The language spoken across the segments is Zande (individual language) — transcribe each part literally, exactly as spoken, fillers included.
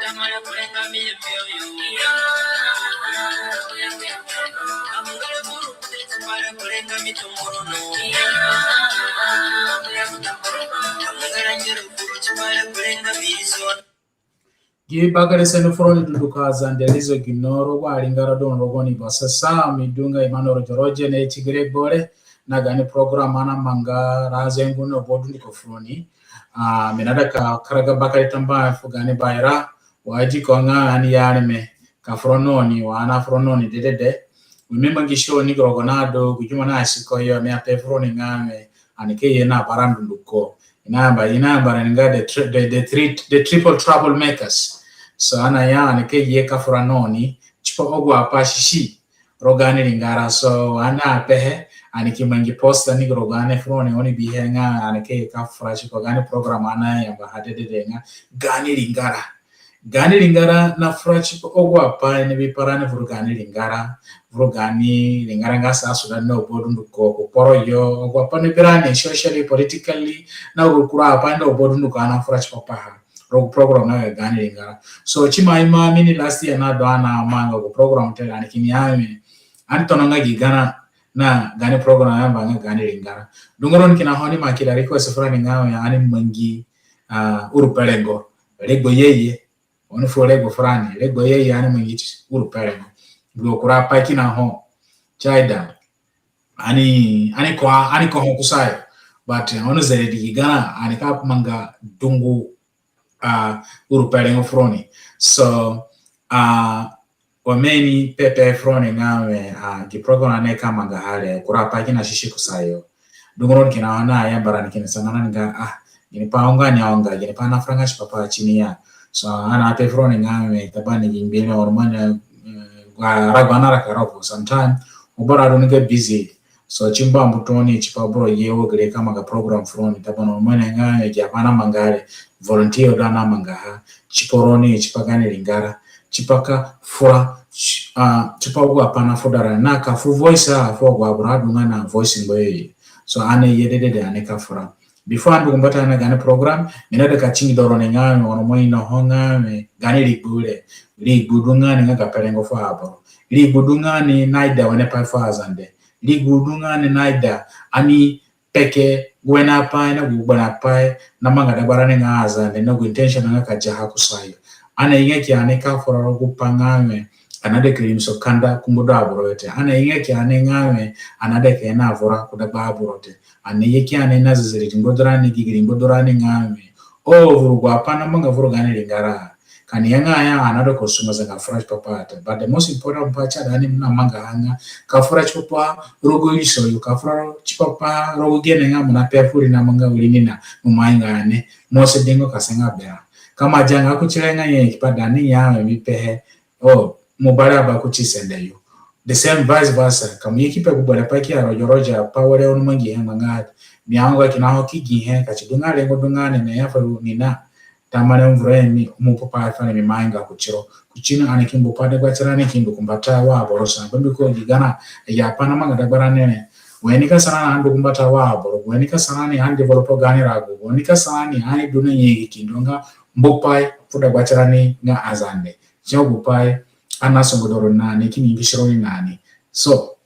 Gi bakere sene furoni dunduko aZande rizo gino rogo aringara du rogo ni basasa mi du nga Emmanuel Roger Roger na ti gi regbo re na gaani program ani namanga ra zengu na aboro dunduko furoni. Ah, mi naida ka karaga bakere tambuahe fu gaani baira wa di ko nga ani ye areme ka fura na oni wa ani nafura na oni dedede. Gu mi mangi show ni gu rogo na du gu juma na siko yo mi ape furoni nga mi ani ka ye na bara dunduko. I nayamba, i nayamba rani nga the, tri- the, the, three, the triple troublemakers. So ani aya ani ka ye ka fura na oni tipa agu apai sisi rogo gaani ringara. So ani apehe ani ki mangi posta ni rogo gaani furoni oni bihe nga ani ka ye ka fura tipa gaani program ani nayambaha dedede nga gaani ringara. Gaani ringara nafura tipa agu apai ni bipa rani vuru gaani ringara, vuru gaani ringara nga South Sudan na aboro dunduko ku kporo yo, agu apai ni bi rani socially, politically, na agu kura apai na aboro dunduko ani nafura tipa paha rogo program nga gaani ringara. So si ima ima mi ni last year na du ani namanga gu program te ani kini ya mi ani tona nga gi gana na gaani program yamba nga gaani ringara. Dungu roni kina ho ni ima keda request furani nga mi ani mangi, ah, Uru pe rengo, regbo yeye. Oni fu regbo furani, regbo yeye ani mangi ti Uru pe rengo. Gu kura apai kina ho si aida ani, ani ko, ani ko ho kusayo. But oni zeredi gi gana ani ka manga dungu, ah, Uru pe rengo furoni. So, ah, wa mi ni pepe furoni nga mi, ah, gi program ani ka mangaha re, kura apai kina sisi kusayo. Dungu roni kina ani nayamba rani kina sana nga, ah, ginipai unga ni unga, ginipai ani nafuranga tipa pa ti ni ya. So ani ape furoni nga mi, tabani gi ngbi ni ono mane, eh, gua, ragba na raka rogo sometime, gu boro adu ni ga busy. So si mbambu tooni tipa boro ye wo gere ka manga program furoni, tabani ono mane nga mi gi apai ani namanga re, volunteer du ani namangaha tipa roni, tipa gaani ringara, tipa ka fura, ti-, ah, tipa agu apai nafuda rani na ka fu voice a fu agu aboro adu nga na voice ngbe yo. So ani ye dedede ani ka fura. Before ani ndu ku mbata na gaani program, mi naida ka tingida roni nga mi ono mo ino ho nga mi gaani rigbu re, rigbu du nga ni nga ga pe rengo fu aboro. Rigbu du nga ni naida wene pai fu aZande. Rigbu du nga ni naida ani peke gu wene apai na gu gbegberẽ apai namanga dagbarani nga aZande na gu intention nga ka diaha kusayo. Ani ainga ki ani ka fura rogo gupai nga mi ani naida ka rimisa kanda ku ngbatunga aboro yo te. Ani ainga ki ani nga mi ani naida ka ye na vura ku dagba aboro te. Ani ye ki ani na zezeredi ngbaturani, gigiri ngbaturani nga mi, o, vuru agu apai namanga vuru gaani ringara, ka ani ya nga ya ani naida ka sungu zanga fura tipa pa te. But the most important part si aida ani namangaha nga ka fura tipa pa rogo iriso yo, ka fura tipa pa rogo gene nga mo nape fu ri namanga wirinina, mo ima inga ni, mo si dingo ka senga berã. Ka mo adianga kuti re nga nyanyaki pai da ni ya mi pehe, o, mo bari aba kuti sende yo. The same vice versa. Ka mo ye ki pe gu bere pai ki ya Roger Roger, pa were oni mangihe manga, mi aonga kina ho ki gihe, ka si du nga rengo du nga ni, ni ya fu ni na, tamare vuru mi, mo pu pai fere mi ima inga kutiro. Kuti ni ani ki mbu pai dagbatirani ki ndu ku mbata wa aboro sa. Bambiko gi gana, ya pai namanga dagbarani re, gu he nika sa rani ani ndu ku mbata wa aboro, gu he nika sa rani ani develop gaani rago, gu he nika sa rani ani du na nyanyaki ki ndu nga mbu pai fu dagbatirani nga aZande. Si nga gu pai ani nasungu du ro na ni kini ngisi roni na ni. So,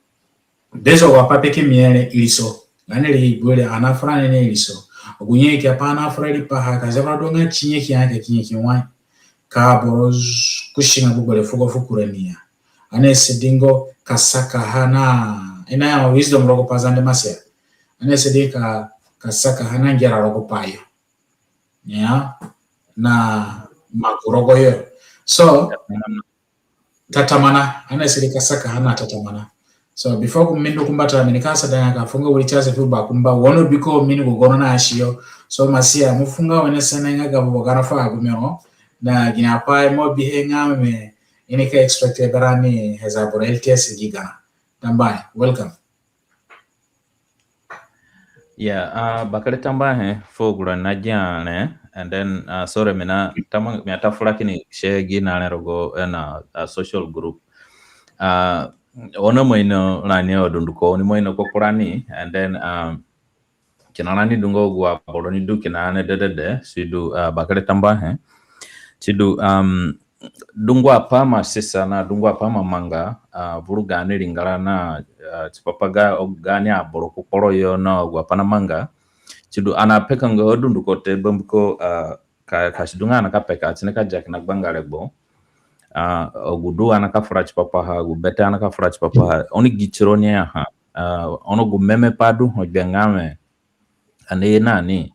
based on agu apai peke mi re, iriso. Gaani rigbu re ani nafura ni na iriso. Gu nyanyaki apai ani nafura riipaha ka zavura du nga si nyanyaki ani ka ki nyanyaki wai, ka aboro z-, kusi nga gu bere fugo fu kura ni ya. Ani asadi nga ka sakaha na, i naya wisdom rogo Pazande Masia. Ani asadi ka, ka sakaha na ngera rogo pai yo. Ya, na maku rogo yo. So, tatamana, ani asadi ka sakaha na tatamana. So, before ku mi ndu ku mbata, mi nika asada nga ka fu nga wiri chance fu bakumba, ono biko mi ni gu goro na asio. So, Masia, mo fu nga wene sene nga ga boro gana fu agu mi ro, na gini apai mo bihe nga mi, i nika expect berani he za boro L T S gi gana. Tambuahe, welcome. Yeah, uh, bakere tambuahe fu agu rani nagia re, and then, uh, sorry, mi na tama, mi ata fura kini share gi na re rogo, eh, na, uh, social group. Uh, ono mo ino rani dunduko, oni mo ino kpakpu rani, and then, um, kina rani du nga agu aboro ni du kina re dedede, si du, uh, bakere tambuahe. Sidu, um, dungu apai ima susa na dungu apai ima manga, uh, vuru gaani ringara na, uh, tipa pa ga, gaani aboro ku kporo yo na agu apai namanga. Sidu, ani apekanga ha dunduko te, bambiko, uh, ka, ka si du nga ani ka peka, si nika dia kina gbanga regbo. Uh, agu du ani ka fura tipa paha, agu bete ani ka fura tipa paha. Oni gi tironi ya ha. Uh, ono gu memepai du ho gbe nga wẽ, ani ye na ni,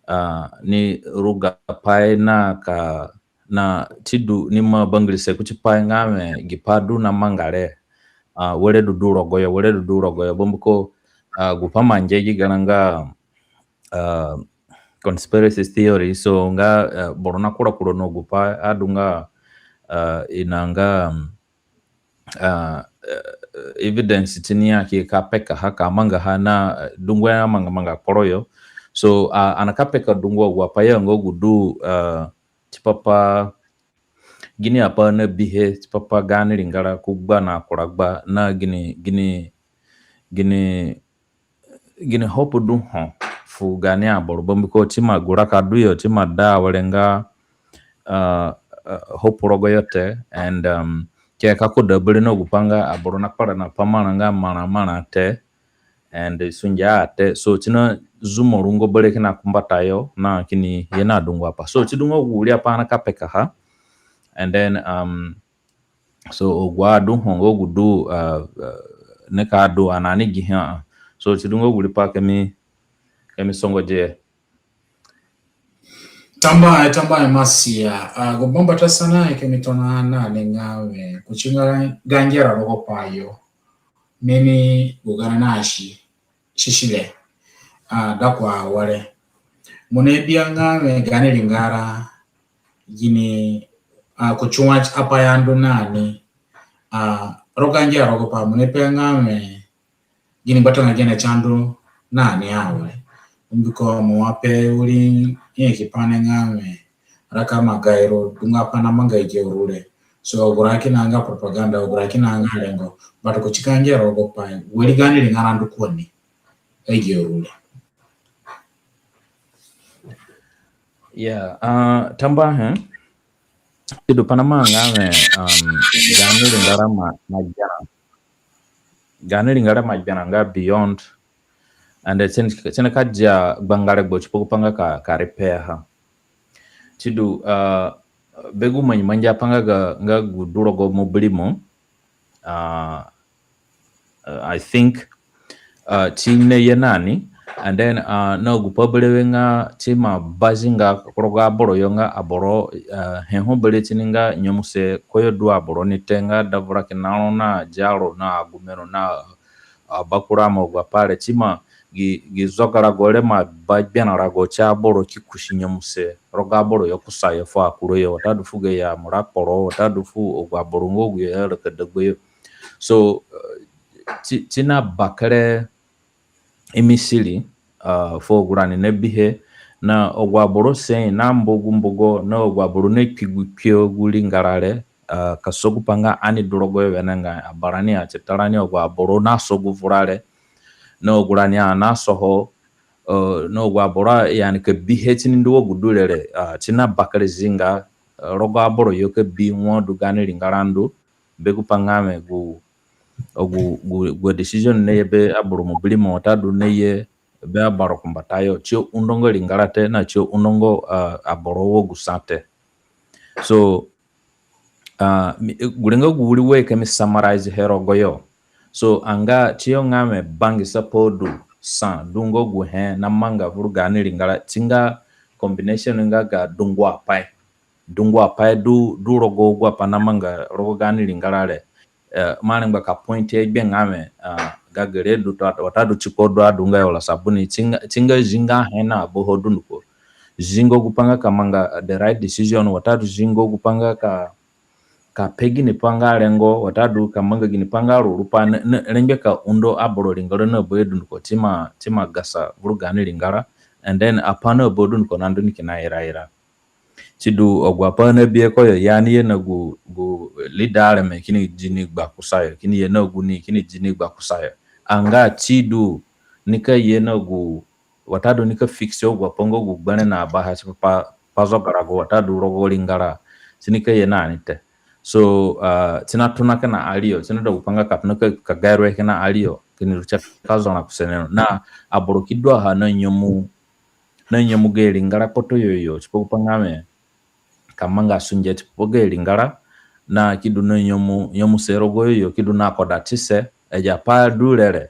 uh, ni ruga pai na ka, na sidu ni ima bangirise kuti pai nga wẽ gi pai du namanga re, uh, were du du rogoyo, were du du rogoyo, bambiko, uh, gu pai ima ngia gi garã nga, uh, conspiracy theory. So nga, uh, boro nakura kura na gu pai adu nga, uh, i na nga, um, uh, uh, evidence ti ni ya ki ka peka ha, ka manga ha na, uh, dungu amanga manga kporo yo. So, uh, ani ka peka dungu agu apai yo nga gu du, uh, tipa pa gini apai nabihe tipa pa gaani ringara ku gba na kura gba na gini, gini, gini, gini hope du ho fu gaani aboro, bambiko si ima gu raka du yo, si ima da awere nga, uh, uh, hope rogoyo te, and, um, ke ka koda bere na gu pai nga aboro nakpara na pai marã nga marã marã te, and sunge a te. So si nazumo rungo bere kina kumbatayo na kini ye na dungu apai. So si du nga gu wiri apai ani ka peka ha. And then, um, so agu adu ho nga gu du, uh, uh, nika du ani ni gi ha. So si du nga gu wiri pai ka mi, ka mi songo die. Tambuahe, tambuahe Masia. Uh, gu bambata sanahe ka mi tona na ni nga wẽ, kuti nga ga ngera rogo pai yo, mimi gu garã na si sisile, uh, da ku awere. Mo nabi a nga wẽ gaani ringara gini, uh, kuti wa apai andu na ni, uh, rogo ga ngera rogo pai, mo nabi a nga wẽ gini ngbatunga gene si andu na ni awere. Mbiko mo wa pe wiri nyanyaki pai ni nga wẽ raka ma gairo dungu apai namanga agi auru re. So agu raka kina nga propaganda, agu raka kina nga rengo. But kuti ga ngera rogo pai, wiri gaani ringara ndu ku ni agi auru re. Yeah, uh, tambuahe. Sidu, pai namanga nga wẽ, um, gaani ringara ima, ima gberã. Gaani ringara ima gberã nga beyond. And then si nika dia gbanga regbo tipa gu pai nga ka, ka repair ha. Sidu, uh, be gu mangi mangi apai nga ga, nga gu du rogo mobirimo. Uh, uh, I think, uh, si naye na ni, and then, uh, na gu pai berewe nga si ima ba zinga ku rogo aboro yo nga aboro, uh, he ho bere ti ni nga nyemuse koyo du aboro ni te, nga davura kina ro na diaro na agumero na, uh, abakuramo, agu apai re, si ima gi, gi zogarago re ima ba gberã rago ti aboro ki kusi nyemuse rogo aboro yo kusayo fu akurayo, watadu fu gayo amurakporo, watadu fu agu aboro nga agu yo araka dagbayo. So, uh, si, si nabakere imisiri, uh, fu agu rani nabihe, na agu aboro sa i nambugu mbugo, na agu aboro nakpi gu kpio gu ringara re, uh, ka sa gu pai nga ani du rogoyo wenengai, abarani, atitarani, agu aboro naso gu vura re, na agu rani anasoho, uh, na agu aboro, yani, ka bihe ti ni ndu wa gu du re re, uh, si nabakere zinga, uh, rogo aboro yo ka bi wa du gaani ringara ndu, be gu pai nga wẽ gu, agu, gu, gu decision naye be aboro mobirimo watadu naye be abarukumbatayo, si aundonga ringara te, na si aundonga, uh, aboro wa gu sa te. So, uh, mi, gure nga gu wiri way ka mi summarize he rogoyo. So, anga si yo nga wẽ bangisa pai du sa, du nga gu he namanga vuru gaani ringara, si nga combination nga ga dungu apai. Dungu apai du, du rogo agu apai namanga rogo gaani ringara re. Eh, mo arengba ka point he gbe nga wẽ, ah, ga gere du to, watadu tiko du adunga yo la sabuni, si nga, si nga zinga he na aboho dunduko. Zingo gu pai nga ka manga, eh, the right decision, watadu zingo gu pai nga ka, ka pe gini pai nga rengo, watadu ka manga gini pai nga ruru pai, ne, ne, rengbe ka undo aboro ringara na bayo dunduko, si ima, si ima gasa vuru gaani ringara, and then apai na bayo dunduko nandu ni kina iraira. Sidu, agu apai nabihe koyo, ya ani ye na gu, gu leader areme kini di ni gba kusayo, kini ye na gu ni, kini di ni gba kusayo. Anga sidu, nika ye na gu, watadu nika fix agu apai nga gu gbere na baha tipa pa, pa zogarago, watadu rogo ringara. ti ni ka ye na ni te. So, uh, ti na tona kina ariyo, ti na da gupai nga ka tona ka, ka gairo kina ariyo, kini ru tie ka zona ku sene ro. Na aboro ki du a ha na nyemu, na nyemu gayo ringara kpoto yo yo, tipa gupai nga wẽ ka manga sunge tipa gayo ringara, na ki du na nyemu, nyemuse rogoyo yo, ki du na kodatise, agi apai du re re,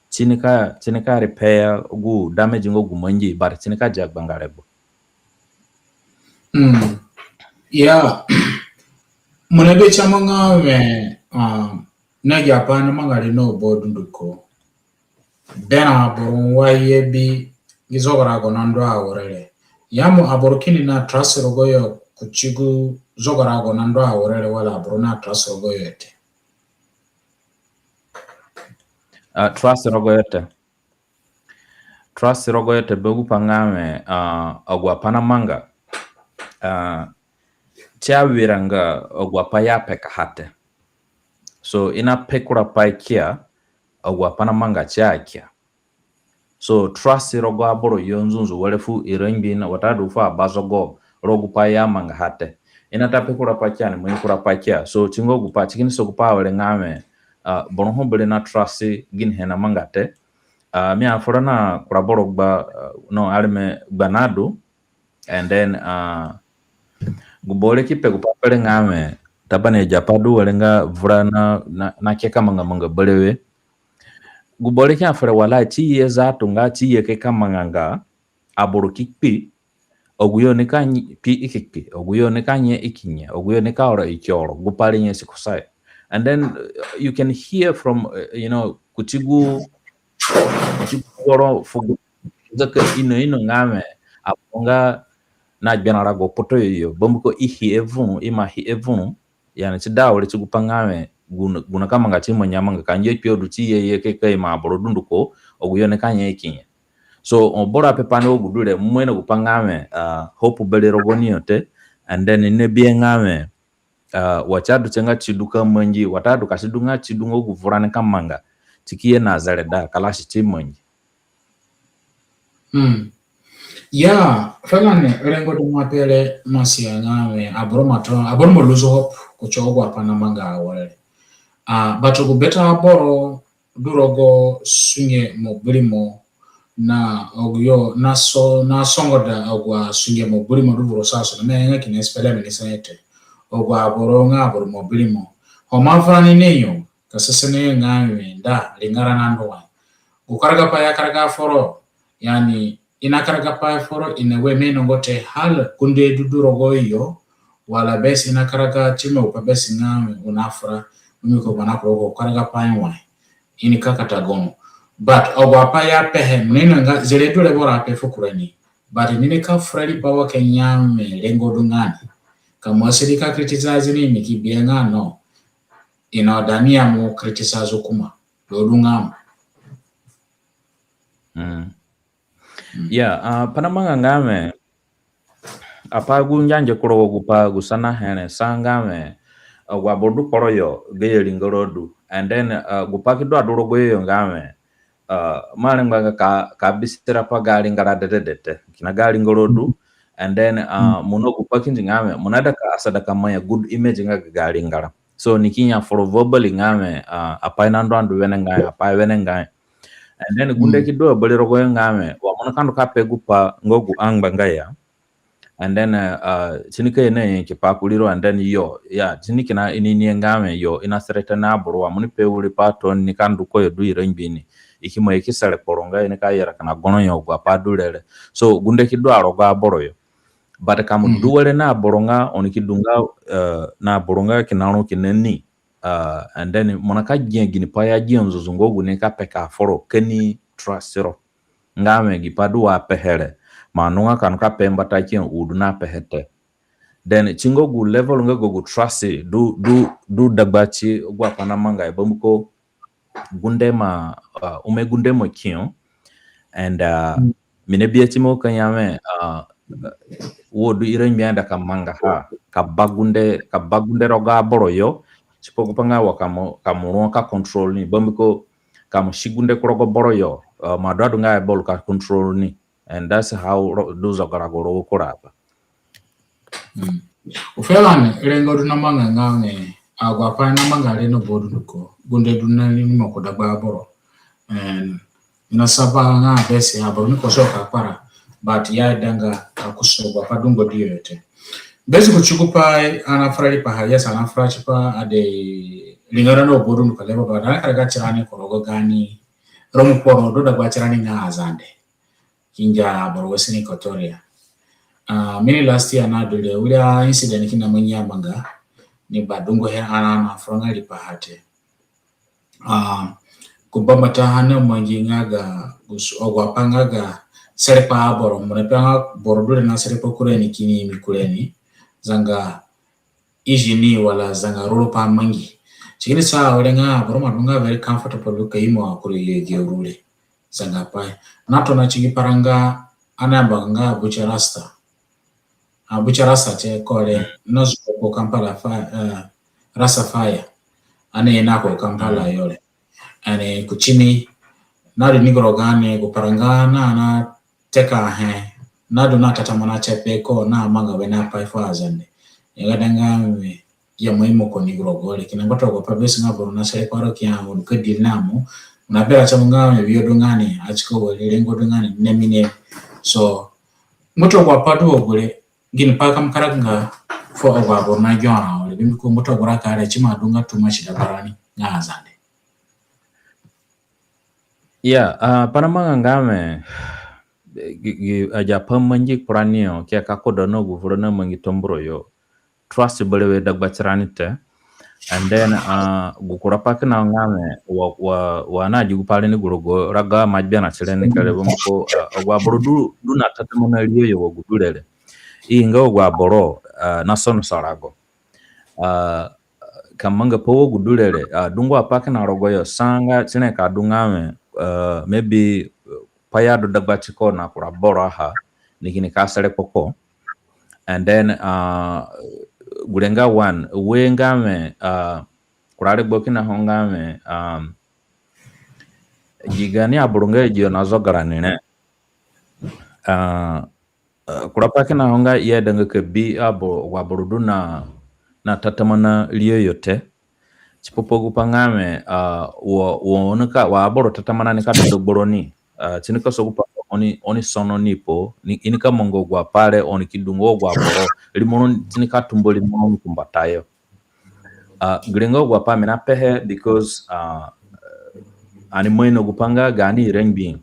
ti ni ka, ti ni ka repair gu damage nga gu mangi, but ti ni ka dia gbanga regbo. Mm. Yeah. Mo na bi ti mo nga wẽ, um, na agi apai namanga re na aboro dunduko. Berã aboro wa ye bi gi zogarago nandu awere re. Ya mo aboro kini na trust rogoyo kuti gu zogarago nandu awere re wala aboro na trust rogoyo te? Uh, trust rogoyo te. Trust rogoyo te be gupai nga wẽ, uh, agu apai namanga. Uh, ti awiranga agu apai i apekaha te. So, i na pe kura pai kia, agu apai namanga ti akia. So, trust rogo aboro yo nzunzu were fu irangbii na watadu fu abazogo rogo gupai i amangaha te. I na ta pe kura pai kia ni mangi kura pai kia. So, ti nga gupai, ti kini sa gupai awere nga wẽ, uh, boro ho bere na trust ginihe namanga te. Uh, mi afura na kura boro gba, uh, no, areme gba nadu. And then, uh, gu boro ki pe gupai fere nga wẽ, tabani agi apai du were nga vura na, na, na ke ka manga manga berewe. Gu boro ki afere wala ti ye zatu nga ti ye ke ka manga nga, aboro ki kpi, agu yo nika nyi-, kpi i ki kpi, agu yo nika nye i ki nye, agu yo nika oro i ki oro, gupai re nyasi kusayo. And then, uh, you can hear from, uh, you know, kuti gu, kuti gu goro fu gu zaka ino ino nga wẽ, aboro nga na gberã rago kpoto yo yo, bambiko i hi e vuru, i ima hi e vuru, yani ti da awere ti gupai nga wẽ, gu na, gu na ka manga ti mangi amanga, ka ngia kpio du ti ye ye ke ka ima aboro dunduko, agu yo nika nye i ki nye. So, o boro ape pai ni wa gu du re, mo ima ino gupai nga wẽ, uh, hope bere rogo ni yo te, and then i na bihe nga wẽ, uh, wa ti adu tie nga ti du ka mangi, watadu ka ti du nga ti du nga gu vura nika manga, ti ki ye na zereda, kalasi ti mangi. Mm. Ya, fere ni, rengo du mo ape re, mo asia nga wẽ, aboro ima to, aboro ima lose hope kuti agu apai namanga awere re. Ah, but gu bete aboro du rogo sunge mo birimo na agu yo na so, na songoda agu asunge mo birimo du vuru sa so, na mi aya nga kina espele mi ni sa ni te. Agu aboro nga aboro mo birimo. Ho mo avura ni na yo, ka sese na yo nga wẽ da, ringara nandu wai. Gu karagapai i akaragaha foro, yani, i na karagapai foro in a way mi inongo te hal gunde du du rogoyo, wala bes i na karaga ti mo pa bes nga wẽ u na fura, mbiko gu na ku rogo karagapai wai. I nika kata gono. But agu apai i apehe, mo ni ino nga zire du re boro ape fu kura ni. But ni nika fura riipaha wa ke nyame rengo du nga ni. Ka mo asadi ka criticize ni, mi ki bihe nga no. I na da ni ya mo criticize hukuma. Do du nga mo. Mm. Mm. Ya, ah, pai namanga nga wẽ, apai gu ngiangia ku rogo gupai gu sanahe re sa nga wẽ, ah, agu aboro du kporo yo, gayo ringara du. And then, ah, gupai ki du adu rogoyo yo nga wẽ, ah, mo arengbanga ka, ka bisira pa ga ringara dedede te. Kina ga ringara du. And then, ah, mo na gupai kindi nga wẽ, mo naida ka asada ka maa good image nga ga ringara. So, ni ki ya foro verbally nga wẽ, ah, apai nandu andu wenengai, apai wenengai. And then gunde ki du a bere rogoyo nga wẽ, wa mo nika ndu ka pe gupai nga gu angbanga ya. And then, uh, uh, ti nika ye na nyanyaki pai kuriro, and then yo, ya, ti ni kina ini ni nga wẽ yo, i na threaten aboro wa mo ni pe wiri pai tooni nika ndu koyo du irangbii ni. I ki maa i ki sere kporo nga i nika yera kina goro yo agu apai du re re. So, gunde ki du a rogo aboro yo. But ka mo du were na aboro nga, oni ki du nga, uh, na aboro nga kina ro kina ni. Uh, and then mo nika gia gini pai i agia nzunzu nga gu ni ka peka foro ka ni trust ro. Nga wẽ gi pai du wa pehe re, mo andunga ka nika pe mbata kia u du na pehe te. Then ti nga gu level nga gu, gu trust du, du, du dagba ti agu apai namanga yo, bambiko gunde ima, uh, ome gunde ima kio. And, uh, mi na bihe ti mo ka ya wẽ, uh, wo du irangbii aida ka mangaha, ka ba gunde, ka ba gunde rogo aboro yo, tipa gupai nga wa ka mo, ka mo rua ka control ni, bambiko ka mo si gunde ku rogo boro yo, uh, mo adu adu nga able ka control ni. And that's how ro-, du zogarago rogo kura apai. Mm. Ufela ni rengo du na manga nga ni agu apai na manga re no bodu nuko gunde du na ni mo ko dagba aboro. And ina saba nga besi aboro ni ko so ka kpara, but ya danga akuso agu apai dungu di yo te. Besi ku chuku pai ana frari pa ha, yes, ana frari pa ade lingara no bodu nuko leba, but ana karaga tirani ko rogo gani romu kporo du dagba tirani nga Azande. Kinja aboro Western Equatoria. Ah, mini last year na du re, wiri a incident kina mangi amanga, ni badungu he ana na fronga ripa ha te. Ah, ku bambata ha na mangi nga ga, gus-, agu apai nga ga sere pa aboro, mo na pe nga boro du re na sere pa kure ni kini imi kure ni, zanga iji ni wala zanga ruru pa mangi. Si kini sa awere nga aboro ima du nga very comfortable ka imo akure ye ge rure. Zanga pai. Na tona si gi paranga ana yamba nga Bucha Rasta. A Bucha Rasta te kore, na zuko ko Kampala fa-, eh, Rasta Fire. Ana ye na ko Kampala yo re. Ani ku tini, na du ni gu rogo gani, gu paranga na, na teka he, na du na tatamana tepe ko na manga wene apai fu Azande. Ye ga danga mi, ya mo imo ko ni gu rogo re, kina ngbatunga gu pai besi nga boro na sere kparo kia mo du ka deal na mo, na bera ti mo nga mi, wi yo du nga ni, atiko wari rengo du nga ni, nemi nemi. So, ngbatunga gu pai du wo gure, gini pai ka mo karaga fu agu aboro na giora wo re, bambiko ngbatunga gu raka re, si ima du nga too much dagba rani nga Azande. Ya, ah, pai na manga nga mi, gi, gi, agi apai mangi kpurani yo, ki ya ka koda na gu vura na mangi Tambura yo. Trust berewe dagba tirani te. And then, ah, gu kura pai kina nga mi, wa, wa, wa na di gu pai re ni gu rogo rago ima gbera tire ni kere bambiko, ah, agu aboro du, du na tatamana riyo yo wa gu du re re. I nga agu aboro, ah, na sonosa rago. Ah, ka manga pai wa gu du re re, ah, dungu apai kina rogo yo, sa nga tire ka du nga mi, ah, maybe, eh, pai ya du dagba tiko na kura boro ha, ni kini ka sere kpoko. And then, ah, gure nga one, we nga mi, ah, kura regbo kina ho nga mi, um, gi gani aboro nga agi yo na zoga rani re. Ah, Eh, kura pai kina ho nga i aidanga ka bi aboro, agu aboro du na, na tatamana riyo yo te. Tipa pa gu pai nga mi, ah, wa, wa oni ka, wa aboro tatamana nika du dagba roni. Ah, si nika sa gu pai oni, oni sono ni po, ni, i nika manga agu apai re, oni ki du nga agu aboro. Rimo roni, si nika tumba rimo roni ku mbatayo. Ah, gere nga agu apai mi na pehe because, ah, ani ima ino gu pai nga gaani rengbe.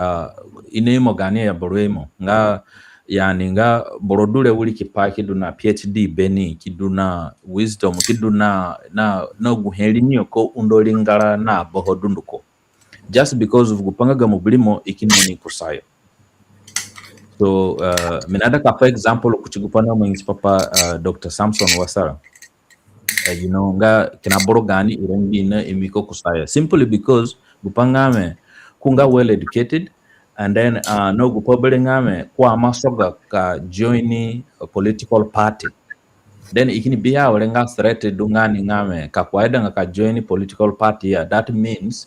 Ah, i na imo gaani aboro imo nga, yani nga boro du re wirikipai ki du na P H D beni, ki du na wisdom, ki du na, na, na gu he ri ni yo ka undo ringara na baho dunduko. Just because of gu pai nga gamo bi rimo i kini ni kusayo. So, uh, mi naida ka fu example kuti gu pai na mangi tipa pa, uh, Doctor Samson Wasara. Eh, you know, nga kina boro gaani rengbe na imi ka kusayo. Simply because gu pai nga mi, ko nga well educated, and then, uh, na gu pai berewe nga mi, ko ima soga ka join a political party. Then i kini bihe awere nga threat du nga ni nga mi, ka ko aidanga ka join political party ya, that means,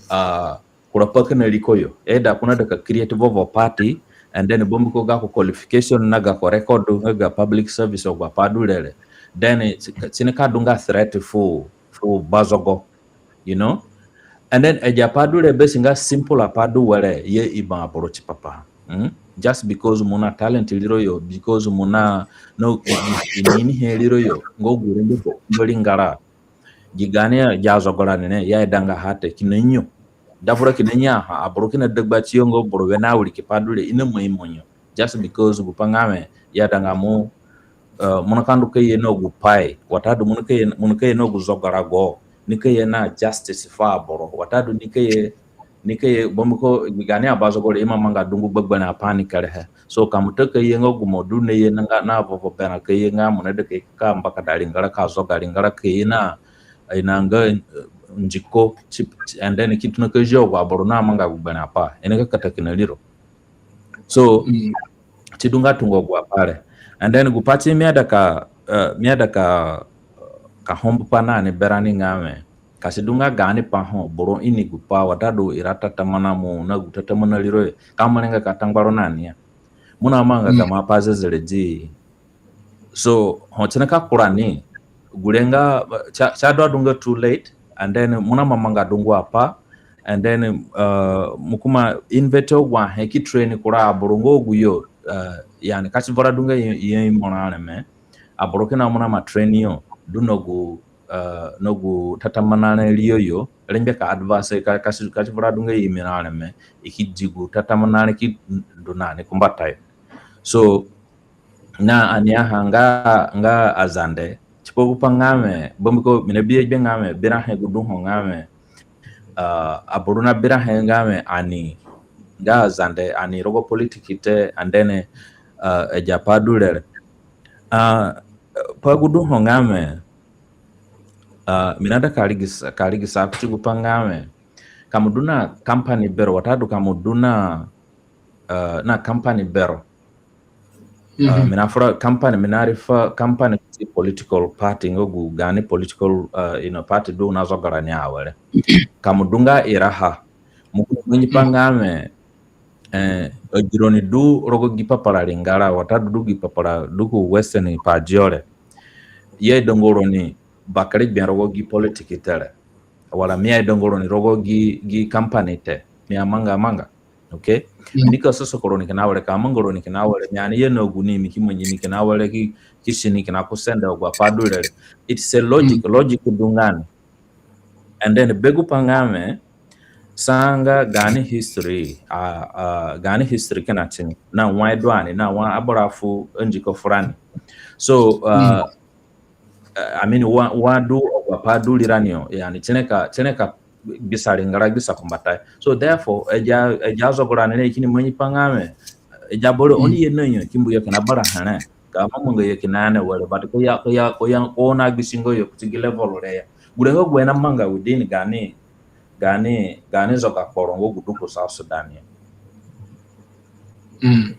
ah, kura pai kina riko yo. Either ko naida ka create vovo party, and then bambiko gako qualification na gako record nga ga public service agu apai du re re. Then si, si nika du nga threat fu, fu bazogo, you know? And then agi apai du re be si nga simple apai du were ye i ba aboro tipa pa. Hmm? Just because mo na talent riro yo, because mo na, no, i, i, i ni he riro yo, nga gu rengbe ko, nga ringara. Gi gaani ya, gi azogo rani re, i aidanga ha te kina nyo. Davura kina nyo ha, aboro kina dagba tiyo nga boro wene awirikipai du re, i na mai mo nyo. Just because gu pai nga mi, i aidanga mo, uh, mo nika ndu ka ye na gu pai, watadu mo nika ye, mo nika ye na gu zogarago, nika ye na justice fu aboro, watadu nika ye, nika ye, bambiko gaani abazogo re ima manga dungu gbegberẽ apai ni kerehe. So ka mo ta ka ye nga gu mo du na ye na nga na vovo berã ka ye nga mo naida ka mbakada ringara ka zoga ringara ka ye na, i na nga, eh, ndiko, and then ki tona ka zio agu aboro na manga gu gbegberẽ apai. I nika kata kina riro. So, mm, si du nga tungo agu apai re. And then gu pai ti mi aida ka, eh, mi aida ka, ka hombu pa na ni berani nga mi. Ka si du nga gaani pai ho, boro ini gu pai, watadu ira tatamana mo, na gu tatamana riro yo. Ka mo renga ka ta ngbaro na ni ya. Mo na manga, mm, gamo apai zezeredi. So ho ti ni ka kura ni, gure nga, si, si adu adunga too late, and then mo na ma manga dungu apai, and then, uh, mo kuma invite agu ahe ki train kura aboro nga agu yo, uh, yani ka si vura du nga i, i, i imo areme, aboro kina mo na ma train yo, du na gu, uh, na gu tatamana re ri yo yo, rengbe ka advance ka, ka si, ka si vura du nga i imi areme, i ki di gu tatamana re ki ndu na ni kumbatayo. So, na ani aha nga, nga Azande, tipa gu pai nga wẽ, bambiko mi na bi gbe nga wẽ, birahe gu du ho nga wẽ, uh, aboro na birahe nga wẽ ani, nga Azande, ani rogo politiki te, and then, uh, agi apai du re re. Uh, pa gu du ho nga wẽ, uh, mi naida ka rigisa, ka rigisa kuti gu pai nga wẽ, ka mo du na company bero, watadu ka mo du na, uh, na company bero. Uh, mi nafura company, mi na refer company kuti political party, nga gu gaani political, uh, you know, party du na zoga rani awere. Ka mo du nga iraha, mo ki mangi pai nga wẽ, eh, agi roni du rogo gi papara ringara, watadu du gi papara du ku Western pa dio re, i aidanga roni bakere gbe rogo gi politiki te re, wala mi aidanga roni rogo gi, gi company te, mi amanga amanga. Okay? Mbiko sosoko roni kina were, ka manga roni kina were, mi ani ye na gu ni mi ki mangi ni kina were ki, ki si ni kina ku sende agu apai du re re. It's a logic, logic du nga ni. And then be gu pai nga wẽ, sa nga gaani history, uh, uh, gaani history kina ti ni, na wai du ani, na wai aboro afu ndiko furani. So, uh, uh, I mean, wa, wa du agu apai du rirani yo, yani, ti ni ka, ti ni ka gbisa ringara, gbisa kumbatayo. So therefore, agi, agi azoga rani re kini mangi pai nga wẽ, agi aboro oni ye na yo ki mbu yo kina bara here, ka mo manga yo kina ni were, but ko ya, ko ya, ko ya, ko na gbisinga yo kuti gi level re ya. Gure nga gu i namanga within gaani, gaani, gaani zoga kporo nga gu du ku South Sudan ya. Mm.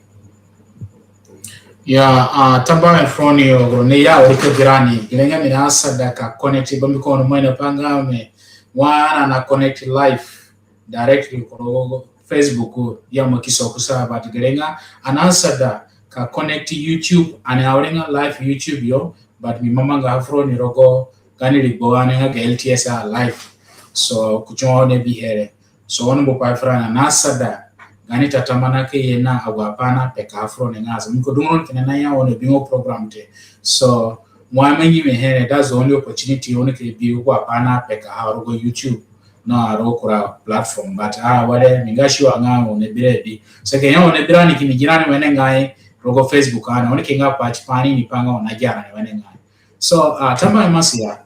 Ya, uh, tambuahe furoni, agu ni ya wari ka bi rani, gere nga mi naasada ka connect, bambiko oni ima ino pai nga wẽ, wa ani na connect live directly ku rogo Facebook, ya mo ki so kusa, but gere nga ani naasada ka connect YouTube, ani awere nga live YouTube yo, but mi ima mangaha furoni rogo gaani rigbo ani nga ga L T S a live. So kuti wa oni abihe re. So oni mbu pai furani, ani naasada gaani tatamana ka ye na agu apai ani apekaha furoni nga Azande. Mbiko dungu roni kina naya oni abinga program te. So mo amangi mi here, that's the only opportunity oni ka bi agu apai ani apekaha rogo YouTube na rogo kura platform. But, ah, ware mi nga sure nga oni abi re abi. So ka ya oni abi rani kini gi rani wenengai rogo Facebook, ani oni ki nga pai tipa ani ini pai nga oni nagi rani wenengai. So, ah, tambuahe Masia,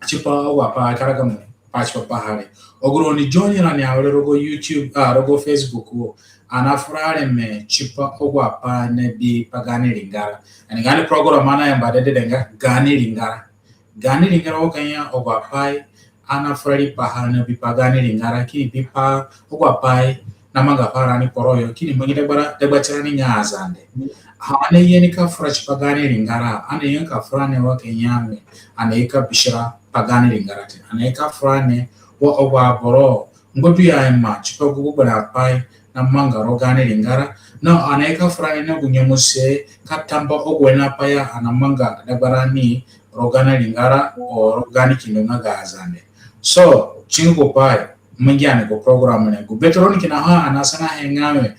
tipa agu apai karaga mo pai tipa paha re. Agu roni join rani awere rogo YouTube, ah, rogo Facebook wo, ani nafura areme tipa agu apai ani nabi pa gaani ringara. Ani gaani program ani nayamba dedede nga gaani ringara. Gaani ringara wa ka ya agu apai ani nafura riipaha, ani nabi pa gaani ringara, kini bi pa agu apai namanga pa rani kporo yo, kini mangi dagba, dagba tirani nga Azande. Ho ani naye ni ka fura tipa gaani ringara, ani naye ka fura ni wa ka ya mi, ani naye ka bisira pa gaani ringara te. Ani naye ka fura ni wa agu aboro ngbaduyo aima tipa gu gbegberẽ apai namanga rogo gaani ringara. Na ani naye ka fura ni na gu nyemuse ka tamba agu wene apai ya ani namanga dagba rani rogo gaani ringara, o rogo gaani kindo nga ga Azande. So, ti ni gu pai mangi ani gu program re. Gu bete roni kina ho ani nasanahe nga wẽ,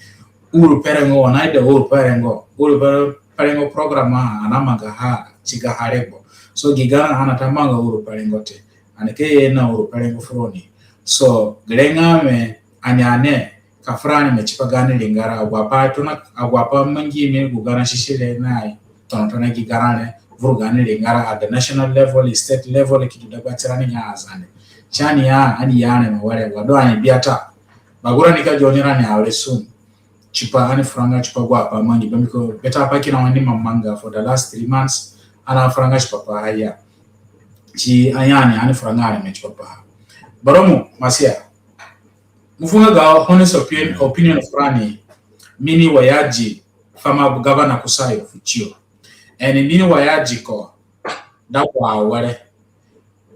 Uru Pe Rengo, oni naida Uru Pe Rengo. Uru Pe, Pe Rengo program a, ani namangaha tigaha regbo. So gi garã ani ata manga Uru Pe Rengo te. Ani ka ye na Uru Pe Rengo furoni. So gere nga wẽ ani ane ka fura areme tipa gaani ringara, agu apai tona, agu apai mangi mi gu garã susi re na tonatona gi garã re vuru gaani ringara at the national level, state level, ki du dagba tirani nga Azande. Ti ani ya, ani ya areme were, wa du ani biata. Bagura nika join rani awere soon. Tipa ani furanga tipa agu apai mangi, bambiko bete apai kina wa ani ima manga for the last three months, ani afuranga tipa paha ya. Ti ani, ani furanga areme tipa paha. Baramu, Masia, mo fu nga ga honest opinion, opinion furani, mi ni wa i adi former governor kusayo fu tiyo. And mi ni wa i adi ko dagba awere.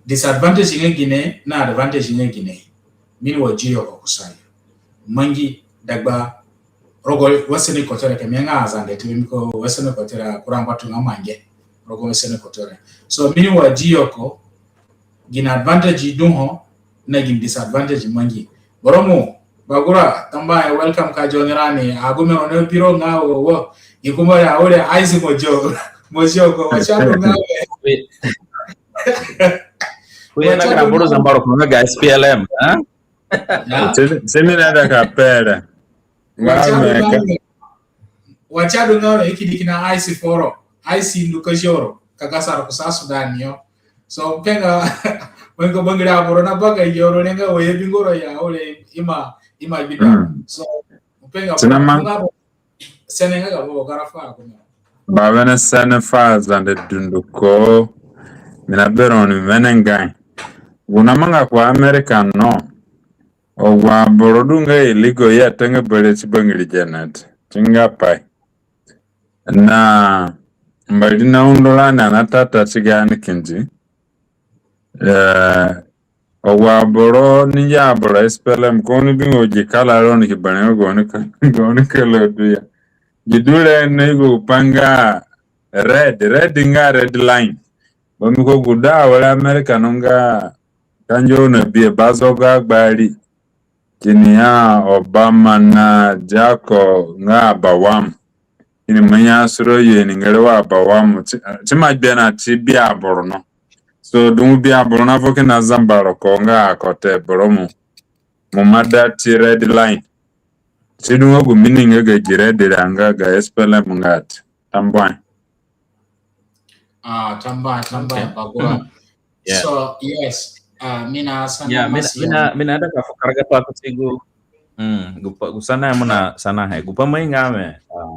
Disadvantage nga gine, na advantage nga gine. Mi ni wa i adi yo ko kusayo. Mangi dagba rogo Western Equatoria, ka mi nga Azande ti mi ko Western Equatoria, kura ngbatunga mange rogo Western Equatoria. So mi ni wa di yo ko, gini advantage du ho, na gini disadvantage mangi. Boro mo, Bagura, tambuahe, welcome ka join rani. Agume ro na biro nga wo, wo. Gi kumba ya ore, aisi mo jo, mo jo ko, wa si adu nga we. Wi. Wi, na ka boro zamba ro ko nga ga S P L M, ha? Ya. Sini, sini na da ka pere. Wa si adu nga we. Wa si adu nga we, i ki di kina aisi foro, aisi ndu ka joro, ka gasa ro ku South Sudan yo. So, mi pe nga, wengo bangiri aboro na baga yo ro ni nga we ye bingo ro ya, ore ima, ima bida. Mm. So, mi pe nga, sina ma- nga bo, sene nga ga bo, gara fu agume. Ba wene sene fu Azande dunduko, mi na beroni wenengai. Gu namanga ku America no. Agu aboro du nga illegal ya tanga bere ti bangiri Janet. Ti nga pai. Na mbari na undo rani ana tata ti gaani kindi. Eh, agu aboro ni ya aboro S P L M ko ni bingo gi kala ro ni ki bere ngo ni ka, ngo ni ka lo du ya. Gi du re ni gu pa nga red, red nga red line. Bambiko gu da awere America no nga kanjo na bie bazogo agbari. Kini ya Obama na diako nga abawamu. Kini manya suro yo ni ngere wa abawamu. Ti, ti ma gbe na ti bi aboro no. So dungu bi aboro na vo kina zamba ro ko nga akote boro mu. Mu mada ti red line. Ti dungu gu meaning nga ga gi red re nga ga S P L M nga ti. Tambuahe. Ah, tambuahe, tambuahe, okay. Bagura. Yeah. So, yes, ah, mi na sana, yeah, mi na, mi na, mi na da ka fu karagapai kuti gu, mm, gu pa, gu sanahe mo na sanahe. Gu pa mai nga we, ah,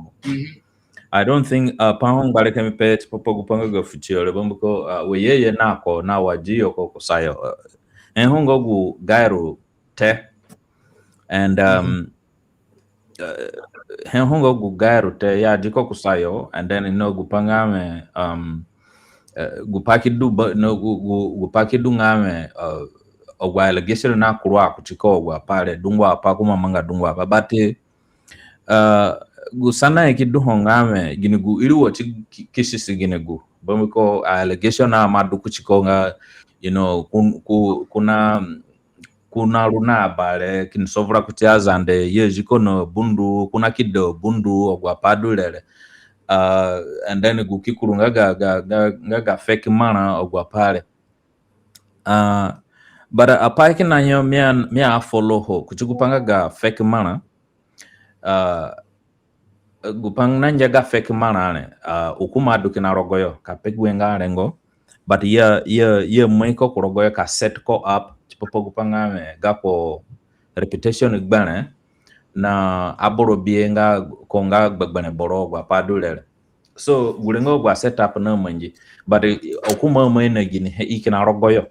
I don't think, ah, pa ho ngbarẽ ka mi pe tipa pa gu pa nga ga fu tiyo re, bambiko, ah, we ye ye na ko, na wa di yo ko kusayo. Ah, he ho nga gu gairu te. And, um, eh, he ho nga gu gairu te ya di ko kusayo, and then no gu pa nga we, um, eh, gu pa ki du ba, no gu, gu, gu pa ki du nga we, eh, agu allegation na kuru a kuti ko agu apai re, dungu apai ko ma manga dungu apai, but, eh, gu sanahe ki du ho nga we, gini gu iriwo ti ki, ki sisi gini gu. Bambiko allegation na ma du kuti ko nga, you know, kun, ku, kuna, kuna ru na abare, kini sovura kuti Azande, ye zi ko na bundu, kuna ki da bundu, agu apai du re re. Ah, and then gu ki kuru nga ga, ga, ga, nga ga fake marã, agu apai re. Ah, but apai kina yo mi a, mi a follow ho, kuti gu pa nga ga fake marã. Ah, gu pa nga na ngia ga fake marã re, ah, hukuma du kina rogoyo, ka pe gu nga rengo, but ya, ya, ya mai ko ku rogoyo ka set ko up, tipa pa gu pa nga we, gako reputation gberẽ, na aboro bihe nga ko nga gbegberẽ boro agu apai du re re. So, gure nga agu a set up na mangi, but, eh, hukuma mai na ginihe i kina rogoyo.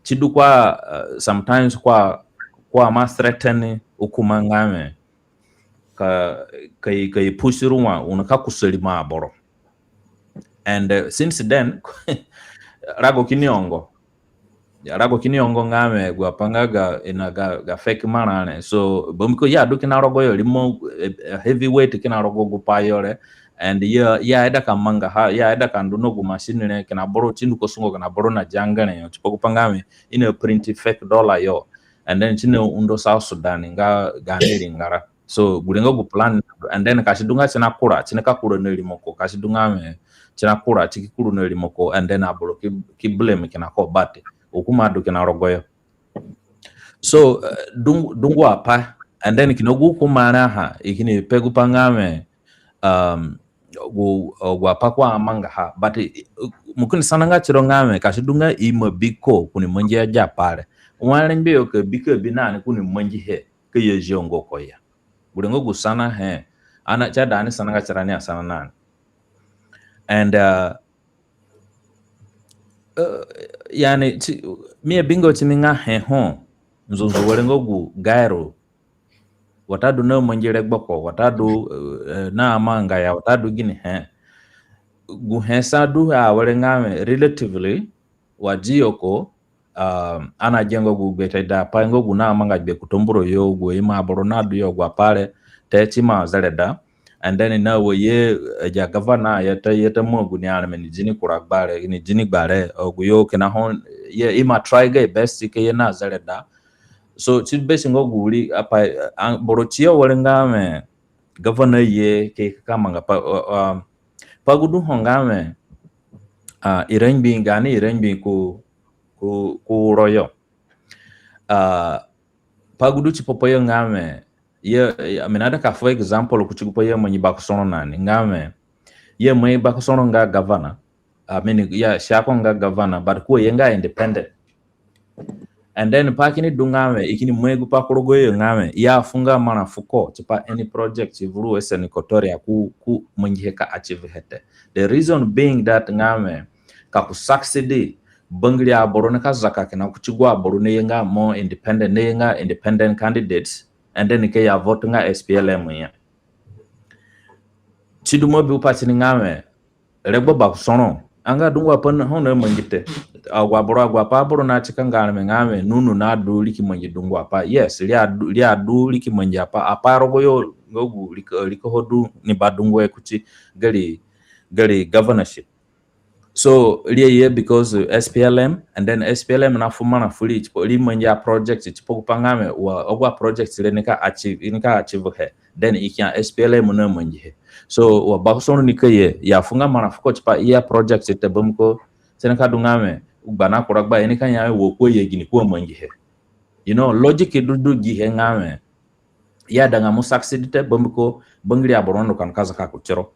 Ti du ko a, eh, sometimes ko a, ko a ma threaten hukuma nga we, ka, ka i, ka i push ru wa, u nika kusa rimo aboro. And, uh, since then, rago kini ongo. Ya, rago kini ongo nga we, agu apai nga ga, ina ga, ga fake marã re. So, bambiko ya du kina rogoyo rimo, eh, eh, heavyweight kina rogo gu pai yo re. And ya, ya ida ka mangaha, ya ida ka ndu na gu machine re, kina boro ti ndu ko sungo kina boro na zangere yo. Tipa gu pa nga we, i na print fake dollar yo. And then ti na undo South Sudan nga gaani ringara. So, gure nga gu plan, and then ka si du nga ti na kura, ti nika kura na rimo ko, ka si du nga we, ti na kura, ti ki kuru na rimo ko, and then aboro ki, ki blame kina ko, but hukuma du kina rogoyo. So, eh, dungu, dungu apai, and then kina gu hukuma re ha, i kini pe gu pa nga we, um, gu, uh, agu apai ko a mangaha. But, uh, mo kini sana nga tiro nga we, ka si du nga i ima bi ko, ko ni mangi agi apai re. Wa rengbe yo ka bi ka bi na ni ko ni mangihe, ka ye zio nga ko ya. Gure nga gu sanahe. Ana, si aida ani sana nga tiro ni asana na ni. And, uh, uh, yani, ti, mi abingo ti mi nga he ho. Nzunzu were nga gu gairu watadu na mangi regbo ko, watadu, eh, na manga ya, watadu ginihe. Gu he sa du awere nga we relatively, wa di yo ko, ah, ana gia nga gu gbete da pai nga gu na manga gbe ku Tambura yo, gu ima aboro na du yo, agu apai re, te ti ma zereda. And then na wo ye, eh, ya governor ya ta, ya ta mo gu ni areme ni dini kura gbare, ni dini gbare, agu yo kina ho, ye ima try ga best ke ye na zereda. So ti best nga gu wiri apai, ah, boro tiyo were nga wẽ governor ye ke ka manga pa, uh, um, pa gu du ho nga wẽ, ah, irangbi, gaani irangbi ku, ku, ku uro yo. Ah, pa gu du tipa pa yo nga wẽ, ye, ye, mi naida ka fu example kuti gu pa ye mangi Bakosoro na ni, nga wẽ, ye mangi Bakosoro nga governor, I mean, ya, si ako nga governor, but ko ye nga independent. And then pa kini du nga wẽ, i kini mai gu pa ku rogo yo nga wẽ, i afunga marã fuko tipa any project i vuru Western Equatoria ku, ku mangihe ka achieve he te. The reason being that nga wẽ, ka ku succeed, bangiri aboro nika zaka kina kuti gu aboro naye nga more independent, naye nga independent candidates, and then ka i avote nga S P L M ya. Sidu mo bi gu pa tini nga wẽ, regbo Bakosoro anga dungu apai ho namangi te. Agu aboro, agu apai aboro natika nga areme nga wẽ, nunu nadu ri ki mangi dungu apai. Yes, ri adu, ri adu ri ki mangi apai, apai rogo yo nga gu ri ka, ri ka ho du ni badungu he kuti gari, gari governorship. So ri ye because, uh, S P L M, and then S P L M nafu marã fu ri tipa ri mangi a project, tipa gu pa nga wẽ wa agu a project re nika achieve, nika achieve he, then i ki ya S P L M namangi he. So wa Bakosoro nika ye, i afunga marã fuko tipa i ya project te, bambiko si nika du nga wẽ gbana kura gba i nika ya wẽ wa ko ye gini ko mangi he. You know, logic du du gi he nga wẽ, i aidanga mo succeed te, bambiko bangiri aboro ndu ka nika zaka kutiro.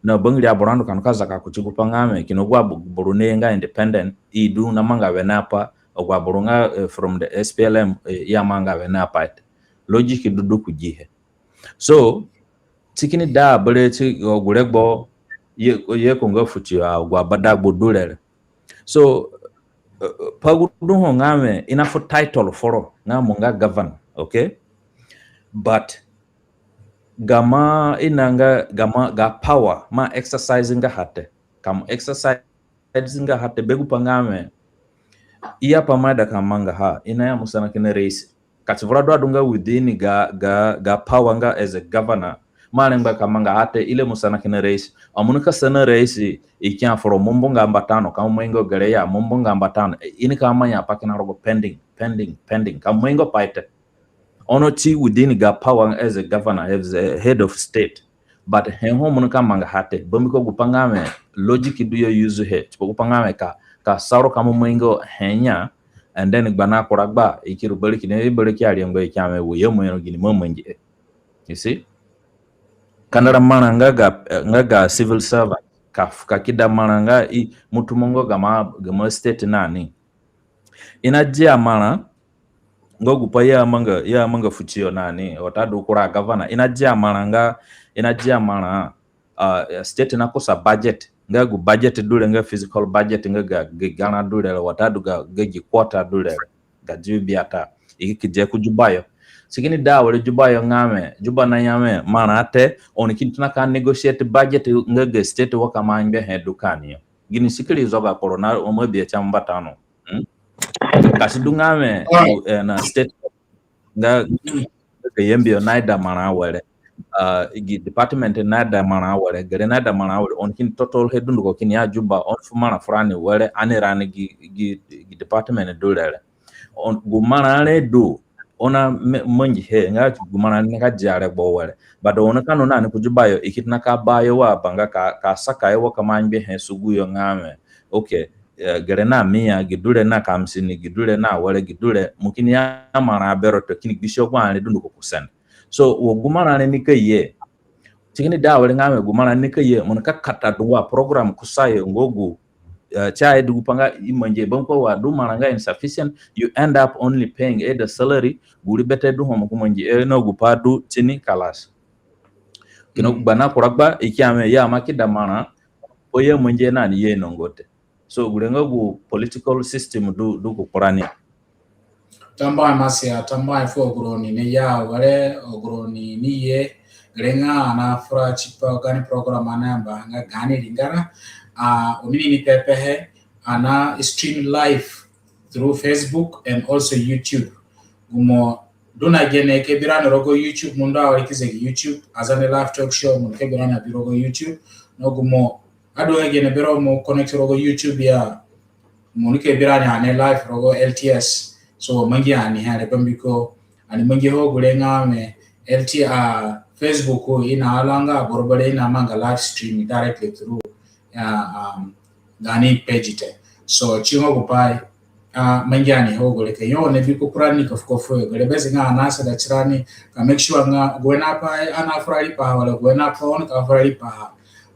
Na bangiri aboro ndu ka nika zaka kuti gu pa nga wẽ, kina agu aboro naye nga independent, i du namanga wene apai, agu aboro nga, eh, from the S P L M, eh, i amanga wene apai te. Logic du du ku gi he. So si kini da bere ti agu regbo ye, ye ko nga futi agu abadagbo du re re. So, uh, uh, pa gu du ho nga wẽ, i nafu title foro nga mo nga governor, okay? But gamo i na nga, gamo ga power mo exercise nga ha te. Ka mo exercise nga ha te, be gu pa nga wẽ, i ya pa mo aida ka mangaha, i naya mo sana kina raisi. Ka si vura du adu nga within ga, ga, ga power nga as a governor, mo arengba ka mangaha te, i re mo sana kina raisi. Amu nika sana raisi, i ki ya foro mo mbunga mbata no, ka mo mai nga gere ya, mo mbunga mbata no. I nika manya pa kina rogo pending, pending, pending. Ka mo mai nga pai te. Ono si within ga power as a governor, as a head of state. But he ho mo nika mangaha te, bambiko gu pa nga wẽ, logic du yo use he tipa gu pa nga wẽ ka, ka sa ro ka mo mai nga he ya, and then gbana kura gba i ki ru bariki ni, i bariki ariahe ngba i ki ya wẽ wa i aima ino gini mo amangihe. You see? Kandara marã nga ga, nga ga civil servant, ka, ka kida marã nga i, mo tumo nga gamo, gamo state na ni. I nadia marã nga gu pa i amanga, i amanga futi yo na ni, watadu kura governor. I nadia marã nga, i nadia marã, uh, state nakusa budget, nga gu budget du re nga physical budget nga ga, ga garã du re re, watadu ga, ga gi quarter du re re, ga diwi biata. I ki dia ku Juba yo. Si kini da were Juba yo nga wẽ, Juba naya wẽ, marã te, oni kini tona ka negotiate budget nga ga state wa ka mo angbe he du ka ni yo. Gini si kiri zoga kporo na, o mo bi e ti mo mbata no. Hmm? Ka si du nga wẽ, eh, na state nga, nga ga Yambio naida marã were. Uh, gi department naida marã were, gere naida marã were, oni kini total he dunduko kini ya Juba, oni fu marã furani were, ani rani gi, gi, gi department du re re. Oni, gu marã re du, oni na mangihe nga gu marã re nika dia regbo were. But oni ka ndu na ni ku Juba yo, i ki tona ka ba yo wa banga ka, ka saka yo wa ka mo angbe he sugu yo nga wẽ, okay, eh, gere na mia, gi du re na kamsini, gi du re na were, gi du re, mo kini ya marã bero te, kini gbisi agu areme dunduko ku sende. So wa gu marã re nika ye, si kini da were nga wẽ gu marã re nika ye, mo nika kata dungu a program kusayo nga gu, eh, si aida gu pa nga i mangihe, bambiko wa du marã nga insufficient, you end up only paying either salary, gu wiri bete du ho mo ki mangihe, eh, na gu pa du tini, kalas. Kina gbana kura gba i ki ya wẽ i aima kida marã, ko i amangihe na ni i ainonga te. So gure nga gu political system du, du ku kpurani. Tambuahe Masia, tambuahe fu agu roni ni ya were, agu roni ni ye, gere nga ani nafura tipa gaani program ani nayamba nga Gaani Ringara. Ah, omini ni pepehe, ani na stream live through Facebook and also YouTube. Gu mo du na gene ke bi rani rogo YouTube, mo ndu awere ki zegi YouTube, Azande Live Talk Show, mo ni ke bi rani abi rogo YouTube, no gu mo adu he gene bero mo connect rogo YouTube ya, mo ni ke bi rani ane live rogo L T S. So mangi ani here bambiko ani mangi ho gure nga me L T, ah, Facebook i na alanga boro boro i na manga live stream directly through, ah, um, gaani page te. So si nga gu pai, ah, mangi ani ho gure ke yo ne bi ku kurani ka fuko fu gure be zi nga ana sa da tirani ka make sure nga gu na pai ana fura riipaha wala gu na pai oni ka fura riipaha.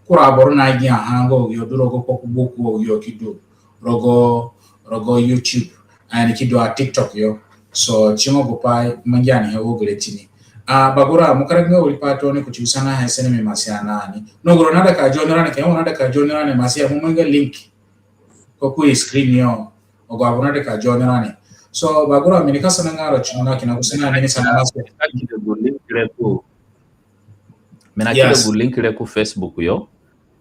Kura aboro na gia ha nga yo du rogo kpoku buku yo ki du rogo, rogo YouTube, ani ki du a TikTok yo. So si nga gu pai mangi ani he wo gure tini. Ah, Bagura, mo karaga nga wiri pai tooni kuti gu sanahe sene mi masia na ni. No gu ro na da ka join rani ke, mo na da ka join rani masia mo manga link ko ku screen yo. Ogo aboro na da ka join rani. So Bagura, mi ni ka sana nga ro si mo na kina gu sanahe mi ni sana masia. Mi na kida gu link re ku Facebook yo.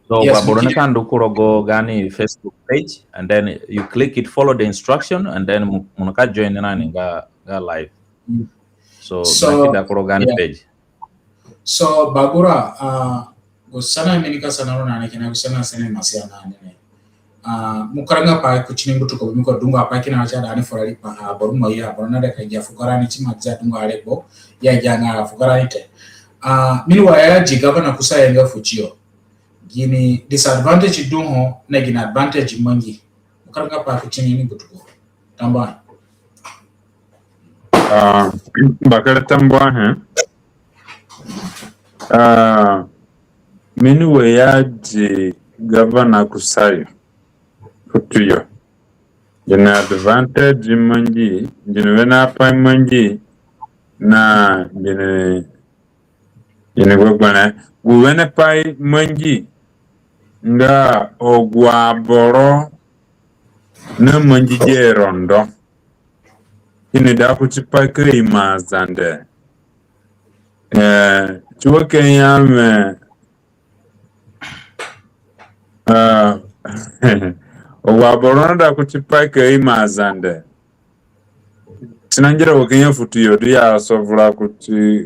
So yes, gu aboro na ka ndu ku rogo gaani Facebook page, and then you click it, follow the instruction, and then mo na ka join rani nga, nga live. So mi na kida ku rogo gaani page. So Bagura, ah, gu sanahe mi ni ka sana ro na ni kina gu sanahe sene masia na ni. Ah, mo karaga pai kuti ni mbutuko, mi ko dungu apai kina wa si ada ani fura riipaha, aboro mo ya, aboro na da ka gia fugo rani si ma si adungu aregbo ya gia nga fugo rani te. Ah, mi ni wa ya di gavana kusayo nga fu tiyo. Gini disadvantage du ho na gini advantage mangi? Mo karaga pai kuti ni mbutuko. Tambuahe. Ah, bakere tambuahe. Ah, mi ni wa ya di gavana kusayo fu tiyo. Gini advantage mangi, gini wene apai mangi, na gini, gini gbegberẽ. Gu wene pai mangi nga agu aboro na mangi gi rondo kini da kuti pai ka imo Azande. Eh, si wa ka ya me, ah, agu aboro na da kuti pai ka imo Azande. Si na ngera wa ka ya fu tiyo du ya sovura kuti,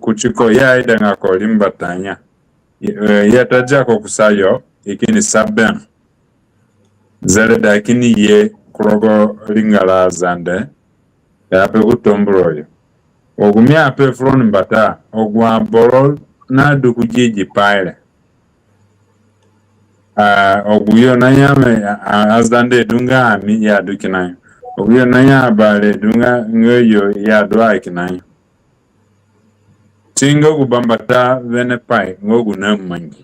kuti ko ya ida nga ko ri mbata ya. Eh, ya ta dia ko kusayo, i kini sa berã. Zereda kini ye ku rogo ringara Azande, ya pe ku Tambura yo. Agu mi ape fu roni mbata, agu aboro na du ku gi gi pai re. Ah, agu yo na ya me, ah, Azande du nga ami ya du kina yo. Agu yo na ya Abare du nga, nga yo ya du a kina yo. Si nga gu bambata wene pai nga gu na mangi.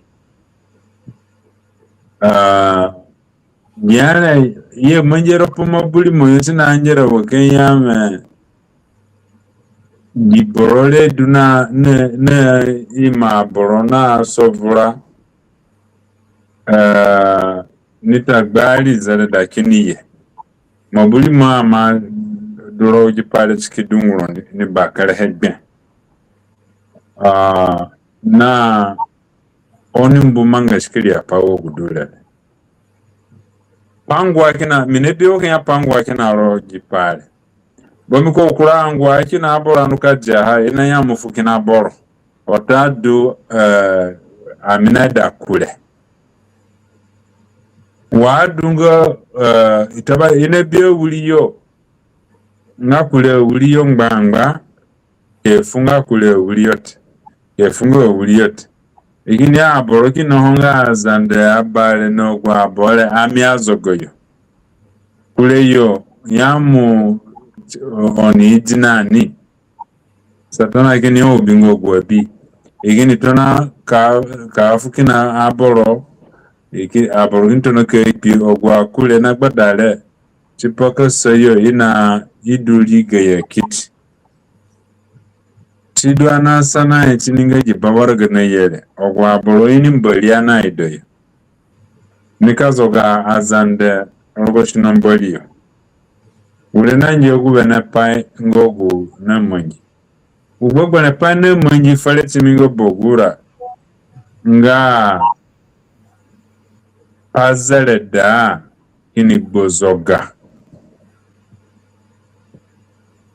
Ah, yare ye mangi ro pa maburi mo yo si na ngera wa ka ya me. Gi boro re du na, na, na imo aboro na sovura. Eh, ni ta gbari zereda kini ye. Maburi mo ima du rogo gi pai re si ki dunguro ni, ni bakere he gbe. Ah, na oni mbu manga si ki ri apai wa gu du re. Pa ngua kina, mi na bi wa ka ya pa ngua kina rogo gi pai re. Bambiko kura angua kina aboro andu ka diaha, i na ya mo fu kina boro. Watadu, eh, ami na da kure. Wa du nga, eh, i ta ba i na bi awiri yo. Nga kure awiri yo ngbangba, ke fu nga kure awiri yo te. Ke fu nga awiri yo te. I kini ya aboro kina ho nga Azande, Abare na agu aboro re ami azogo yo. Kure yo ya mo, o, oni idi na ni. Satana kini ya u bingo agu abi. I kini tona ka, ka fu kina aboro. I ki, aboro kini tona ka kpi agu akure na gbada re. Tipa ka sa yo i na i du ri gayo kiti. Sidu ani asanahe tini nga gi bawaraga na ye re, agu aboro ini Mbori anaida yo. Nika zoga Azande rogo sino Mbori yo. Gure nangia gu wene pai nga gu namangi. Gu gbegberẽ pai namangi fere timi nga Bagura nga pa zereda kini gbozoga.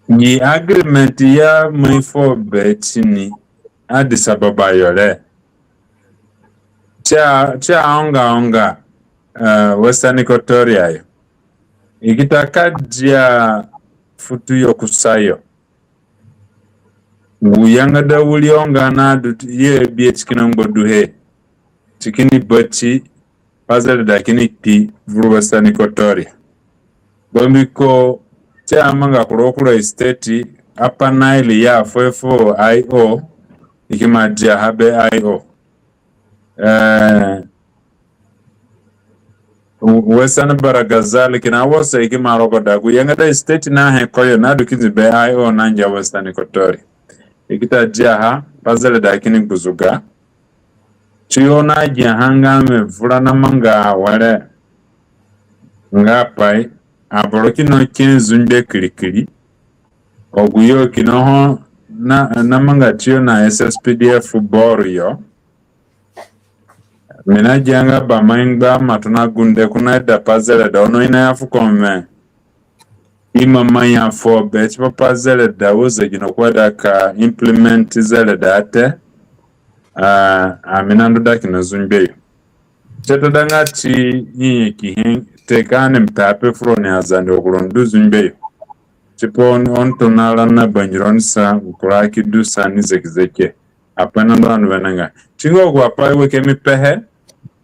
Gi agreement ya mai fu be tini Addis Ababa yo re. Ti a, ti a onga onga, eh, Western Equatoria yo. I ki ta ka dia futu yo kusayo. Gu yangada wiri onga na du ye bi e ti kina ngbaduhe. Ti kini bati pa zereda kini kpi vuru Western Equatoria. Bambiko ti a manga kura kura state, Upper Nile ya fuhe fu I O, i ki ma diaha be I O. Eh, Western Bahr el Ghazal kina wasa i ki ma rogoda gu yangada state na he koyo na du kindi be I O na ngia Western Equatoria. I ki ta diaha pa zereda kini gbuzuga. Tiyo na giaha nga mi vura na manga awere nga pai aboro kina ke nzungbe kirikiri. Agu yo kina ho na, na manga tiyo na S S P D F Bor yo. Mi na gia nga ba mai ngba ma tona gunde ko na ida pa zereda ono i na ya fuko mi. I ma mai ya fu be tipa pa zereda wo zegino ko aida ka implement zereda te. Ah, ami na ndu da kina zungbe yo. Ti ta da nga ti i ki he te ka ni mpe ape fu roni Azande agu roni du zungbe yo. Tipa oni, oni tona rani na bangironi sa, gu kura ki du sa ni zegizegi. Apai na ndu ani wenengai. Ti nga agu apai we ke mi pehe,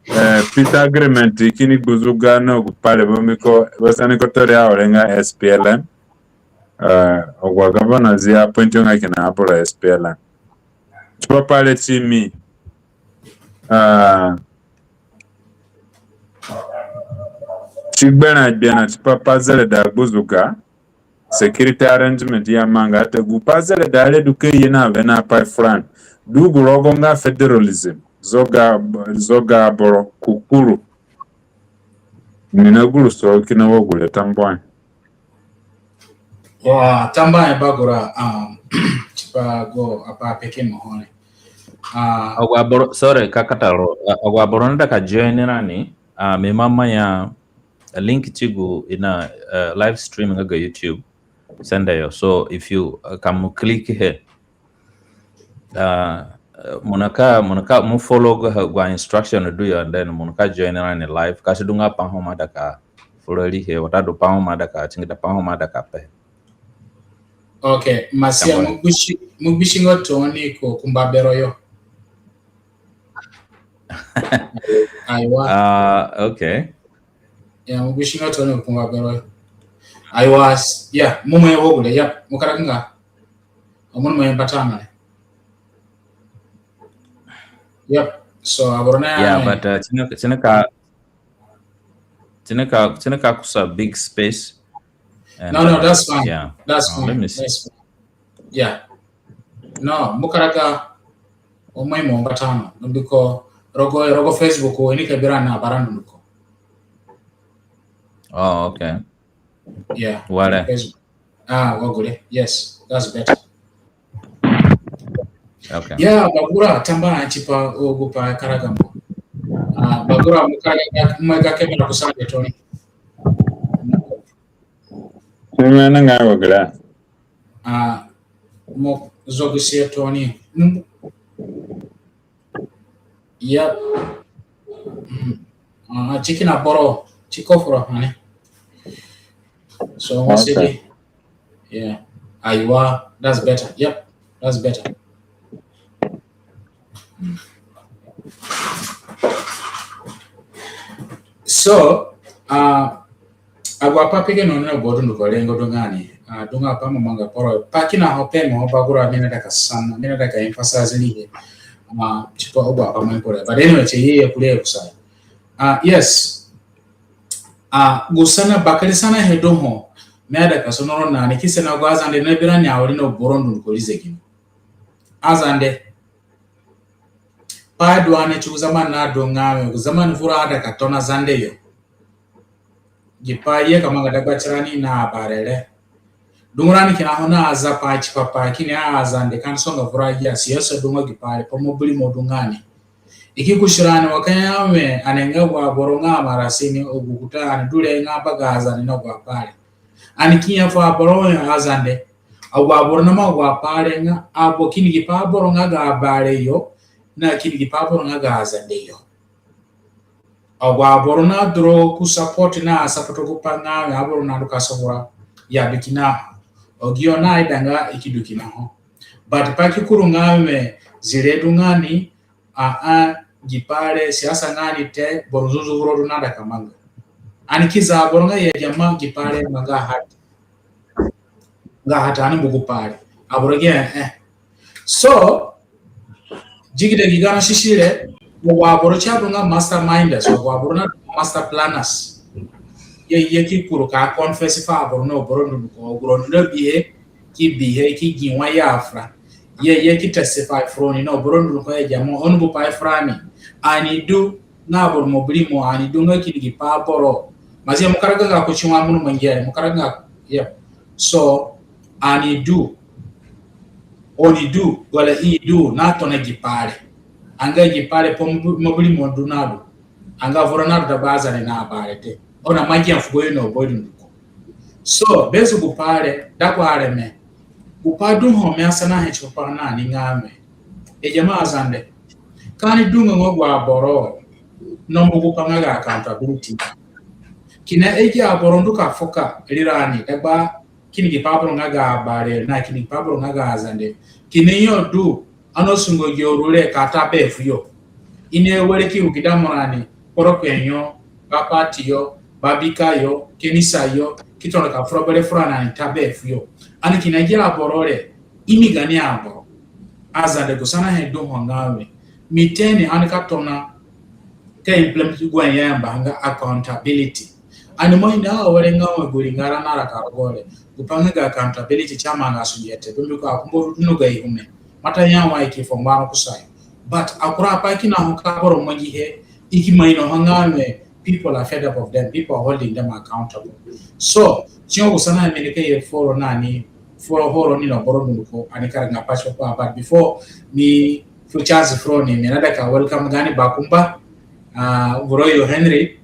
eh, peace agreement kini gbuzuga na gu pai re bambiko Western Equatoria awere nga S P L M. Eh, agu agovernors i appoint yo nga kina aboro S P L M. Tipa pai re ti mi, ah, ti gberã gberã tipa pa zereda gbuzuga, security arrangement ya manga te gu pa zereda re du ka ye na wene apai furani. Du gu rogo nga federalism, zoga, zoga aboro kukuru. Mi na guru so kina wa gure tambuahe. Wa tambuahe Bagura, um, tipa gu apai peke mo ho re. Ah, agu aboro, sorry, ka kata ro, ah, agu aboro naida ka join rani, ah, mi ma mai ya link ti gu ina, eh, live stream nga ga YouTube. Sende yo. So if you, uh, ka mo click he, uh, mo nika, mo nika, mo follow gu, gu instruction du yo, and then mo nika join rani live. Ka si du nga pai ho mo aida ka fura riihe, watadu pai ho mo aida ka tingida, pai ho mo aida ka pehe. Okay, Masia, mo gbisi, mo gbisi nga tooni ku kumba bero yo. Aiwa. Ah, okay. Ya, mo gbisi nga tooni ku kumba bero yo. Aiwa, ya, mo mai wo gure, ya, mo karaga nga. Mo mai mbata na. Yep. So, aboro na ya, but, uh, ti ni, ti ni ka, ti ni ka, ti ni ka kusa big space. And, no, no, uh, that's fine. Yeah. That's fine. Let me see. That's fine. Yeah. No, mo karaga, o mai mo mbata no, mbiko rogo, rogo Facebook, o ini ka bira na barani dunduko. Oh, okay. Yeah. Ware. Facebook. Ah, wa gure. Yes, that's better. Okay. Yeah, Bagura, tambuahe tipa gu pai karaga mo. Ah, Bagura, mo karaga, mo ga camera ku sande tooni. Sima na nga wa gure. Ah, mo zogi si tooni. Mm. Yep. Mm. Ah, si kina boro, si ko fura, honey. So, okay. Yeah. Aiwa, that's better. Yep, that's better. Mm. So, uh, agu apai peke no na gu dunduko rengo du nga ni, ah, du nga pai mo manga kporo, pai kina ho pe mo Bagura mi naida ka sana, mi naida ka emphasize ni he. Ah, tipa agu apai mo kporo. But anyway, si ye ye kure kusa. Ah, yes. Ah, gu sana, bakere sanahe du ho mi aida ka sono ro na ni ki sana gu aZande na bira ni awere na boro dunduko ri zegino. AZande. Pai du ani ti gu zamani na du nga mi, gu zamani vura aida ka tona Zande yo. Gi pai ye ka manga dagba tirani na abare re. Dungu rani kina ho na aza pai tipa pai kini a aZande ka ni songa vura ya siyasa du nga gi pai re, pa mo biri mo du nga ni. I ki kusi rani wa ka ya mi, ani nga agu aboro nga amarasini, agu kuta ani du re nga baga aZande na agu apai re. Ani ki ya fu aboro wa aZande. Agu aboro namanga agu apai re nga, aboro kini gi pa aboro nga ga Abare yo, na kini gi pa aboro nga ga Azande yo. Agu aboro nadu ro ku support na support gu pa nga wẽ aboro nadu ka sogura ya du kina ho. Agi yo naida nga i ki du kina ho. But pa ki kuru nga wẽ zire du nga ni, a, a, gi pai re siasa nga ni te, boro nzunzu vuro du nada ka manga. Ani ki za aboro nga ya jama gi pai re nga hat. Nga hat ani mbu gu pai re. Aboro gi, eh, eh. So, zigida gi gana sisi re, wa aboro si adu nga masterminders, wa aboro na master planners. Ye, ye ki kuru ka confess fu aboro na aboro ndu ko, aboro ndu bihe, ki bihe, ki gi wa ya afura. Ye, ye ki testify fu roni na aboro ndu ko ya jama, oni mbu pai furani. Ani du nga aboro mobiri mo, ani du nga kini gi pa aboro. Mazi mo karaga nga ko si wa mo mangi, mo karaga nga, yeah. So, ani du, oni du, wala i du, na tona gi pai re. Anga gi pai re, pa mobiri mo du nadu. Anga vura nadu dagba Azande na Abare te. Oni amangi a fugo yo na aboro ndu ko. So, bezu gu pai re, dagba areme. Gu pai du ho mi asanahe tipa pa na ni nga wẽ, e jama Azande, ka ani du nga nga agu aboro nambu gu pa nga ga accountability. Kina agi aboro ndu ka fuka rirani dagba kini gi pa aboro nga ga Abare na kini gi pa aboro nga ga Azande. Kina yo du, ani asungo gi uru re ka ta be fuyo. I nawere ki rugida mo rani, kporo kpe yo, ba party yo, ba bika yo, kenisa yo, ki tona ka fura bere fura na ni ta be fuyo. Ani kina gi aboro re, imi gaani aboro. Azande gu sanahe du ho nga wẽ, mi teni ani ka tona ka implement gu ya yamba nga accountability. Ani mo ina awere nga wẽ gu ringara nara ka rogo re. Gu pa nga ga accountability si amanga sunge te, mbiko akumba du no ga ihume. Mata ya wa i ki fu ngbaro kusayo. But akura pai kina ho ka boro mangihe, i ki ima ino ho nga wẽ, people are fed up of them. People are holding them accountable. So, si nga gu sanahe mi nika ye foro na ni, foro horo ni na boro dunduko, ani karaga pa tipa pa, but before mi fu chance fu roni, mi naida ka welcome gaani bakumba, ah, boro yo Henry,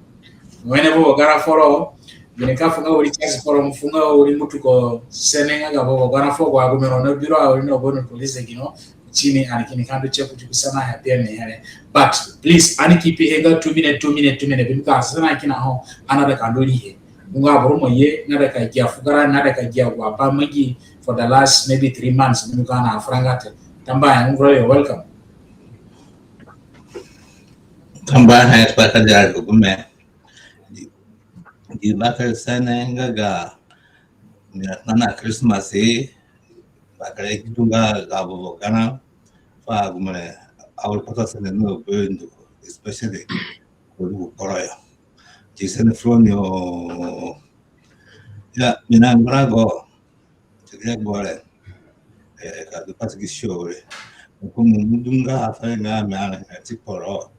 wene vovo garã foro, mi nika fu nga wiri chance foro, mo fu nga wiri mutuko sene nga ga vovo garã foro, agu mi ro na biro, awiri na boro dunduko listen kina, tini ani kini ka ndu tie kuti gu sanahe ape mi here. But please, ani keep he nga two minute, two minute, two minute, because sanahe kina ho, ani naida ka ndu rihe. Nga boro mo ye, naida ka gia fu garã, naida ka gia gu apai mangi for the last maybe three months, mi ka na furanga te. Tambuahe, bro, you're welcome. Tambuahe, pa ka dia gu me. Gi bakere sene nga ga, mi na tona na Christmas, eh, bakere ki du nga ga vovo garã, fu agu mi re, awiri kpata sene no be ndu, especially ko du kporo yo. Ti sene fu roni o, ya, mi na ngbarago. Ti gi gbore. Eh, ka du pati gi show re. Ko mo du nga afa nga mi ana ti kporo.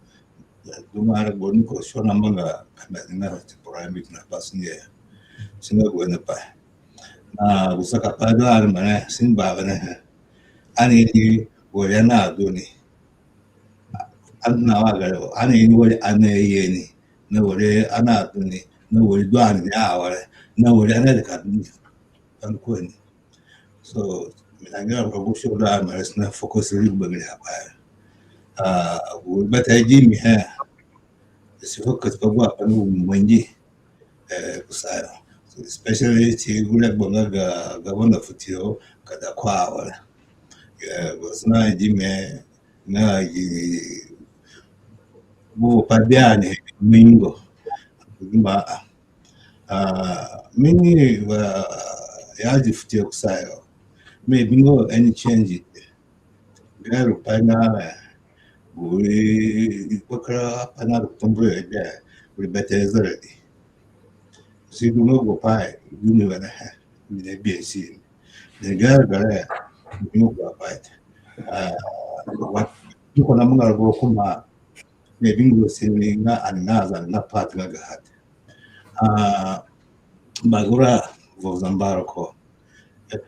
Du nga re gboni ko show na manga ka mi nga ti kporo mi na pasi ni. Si nga gu wene pai. Na gu saka pai du ani mane, si ni ba wene. Ani ni were na du ni. Ani na wa gare wo. Ani ni were ani ye ni. Na were ani adu ni. Na were du ani ni awere. Na were ani de ka du ni. Ani ko ni. So, mi na ngia ko gu show du ani mane si na focus ri gbegere apai. Ah, gu bete gi mi he. Si focus pa gu apai gu mangi. Eh, kusayo. So, especially ti gu regbo nga ga, ga governor fu tiyo, ka da ko awere. Eh, gu sanahe gi mi nga gi gu pa bia ni mingo. Ma, ah, mi ni wa ya di fu tiyo kusayo. Mi bingo any change. Garu pai nga, eh, gu ri kpakara pai na ru kumburu ya de, gu ri bete zeredi. Si du nga gu pai, du ni wene he, mi ne bi si. Ne garu gare, du ni gu pai. Ah, wa, du ko na manga gu kuma, ne bingo si ni nga ani na za na part nga ga hat. Ah, bagura vo zambaro ko.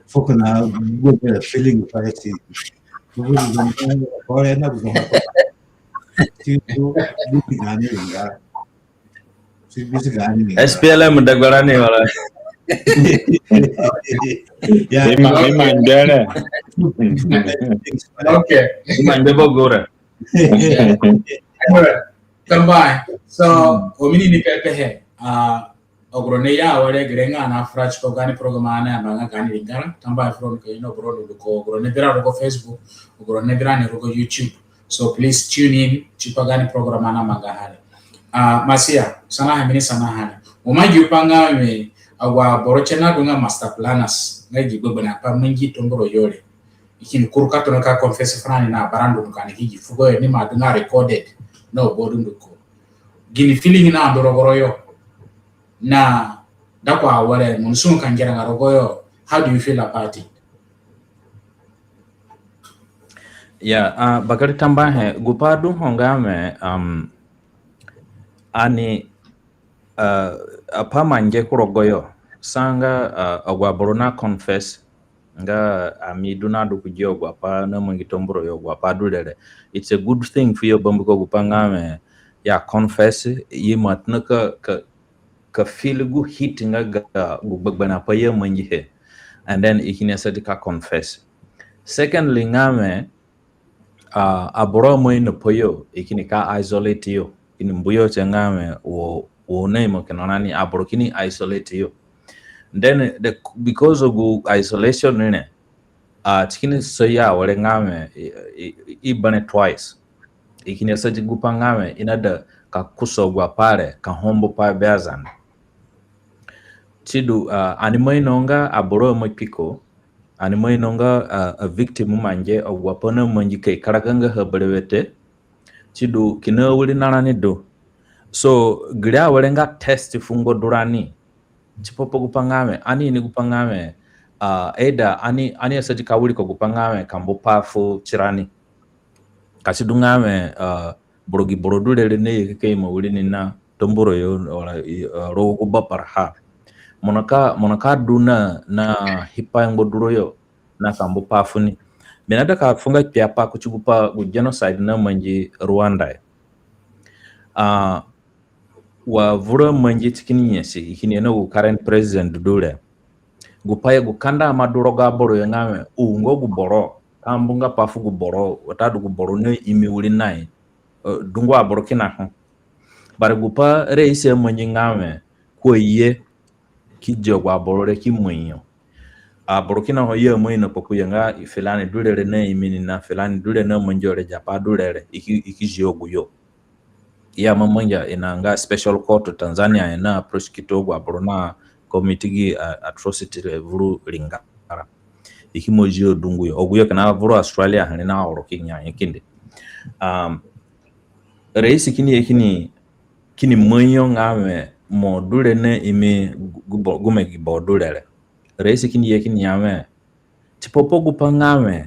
Fuko na gu feeling pa ti. Gu zambaro ko re na gu zambaro ko. Ti gu, gu ti gani nga. Ti gu ti gani nga. S P L M dagbara ni wala. Yeah, ima ima ndere. Okay. Ima ndebo gora. Tambai. So, o mi ni pepe he. Ah, agu roni ya awere gere nga na fura tipa gaani program ani amanga gaani ringara. Tambai furo ni ko ino bro du ko agu roni bira rogo Facebook, agu roni bira ni rogo YouTube. So please tune in tipa gaani program ani amanga ha re. Ah, Masia, sanahe mi ni sanaha re. Mo mangi pa nga mi agu aboro tie na du nga master planners, nga gi gbegberẽ apai mangi Tombura yo re. I kini kuru ka tona ka confess furani na barandu ka ni ki gi fugo ni ima du nga recorded. No, bodu nduko. Gini feeling na ndu rogo ro yo. Na da ko awere mo ni sungu ka ngera nga rogo yo. How do you feel about it? Yeah, uh, bakere tambuahe, gupai du ho nga mi, um, ani, uh, apai mangi ku rogo yo. Sa nga, uh, agu aboro na confess nga ami du na du ku gi agu apai na mangi Tombura yo, agu apai du re re. It's a good thing fuyo, bambiko gupai nga mi ya confess, i ima tona ka, ka, ka feel gu hit nga ga gu gbegberẽ apai i amangihe. And then i kini asadi ka confess. Secondly, nga mi, uh, aboro ima ino pa yo, i kini ka isolate yo. Kini mbu yo tie nga mi wo, wo na imo kina rani, aboro kini isolate yo. Then the, because of gu isolation ni re, uh, ti kini sa yo awere nga mi, i, i, i bere twice. I kini asadi gupai nga mi i naida ka kusa agu apai re, ka hombo pai be Azande. Sidu, uh, ani ima ino nga aboro ima kpi ko, ani ima ino nga, uh, a victim ima nge agu apai na mangi ka i karaga nga ha berewe te. Sidu kina awirinarani du. So gere awere nga test fu ngbadurani. Tipa pa gupai nga mi, ani ini gupai nga mi, uh, either ani, ani asadi ka wirika gupai nga mi ka mbu pai fu tirani. Ka si du nga mi, uh, boro gi boro du re re naye ka imo wirini na Tombura yo, ora, i, uh, rogo gu babara ha. Mo nika, mo nika du na, na hipai ngbaduro yo na ka mbu pai funi. Mi naida ka fu nga kpiapai kuti gupai gu genocide na mangi Rwanda yo. Uh, wa vura mangi ti kini nyasi, i kini ye na gu current president du re. Gupai gu kanda ima du rogo aboro yo nga mi, u nga gu boro ka mbu nga pai fu gu boro, watadu gu boro na imi wirinai, uh, dungu aboro kina ho. But gupai raisi amangi nga mi, ko aye ki di agu aboro re ki mai yo. Aboro kina ho i ima ino kpaku yo nga filani du re re na imi ni na filani du re na mangi yo re, gi apai du re re, i ki, i ki zi agu yo. I ima mangi ina nga special court Tanzania, i na prosecute agu aboro na commit gi, uh, atrocity re vuru ringara. I ki mo zi yo dungu yo. Agu yo kina vuru Australia, hani na oro ki nya kindi. Um, raisi kini ye kini, kini mai yo nga mi, mo du re na imi gu bo, gume gi boro du re re. Raisi kini ye kini ya mi, tipa pa gupai nga mi,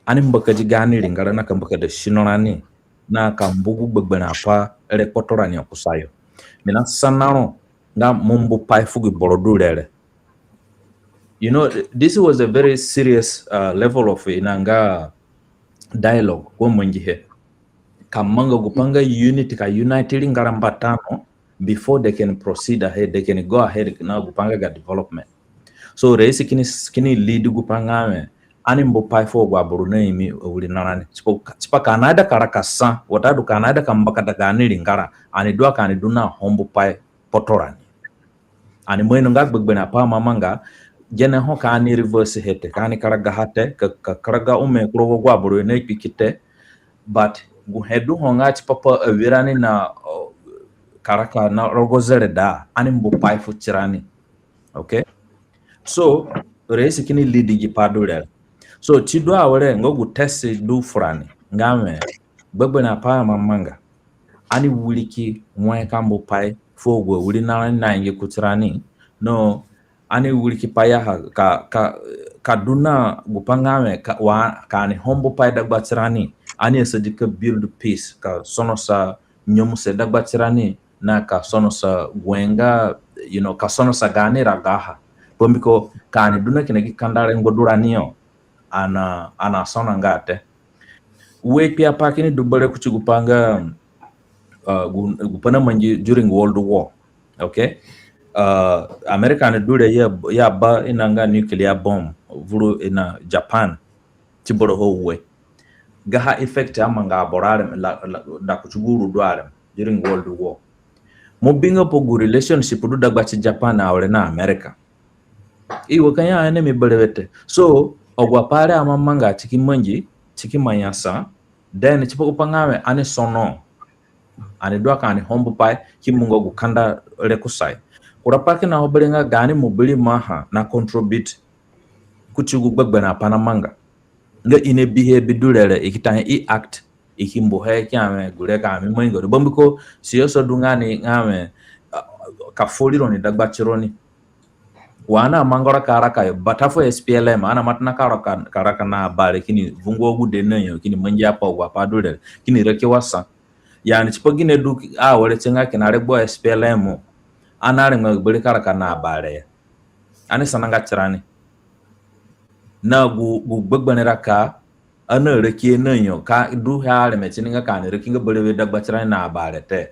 ani mbakadi gaani ringara na ka mbakada sino rani na ka mbu gu gbegberẽ apai re kpotorani kusayo. Mi nasana ro nga mo mbu pai fu gi boro du re re. You know, this was a very serious, uh, level of, ina nga dialogue ko mangihe. Ka manga gupai nga unity, ka unite ringara mbata no, before they can proceed ahead, they can go ahead na gupai nga ga development. So raisi kini, kini lead gupai nga mi, ani mbu pai fu agu aboro na imi awirinarani. Tipa, tipa ka ani aida ka raka sa, watadu ka ani aida ka mbakada gaani ringara, ani du a ka ani du na hombo pai kpotorani. Ani ima ino nga gbegberẽ apai ima manga, gene ho ka ani reverse he te, ka ani karagaha te, ka, ka karaga ome ku rogo agu aboro yo na kpi ki te, but guhe du ho nga tipa pa awirani na, uh, ka raka na rogo zereda, ani mbu pai fu tirani. Okay? So raisi kini lead gi pai du re. So si du awere nga gu test du furani nga mi, gbegberẽ apai ima manga, ani wiriki wai ka mbu pai fu agu awirinarani na ingi kutirani, no, ani wiriki pai ya ha ka, ka, ka du na gupai nga mi ka, wa, ka ani hombo pai dagba tirani, ani asadi ka build peace, ka sonosa nyemuse dagba tirani, na ka sonosa gu nga, you know, ka sonosa gaani ragaha. Bambiko ka ani du na kina gi kanda re ngbadurani yo, ani, ani asona nga te. Ue kpiapai kini du berewe kuti gupai nga, uh, gu, gupai namangi during World War. Okay? Uh, America ni du re ya, ya ba ina nga nuclear bomb vuru ina Japan, ti boro ho ue. Gaha effect amanga aboro areme la, la, da kuti gu uru du areme during World War. Mo bi nga pa gu relationship du dagba ti Japan awere na America. I wa ka ya enemy berewe te. So, agu apai re ima manga ti ki mangi, ti ki manyasa, then tipa gu pa nga wẽ ani sono. Ani du aka ani hombu pai ki mungo gu kanda re kusayo. Kura pai kina ho bere nga gaani mubiri maha na contribute kuti gu gbegberẽ apai namanga. Nga i nabihe bi du re re, i ki ta he i act, i ki mbu he ki ya wẽ gure ka mi mangi gure. Bambiko siyasa du nga ni nga wẽ, ah, ka fori roni dagba tironi. Wa ani amanga raka araka yo, bata fu S P L M, ani ima tona ka raka, ka raka na Abare kini vungu agude na yo, kini mangi apai, agu apai du re re, kini raki wa sa. Yani tipa gine du awere tie nga kina regbo S P L M, ani arengbanga gbere ka raka na Abare ya. Ani sananga tirani na gu, gu gbegberẽ raka ani araki na yo, ka du he areme tini nga ka ani raki nga berewe dagba tirani na Abare te.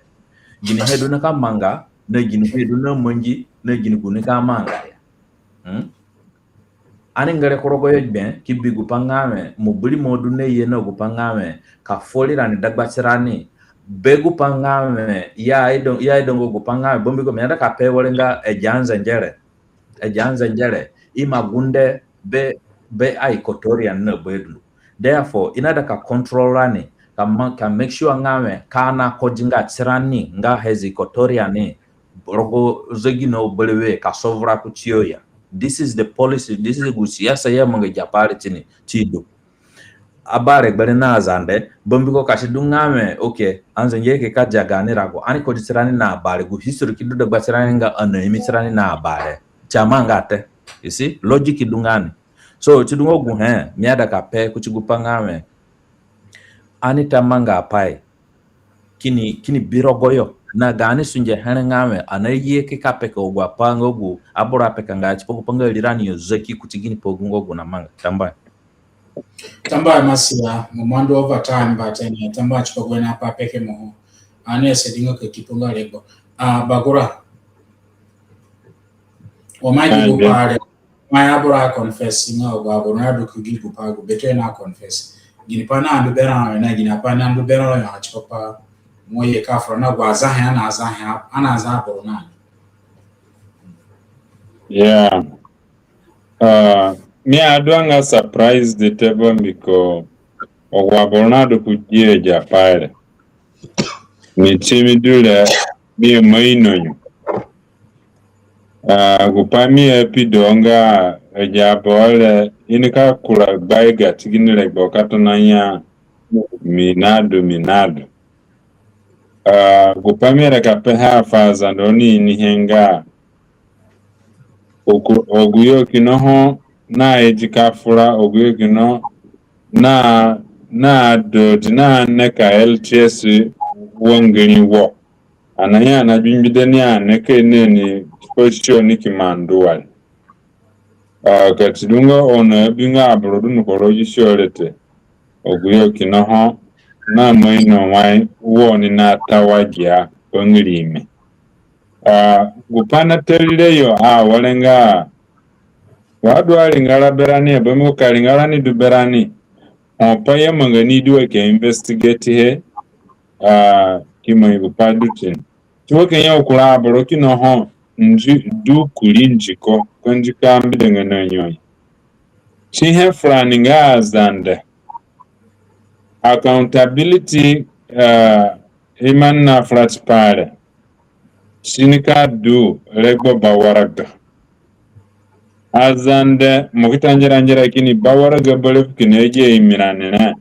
Ginihe du nika manga, na ginihe du namangi, na gini gu nika manga ya. Hmm? Ani ngere ku rogo yo gbe, ki bi gu pa nga wẽ, mubiri mo du na ye na gu pa nga wẽ, ka fori rani dagba tirani, be gu pa nga wẽ, ya i du, ya i du nga gu pa nga wẽ, bambiko mi aida ka pe were nga agi anzengere. Agi anzengere, ima gunde be, be a Equatorian na be dunduko. Therefore, i naida ka control rani, ka ma-, ka make sure nga wẽ, ka ani akodinga tirani, nga as Equatorian, rogo zegino berewe ka sovura kutiyo ya. This is the policy, this is gu siyasa i amanga agi apai re tini, ti du. Abare gbere na Azande, bambiko ka si du nga wẽ, okay, anzengere ke ka dia gaani rago, ani kodi tirani na Abare, gu history ki du dagba tirani nga ani aimi tirani na Abare. Si amanga te. You see, logic du nga ni. So, si du nga gu he mi aida ka pe kuti gu pa nga wẽ, ani ta manga apai kini, kini bi rogoyo. Na gaani sunge here nga wẽ, ani aye ki ka peka agu apai nga gu aboro apekanga tipa gu pa nga rirani yo zaki kuti gini pa gu nga gu namanga. Tambuahe. Tambuahe Masia, mo mandu overtime, but, eh, tambuahe tipa gu wene apai peke mo ho. Ani asadi nga ka tipa nga regbo. Ah, Bagura. Wa mo agi gu pai re. Mai aboro a confess nga agu aboro nadu ku gi gu pai gu bete na confess. Gini pai nandu berã ro na gini apai nandu berã ro ya tipa pa mo ye ka fura na agu azahe, ani azahe, ani aza aboro na ni. Yeah. Ah, mi aduanga surprised te bambiko agu aboro nadu ku gi agi apai re. Ni timi du re, mi ima ino yo. Ah, gu pai mi apido nga agi aboro re, i nika kura gbaiga ti gini regbo ka tona ya mi nadu, mi nadu. Ah, gu pai mi aida ka peha fu Azande oni inihe nga, oku-, agu yo kina ho na idi ka fura, agu yo kina ho na, na dodi na neka L T S wangiri wo. Ani aya na gbingbide ni ani ka ino ni position ni ki mandu wari. Ah, ka ti du nga oni abi nga aboro du ni koro gi sio re te. Agu yo kina ho na mo ino wai wo ni na ta wa gia bangiri ime. Ah, gu pai na ta rire yo awere nga wa du aringara berani, bambiko ka ringara ni du berani, ho pai i amanga ni du wa ki investigate he, ah, ki mangi gu pai du tini. Ti wa ka ya kura aboro kina ho ndi du kuri ndiko, ko ndiko ambidanga na nyoi. Si he furani nga Azande. Accountability, ah, i ima na fura tipa re. Si nika du regbo bawaraga. Azande mo ki ta ngera ngera kini bawaraga berewe fu kina agi aimi rani re.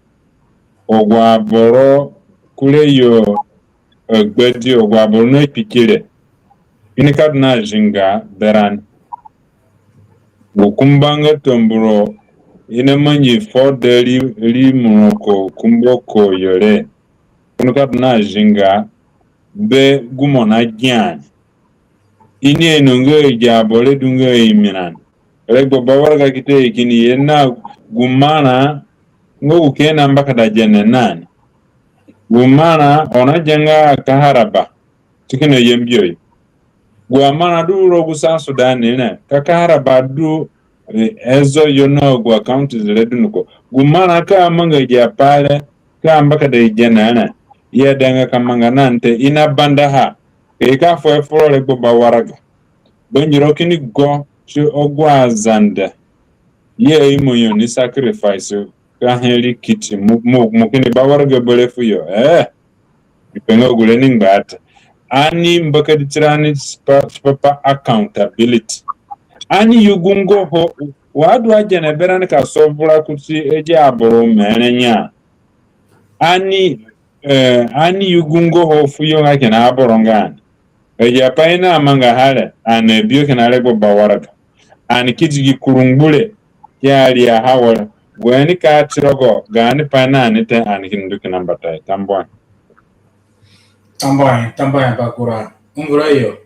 Agu aboro kure yo agbadi, agu aboro na kpikire. I nika du na zinga berani. Gu kumba nga Tamburo i namangi fo de ri, ri muroko kumba ko yo re. Ko nika du na zinga be gu mo na gia ni. I ni ino nga agi aboro re du nga aimi rani. Regbo bawaraga ki ta ye kini ye na gu marã nga gu kina mbakada gene na ni. Gu marã oni agianga Kaharaba ti kina Yambio yo. Gu amarã du rogo gu South Sudan re, ka ka araba du, eh, ezo yo na gu account re dunduko. Gu marã ka manga agi apai re, ka mbakada i gene re, i aidanga ka manga na ni te, i na bandaha, ka i ka fuhe furo regbo ba waraga. Bangiro kini go ti agu aZande i aimo yo ni sacrifice ka he ri kiti mo, mo, mo kini ba waraga bere fuyo. Eh, i pe nga gure ni ngba te. Ani mbakadi tirani tipa, tipa pa accountability. Ani yugu nga ho, wa du agene berani ka sovura kuti agi aboro mere nya. Ani, eh, ani yugu nga ho fuyo nga kina aboro nga ani. Agi apai i na mangaha re, ani abi yo kina regbo ba waraga. Ani ki di gi kuru ngbure, ki ari aha were. Gu ni ka ti rogo gaani pai na ni te, ani kini ndu kina mbatayo. Tambuahe. Tambuahe, tambuahe bakura. Unguro yo.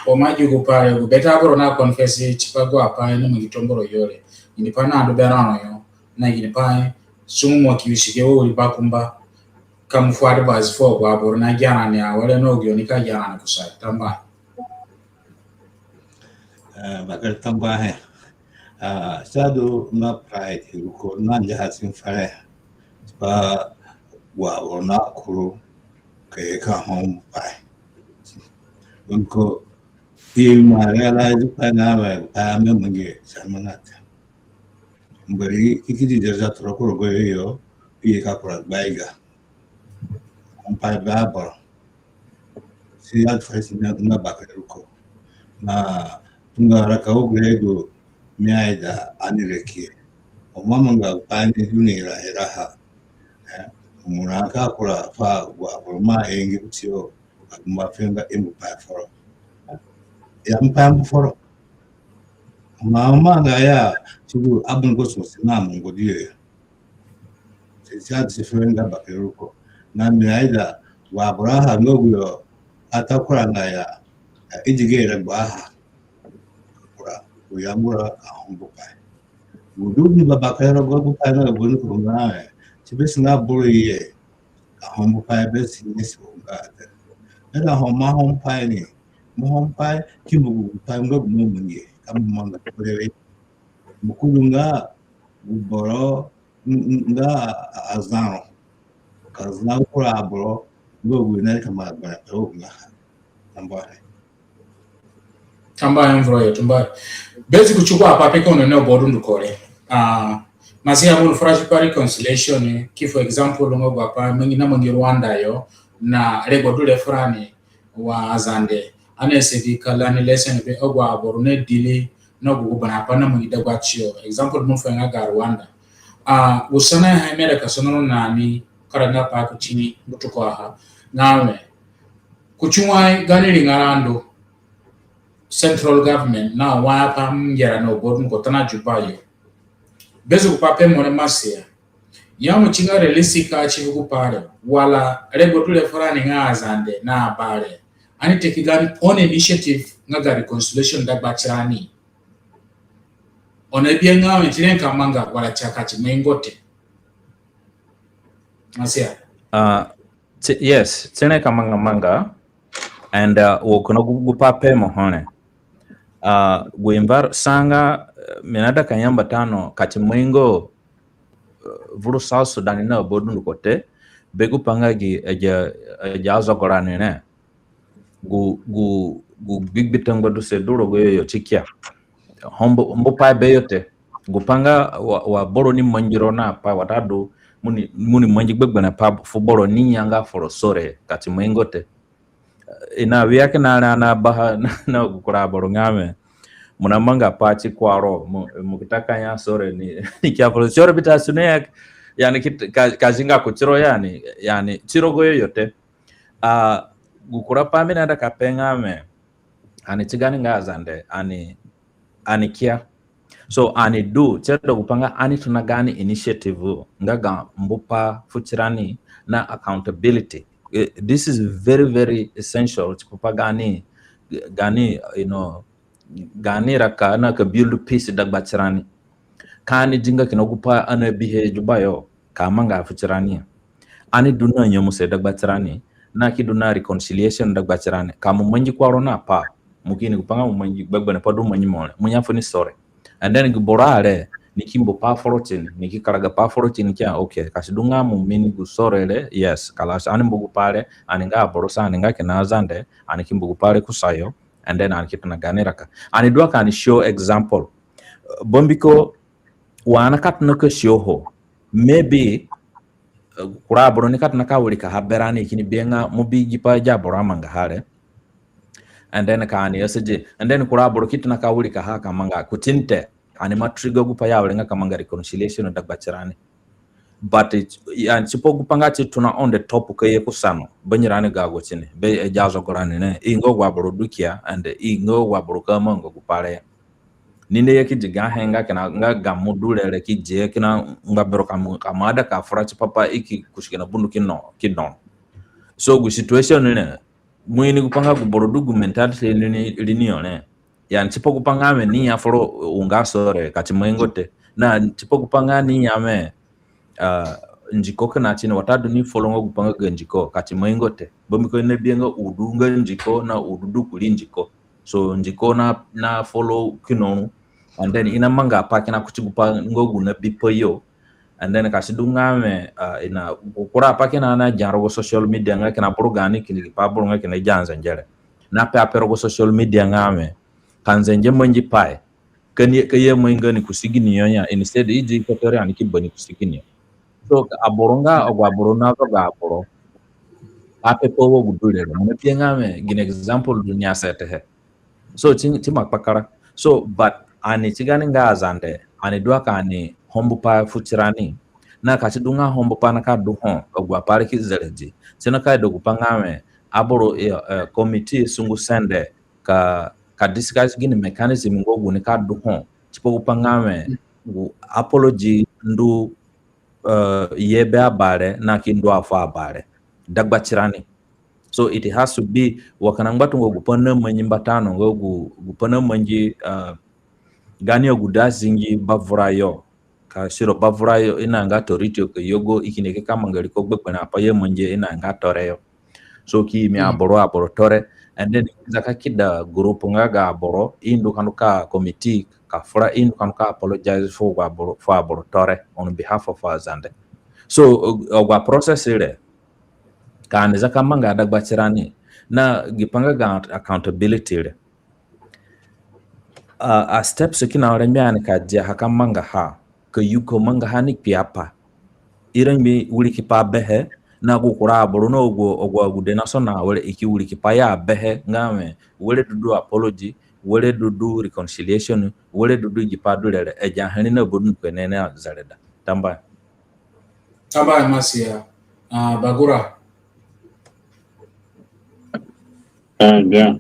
O ma gi gu pai re, gu bete aboro na confess tipa gu apai na mangi tomboro yo re. Gini pai na du berã ro yo. Na gini pai sungu mo ki wisi ge wo wiri bakumba. Ka mo fu advise fu agu aboro na gia rani awere na agu oni ka gia rani kusayo. Tambuahe. Eh, bakere tambuahe. Ah, si adu nga pride, ruko na ngia ha si fere. Tipa wa wo na kuru ke ka hom pai. Ruko i ma realize pai na we pai ame mangi sa manata. Mbari kiki di jaza toro kuru go yo, i ka kura gbaiga. Hom pai ba aboro. Si advice na, na bakere ruko. Na tunga raka ugure gu mi aida ani reki. O ma manga pai ni du ni ira iraha. Eh, mo na ka kura fu agu aboro ma engi kutiyo, agu ma fenga imbu pai foro. Ya mbu pai mbu foro. Ma, ma nga ya, tigu abun go so si na mungo di yo ya. Si, si adu si fere nga bakere ruko. Na mi aida, wa aboro aha nga gu yo ata kura nga ya, eh, i di ge ira gbaha. Kura, gu ya ngura ka hom pai. Gu du ni ba bakere rogo gu pai na gu ni kuru nga, eh, ti be si nga buru ye, ka hom pai be si ni si nga te. Eda hom ma hom pai ni, mo hom pai, ki mbu gu pai nga gu mo mangi, ka mo manga kure we. Mo kudu nga gu boro, n-, n-, nga azaro. Ka zaro kura aboro, nga gu na ka ma gbara pe o nga. Tambuahe. Tambuahe mvuro yo, tambuahe. Basic ku ti gu apai pe ko no na bo dunduko re. Ah, masia mo fura tipa reconciliation, ki for example, nga gu apai mangi na mangi Rwanda yo, na regbo du re furani wa Azande. Ani asadi ka learn lesson be agu aboro na deal na gu gu bana pai na mangi dagbatiyo. Example mo fu nga ga Rwanda. Ah, gu sanahe mi aida ka sana ro na ni karaga pai kuti ni butuko aha. Nga we, kuti wai gaani ringara ndu central government na wai apai ngera na bo dunduko ta na Juba yo. Basic gu pai pe mo re masia. Ya mo ti nga realistic ka ti gu pai re, wala regbo du re furani nga Azande na Abare, ani take gaani own initiative nga ga reconciliation dagbatirani. Ono bi nga we ti re ka manga wala ti ka ti maingo te. Masia. Ah, ti-, yes, ti re ka manga manga. And, uh, wo kina gu-, gu pai pe mo ho re. Ah, gu envir-, sanga, eh, mi naida ka yamba tano, ka ti maingo, eh, vuru South Sudan na bo dunduko te, be gu pai nga gi, eh, agi, eh, agi azogo rani re. Gu, gu, gu gbigbi tangba du se du rogo yo yo ti kia. Ho mbu, mbu pai be yo te. Gu pai nga wa, wa boro ni mangi ro na pai watadu mo ni, mo ni mangi gbegberẽ pai fu boro ni yanga foro sore ka ti maingo te. I na wia kina re na baha na, na gu kura aboro nga we, mo na manga pai ti kua ro, mo, mo ki ta ka ya sore ni, ni kia foro sore bita sune ya, yani ki-, ka, ka zinga kutiro yani, yani ti rogo yo yo te. Ah, gu kura pai mi naida ka pe nga we, ani ti gaani nga Azande, ani, ani kia. So, ani du, ti adu gu pai nga ani tona gaani initiative, nga ga mbu pai fu tirani na accountability. Eh, this is very, very essential. Tipa pa gaani, gaani, you know, gaani raka na ka build peace dagbatirani. Ka ani di nga kina gu pai ani abihe Juba yo, ka manga fu tirani. Ani du na nyemuse dagbatirani, na ki du na reconciliation dagbatirani. Ka mo mangi kua ro na pai, Mo ki ini gupai nga mo mangi gbegberẽ pai du mangi mo re, mo ya fu ni sorry. And then gu boro re, ni ki mbu pai foro tini, ni ki karaga pai foro tini kia, okay, ka si du nga mo mi ni gu sorry re, yes, kalas, ani mbu gupai re, ani nga aboro sa, ani nga kina Azande, ani ki mbu gupai re kusayo, and then ani ki tona gaani raka. Ani du a ka ani show example. Bambiko wa ani ka tona ka show ho, maybe, eh, kura aboro ni ka tona ka wirikaha berani kini bi nga mo bi gipai agi aboro amangaha re. And then ka ani asadi, and then kura aboro ki tona ka wirikaha ka manga kuti ni te, ani ima trigger gupai ya were nga ka manga reconciliation dagbatirani. But it, yani, tipa gupai nga si tona on the top ka ye kusa no, bangirani gago tini, be agi azogorani re, i nga agu aboro du kia, and i nga agu aboro ka manga gupai re. Ni naye ki di gahe nga kina nga gamo du re re ki di kina ngba bero ka mo, ka mo aida ka fura tipa pai i ki kusi kina bundu ki no, ki no. So gu situation re, mo ini gupai nga gu boro du gu mentality rini, rini yo re. Yani tipa gupai nga wẽ ni ya foro unga sorry ka si mangi nga te. Na tipa gupai nga ni ya wẽ, ah, ndiko kina tini watadu ni follow nga gupai nga ga ndiko ka si mangi nga te. Bambiko i nabi nga u du nga ndiko na u du du kurii ndiko. So ndiko na, na follow kina ru. And then i namanga pai kina kuti gupai nga gu nabi pai yo. And then ka si du nga wẽ, ah, i na kura pai kina nagia rogo social media nga kina buru gaani kini gipai buru nga kina gia nzengere. Na pe ape rogo social media nga wẽ, ka nzengere mangi pai, ka ni, ka ye mangi nga ni kusi gini yo ya, instead i di Equatoria ni ki ba ni kusi gini yo. So aboro nga agu aboro nazoga aboro ape pai wa gu du re re, mo nabi nga wẽ gini example du ni asetehe. So ti, ti ima kpakara. So but ani ti gaani nga Azande, ani du a ka ani ho mbu pai fu tirani. Na ka si du nga ho mbu pai nika du ho, agu apai re ki zeredi, si nika ida gupai nga wẽ aboro, eh, eh, committee sungu sende ka, ka discuss gini mechanism nga gu nika du ho tipa gupai nga wẽ gu apology ndu, eh, ye be Abare na ki ndu a fu Abare dagbatirani. So it has to be wa kina ngbatunga gupai namangi mbata no nga gu, gupai namangi, eh, gaani agude azingi bavurayo. Ka siro bavurayo i na nga Toritio ka yugo, i kini ke ka manga riko gbegberẽ apai i amangihe i na nga Toreyo. So ki imi aboro, aboro Tore, and then i za ka kida group nga ga aboro, i ndu ka ndu ka committee, ka fura i ndu ka ndu ka apologize fu agu aboro, fu aboro Tore on behalf of Azande. So agu a process re, ka ani za ka manga dagbatirani, na gipai nga ga accountability re. A, a steps kina were mi ani ka dia ha ka mangaha, ka yugo mangaha ni kpiapai. I rengbe wirikipai behe, na gu kura aboro na agu, agu agude na sona were i ki wirikipai ya behe, nga wẽ, were dudu apology, were dudu reconciliation, were dudu gipai du re re, agi ahe re na badunduko ni na zereda. Tambuahe. Tambuahe Masia, ah, Bagura. Ah, yeah.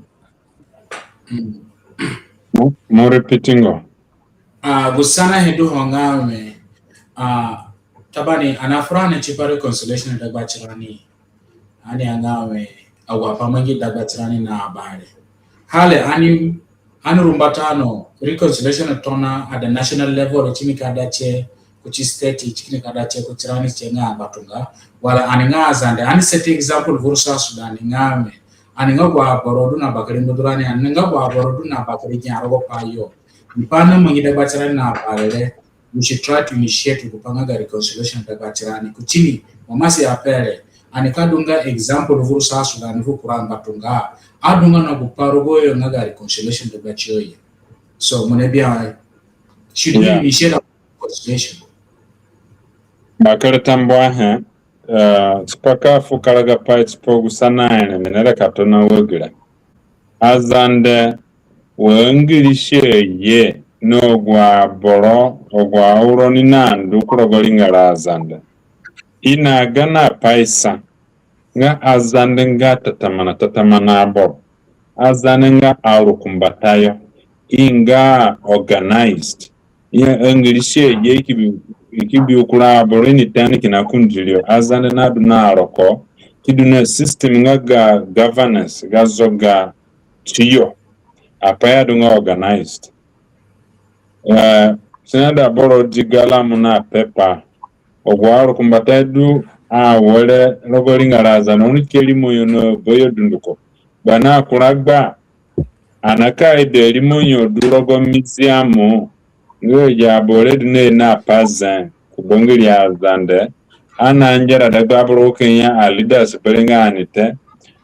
Mm. Mo, mo repeating o. Ah, gu sanahe du ho nga wẽ, ah, tabani ani afura ni tipa reconciliation dagbatirani. Ani ya nga wẽ, agu apai mangi dagbatirani na Abare. Hale ani, ani ru mbata no, reconciliation tona at the national level, ti ni ka da tie kuti state, ti ni ka da tie kuti rani tie nga ngbatunga. Wala ani nga Azande, ani set example vuru South Sudan nga wẽ, ani nga agu aboro du na bakere ngbaturani, ani nga agu aboro du na bakere gia rogo pai yo. Pai namangi dagbatirani na Abare re, we should try to initiate gupai nga ga reconciliation dagbatirani. Kuti ni, wa Masia ape re, ani ka du nga example vuru South Sudan fu kura ngbatunga. Adunga na gupai rogo yo nga ga reconciliation dagbatiyo ya. So mo nabi a, should we initiate a reconciliation? Bakere tambuahe, eh, tipa ka fu karagapai tipa gu sanahe re, mi naida ka tona wa gira. Azande, wa English ye, na agu aboro, agu auro ni nandu ku rogo ringara Azande. I naga na pai sa nga Azande nga tatamana, tatamana aboro. Azande nga arukumbatayo. I nga organized. Ya English ye, i ki bi, i ki bi kura aboro ini tani kina kundiri yo. Azande nadu na aroko, ki du na system nga ga governance, ga zoga tiyo. Apai adu nga organized. Eh, si naida boro di galamu na pepa. Agu arukumbatayo du awere rogo ringara Azande, oni ke rimo yo na bayo dunduko. Gba na kura gba, Ani ka ida rimo yo du rogo museum, nga agi aboro du na, na pa zee ku bangiri Azande. Ani angera dagba aboro kina a leaders berewe nga ani te.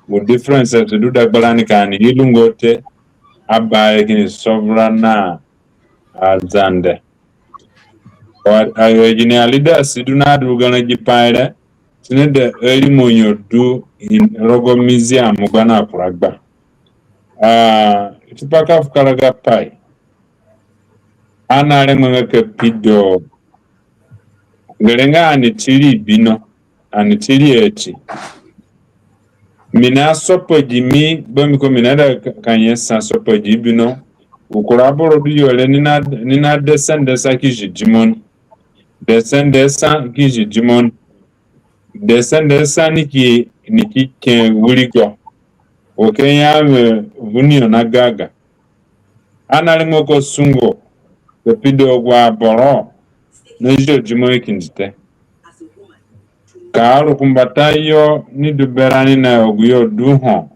Gu differences du dagba rani ka ani irungo te. Abayo kini sovura na Azande. Wa, a, gini a leaders du na du garã gi pai re, si naida rimo yo du in rogo museum gba na kura gba. Ah, tipa ka fu karagapai. Ani arengbanga ka pido. Gere nga ani tiri bino. Ani tiri eti. Mi nasopa gimi, bambiko mi naida ka, ka nye sa sopa gi bino. Gu kura boro du yo re ni na, ni na descend sa ki zi dimo ni. Descend sa ki zi dimo ni. Descend sa ni ki, ni ki ke wirigo. Wa ka ya mi vuni yo na gaga. Ani arengbanga ka sungo ka pido agu aboro na zio dimo i kindi te. Ka rukumbatayo ni du berani na agu yo du ho.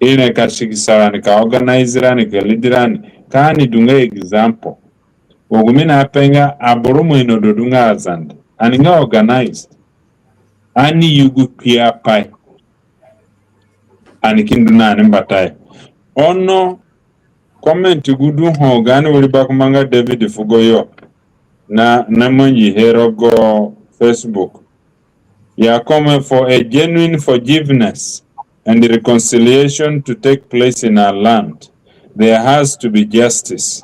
I re ka sigisa rani, ka organize rani, ka lead rani. Ka ani du nga example. Wa gu mi naape nga aboro ima ino du nga Azande. Ani nga organized. Ani yugu kpiapai. Ani ki ndu na ani mbatayo. Ono comment gu du ho gaani wiri bakumba nga David fugo yo na, namangihe rogo Facebook. Ya comment: for a genuine forgiveness and reconciliation to take place in our land, there has to be justice.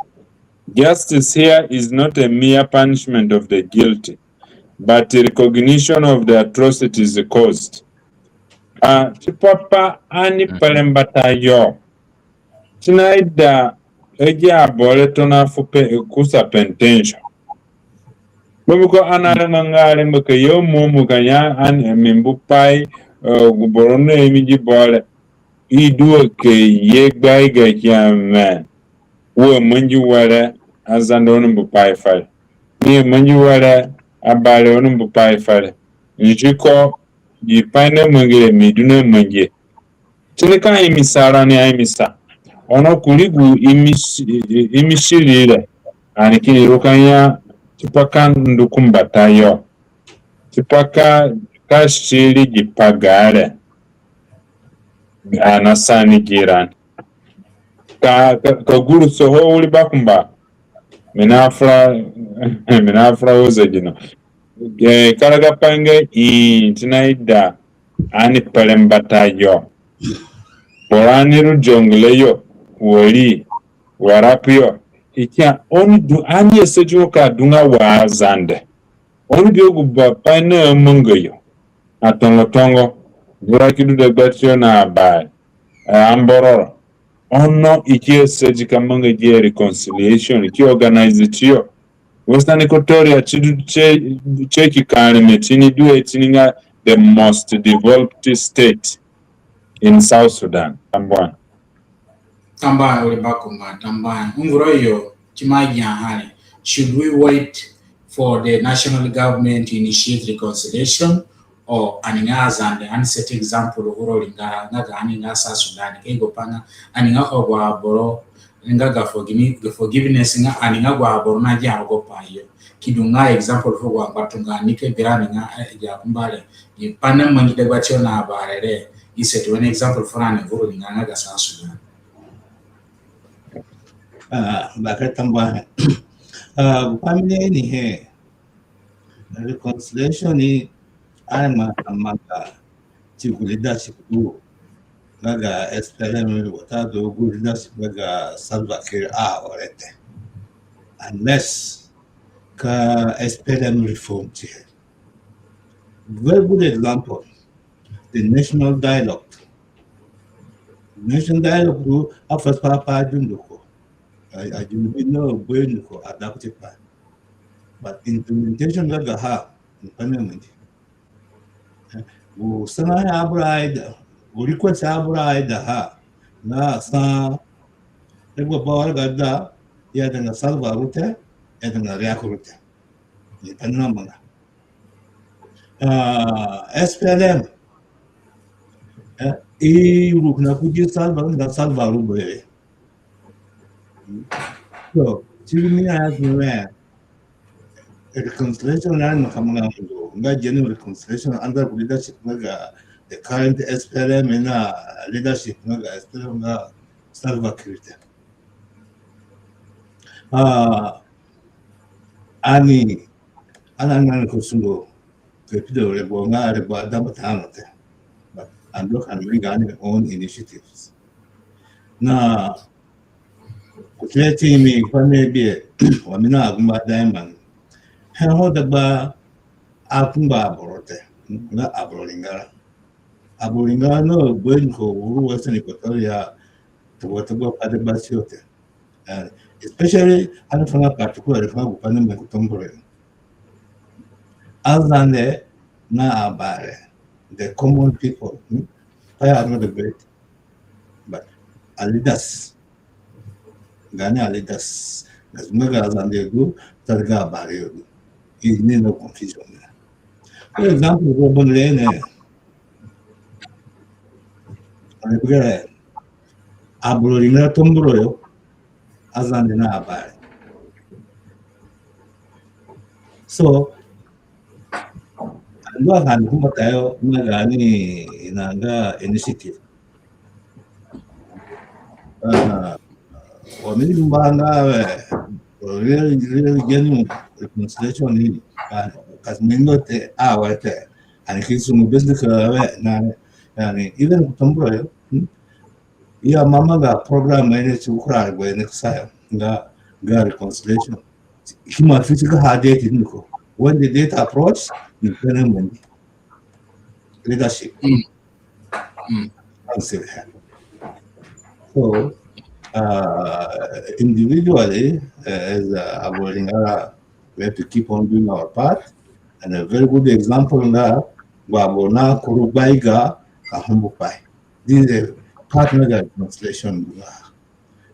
Justice here is not a mere punishment of the guilty, but recognition of the atrocities caused. Ah, tipa pa ani pere mbatayo. Si naida agi aboro re tona fu pe, kusa pentension. Bambiko ani arengbanga arengba ka ya mo mo ka ya ani, mi mbu pai, eh, gu boro na imi gi boro re. I du wa ka ye gba i ga ki ya mi. Wa mangi were Azande oni mbu pai fere. Ni mangi were Abare oni mbu pai fere. Nziko gi pai namangi re mi du na mangi. Ti ni ka imisa rani aimisa. Ono kuri gu imis-, imisiri re. Ani kini ru ka ya tipa ka ndu ku mbatayo. Tipa ka, ka siri gi pa ga re. Ani nasa ni gi rani. Ka, ka, ka guruso ho wiri bakumba. Mi nafura, mi nafura wo zegino. Eh, karagapai nga i ti naida ani pere mbatayo. Boro ani ru Jonglei yo, wari, Warrap yo. I ki ya oni du, ani asadi wo ka du nga wa Azande. Oni bi agu ba pai namanga yo. Atongotongo. Vura ki du dagbatiyo na Abare. Eh, Ambororo. Ono i ki asadi ka manga gi reconciliation, i ki organize tiyo. Western Equatoria ti du tie, tie ki ka areme ti ni du e ti ni nga the most developed state in South Sudan. Tambuahe. Tambuahe wiri bakumba, tambuahe. Nvuro yo, ti ima gia ha re. Should we wait for the national government to initiate reconciliation, or ani nga Azande, ani set example fu ro ringara, nga ga ani nga South Sudan, ka i go pa nga, ani nga agu aboro, nga ga forgive-, ga forgiveness nga, ani nga agu aboro nagia rogo pai yo. Ki du nga example fu agu angbatunga, ni ka bi rani nga, eh, agi akumba re, i pa namangi dagbatiyo na Abare re, i set wene example fu rani fu ro ringara nga ga South Sudan. Ah, bakere tambuahe. Ah, gu pai mi nainihe, reconciliation ni ani ima amanga ti gu leadership du nga ga S P L M watadu gu leadership nga ga Salva Kiir a orete. Unless ka S P L M reform tihe. Very good example. The national dialogue. National dialogue du a first pa, pa dunduko. A, a dunduko no gbe dunduko a da kuti pa. But implementation nga gaha, ni pa na mandi. Eh, gu sana ya abura aida, gu request ya abura aidaha. Na sa, e gu ba waraga da, ya danga Salva rute, ya danga Riek rute. Ni pa na manga. Ah, S P L M, eh, i ru kina kuti Salva, nga Salva ru bere. So, si du mi na ya kina reconciliation na ni maka manga ndo, nga genuine reconciliation under the leadership nga ga the current S P L M na leadership nga ga S P L M nga Salva Kiir te. Ah, ani, ana nani ko sungo, ke pido regbo nga regbo adamba tano te. But ando kan bring on own initiatives. Na kuti re ti mi pa mi bi e, wa mi na agumba diamond. He ho dagba akungba aboro te, nga aboro ringara. Aboro ringara no gbe ni ko uru Western Equatoria, tagba tagba pa dagba tiyo te. And especially, ani fanga particularly fanga gu pa ni me ku Tombura yo. Azande na Abare, the common people, hmm? Pai are not the great, but a leaders. Gaani a leaders. Gaani nga ga Azande du, tari ga Abare yo du. Is ni no confusion. For example, go bon re ne. Ani bugere, aboro ringara Tombura yo, Azande na Abare. So, ando aka ni kumbatayo na gaani na nga initiative. Ah, wa mi ni mbanga we, real, real genuine reconciliation ni, ah, kasi mi no te, ah, wa te, ani ki sungu basic, ah, we, na, yani, even ku Tombura yo, hmm? Ya mama ga program ene ti kura gbe ne kusayo, nga, nga reconciliation. Ki ma fiti ka ha date ni ko. When the date approach, ni kene mani. Leadership. Mm. Mm. Council ha. So, uh, individually, uh, as, uh, aboro ringara, we have to keep on doing our part. And a very good example nga, gu aboro na kuru gbaiga ka humbu pai. This is a partner reconciliation.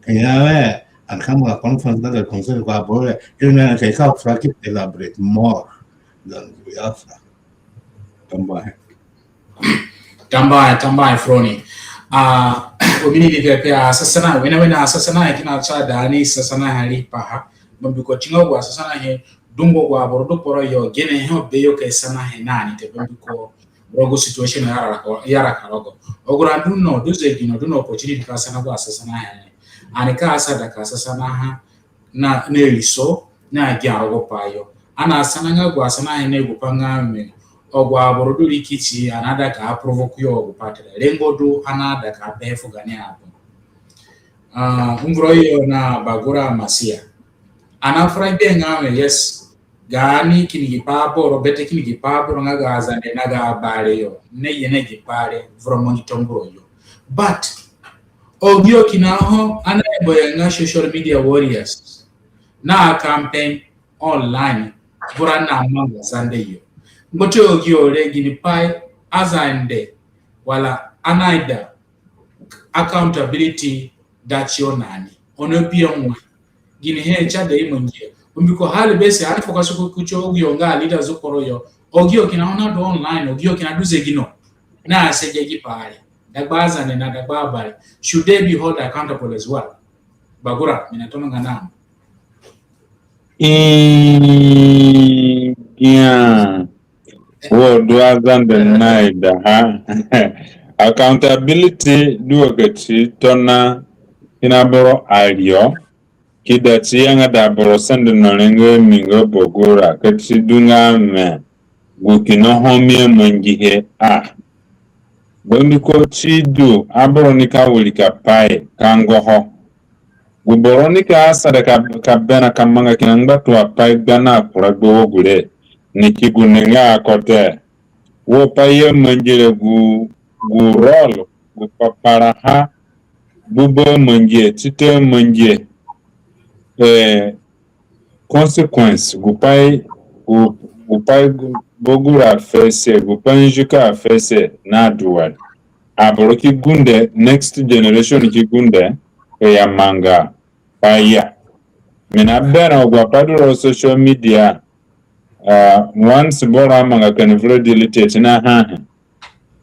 Kenya we, ani ka manga conference na ga concern ku aboro re, iri na ka ka fura ki elaborate more than we have. Tambuahe. Tambuahe, tambuahe Froni. Ah, wa mi ni ni pepe asanahe, wene wene asanahe kina sa da ani sanahe riipaha. Mbiko si nga gu asanahe du nga gu aboro du kporo yo, gene he o beyo ka i sanahe na ni te, mbiko rogo situation ya raka, ya raka rogo. Agu rani du no, du zegino, du na opportunity ka sana gu asanahe. Ani ka asada ka sanaha na, na iriso, na gia rogo pai yo. Ani asana nga gu asanahe na gu pai nga mi, agu aboro du rikiti, ani aida ka provoke yo gu pai te. Rengo du ani aida ka be fu gaani aboro. Ah, Nguro yo na Bagura Masia. Ani afura gbe nga mi, yes. Gaani kini gi pa aboro, bete kini gi pa aboro nga ga Azande na ga Abare yo. Na ye na gi pai re, vura mangi Tombura yo. But, agu yo kina ho, ani ayamba yo nga social media warriors. Na campaign online, vura na manga Zande yo. Ngbatunga agu yo re gini pai Azande, wala ani aida accountability da tiyo na ni. Ono bi yo ngba. Gini he si aida i mangihe. Mbiko hali bese ani focus ku, ku tiyo agu yo nga leaders kporo yo. Agu yo kina ho na du online, agu yo kina du zegino. Na asege gi pai re. Dagba Azande na dagba Abare. Should they be held accountable as well? Bagura, mi na tona nga na. I, yeah. Wo du Azande na ida ha. Accountability du wa ka si tona kina boro ario. Ki da ti yanga da boro sende no rengo mi nga Bagura ka si du nga mi gu kina ho mi amangihe a. Bambiko si du aboro nika wirika pai ka ngoho. Gu boro nika asada ka, ka berã ka manga kina ngbatunga pai gba na kura gbe wo gure. Ni ki gunde nga ako te. Wo pai i amangi re gu, gu role, gu paparaha, gu ba mangihe, tita mangihe. Eh, consequence, gu pai, gu, gu pai gu, Bagura afese, gu pai Njuka afese, na du wari. Aboro ki gunde, next generation ki gunde, e ya manga pai ya. Mi na berã agu apai du rogo social media, ah, once boro amanga kina vura delete na ha he.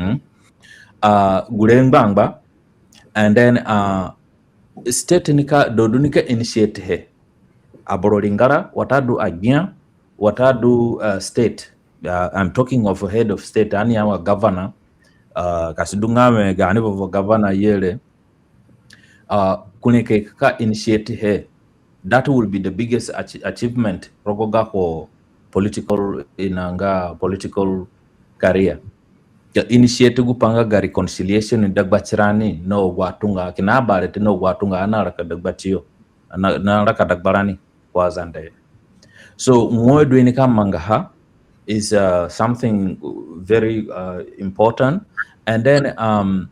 Hmm? Uh, gure ngbangba, and then uh, state nika, do du nika initiate he. Aboro ringara, watadu agbia, watadu uh, state. Uh, I'm talking of head of state, ani ya wa governor. Uh, ka si du nga wẽ gaani vovo governor ye re, uh, ko ni ke ka initiate he. That will be the biggest ach-, achievement rogo gako political, ina nga political career. Ka initiate gu pa nga ga reconciliation dagbatirani na agu atunga, kina abare te na agu atunga ani araka dagbatiyo, ani, ani araka dagbarani ku Azande. So, mo du i nika mangaha is uh, something very uh, important. And then um,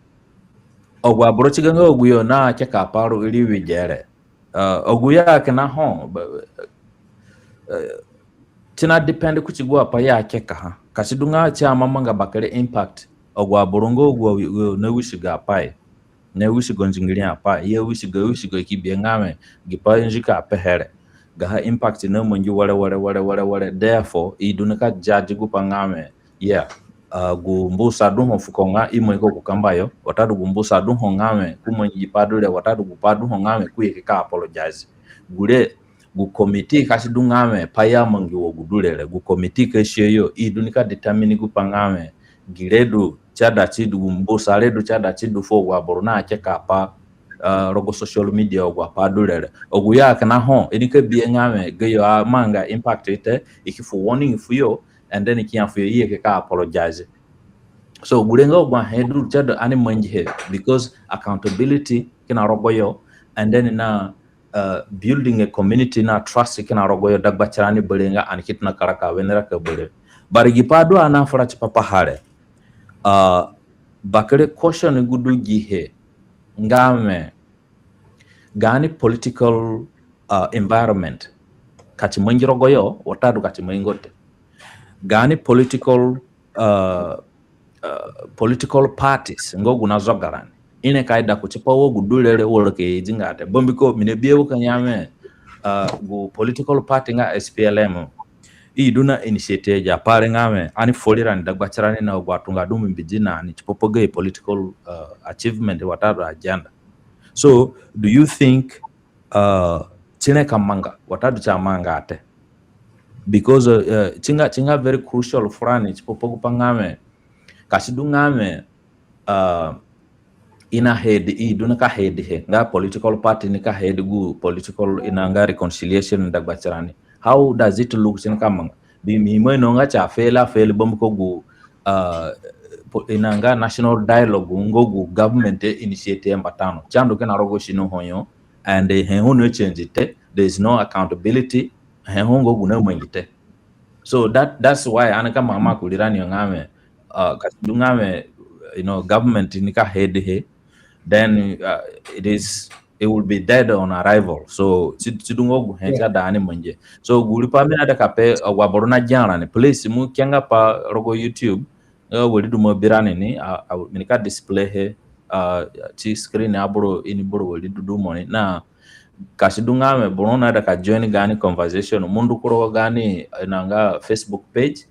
agu aboro ti ga nga aguyo na keka pa ru iri wi gere. Uh, aguyo kina ho, ba-, uh, ti na depend kuti gu apai i akekaha. Ka si du nga ti ima manga bakere impact, agu aboro nga agu, agu na wisigo apai, na wisigo nzingiri apai, i awisigo, awisigo i ki bihe nga wẽ, gi pa nzi ka pehe re, gaha impact na mangi were, were, were, were, were. Therefore, i du nika judge gu pa nga wẽ, yeah, uh, gu mbusa du ho fuko nga i moi ko ku kamba yo, watadu gu mbusa du ho nga wẽ ko mangi gi pa du re, watadu gu pa du ho nga wẽ ko ye ka apologize. Gure, gu committee ka si du nga wẽ pa i amangi wo gu du re re, gu committee ka si yo, i du nika determine gu pa nga wẽ, gi re du ti ada ti du, gu mbusa re du ti ada ti du fu agu aboro na keka pa uh, rogo social media, agu apai du re re. Aguyo kina ho, i nika bihe nga wẽ, gayo amanga impact te, i ki fu warning fuyo, and then i ki ya fuyo i ye ka apologize. So, gure nga agu ahe du ti ada ani mangihe, because accountability kina rogoyo, and then na uh, building a community na trust kina rogoyo dagbatirani bere nga ani ki tona ka raka wene raka bere. But gi pa du ani afura tipa paha re, uh, bakere question gu du gihe nga wẽ, gaani political uh, environment, ka ti mangi rogoyo, watadu ka ti mangi ngo te. Gaani political uh, uh, political parties nga gu na zoga rani, i nika ida kuti pa wa gu du re re, wala ka i di nga te. Bambiko mi na bihe wa ka ya wẽ, uh, gu political party nga S P L M, i du na initiate agi apai re nga wẽ, ani fori rani dagbatirani na agu atunga du mbembedi na ni tipa pa gayo political uh, achievement watadu agenda. So, do you think uh, ti ni ka manga, watadu ti amanga te? Because uh, uh, ti nga, ti nga very crucial furani tipa pa gu pa nga wẽ, ka si du nga wẽ, uh, i na head, i du nika head he, nga political party nika head gu political, ina nga reconciliation dagbatirani. How does it look ti ni ka manga? Bi mi ima ino nga ti a fail, a fail bambiko gu uh, po-, ina nga national dialogue nga gu government initiate mbata no. Ti andu kina rogo sino ho yo, and he ho na change te, there is no accountability, he ho nga gu na mangi te. So that, that's why ani ka mama kurirani yo nga wẽ, uh, ka si du nga wẽ, you know, government nika head he, then uh, it is, it will be dead on arrival. So ti, ti du nga gu he ti ada ani mangihe. So gu ri pa mi na ida ka pe, uh, agu aboro na gia rani, please, mo ke nga pa rogo YouTube, uh, wari du mo bi rani ni, uh, uh, mi nika display he, uh, ti screen aboro, ini boro wari du du mo ni. Na ka si du nga wẽ boro na ida ka join gaani conversation, mo ndu ku rogo gaani, uh, ina nga Facebook page,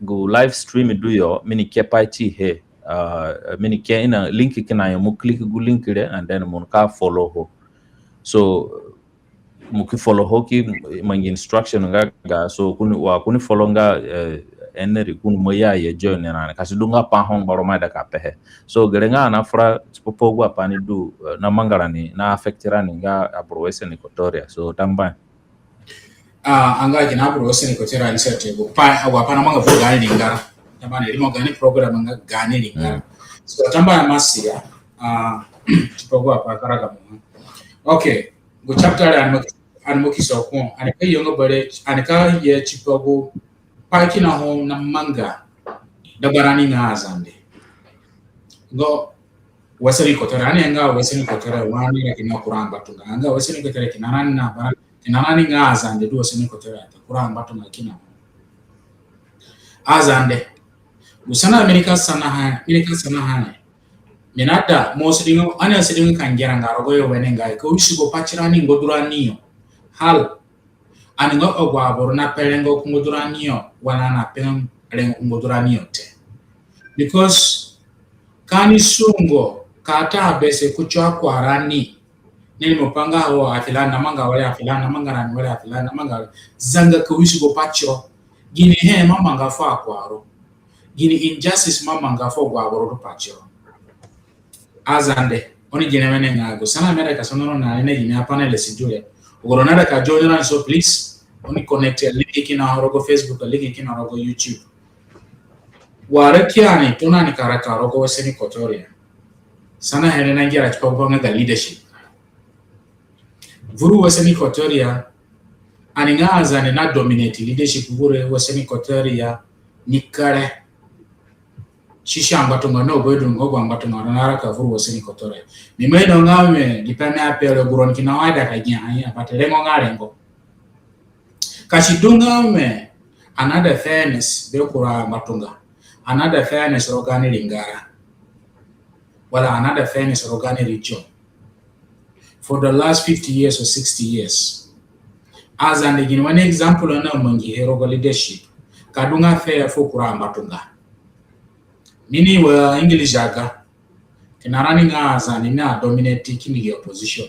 gu live stream du yo, mi ni ke pai ti he, uh, mi ni ke ina link kina yo, mo click gu link re, and then mo ka follow ho. So, mo ki follow ho ki mangi instruction nga ga, so ko ni, wa ko ni follow nga, uh, eneri ko ni mo ya ye join na ni. Ka si du nga pa ho ngbaro mo ida ka pehe. So, gere nga ani afura tipa pa agu apai ni du, uh, na manga rani, na affect rani nga aboro Western Equatoria. So, tambuahe. Ah, anga kina aboro Western Equatoria ni sete gu pa, agu apai na manga fu gaani ringara. Tambuahe, rimo gaani program nga gaani ringara. Mm. So, tambuahe Masia, ah, tipa agu apai karaga mo. Okay, gu chapter ani mo ki-, ani mo ki so ko, ani ka ye nga bare, ani ka ye tipa gu pa kina ho na manga dagbarani nga Azande. Ngo Western Equatoria, ani nga Western Equatoria, wa ani kina kura ngbatunga. Anga Western Equatoria kina nani na bara, kina nani nga Azande du Western Equatoria te, kura ngbatunga kina. Azande. Gu sana mi nika sanaha, mi nika sanaha ni. Mi na ida, mo si du nga, ani si du nga ka ngera nga rogoyo wenengai, ka wisigo pa tirani ngbadurani yo. Hal, ani nga agu aboro na pe rengo ku ngbadurani yo, wa ani na pe rengo ku ngbadurani yo te. Because Ka ani sungo ka ta bese ku coa kua rani. Ni ni mo pa nga ho, a filani namanga were, a filani namanga rani were, a filani namanga were. Zanga ka wisigo pa tiro. Ginihe mo amanga fu akua ro? Gini injustice mo amanga fu agu aboro du pa tiro? Azande, oni gi ni wenengai. Gu sana mi aida ka sana ro na ni, gi mi apanelist du re. Agu aboro naida ka join rani, so please, oni connect, link kina rogo Facebook, link kina rogo YouTube. Wa re ki ani tona ni ka raka rogo Western Equatoria. Sanahe re nangera tipa gu pa nga ga leadership. Vuru Western Equatoria, ani nga Azande na dominate leadership vuru Western Equatoria ni kere. Sisi angbatunga no, gu du nga gu angbatunga na raka vuru Western Equatoria. Mi ima ino nga mi, gi pa mi ape re, gu roni kina wai da ka gia anya, but rengo nga rengo. Ka si du nga mi, another fairness be kura angbatunga, another fairness rogo gaani ringara, wala another fairness rogo gaani region. For the last fifty years or sixty years, Azande, gini wani example ani amangihe rogo leadership ka du nga fair fu kura angbatunga? Mi ni wa English aga, kina rani nga Azande ni a dominate kini gi opposition.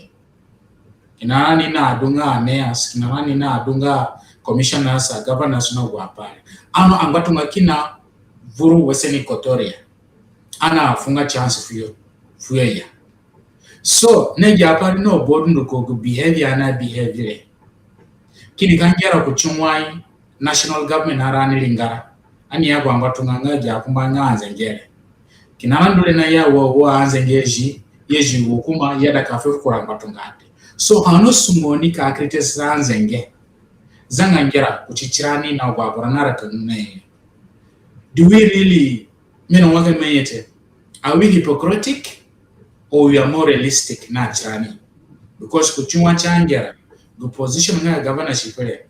Kina rani na du nga mayors, kina rani na du nga commissioners, a governors na agu apai re. Ono angbatunga kina vuru Western Equatoria, ani afunga chance fuyo, fuyo ya. So, ni gi apai re no, bodu ndu ko gu behavior ani a behave re. Kini ka ngera kuti wai national government na rani ringara, ani ya gu angbatunga nga gi akumba nga anzengere. Kina na ndu re na ya wa, wa anzenge zi, ye zi gu kuma ya da ka fe kura angbatunga te. So, ani sungo ni ka criticize anzenge. Zanga ngera kuti tirani na agu aboro na raka ni. Do we really, mi na wa ka mi ye te, are we hypocritic or we are more realistic na tirani? Because kuti wa si angera, gu position nga governorship re,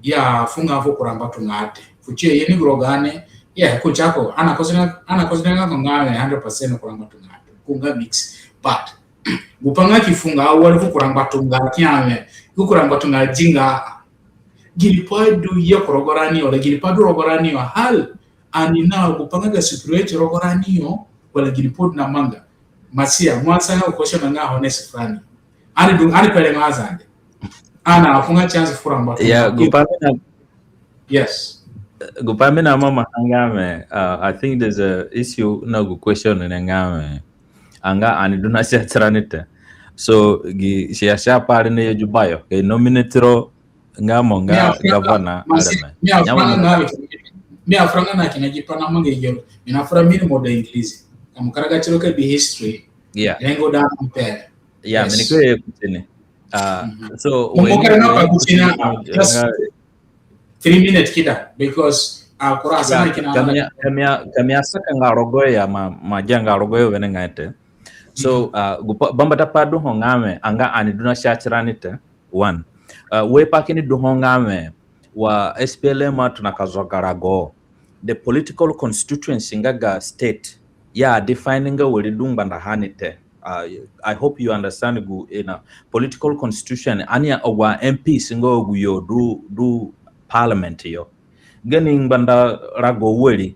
ya funga fu kura angbatunga te. Fu si ye ni gu rogo gaani, ya kuti ko, ani a consider, ani a consider nga ko nga hundred percent kura angbatunga te. Ko nga mix. But gu pa nga ki funga awere fu kura angbatunga ki ya mi, fu kura angbatunga zinga. Gini pai du ye ku rogo rani yo, wala gini pai du rogo rani yo, hal ani na gu pa nga ga superiority rogo rani yo, wala gini pai du na manga? Masia, mo asanga question nga honest furani. Ani du, ani pe re nga Azande. Ani afunga chance fura mba. Yeah, gu pa mi na, yes. Gu pa mi na mama nga mi, uh, I think there's a issue na gu question ni nga mi. Anga ani du na sia tirani te. So, gi sia sia pai re ni ye Juba yo, ka i nominate ro nga mo nga governor areme. Mi afuranga na, mi afuranga na kina gi pa na manga yo. Mi na fura mi ni mo da English. Ka mo karaga tiro ka bi history. Yeah. Rengo da mo pe. Yeah, mi ni ko ye kuti ni. Ah, so, mo karaga pa kuti ni, just three minutes kida, because, ah, kura sana kina ka mi a, ka mi a, ka mi asaka nga rogo ya, ma, ma gia nga rogo yo wenengai te. So, ah, gu pa, bambata pai du ho nga mi, anga ani du na sia tirani te. One. Uh, we pai kini du ho nga mi, wa S P L M atona ka zoga rago. The political constituency nga ga state, ya define nga wari du ngbanda ha ni te. Uh, I hope you understand gu, you know, political constitution, ani ya agu M Ps nga agu yo du, du parliament yo. Gani ngbanda rago wari,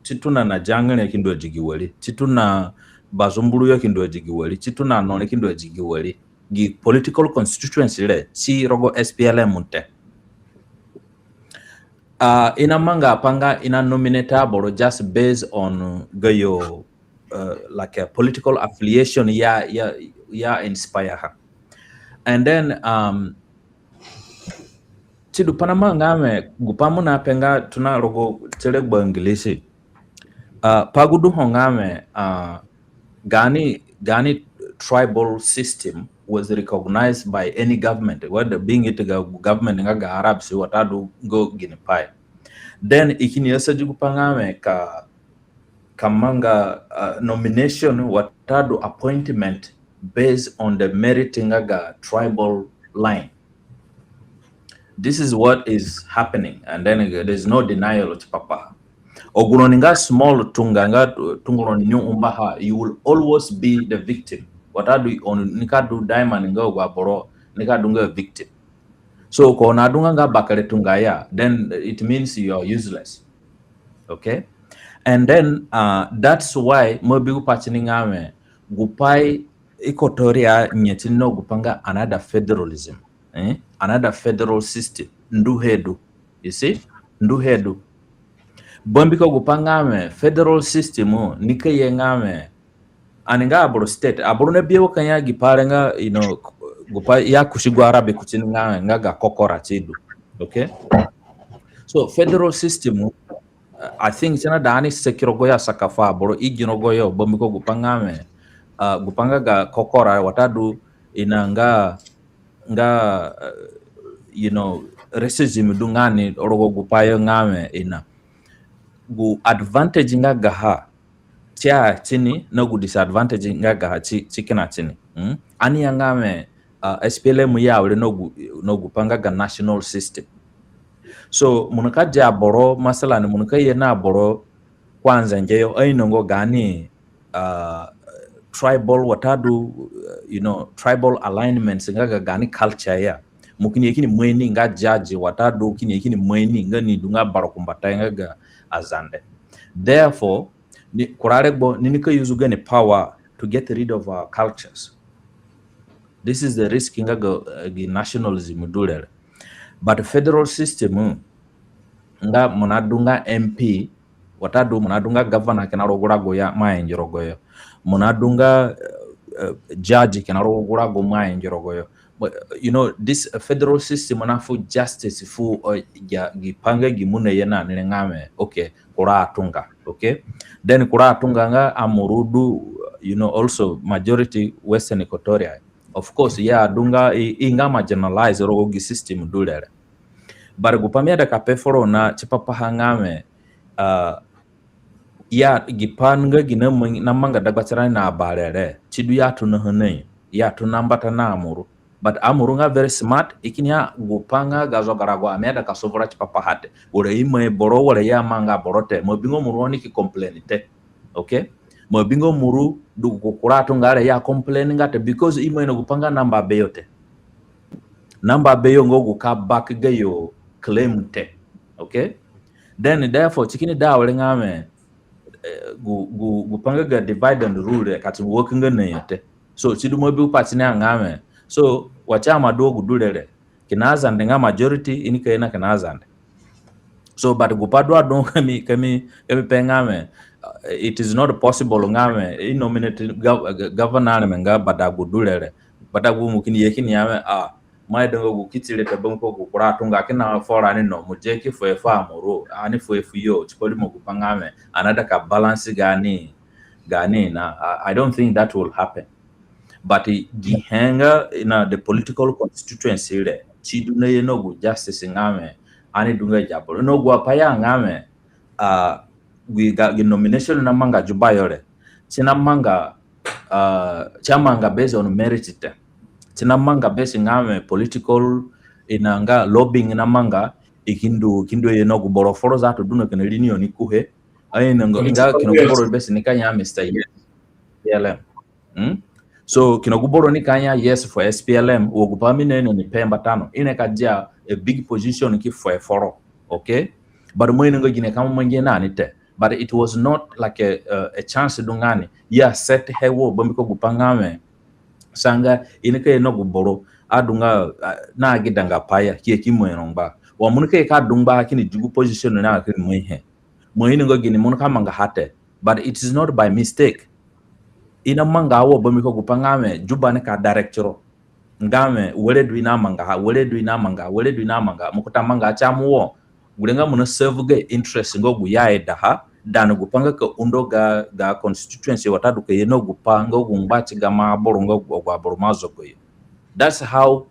ti tona na Jangre ki ndu a di gi wari, ti tona Bazumburu yo ki ndu a di gi wari, ti tona Nore ki ndu a di gi wari. Gi political constituency re ti rogo S P L M te. Uh, i na manga pa nga i na nominate aboro just based on gayo, uh, like a political affiliation ya, ya, ya inspire ha. And then, um, ti du pa na manga mi, gu pa mo na pe nga tona rogo ti re gba English. Uh, pa gu du ho nga mi, uh, gaani, gaani tribal system was recognized by any government, whether being it ga government nga ga Arabs, watadu nga gini pai. Then i kini asadi gu pa nga mi ka, ka manga, uh, nomination watadu appointment based on the merit nga ga tribal line. This is what is happening, and then there is no denial tipa pa. Agu roni nga small tunga, nga tunga roni ni umbaha, you will always be the victim. Watadu oni nika du diamond nga agu aboro nika du nga victim. So ko na du nga nga bakere tunga ya, then it means you are useless. Okay? And then, uh, that's why mo bi gu pai tini nga wẽ, gu pai Equatoria nye tini na gu pai nga another federalism, eh? Another federal system. Nduhe du. You see? Nduhe du. Bambiko gu pai nga wẽ, federal system, nika ye nga wẽ, ani nga aboro state, aboro na bi wa ka ya gi pai re nga, you know, gu pai ya kusi gu Arabi kuti ni nga, nga ga kokora ti du. Okay? So, federal system, uh, I think si naida ani saki rogoyo asaka fu aboro igi rogoyo, bambiko gu pai nga wẽ, uh, gu pai nga ga kokora watadu i na nga, nga, uh, you know, racism du nga ni rogo gu pai yo nga wẽ i na gu advantage nga gaha ti a tini na gu disadvantage nga gaha ti, ti kina tini. Hmm? Ani ya nga wẽ, uh, S P L M ya awere na gu, na gu pai nga ga national system. So, mo nika di aboro, masalan, mo nika ye na aboro ku anzenge yo, ainongo gaani, uh, tribal watadu, uh, you know, tribal alignments nga ga gaani culture ya. Mo kini ye kini moi ni nga judge watadu kini ye kini moi ni nga ni du nga barukumbatayo nga ga Azande. Therefore, ni, kura regbo ni nika use gani power to get rid of our cultures. This is the risk nga ga, uh, gi nationalism du re re. But federal system, nga mo nadu nga M P, watadu mo nadu nga governor kina rogo gu rago ya mo aenge rogoyo. Mo nadu nga, uh, uh, judge kina rogo gu rago mo aenge rogoyo. But, uh, you know, this, uh, federal system nafu justice fu, uh, gi, gi pai nga gi mo naye na ni re nga wẽ, okay, kura atunga, okay? Then kura atunga nga Amuru du, you know, also majority Western Equatoria. Of course, ya du nga i, i nga marginalize rogo gi system du re re. But gu pai mi aida ka pe foro na tipa paha nga wẽ, uh, ya gi pai nga gi na mang-, na manga dagba tirani na Abare re, si du ya tona ha na yo, ya tona mbata na Amuru. But Amuru nga very smart, i kini ya gu pai nga ga zogarago mi aida ka sovura tipa paha te. Were i mai boro, were i amanga boro te. Mo bingo Muru oni ki complain te. Okay? Mo bingo Muru du gu kura atunga re ya complain nga te because i mai na gu pai nga namba beyo te. Namba beyo nga gu ka back gayo claim te. Okay? Then therefore, si kini da awere nga wẽ, eh, gu, gu, gu pai nga ga divide and rule re, ka si work nga na yo te. So, si du mo bi gu pai tini a nga wẽ. So, wa si ima du wa gu du re re, kina Azande nga majority, i nika ye na kina Azande. So, but gu pai du adu ka mi, ka mi, ka mi pe nga wẽ, uh, it is not possible nga wẽ i nominate gov-, uh, governor areme nga Badagbu du re re. Badagbu mo kini ye kini ya wẽ, ah, mo aidanga gu kiti re te, bambiko gu kura atunga kina furani no, mo ye ki fuhe fu Amuru, ani fuhe fu yo, tipa rimo gu pai nga wẽ ani aida ka balance gaani, gaani na. I, I don't think that will happen. But, eh, gi he nga na the political constituency re, si du na ye na gu justice nga wẽ ani du nga agi aboro. Na gu apai ya nga wẽ, ah, gi ga, gi nomination na manga Juba yo re, si na manga, ah, si amanga based on merit te. Si na manga based nga wẽ political, i na nga lobbying na manga, i ki ndu, ki ndu ye na gu boro foro zato du na kina ri ni yo ni kuhe. Ainongo nga kina gu boro based nika ya Mister Yes. S P L M. Hmm? So, kina gu boro nika ya yes for S P L M, wa gu pai mi naino ni pe mbata no, i nika dia a big position ki fuhe foro, okay? But mo ainonga gine ka mo mangi na ni te. But it was not like a, uh, a chance du nga ni ya set he wo, bambiko gu pai nga wẽ, sanga i nika ye na gu boro adu nga, uh, na agidanga pai ya, ki ye ki moi ro ngba. Wa mo nika ye ka du ngba kini di gu position na kini moi he. Mo ainonga gini mo nika mangaha te. But it is not by mistake. I na mangaha wo, bambiko gu pai nga wẽ Juba nika direct ro nga wẽ, were du i na mangaha, were du i na mangaha, were du i na mangaha. Mo kuta mangaha ti mo wo, gure nga mo na serve ga interest nga gu i aidaha than gu pai nga ka undo ga, ga constituency watadu ka ye na gu pai nga gu ngba ti gamo aboro nga gu, gu aboro ima zogo yo. That's how,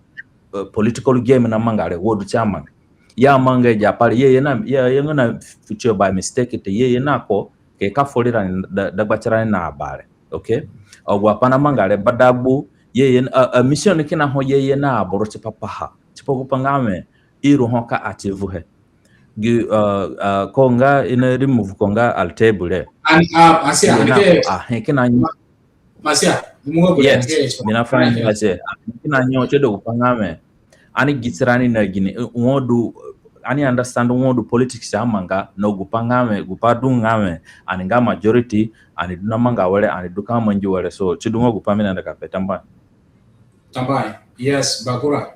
uh, political game na manga re, wo du ti amanga. I amanga agi apai re, i aye na, i ayenga na fu tiyo by mistake te, i aye na ko, ka i ka fori rani da, dagba tirani na Abare. Okay? Agu apai na manga re, Badagbu, i aye, a, a mission kina ho i aye na aboro tipa paha. Tipa gu pai nga wẽ, i ru ho ka achieve he. Gi, uh, uh, ko nga i na remove ko nga Altebu re. And, uh, Masia, i aye na ko, ah, he kina nyo. Masia, yes, mi na fura ni Masia. He kina nyo tie du gu pai nga wẽ ani gi tirani na gini, eh, wo du, ani understand wo du politics amanga, na gupai nga wẽ, gupai du nga wẽ, ani nga majority, ani du na manga were, ani du ka mangi were. So, si du nga gupai mi naida ka pe. Tambuahe. Tambuahe. Yes, Bakura.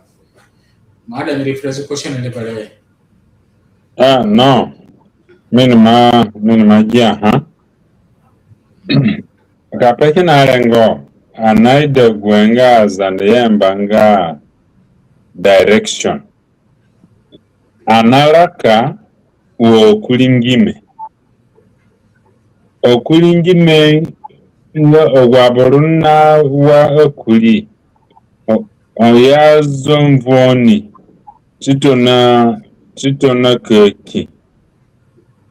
Madam, rephrase question ni bere. Ah, no. Mi ni ma, mi ni ma gia, ha? Ka pe kina rengo, ani naida gu nga Azande yamba nga direction. Ani naraka wa akuri ngime. Akuri ngime nga agu aboro na wa akuri. O, o ya zo mvuoni. Titona, titona kaki.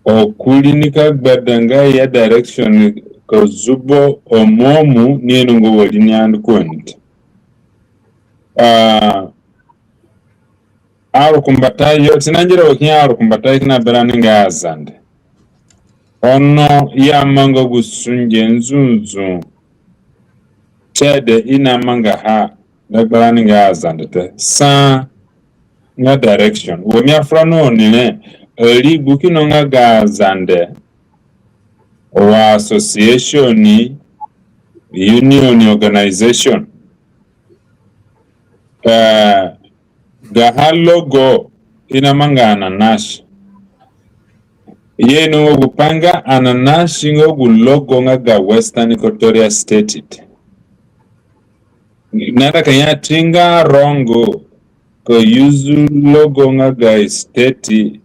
Akuri nika gbada nga ya direction ka zubo amomu ni nungo wari ni and kwent. Ah, arukumbatayo, si nangira wa kina arukumbatayo kina berani nga Azande. Ono i amanga gu sunge nzunzu. Si aida i namangaha dagbarani nga Azande te. Sa nga direction. Wa mi afura na oni re, ari gu kina nga ga Azande wa association, union, organization. Eh, gaha logo i namanga ananasi. I ainonga gupai nga ananasi nga gu logo nga ga Western Equatoria State te. Naida ka ya ti nga wrong ka use logo nga ga state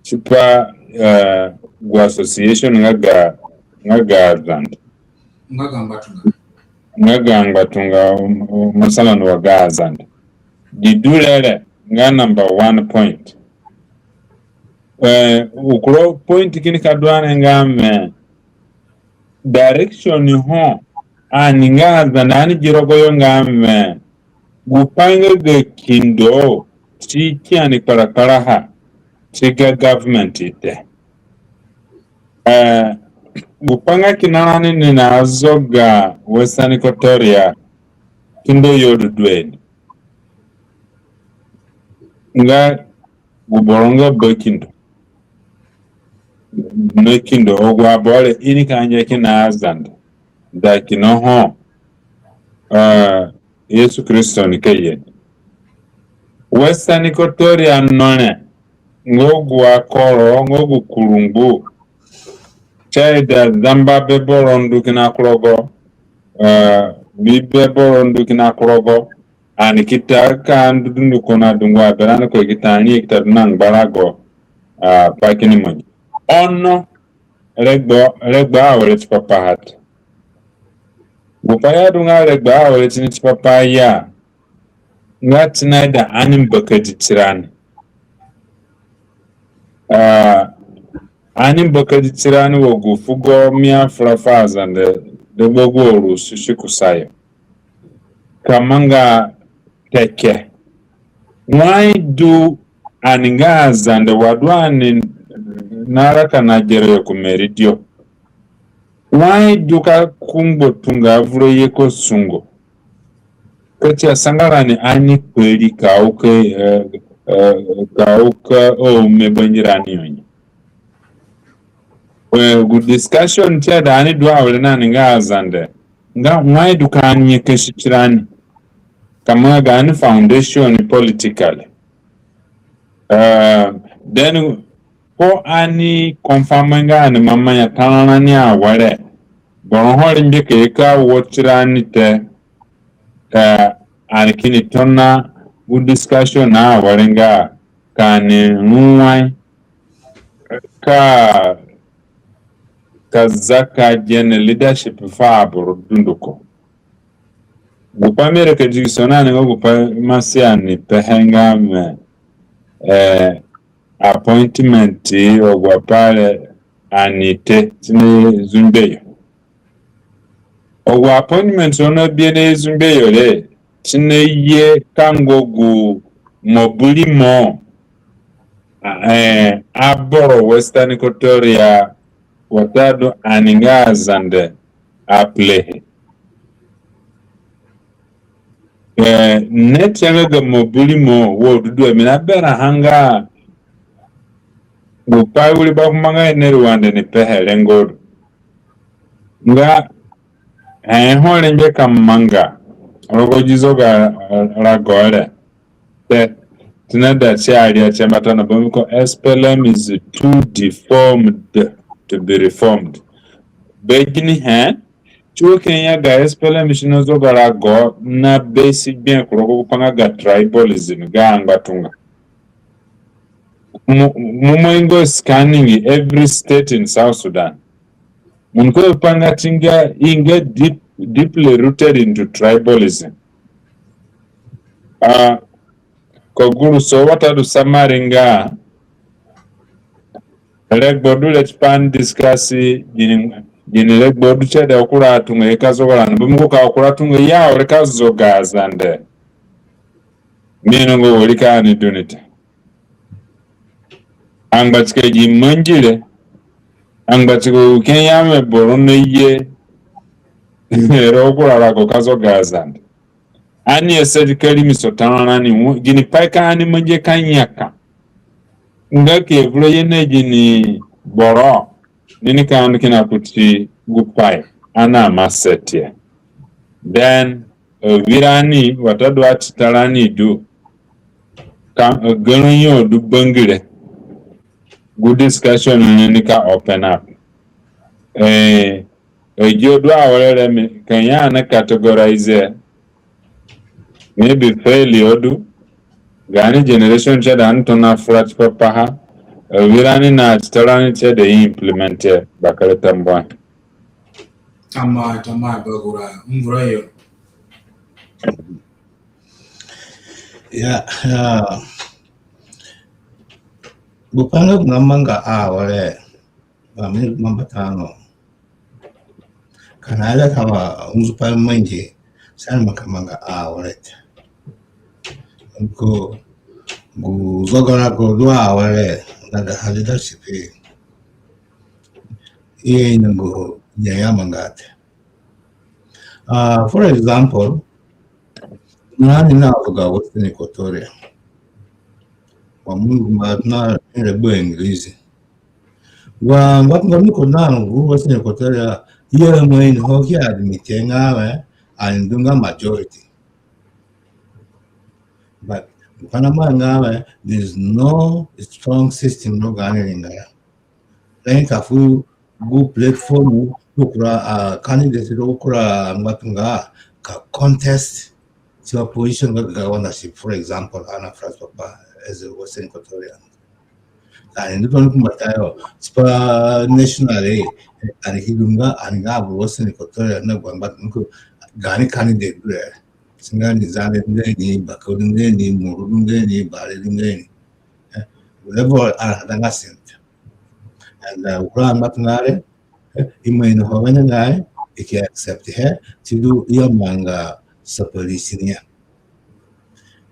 tipa, eh, gu association nga ga, nga ga Azande. Nga ga ngbatunga. Nga ga ngbatunga, um, um, masalan wa ga Azande. Gi du re re nga number one point. Eh, gu kura point kini ka du ani nga wẽ, direction ho, ani nga Azande ani gi rogoyo nga wẽ, gupai nga ga kindo ti ki ani kparakparaha ti ga government te. Eh, gupai nga kina rani ni nazoga Western Equatoria, kindo yo du duhe ni. Nga gu boro nga bakindo. Nakindo agu aboro re i nika ngia kina Azande. Da kina ho, ah, Yesu Kristo nika ye ni. Western Equatoria no re, nga gu akoro, nga gu kurungbu. Si aida zamba be boro ndu kina kurogo, ah, bi be boro ndu kina kurogo. Ani ki ta ka ndu dunduko na dungu aberani ko, i ki ta ni, i ki ta du na ngbarago, ah, pa kini mangi. Ono, regbo, regbo awere tipa paha te. Gupai ya du nga regbo awere tini tipa paha ya, nga si naida ani mbakadi tirani. Ah, ani mbakadi tirani wa gu fugo mi afura fu Azande dagba agu arusi si kusayo. Ka manga teke. Wai du ani nga Azande wa du ani naraka na gere yo ku meridio. Wai du ka ku ngbatunga vura ye ka sungo. Ka si asanga rani ani kpari ka uka, eh, eh, ka uka ome bangirani yo ni. Eh, gu discussion si aida ani du awere na ni nga Azande. Nga wai du ka ani nyakasi tirani. Ka manga gaani foundation politically. Eh, then ko ani confirm nga ani ima maa ya tararani awere. Boro ho rengbe ka ye ka wo tirani te. Eh, ani kini tona gu discussion awere nga ka ani ru wai ka, ka zaka gene leadership fu aboro dunduko. Gupai mi reke digiso na ni nga gupai Masiya ni pehe nga mi, eh, appointment agu apai re ani te ti ni zungbe yo. Agu appointment ono bi ni zungbe yo re, ti ni ye ka ngo gu mobirimo, eh, aboro Western Equatoria watadu ani nga Azande a play he. Eh, ni ti anga ga mobirimo wo dudu mi naberã ha nga Gu pai wiri bakumba nga Ene Ruwanda ni pehe rengo du nga, eh, ho rengbe ka manga rogo gi zoga rago re te, ti naida si aria ti mbata na bambiko S P L M is too deformed to be reformed. Be gini he? Ti wo Kenya ga S P L M si na zoga rago na be si gbe ku rogo gu pai nga ga tribalism, ga angbatunga. Mo, mo mangi scanning every state in South Sudan. Mo ni ko pai nga ti nga, i nga deep, deeply rooted into tribalism. Ah, ko guru so watadu summary nga regbo du re tipa ni discuss gini, gini regbo du tie da kura tunga ye ka zoga rani. Bambiko ka kura tunga ya were ka zoga Azande. Mi inongo wari ka ani du ni te. Angbatika gi mangi re, angbatika gu Kenya me boro na ye rogo kura rago ka zoga Azande. Ani asadi ka rimiso tararani, gini pai ka ani mangi ka nyaka. Nga ke vura ye na gini boro ni nika ndu kina kuti gu pai ani ima sa tie. Then, eh, awirani watadu atitarani du ka, eh, garã yo du bangire. Gu discussion ni nika open up. Eh, eh, agi yo du awere re mi ka ya ani categorize, maybe fail yo du. Gaani generation tie da ani tona fura tipa paha. Eh, awirani na atitarani tie da i implement e. Bakere tambuahe. Tambuahe, tambuahe, Bagura. Mvura yo. Ya, ya. Gu pai nga gu namanga awere, ba mi mamba tano. Ka ani aida ka wa unzu pai mangi, si ani manga ka manga awere te. Ko gu zoga rago du awere, daga ha leadership. I ainongo ya ya manga te. Ah, for example, na ni na zoga Western Equatoria. Wa mo ndu ma na regbo English. Wa ngbatunga mi ko na gu Western Equatoria, i ima inoho ki admit nga we, ani du nga majority. But gu pai namanga we, there is no strong system rogo gaani ringara. Then ka fu gu platform fu kura, ah, candidate fu kura ngbatunga ka contest tipa position nga governorship, for example, ani afura tipa pa as a Western Equatoria. Ani ndu tona ku mbatayo tipa national, eh, ani ki du nga, ani nga aboro Western Equatoria na gu ngbatunga, gaani candidate du re. Si nga ni Zande du nga ni, Bakau du nga ni, Muru du nga ni, Bare du nga ni. Eh, level ani aidanga same te. And, uh, kura ngbatunga re, eh, i ima inoho wenengai, i ki accept he, si du i amanga separation ya.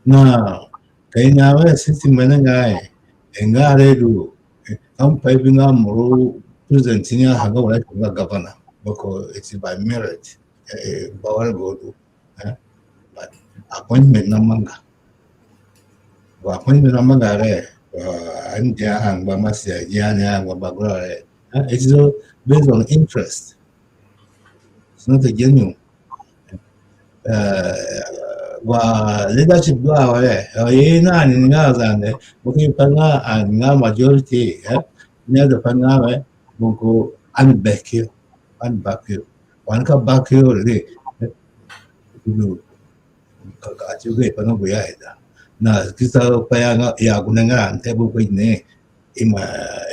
Na, ka i na we system wenengai, e nga re du, eh, ka mo pai bi nga Muru president ni a ha nga wala nga governor, beko it's by merit, eh, eh, ba wala go du. Eh, but appointment namanga. Wa appointment namanga re, uh, ani dia angba Masia, dia ni angba Bagura re. Eh, it is all based on interest. It's not a genuine. Uh, wa leadership du awere, uh, i na ni nga Zande, mo ki pe nga, uh, nga majority, eh, ni aida pe nga we, mo ko ani back you, ani back you. Wa ani ka back you re, eh, du. Ka, ka, ati gu pai nga gu i aida. Na ki sa pai ya nga, ya gu na nga ante bu ko ne, i ima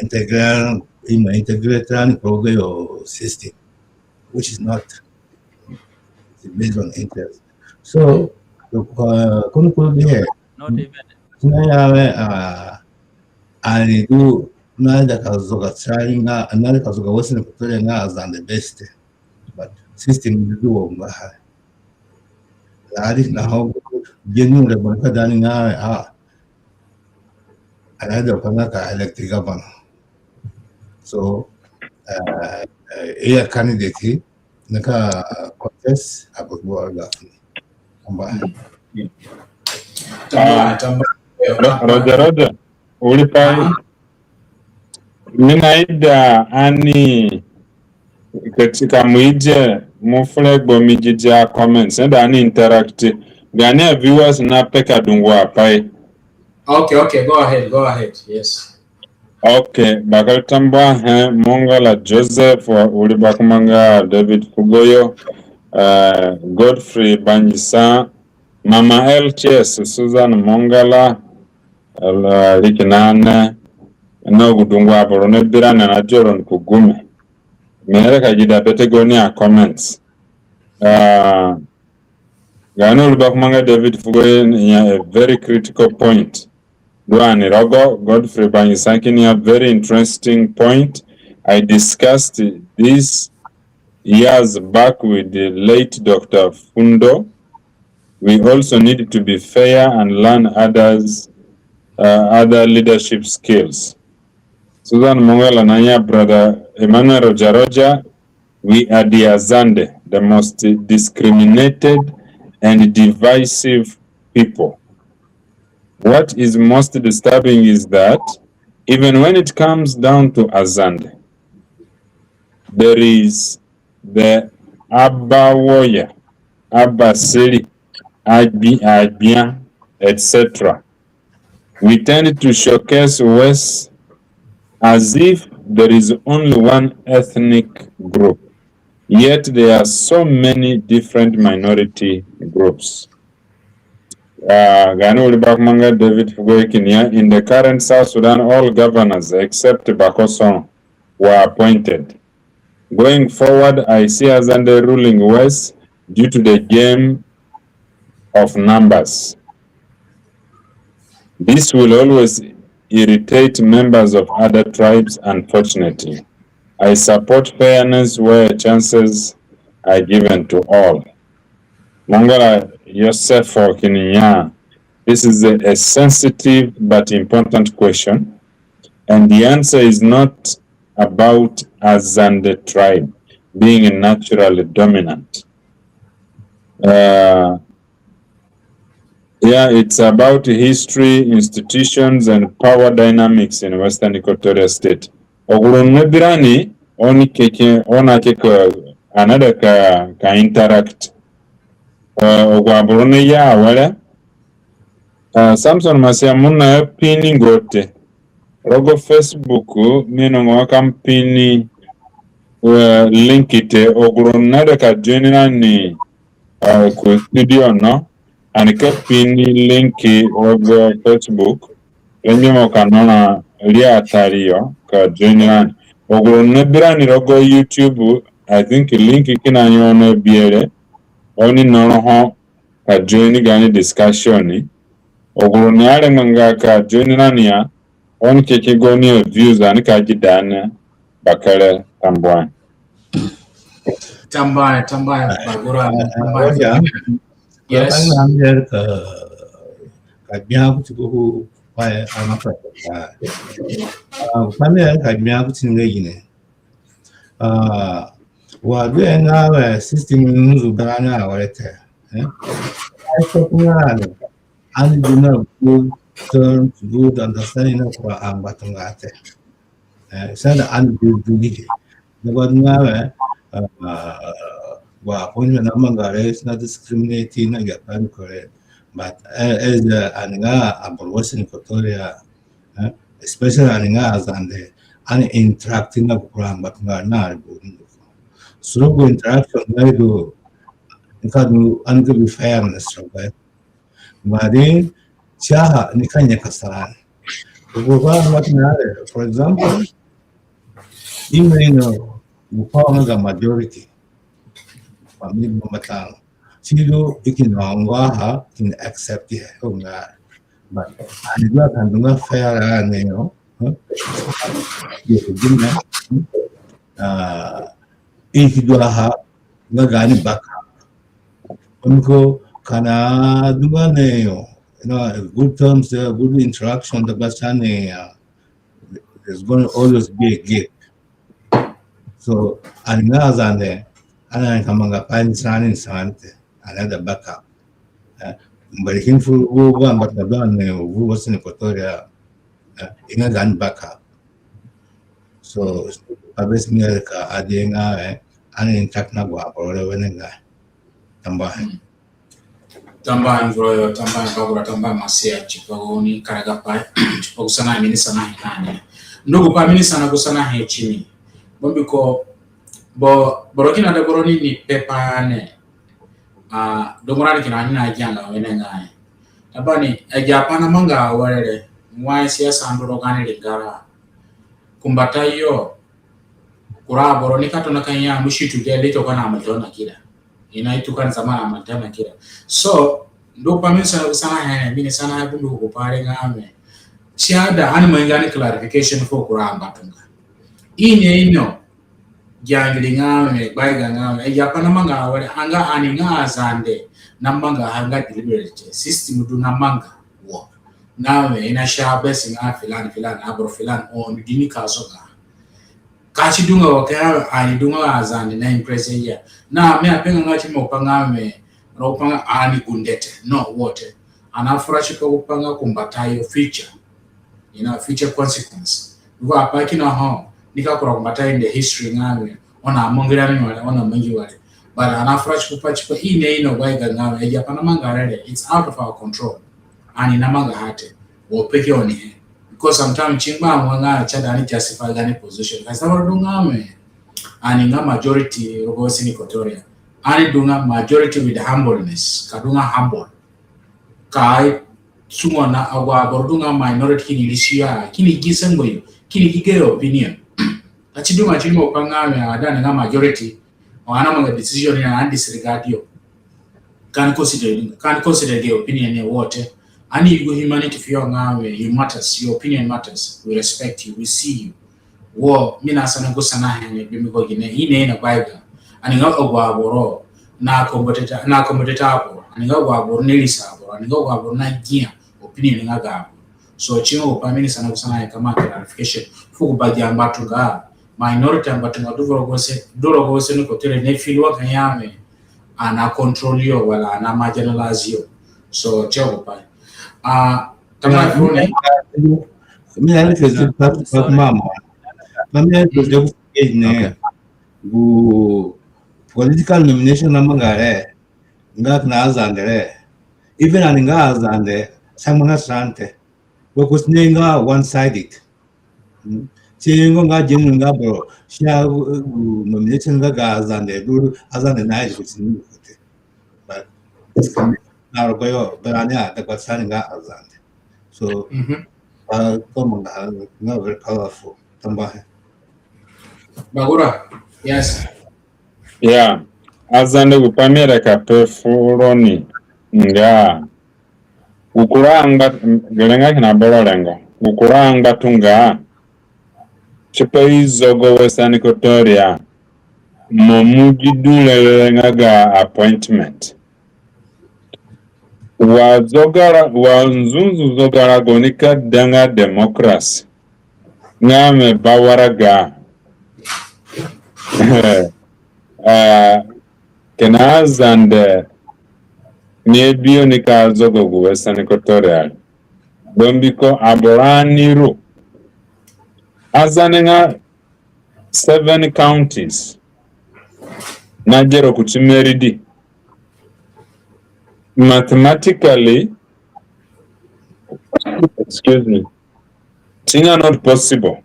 integrate, i ima integrate rani ku rogo gayo system, which is not. It's based on interest. So, uh, kunu kunu bihe. Not even. Kina ya we, uh, ani du naida ka zoga try nga, naida ka zoga Western Equatoria nga as the best. But system du wo nga ha. Lari na ho genu re bon ka dani nga, ah, ani aida ka nga ka elect governor. So, uh, uh, i ya candidate nika contest aboro ga funi. Tamba. Tamba, tamba. Ro-, Roger, Roger. Uri pai. Mi naida ani ka ti ka mo ide mo fu regbo mi gi dia comments, naida ani interact. Gaani a viewers napeka dungu apai. Okay, okay, go ahead, go ahead. Yes. Okay, bakere tambuahe, Mongala Joseph, wa uri bakumanga David Fugoyo, eh, Godfrey Banyisa, Mama L T S, Susan Mongala, eh, Rikinane, na gu dungu aboro nabi rani na Joron ku gume. Mi nareka gida bete gaoni a comments. Ah, gaani uri bakumanga David Fugoyo ya a very critical point. Du ani rogo Godfrey Banyisa kini ya very interesting point. I discussed this years back with the late Doctor Fundo. We also need to be fair and learn others, uh, other leadership skills. Susan Mongala naya, Brother Emmanuel Roger Roger, we are the Azande, the most discriminated and divisive people. What is most disturbing is that even when it comes down to Azande, there is the Abawoya, Abasiri, Agbi-, Agbia, et cetera. We tend to showcase West as if there is only one ethnic group, yet there are so many different minority groups. Uh, gaani uri bakumanga David Fugoyo kini ya, in the current South Sudan, all governors except Bakosoro were appointed. Going forward, I see Azande ruling West due to the game of numbers. This will always irritate members of other tribes, unfortunately. I support fairness where chances are given to all. Mongala Yosefo kini ya, this is a, a sensitive but important question, and the answer is not about Azande tribe being naturally dominant. Uh, yeah, it's about history, institutions, and power dynamics in Western Equatoria State. Oguru nabi rani, oni keke, oni keke, another ka, ka interact. Uh, ogu aboro ni ya awere. Uh, Samson Masia, mo na pin nga te rogo Facebook, mi inongo ka pin, uh, link te, oguru naida ka join rani, uh, ku studio no, ani ka pin link rogo Facebook, rengbe mo ka nona ri atari yo ka join rani. Oguru nabi rani rogo YouTube, I think link kina yo na biere, oni noro ho ka join gaani discussion. Oguru ni arengbanga ka join rani ya, oni keke gaoni views ani ka gida ni. Bakere tambuahe. Tambuahe, tambuahe, Bagura, tambuahe. Yes. Ka gbia kuti ko ku pa ana ka. Ah, pa mi ka gbia kuti nga gine. Ah, wa du nga we system nzu baranga awere te. Eh? Ai ko ku nga ni. Ani du na good terms, good understanding na kura angbatunga te. Eh, sa da ani du du ni. Da ba du nga we, ah, wa ko ni na mangare, is not discriminating na ga pa ni kore. But, eh, as, eh, ani nga aboro Western Equatoria, eh, especially ani nga Azande, ani interact na kura angbatunga na ari bu ni. So gu interaction nga du, in fact, ani ka bi fairness, right? Mari, tiaha ni ka nyakasa rani. Gu pa angbatunga re, for example, i ima ino gu pa nga ga majority. Family member tano. Si du i kini ngbaha, kini accept he, o nga. But ani du ka ndu nga fair rani, you know. Huh? Ye, gine, hmm? Ah, i ki du ha nga gaani backup. Oni ko ka na du nga ni yo, you know, good terms, uh, good interaction, the best, and, uh, there's gonna always be a gap. So, ani nga Azande, ani ka manga pa ni sa ni sa ni te, ani ada backup. Eh, mbari kini fu gu, gu angbatunga du ani fu Western Equatoria, eh, i nga gaani backup. So, abes mi ka ade nga, eh, ani intact na gwa aboro re wenengai. Tambuahe. Tambuahe nguro yo, tambuahe bagura, tambuahe masia tipa gu ni karagapai, tipa gu sanahe mi ni sanahe nani. Ndugu pai mi ni sana gu sanahe tini. Bambiko, bo, boro kina da boro ni ni pepa ne. Ah, dungura ni kina ni na gianga wenengai. Tabani, agi apai namanga awere re, wai siasa ndu rogo gaani ringara. Kumbatayo, kura aboro nika tona ka ya mushi tu de lito kana amalta na kida. Ina itu kan zaman amalta na kida. So, ndugu pai mi ni sana gu sanahe, mi ni sanahe gu ndugu gu pai re nga mi. Si aida ani mangi gaani clarification fu kura angbatunga. Ine ino, giangiri nga mi, gbaiga nga mi, agi apai namanga awere, anga ani nga Azande, namangaha nga deliberate, system du namanga wo. Nga mi, i nasi abes nga filan, filan, aboro filan, oni du ni ka zoga. Ka si du nga wa ka ani du nga Azande na impress ya. Na mi apenga nga si mo pa nga mi, ro pa nga ani gunde te. No, wo te. Ani nafura tipa gu pa nga kumbatayo future. You know, future consequence. Ndugu apai kina ho, nika kura kumbatayo in the history nga mi, oni amangi rani ware, oni amangi ware. But ani nafura tipa, tipa ine ino gbaiga nga mi, agi apai namanga re re, it's out of our control. Ani namangaha te. Wo peke oni he. Because sometimes si ngba mo nga si aida ani justify gaani position. Ka si aida du nga mi, ani nga majority rogo Western Equatoria. Ani du nga majority with humbleness. Ka du nga humble. Ka sungo na agu aboro du nga minority kini irisi yo, kini gi sangbayo, kini gi gayo opinion. Ka si du nga si mo pa nga mi, aida ani nga majority, o ani namanga decision ya, ani disregard yo. Ka ani consider, ka ani consider gayo opinion ya, wo te. Ani yugo humanity fuyo nga mi, you matters, your opinion matters. We respect you, we see you. Wo, mi nasana gu sanahe ni, bambiko gine, ine ino gbaiga. Ani nga agu aboro na accommodate, na accommodate aboro. Ani nga agu aboro na irisa aboro. Ani nga agu aboro na gia opinion nga ga aboro. So, si nga gu pai mi ni sana gu sanahe ka ma clarification fu gu bagi angbatunga, minority angbatunga du rogo Western, du rogo Western Equatoria, ni feel wa ka ya mi, ani na control yo wala ani na marginalize yo. So, si nga gu pai. Ah, tambuahe fu ni. Mi na ni ke si pa, pa mama. Pa mi na ni ke si ku ne. Gu political nomination namanga re, nga kina Azande re. Even ani nga Azande, si amanga sante. Wa ku si ni nga one sided. Mm. Si ngo nga genuine nga boro, si a, uh, nomination nga ga Azande, du Azande na ide ku si ni. But na rogo yo, but ani a, the but si ani nga Azande. So, uh, ko manga, nga very powerful. Tambuahe. Bagura, yes. Ya, Azande, gu pai mi aida ka pe fu roni nga, gu kura angba, gere nga kina boro rengo, gu kura angbatunga tipa i zogo Western Equatoria, mo mu gi du re re nga ga appointment. Wa zogara, wa nzunzu zogarago nika da nga democracy. Nga mi bawaraga. Ah, kina Azande, ni bi yo nika zogo gu Western Equatoria. Bambiko aboro ani ru. Azande nga seven counties. Na gere kuti Maridi. Mathematically, excuse me, things are not possible.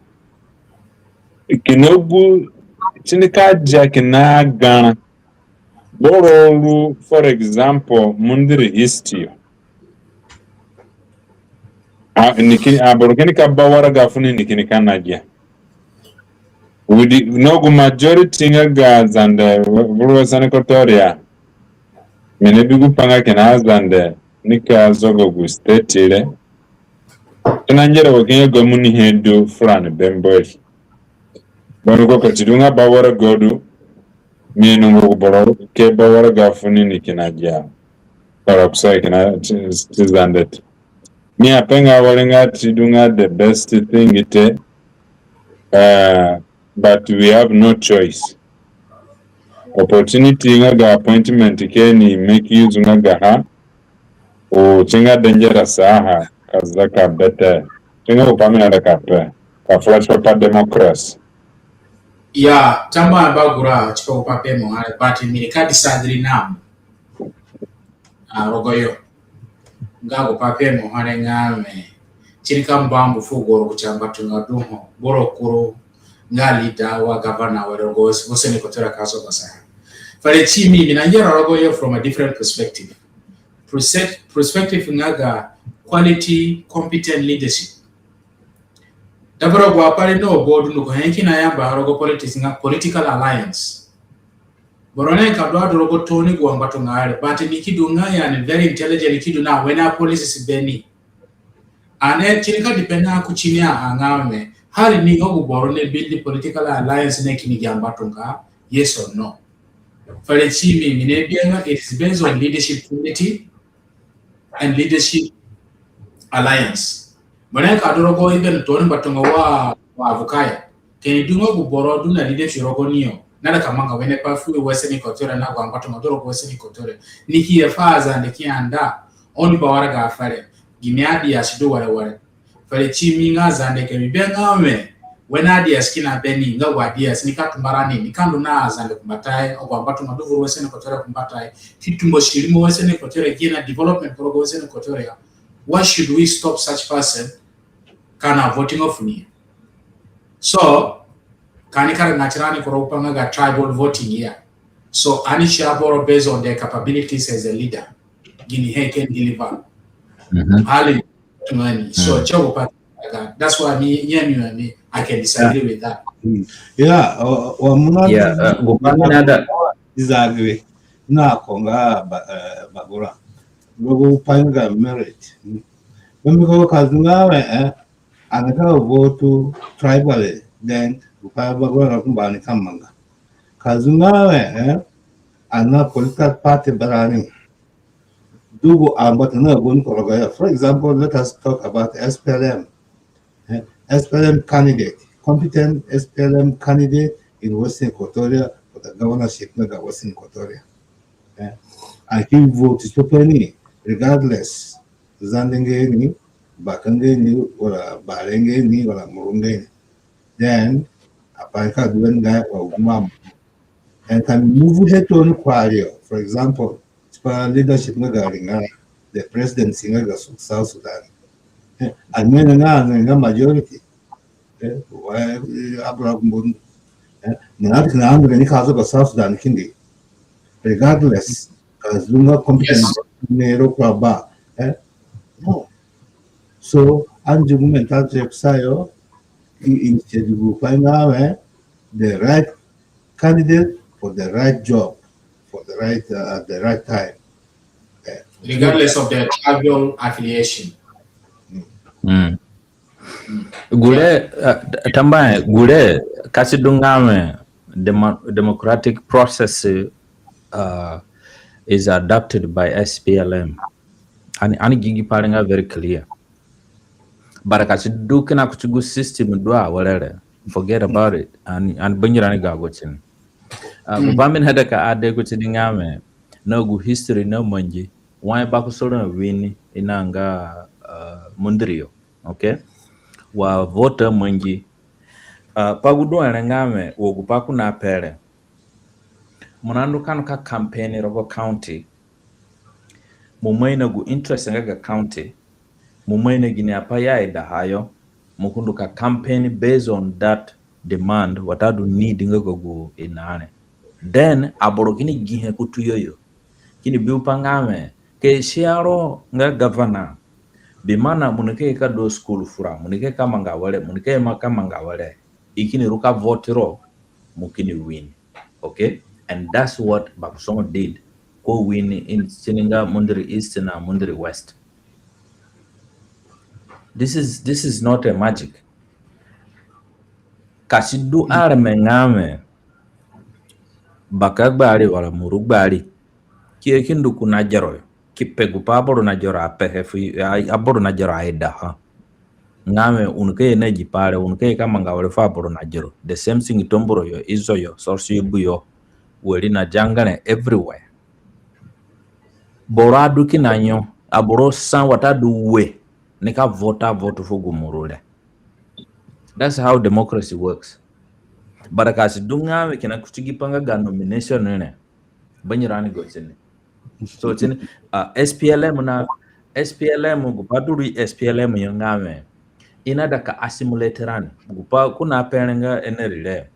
Kina gu, si nika dia kina garã. Boro ru, for example, Mundri East yo. A, ni kini, aboro kini ka bawaraga funi ni kini ka na gia. Widi, no gu majority nga ga Azande, vuru Western Equatoria. Mi ni bi gu pa nga kina Azande nika zogo gu state re. Kina ngere wo kina gomuni he du furani bembe. Bambiko ka si du nga bawaraga du, mi inongo gu boro ke bawaraga funi ni kina gia. Kpara kusayo kina ti, ti Zande te. Mi apenga were nga si du nga the best thing te. Uh, but we have no choice. Opportunity nga ga appointment ke ni make use nga gaha. O, si nga dangerous aha, ka zaka bete. Si nga gu pa mi aida ka pe, ka fura tipa pa democracy. Ya, tamba ba gura, tipa gu pai mo ha re, but mi ni ka disagree na mo. A, rogoyo. Nga gu pai mo ha re nga mi, ti ni ka mbu ambu fu gu rogo gu ti angbatunga du ho, boro kuru nga leader wa governor wa rogo Western Equatoria ka sogosa. Fere ti mi, mi na ngera rogoyo from a different perspective. Perse-, perspective nga ga quality, competent leadership. Dabara gu apai re no bodu no ko he kina yamba rogo politics nga political alliance. Boro ni ka du adu rogo tooni gu angbatunga re, but ni ki du nga ya ni very intelligent, ki du na wene policies be ni. Ani ti ni ka depend na ku ti ni a nga mi. Hari ni nga gu boro ni build political alliance ni kini gi angbatunga, yes or no? Fere ti mi, mi ni bi nga it is based on leadership unity and leadership alliance. Mo ni ka du rogo even tooni ngbatunga wa, wa Avukaya. Ka ni du nga gu boro du na leadership rogo ni yo, na da ka manga wene pai fu Western Equatoria na gu angbatunga du rogo Western Equatoria. Ni ki ye fu Azande ki anda, oni ba waraga fere. Gimi ideas du were were. Fere ti mi nga Azande ka mi bi nga mi, wene ideas kina be ni, nga gu ideas ni ka tumba rani, ni ka ndu na Azande kumbatayo, agu angbatunga du vuru Western Equatoria kumbatayo, ki tumbasi rimo Western Equatoria, ki ye na development ku rogo Western Equatoria. Why should we stop such person ka na voting of ni? So, ka ni kara na tirani ku rogo pai nga ga tribal voting ya. So, ani si aboro based on their capabilities as a leader. Gini he can deliver. Mhm. Hali Tumani. So, mm, jogo pa, that's why me, yeah, me, me, I can disagree with that. Mm. Yeah, wa, wa muna, yeah, uh, gu pai mi naida disagree na ko nga ba, eh, Bagura. Rogo gu pai nga merit. Mm. Bambiko ka zunga we, eh, ani ka vote tribally, then gu pai Bagura na kumba ni ka manga. Ka zunga we, eh, ani na political party barani. Du gu angbatunga gu ni ku rogo ya. For example, let us talk about S P L M. Eh, S P L M candidate, competent S P L M candidate in Western Equatoria for the governorship nga ga Western Equatoria. Eh, ani ki vote tipa ni, regardless, Zande nga ni, Baka nga ni, wala Bare nga ni, wala Muru nga ni. Then, apai ka du we nga wa gu mamu. And ka move he tooni kuari yo. For example, tipa leadership nga ga ringara, the presidency nga ga Su-, South Sudan. Eh, ani nga, ani nga majority. Eh, wa, eh, abura gu mburu. Eh, na ati na ani ni ka zoga South Sudan kindi. Regardless, ka zunga competent, yes, ni ro ku aba. Eh, no. So, ani zi gu mentality kusayo, i, i, gu pai nga we, the right candidate for the right job, for the right, uh, at the right time. Eh, regardless of their tribal affiliation. Mm. Mm. Mm. Gure, uh, t-, tambahe, gure, ka si du nga we, demo-, democratic process, uh, is adopted by S P L M. Ani, ani gi gi pai re nga very clear. Bara ka si du kina kuti gu system du awere re, forget about it. Ani, ani bangirani ga gu tini. Uh, gu pai mi naida ka add kuti ni nga we, na gu history na mangi, wai Bakosoro na win, i na nga, uh, Mundri yo. Okay? Wa vote mangi. Uh, pa gu du were nga we, wa gu pai ko na pe re. Mo na ndu ka ni ka campaign rogo county. Mo ima ino gu interest nga ga county. Mo ima ino gini apai i aidaha yo. Mo ki ndu ka campaign based on that demand, watadu need nga ga gu i na re. Then, aboro kini gihe kuti yo yo. Kini bi gupai nga we, ka si aro nga governor, bi mana mo nika ye ka du school fura, mo nika ye ka manga were, mo nika ye ma ka manga were. I kini ru ka vote ro, mo kini win. Okay? And that's what Bakosoro did. Ko win in, si ni nga Mundri East na Mundri West. This is, this is not a magic. Ka si du areme nga we, Baka gbari wala Muru gbari. Ki ye ki ndu ku Nagero yo. Ki pe gupai aboro Nagero apehe fu, a-, aboro Nagero aidaha. Nga we u nika ye na gi pai re, u nika ye ka manga were fu aboro Nagero. The same thing Tombura yo, Ezo yo, Source Yubu yo, wari na Jangare everywhere. Boro adu kina yo, aboro sa watadu ue, nika vote, vote fu gu Muru re. That's how democracy works. But ka si du nga wẽ kina kuti gi pai nga ga nomination re, bangirani go tini. So tini, uh, S P L M na, S P L M, gu pai du ru S P L M yo nga wẽ i naida ka assimilate rani. Gu pai ko nape re nga ene rire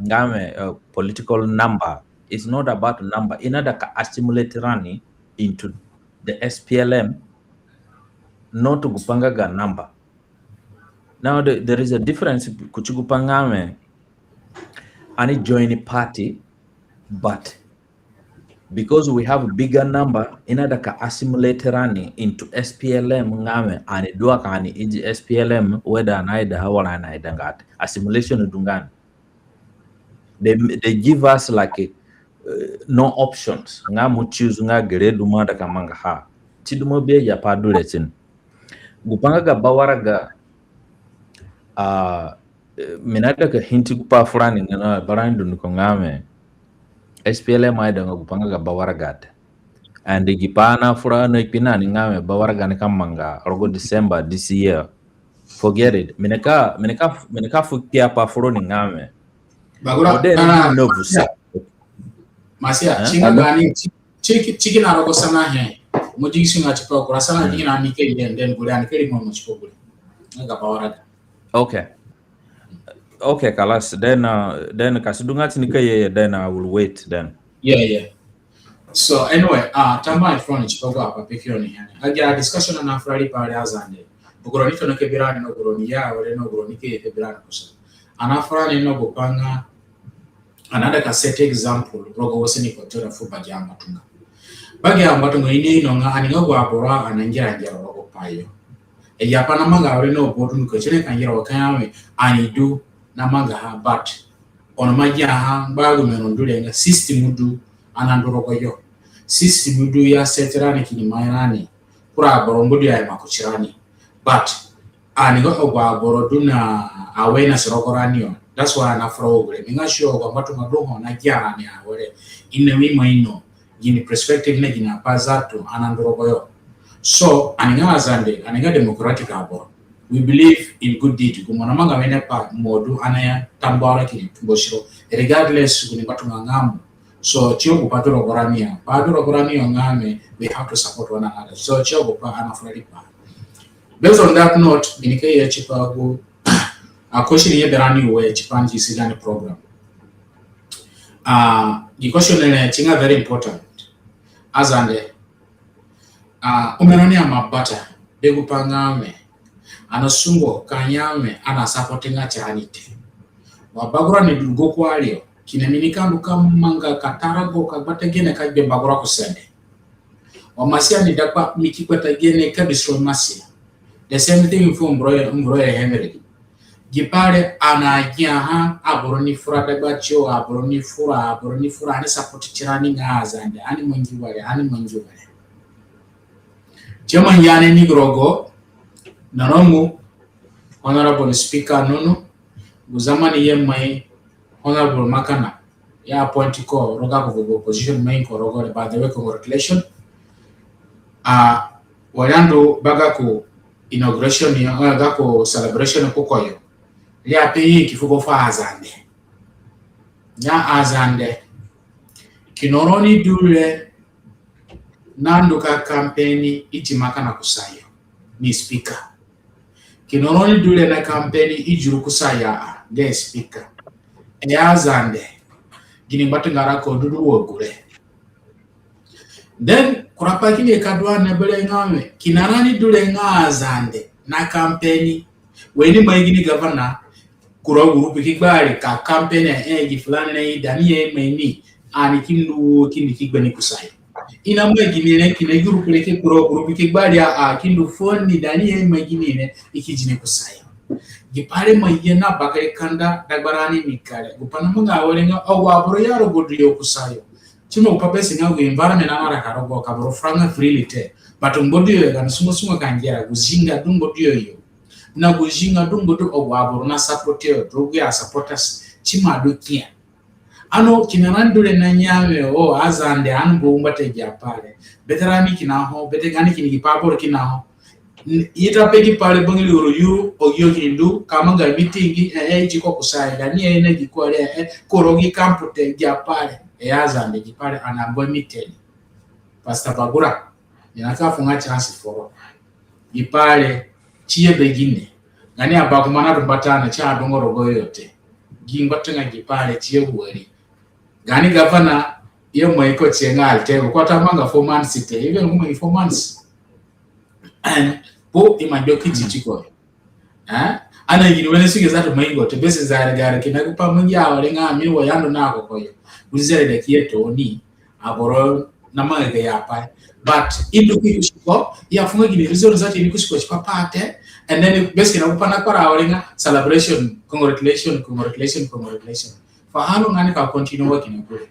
nga wẽ, uh, political number. It's not about number. I naida ka assimilate rani into the S P L M, not gu pai nga ga number. Now, the, there is a difference kuti gu pai nga wẽ ani join party, but because we have a bigger number, i naida ka assimilate rani into S P L M nga wẽ ani du wa ka ani idi S P L M, whether ani aidaha wala ani aidanga te. Assimilation du nga ni. They, they give us, like, uh, no options. Nga mo choose nga gere du mo aida ka mangaha. Ti du mo bi agi apai du re tini. Gu pai nga ga bawaraga, uh, mi naida ka hint gu pai furani nga na barani dunduko nga wẽ S P L M aidanga gu pai nga ga bawaraga te. And gi pai nafura na kpi na ni nga wẽ bawaraga nika manga rogo December this year. Forget it. Mi nika, mi nika, mi nika fu kpiapai furoni nga wẽ. Bagura, ode ni ah, na vusa. Masia, eh? Singa gani, Chiki, chiki na rogo sana he. Mo digi singa tipa kura sana digi na ni ke den, den gure ani ke ri mo mo tipa gure. Nga ga bawaraga. Okay. Okay, kalas. Then, uh, then ka si du nga tini ka ye, then I will wait then. Yeah, yeah. So anyway, uh, tambuahe furoni tipa gu apai pe kio ni he. Agi a discussion na furari pa re Azande. Gu roni tona ke bi rani no gu roni ya, were no gu roni ke ye ke bi rani kusa. Ana furani no gu pai nga ani naida ka set example rogo Western Equatoria fu bagi angbatunga. Bagi angbatunga i naino nga ani nga agu aboro ani ngira ngira rogo pai yo. Agi apai namanga were no bodu ni ko tini ka ngira wa ka ya wẽ ani du namangaha, but ono mo giaha ngba gu mero ndu re nga system du ani nandu rogoyo. System du ya set rani kini mai rani. Kura aboro ngba du ya ima kuti rani. But ani nga agu aboro du na awareness rogo rani yo. That's why ani nafura wo gure. Mi nga sure agu angbatunga du ho nagia rani awere. I nawi ima ino gini perspective na gini apai zatu ani nandu rogoyo. So ani nga Azande, ani nga democratic aboro. We believe in good deed. Gu mo namanga wene pai mo du ani naya tambuahe kini tumbo siro. Regardless gu ni ngbatunga nga mo. So ti gu pai du rogo rani yo. Pai du rogo rani yo nga wẽ we have to support one another. So ti gu pai ani nafura riipaha. Based on that note, mi nika ye tipa gu a question ye berani we tipa ni si gaani program. Ah, the question re si nga very important. Azande, ah, omero ni ima bata be gu pai nga wẽ ani nasungo ka ya wẽ ani na support nga tirani te. Wa bagura ni du go kuari yo, kina mi nika ndu ka manga ka tarago ka gbata gene ka gbe bagura ku sende. Wa Masia ni dakpa mi ki gbata gene ka bisro Masia. The same thing fu Mbroye, Mbroye Henry. Gi pai re ani agiaha, aboro ni fura dagbatiyo, aboro ni fura, aboro ni fura, ani support tirani nga Azande, ani mangi were, ani mangi were. Chairman yani ni gu rogo, noromu, Honorable Speaker Nunu, gu zamani ye mai, Honorable Makana, ya appoint ko rogo gu, gu position mai ko rogo re, by the way, congratulations. Ah, wa ri andu ba gako inauguration yo, ah, gako celebration ku ko yo. Ri ape i ki fugo fu Azande. Ya Azande. Kina roni du re nandu ka campaign i ti Makana kusayo ni speaker. Kina roni du re na campaign i zuru kusayo a, nga speaker. E Azande. Gini ngbatunga rako du du wo gure. Then, kura pai kini ka du ani bere nga wẽ, kina rani du re nga Azande na campaign. Wa i ni mai gini governor, kura group ki gbari ka campaign, eh, gi fulani na i dani ye mai ni, ani ki ndu wo kini ki gbe ni kusayo. I na mai gini re kina group re ki kura group ki gbari a, a ki ndu foni dani ye mai gini re, i ki zi ni kusayo. Gi pai re mai ye na bakere kanda dagbarani ni kare. Gu pai namanga were nga agu aboro ya rogo du yo kusayo. Ti mo gu pai be si nga gu environment ani araka rogo ka boro furanga freely te. But ngbaduyo yo, gaani sungu sungu ka ngia, gu zinga du ngbaduyo yo. Na gu zinga du ngba du agu aboro na support yo, du gu ya supporters, ti mo adu kia. Ono kina rani du re na ya wẽ, o, Azande, ani mbu mbata gi apai re. Bete rani kina ho, bete gaani kini gi pai aboro kina ho. N-, i ta pe gi pai re bangiri uru yu, o yu ki ndu, ka manga meeting, eh, eh, i ti ko kusayo, da ni, eh, na gi ko re, eh, eh, koro gi kampu te, gi apai re, eh, Azande gi pai re, ana ngba meeting. Pastor Bagura, ni na ka fu nga chance foro. Gi pai re, ti ye be gine. Gaani abakumba na du mbata na ti adunga rogo yo te. Gi ngbatunga gi pai re, ti ye wari. Gaani gavana, ye mo i ko ti ye nga alte, ko ta manga four months te, even mo i four months. And bo i ma njo kiti ti ko. Eh? Ana yini wene suge zatu maingo te, besi zare gare kina gu pai mangi awere nga mi wa yando na ko koyo. Uzere de ki ye tooni, aboro na manga ga ya pai. But i ndu ki kusi ko, i afunga gini reason zatu i ni kusi ko tipa pa te, and then besi kina gu pai na kpara awere nga celebration, congratulation, congratulation, congratulation. For how long ani ka continue working in Kure?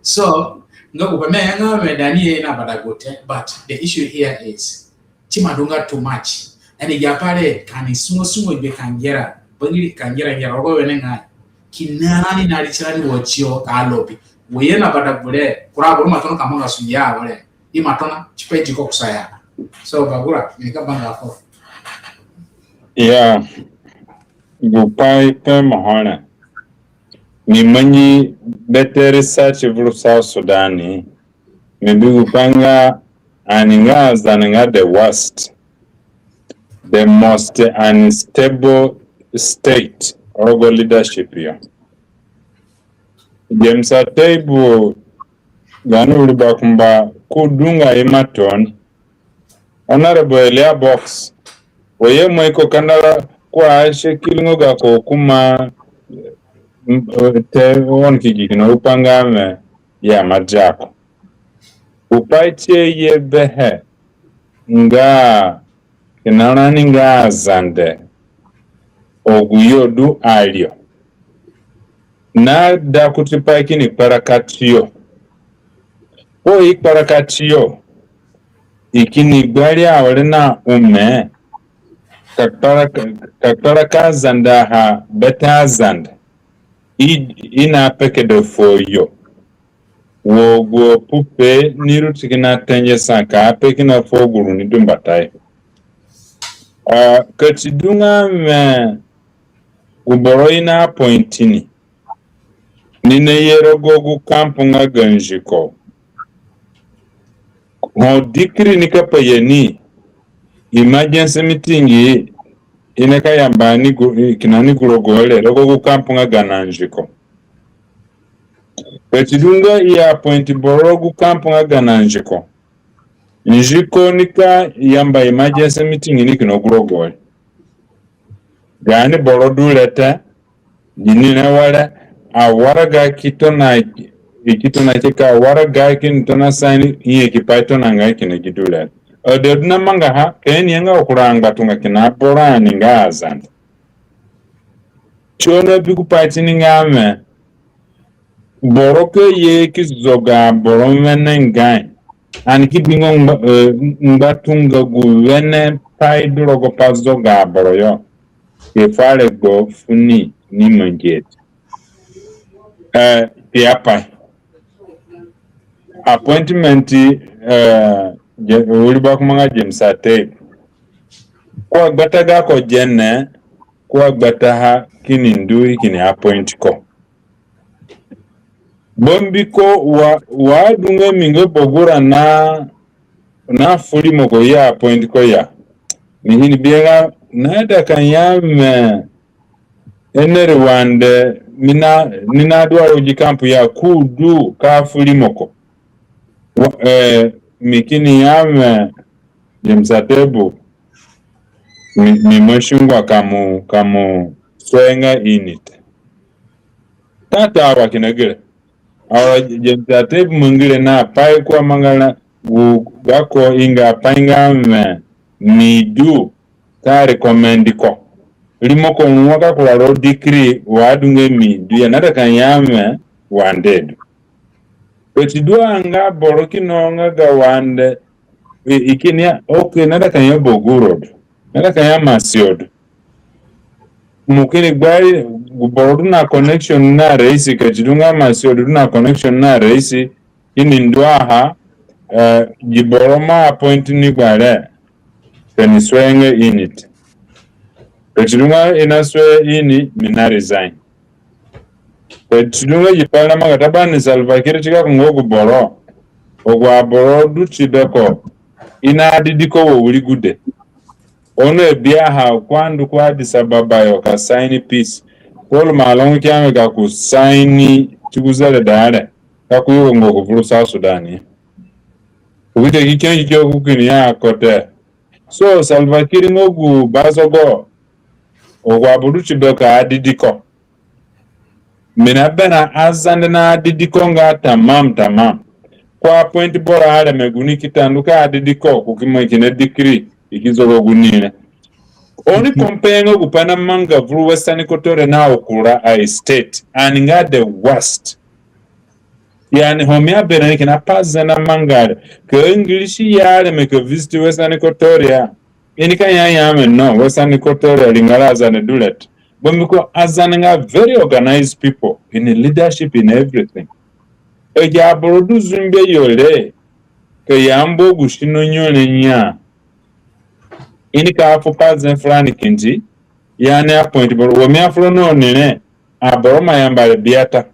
So, nga gu pai mi ayanga mi da ni ye na bada gu te, but the issue here is, ti ma du nga too much. Ani gi apai re ka ni sungo sungo be ka ngera, bangiri ka ngera ngera rogo wenengai. Kina rani na ri tirani wo tiyo ka lobi. Wo ye na bada gu re, kura aboro ma tona ka manga sunge ya awere. I ma tona, tipa i ti ko kusayo. So, Bagura, mi ka banga fo. Yeah. Gu pai pe mo ho re. Ni mangi better research vuru South Sudan ni. Mi bi gu pai nga ani nga Azande nga the worst, the most unstable state rogo leadership yo. James Ateibu, gaani wiri bakumba ku du nga i ma tona. Honorable Elia Box, wo ye mo i ko kandara ko a se kiringo gako kuma, mm, te oni ki gi kina upanga me ya madiako. Upai tie ye behe nga kina rani nga Azande, agu yo du ario. Na da kuti pai kini kparaka tiyo. Ko i kparaka tiyo, i kini gbari awere na ome, ka kparaka, ka kparaka Azande ha bete Azande. I, i na pekede fuo yo. Wo gu apupe ni ruti kina tenge sa ka pe kina fuo gu ru ni du mbatayo. Ah, ka ti du nga me gu boro i na appoint ni, ni na ye rogo gu kampu nga ga Nziko. Ho decree ni ka pa ye ni, emergency meeting i na ka yamba ni gu, kina ni gu rogo re, rogo gu kampu nga ga na Nziko. Ka ti du nga i appoint boro gu kampu nga ga na Nziko, Nziko ni ka yamba emergency meeting ni kina gu rogo re. Gaani boro du re te, gini re ware, awaraga ki tona, i ki tona ki ka awaraga kini tona sign, i ye ki pai tona nga kina gi du re. Ade du na mangaha, ka i ni ye nga kura angbatunga kina boro ani nga Azande. Ti ono bi gu pai ti ni nga me, boro ka ye ki zoga boro wenengai. Ani ki bingo ngba, eh, ngbatunga gu wene pai du rogo pa zoga boro yo. Ki fare gbo funi ni mangi e. Eh, kpiapai. Appointment, eh, je-, wiri bakumba nga James Ateibu. Ko agbata gako gene, ko agbataha kini ndu i kini appoint ko. Bambiko wa, wa du nga mi nga Bagura na, na fu rimoko ya appoint ko ya. Mi hini bihe nga na da ka ya me, ene ri wande, ni na, ni na du a rogo gi kampu ya ko du ka fu rimoko. Wa, eh, mi kini ya me, James Ateibu, mi, mi ima sungua ka mo, ka mo soenga i ni te. Tata wa kina gire. Awa James Ateibu mangi re na pai ko amanga na gu gako inga pai nga me mi du ka recommend ko. Rimoko nwa ka kura rogo decree wa du nga mi du ya, na da ka ya me wande du. Ka ti du a nga boro kina nga ga wande, i, i kini ya, okay, na da ka ya Bagura du, na da ka ya Masio du. Mo kini gbari, gu boro du na connection na raisi, ka ti du nga Masio du na connection na raisi, kini ndu a ha, eh, gi boro mo appoint ni gbare. Ka ni swearing in te. Ka si du nga i na swear in, mi na resign. Ka si du nga gi pai re namanga, ta bani Salva Kiir si ka ku nga gu boro, agu aboro du ti beko, i na didi ko wa wiri gude. Ono i biaha ko andu ku Addis Ababa yo ka sign peace. Paul Malong ki ya mi ka ku sign ti gu zereda re, ka ku yugo nga ku vuru South Sudan. Ku ki te ki kengi ki ku kini ya ko te. So Salva Kiir nga gu bazogo, agu aboro du ti beko adidi ko. Mi na berã Azande na didi ko nga tamam tamam. Ko appoint boro areme gu ni ki ta ndu ka didi ko, ko ki ma kina decree, i ki zogo gu ni re. Oni compare nga gu pai namanga vuru Western Equatoria na Ukura a state, ani nga the worst. Yani ho mi aberã ni kina pa Zande namanga re, ka English ya areme ka visit Western Equatoria, i ni ka ya ya mi no, Western Equatoria ringara Azande du re te. Bambiko Azande nga very organized people in leadership, in everything. Agi aboro du zungbe yo re, ka ya mbu gu sino nyo re nya, i ni ka fu pa Zande furani kindi, yani appoint boro, wa mi afura no ni re, aboro ma yamba re biata.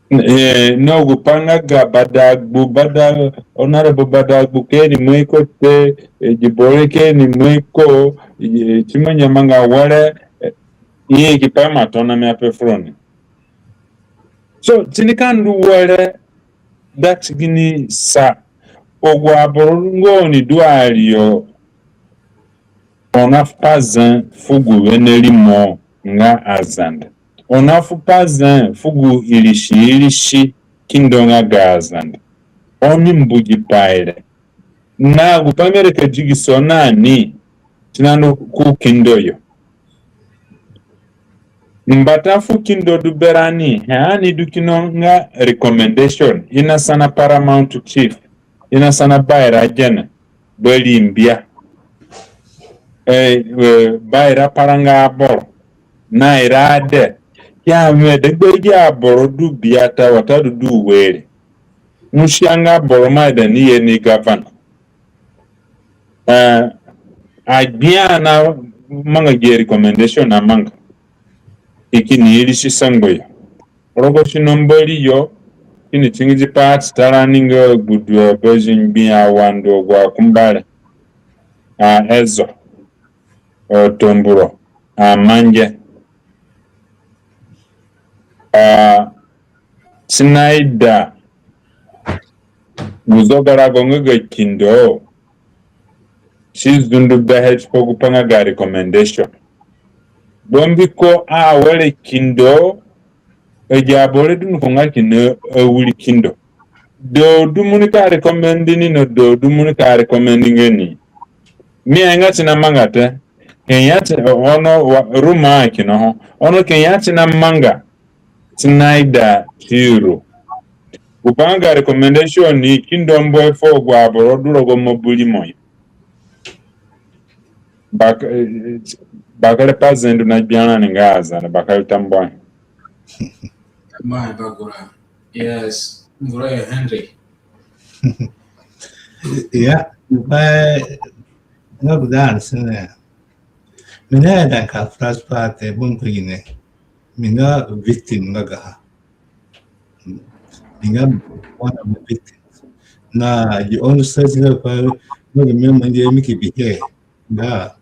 Eh, no gu pa nga ga Badagbu, Bada-, Honorable Badagbu ke ni moi ko te, eh, gi boro re ke ni moi ko, eh, ti mo nyamanga were, eh, i ki pa ma tona mi ape furoni. So, ti ni ka ndu were, that gini sa, agu aboro nga oni du ari yo, oni na fu pa Zande fu gu wene rimo nga Azande. Oni na fu pa Zande fu gu irisi irisi kindo nga ga Azande. Oni mbu gi pai re. Na gu pa mi re ka digiso na ni, ti na ndu ku kindo yo. Mbata fu kindo du berani, he ani du kino nga recommendation, i na sana paramount chief, i na sana baira gene, bari mbia. Eh, eh, baira paranga aboro, na ira ade, ya mi dagba agi aboro du biata watadu du were. Nsia nga boro ma ida ni ye ni governor. Eh, agbia na manga gi recommendation na manga. I kini irisi sangba yo. Rogo sino Mbori yo, kini tingidi pa ati tarani nga Gbudua, Bazingbia, Wandu, agu akumba re. A Ezo, o Tombura, a Mange. A, si naida gu zogarago nga ga kindo, si zundu behe tipa gu pa nga ga recommendation. Bambiko awere kindo, agi aboro du ni ko nga kina awiri kindo. Do du mo ni ka recommend ni no, do du mo ni ka recommend nga ni. Mi a nga ti na manga te. Kenya ti, ono wa, ruma kina ho. Ono Kenya ti na manga. Ti naida tiro. Gu pa nga ga recommendation ni kindo mbu e fu agu aboro du rogo mobuli moyo. Bak-, eh, bakere pa Zande na gbia rani nga Azande, bakere tambuahe. Mai bagura. Yes, ngura ya Henry. Ya, pai nga guda ansene. Mi na ya dan ka first part, eh, bun ko gine. Mi nga victim nga gaha. Mi nga one of the victims. Na gi onu sesi nga pa, no, mi mangi mi ki bihe. Nga.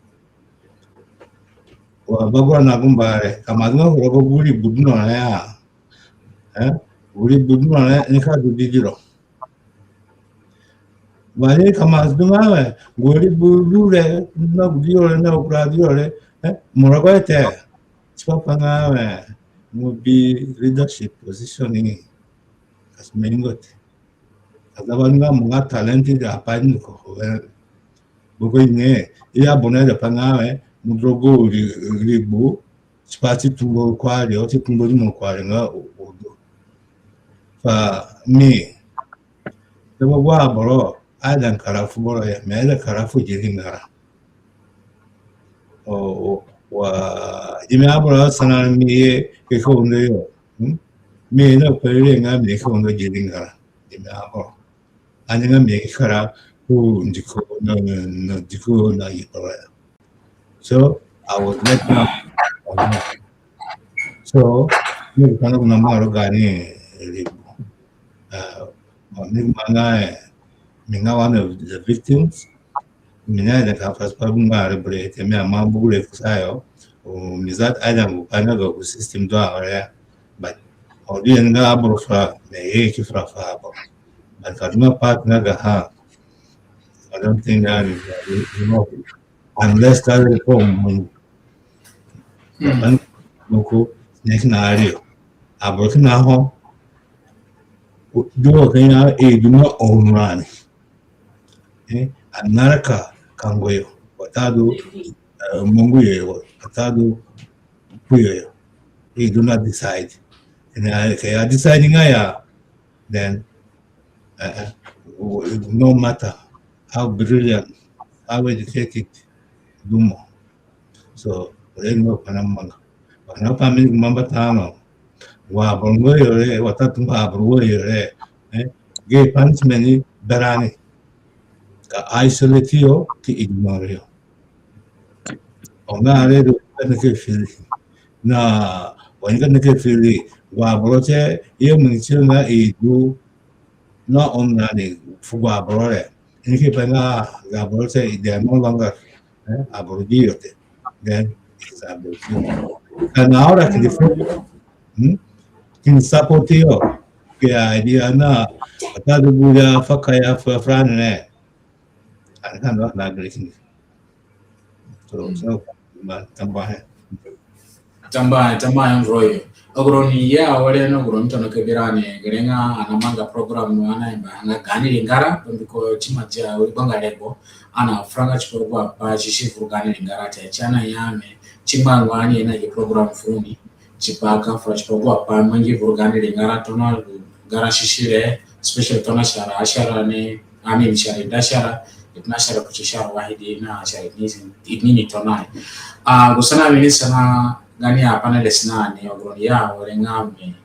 Wa bagura na gumba re, ka ma nga rogo gu rigbu du no re ya. Eh? Gu rigbu du no re, ni ka du didi ro. Wa ni ka ma du nga we, gu rigbu du re, na gu di yo re, na gu kura di yo re, eh? Mo rogo te. Tipa pa nga we, mo bi leadership position ni. Ka si mengo te. Ka zaba nga mo nga talented apai ni ko, eh, buko ine, i ya bone da pa nga we, mo du rogo ri-, rigbu, tipa ti tungo kuari, o ti tungo di mo kuari nga o, o do. Fa mi, te mo gwa boro, aida kara fu boro ya, mi aida kara fu gi ringara. O, o, wa, gi mi aboro sana mi ye, ke ko undo yo. Hmm? Mi na pere nga mi ke undo gi ringara. Gi mi aboro. Ani nga mi kara, ku ndiko na, na ndiko na yipara. So I was let down. So mi kana kuna maro gani ribu. Uh, mi manga, mi nga one of the victims. Mi na ida ka first pa bunga re bre te mi ama bugure kusayo. O mi zat aida mu kana ga ku system do aware. But o di nga abro fra me ye ki fra fa abo. But ka duma part na ga ha. I don't think that is, uh, you know, unless that reform. Mm. Muku nek na ario. Abro kina ho. Duo kenya e duma omrani. Eh, anaraka kangoyo. Watadu, uh, munguyo, watadu kuyo. He do not decide. And I, okay, I deciding I, uh, then, uh, uh, no matter how brilliant, how educated, dumo. So, re no pana manga. Pana pa mi mamba tano. Wa bongo yore, watatu wa bongo yore. Eh, ge punishment ni berani. Ka isolate yo, ki ignore yo. Onga re do ka neke fili. Na, onga neke fili. Wa boro te, ye muni tiro na idu. Na omrani fu wa boro re. Neke pa nga wa boro te, they are no longer, eh, aboro di yo te. Then it's aboro. And now that the, hmm? Kin support yo. Ke idea na, watadu buda faka ya fa fran ne. Ani ka no na agree. So, so, ma, tambuahe. Tambuahe, tambuahe, Roy. Agu roni ya wale no, agu roni tona ka bi rani, gere nga ani amanga program, ani ima nga gani ringara, mbiko tima ja, uri banga lebo, ani afuranga tipa gu apai, sisi vuru gani ringara te, ti ani ya mi, tima ngua ani na gi program furoni, tipa ka fura tipa gu apai, mangi vuru gani ringara, tona gara sisi re, especially tona shara, ashara ni, I mean, shara ida ashara, itna ashara kuti shara wahidi, na ashara itni, itni ni tona. Ah, gu sana mi ni sana gani apai na desina ni, agu roni ya wale nga mi.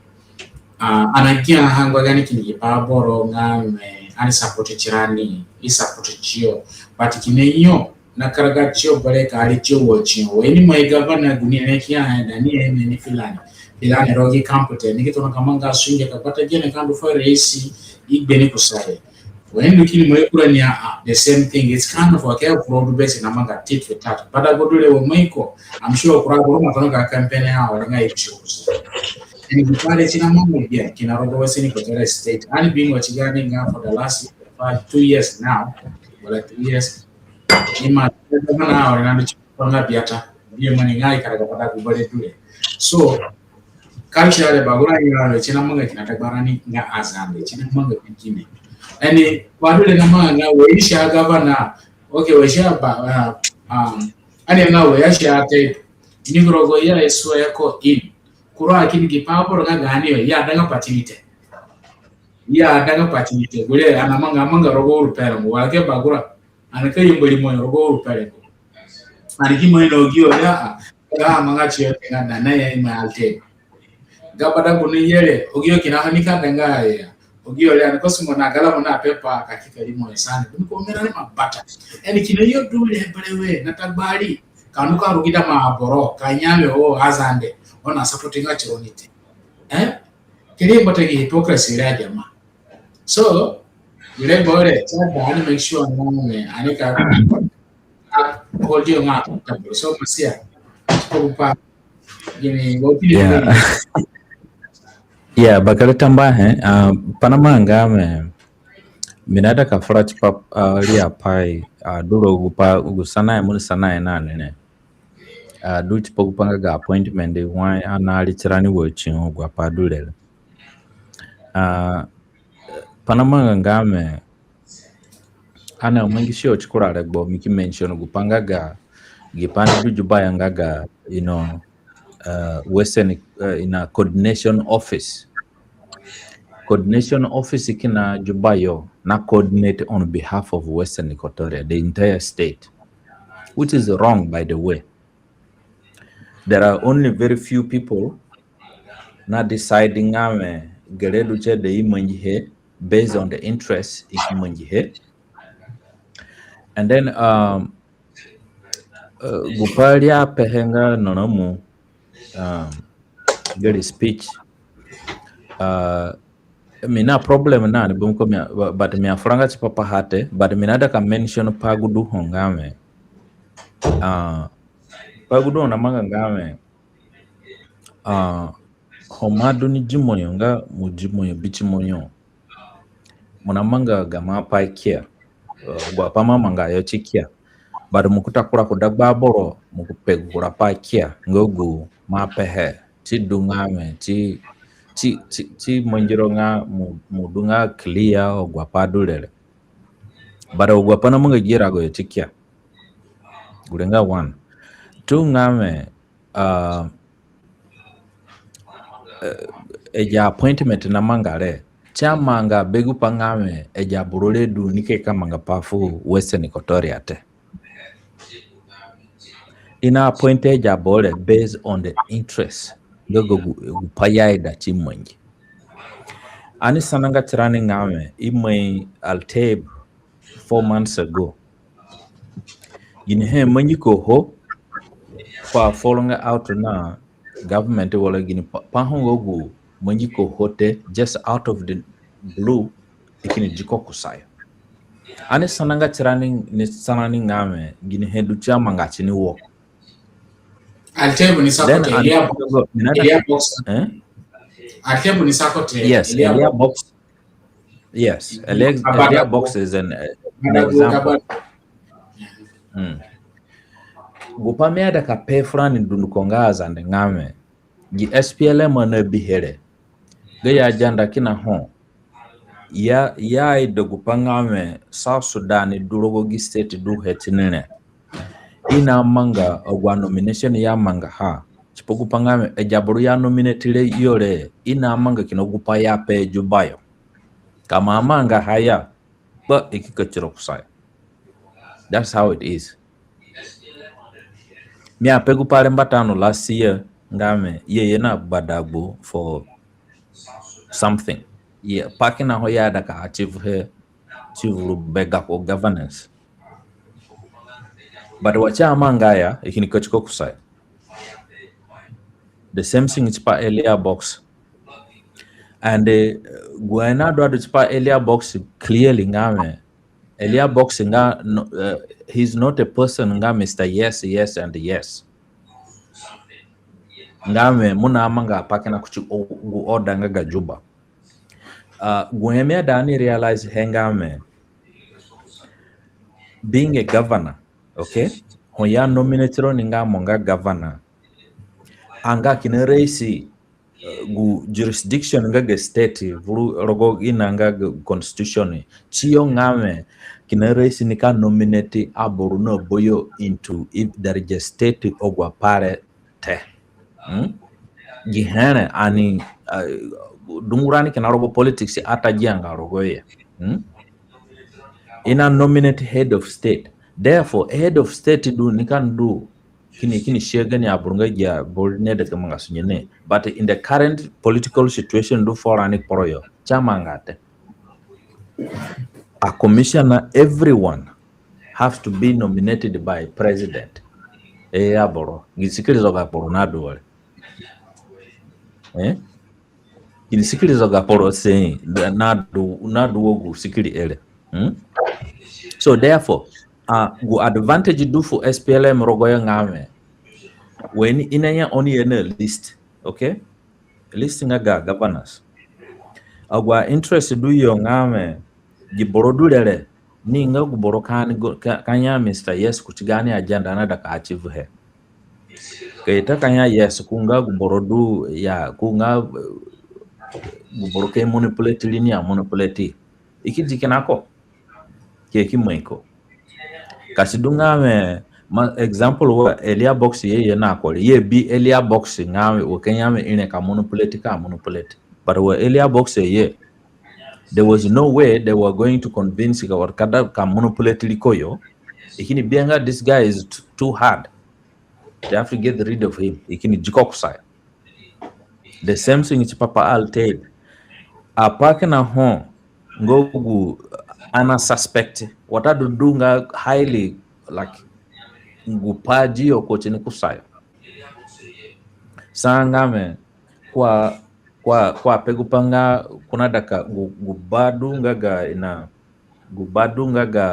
Ah, ani agia ha ngba gani kini gi pa aboro nga mi, ani support tirani, i support tiyo. But kina yo, na karaga tiyo bare ka ari tiyo wo tiyo. Wa i ni mai governor gu ni ni kia, eh, Daniel, ni ni filani. Filani rogo gi camp te, ni ki tona ka manga sunge ka bata gene ka ndu fu raisi, i gbe ni kusayo. Wa i ndu kini mai kura ni a, a, the same thing. It's kind of like a fraud based na manga tit for tat. But agu du re wa mai ko, I'm sure kura agu roni tona ka campaign ya wale nga i kusayo. And the party tina manga bia, kina rogo Western Equatoria State. Ani bingo ti gani nga for the last five, two years now. Wala two years. Ima, mana wale na ndu tipa nga biata. Bia mani nga i karaga pada gu bare du re. So, culture re bagura ira re tina manga kina ta gbara ni nga Azande. Tina manga kini. Ani, wa du re na manga nga we i sia governor. Okay, we i sia ba, uh, um, ani nga we i sia te. Ni rogo ya eso ya ko in. Kura kini gi pa aboro nga gani yo, ya danga patinite. Ya danga patinite. Gure ani amanga, amanga rogo uru pere mo. Wa ke bagura. Ani ka yumba rimo yo rogo uru pere mo. Ani ki mai no gi yo ya. Ga amanga tiyo nga dana ya ima alte. Ga bada gu ni yere, ogi yo kina ha ni ka danga ya. Ogi yo re, ani ko sungo na gala mo na pepa ka ki kari mo isani. Dun ko mera ni mabata. Eni kina yo du re berewe, na ta gbari. Ka nu ka rugida ma aboro, ka nyame o Azande. Ona supporting a tironite. Eh? Kiri mbata gi hypocrisy re ajama. So, you let go re, so that I make sure na me, ani ka, ka hold you nga, so masia, ko pa, gini, what do you Yeah. Yeah, bakere tambuahe, uh, pa namanga me, mi naida ka fura tipa, uh, ri apai, uh, du rogo gu pa, gu sanahe, mo ni sanahe na ni re. Uh, du tipa gu pa nga ga appointment, wai ani ari tirani wa ti ho gu apai du re. Uh, pa namanga nga me, ani amangisi yo ti kura regbo, mi ki mention gu pa nga ga, gi pa ni du Juba yo nga ga, you know, uh, Western, uh, in a coordination office. Coordination office kina Juba yo, na coordinate on behalf of Western Equatoria, the entire state, which is wrong, by the way. There are only very few people na deciding nga me gere du tie de i mangihe based on the interest i ki mangihe. And then, um, uh, gupai ri apehe nga naramu, um, gari speech. Uh, mi na problem na ni, bambiko mi a-, bu-, but mi afuranga tipa paha te, but mi naida ka mention pa gu du ho nga wẽ. Uh, pa gu du ho namanga nga wẽ. Uh, ho mo adu ni dimoyo nga mo dimoyo bitimoyo, mo namanga gamo apai kia. Uh, agu apai mo amanga yo ti kia. But mo ki ta kura ku dagba aboro, mo ki pe gu kura pai kia nga gu mo apehe. Ti du nga wẽ, ti, ti, ti, ti mangi ro nga mo, mo du nga clear agu apai du re re. But agu apai namanga gi rago yo ti kia. Gure nga one. Two nga wẽ, uh, uh, agi appointment namanga re, si amanga be gupai nga wẽ agi aboro re du ni ke ka manga pai fu Western Equatoria te. I na appoint agi aboro re based on the interest nga gu, gu, gupai i aida ti mangi. Ani sananga tirani nga wẽ, i mai Al Taib four months ago. Ginihe mangi ko ho for falling out na government, wala gini pa, pa ho nga gu mangi ko ho te, just out of the blue, i kini di ko kusayo. Ani sananga tirani, ni sanani nga wẽ, ginihe du si amanga ti ni wo. Al Taib ni sa ko te, Elia Box. Eh? Al Taib ni sa ko te, yes, Elia Box. Yes, Elia Box is an, uh, an example. Mm. Gupai mi aida ka pe furani dunduko nga Azande nga wẽ, gi S P L M nabihe re, gayo agenda kina ho. Ya, ya i aida gupai nga wẽ South Sudan du rogo gi state du he ti ni re, i namanga agu anomination i amangaha. Tipa gupai nga wẽ agi aboro i anominate re yo re, i namanga kina gupai i ape Juba yo. Ka mo amangaha ya, kpa, i ki ka tiro kusayo. That's how it is. Mi ape gupai re mbata no last year nga wẽ, i ye na gbadagbo for something. I ye, pai kina ho i aida ka achieve he, achieve ru be gako governance. But wa si amanga ya, i kini ka ti ko kusayo. The same thing tipa Elia Box. And, uh, gu he nadu adu tipa Elia Box clearly nga wẽ, Elia Box nga, no, uh, he's not a person nga Mister Yes, yes, and yes. Nga wẽ, mo namanga pai kina kuti o-, gu order nga ga Juba. Uh, gu he mi aida ani realize he nga wẽ, being a governor, okay? Ho i anominate roni nga mo nga governor, anga kina raisi, uh, gu jurisdiction nga ga state, vuru rogo ina nga ga constitution. Si yo nga wẽ, kina raisi nika nominate aboro na bayo into if there is a state agu apai re te. Hmm? Gi he re ani, uh, dungu rani kina rogo politics ata gianga rogoho ya. Hmm? I na nominate head of state. Therefore, head of state du nika ndu kini, kini share gani aboro nga gi aboro naida ka manga sunge ni. But in the current political situation du fuo rani kporo yo, si amanga te. A commissioner, everyone has to be nominated by president. Eh, aboro, gi sikiri zoga kporo nadu wa re. Eh? Kini sikiri zoga kporo si, nadu, nadu wa gu sikiri re. Hmm? So therefore, uh, gu advantage du fu S P L M rogoyo nga wẽ, when i naya oni ye na list, okay? List nga ga governors. Agu interest du yo nga wẽ, gi boro du re re, ni nga gu boro ka ni go-, ka, ka ya Mister Yes kuti gaani agenda naida ka achieve he. Ka i ta ka ya Yes, ko nga gu boro du ya, ko nga, uh, gu boro ka manipulate ri ni, a manipulate. I ki di kina ko. Ki ye ki mai ko. Ka si du nga wẽ, ma, example wa Elia Box ye, ye na ko re. I bi Elia Box nga wẽ, wa ka ya wẽ i re ka manipulate, ka manipulate. But wa Elia Box ye, there was no way they were going to convince ka wa ka da ka manipulate ri ko yo. I kini bi nga this guy is t-, too hard. They have to get rid of him. I kini di ko kusayo. The same thing tipa pa Al Taib. Apai kina ho nga gu ani na suspect Watadu du nga highly, like, gu pai yo ko tini kusayo. Sa nga wẽ, ko a, ko a, ko ape gu pai nga ko naida ka gu, gu ba du nga ga ina, gu ba du nga ga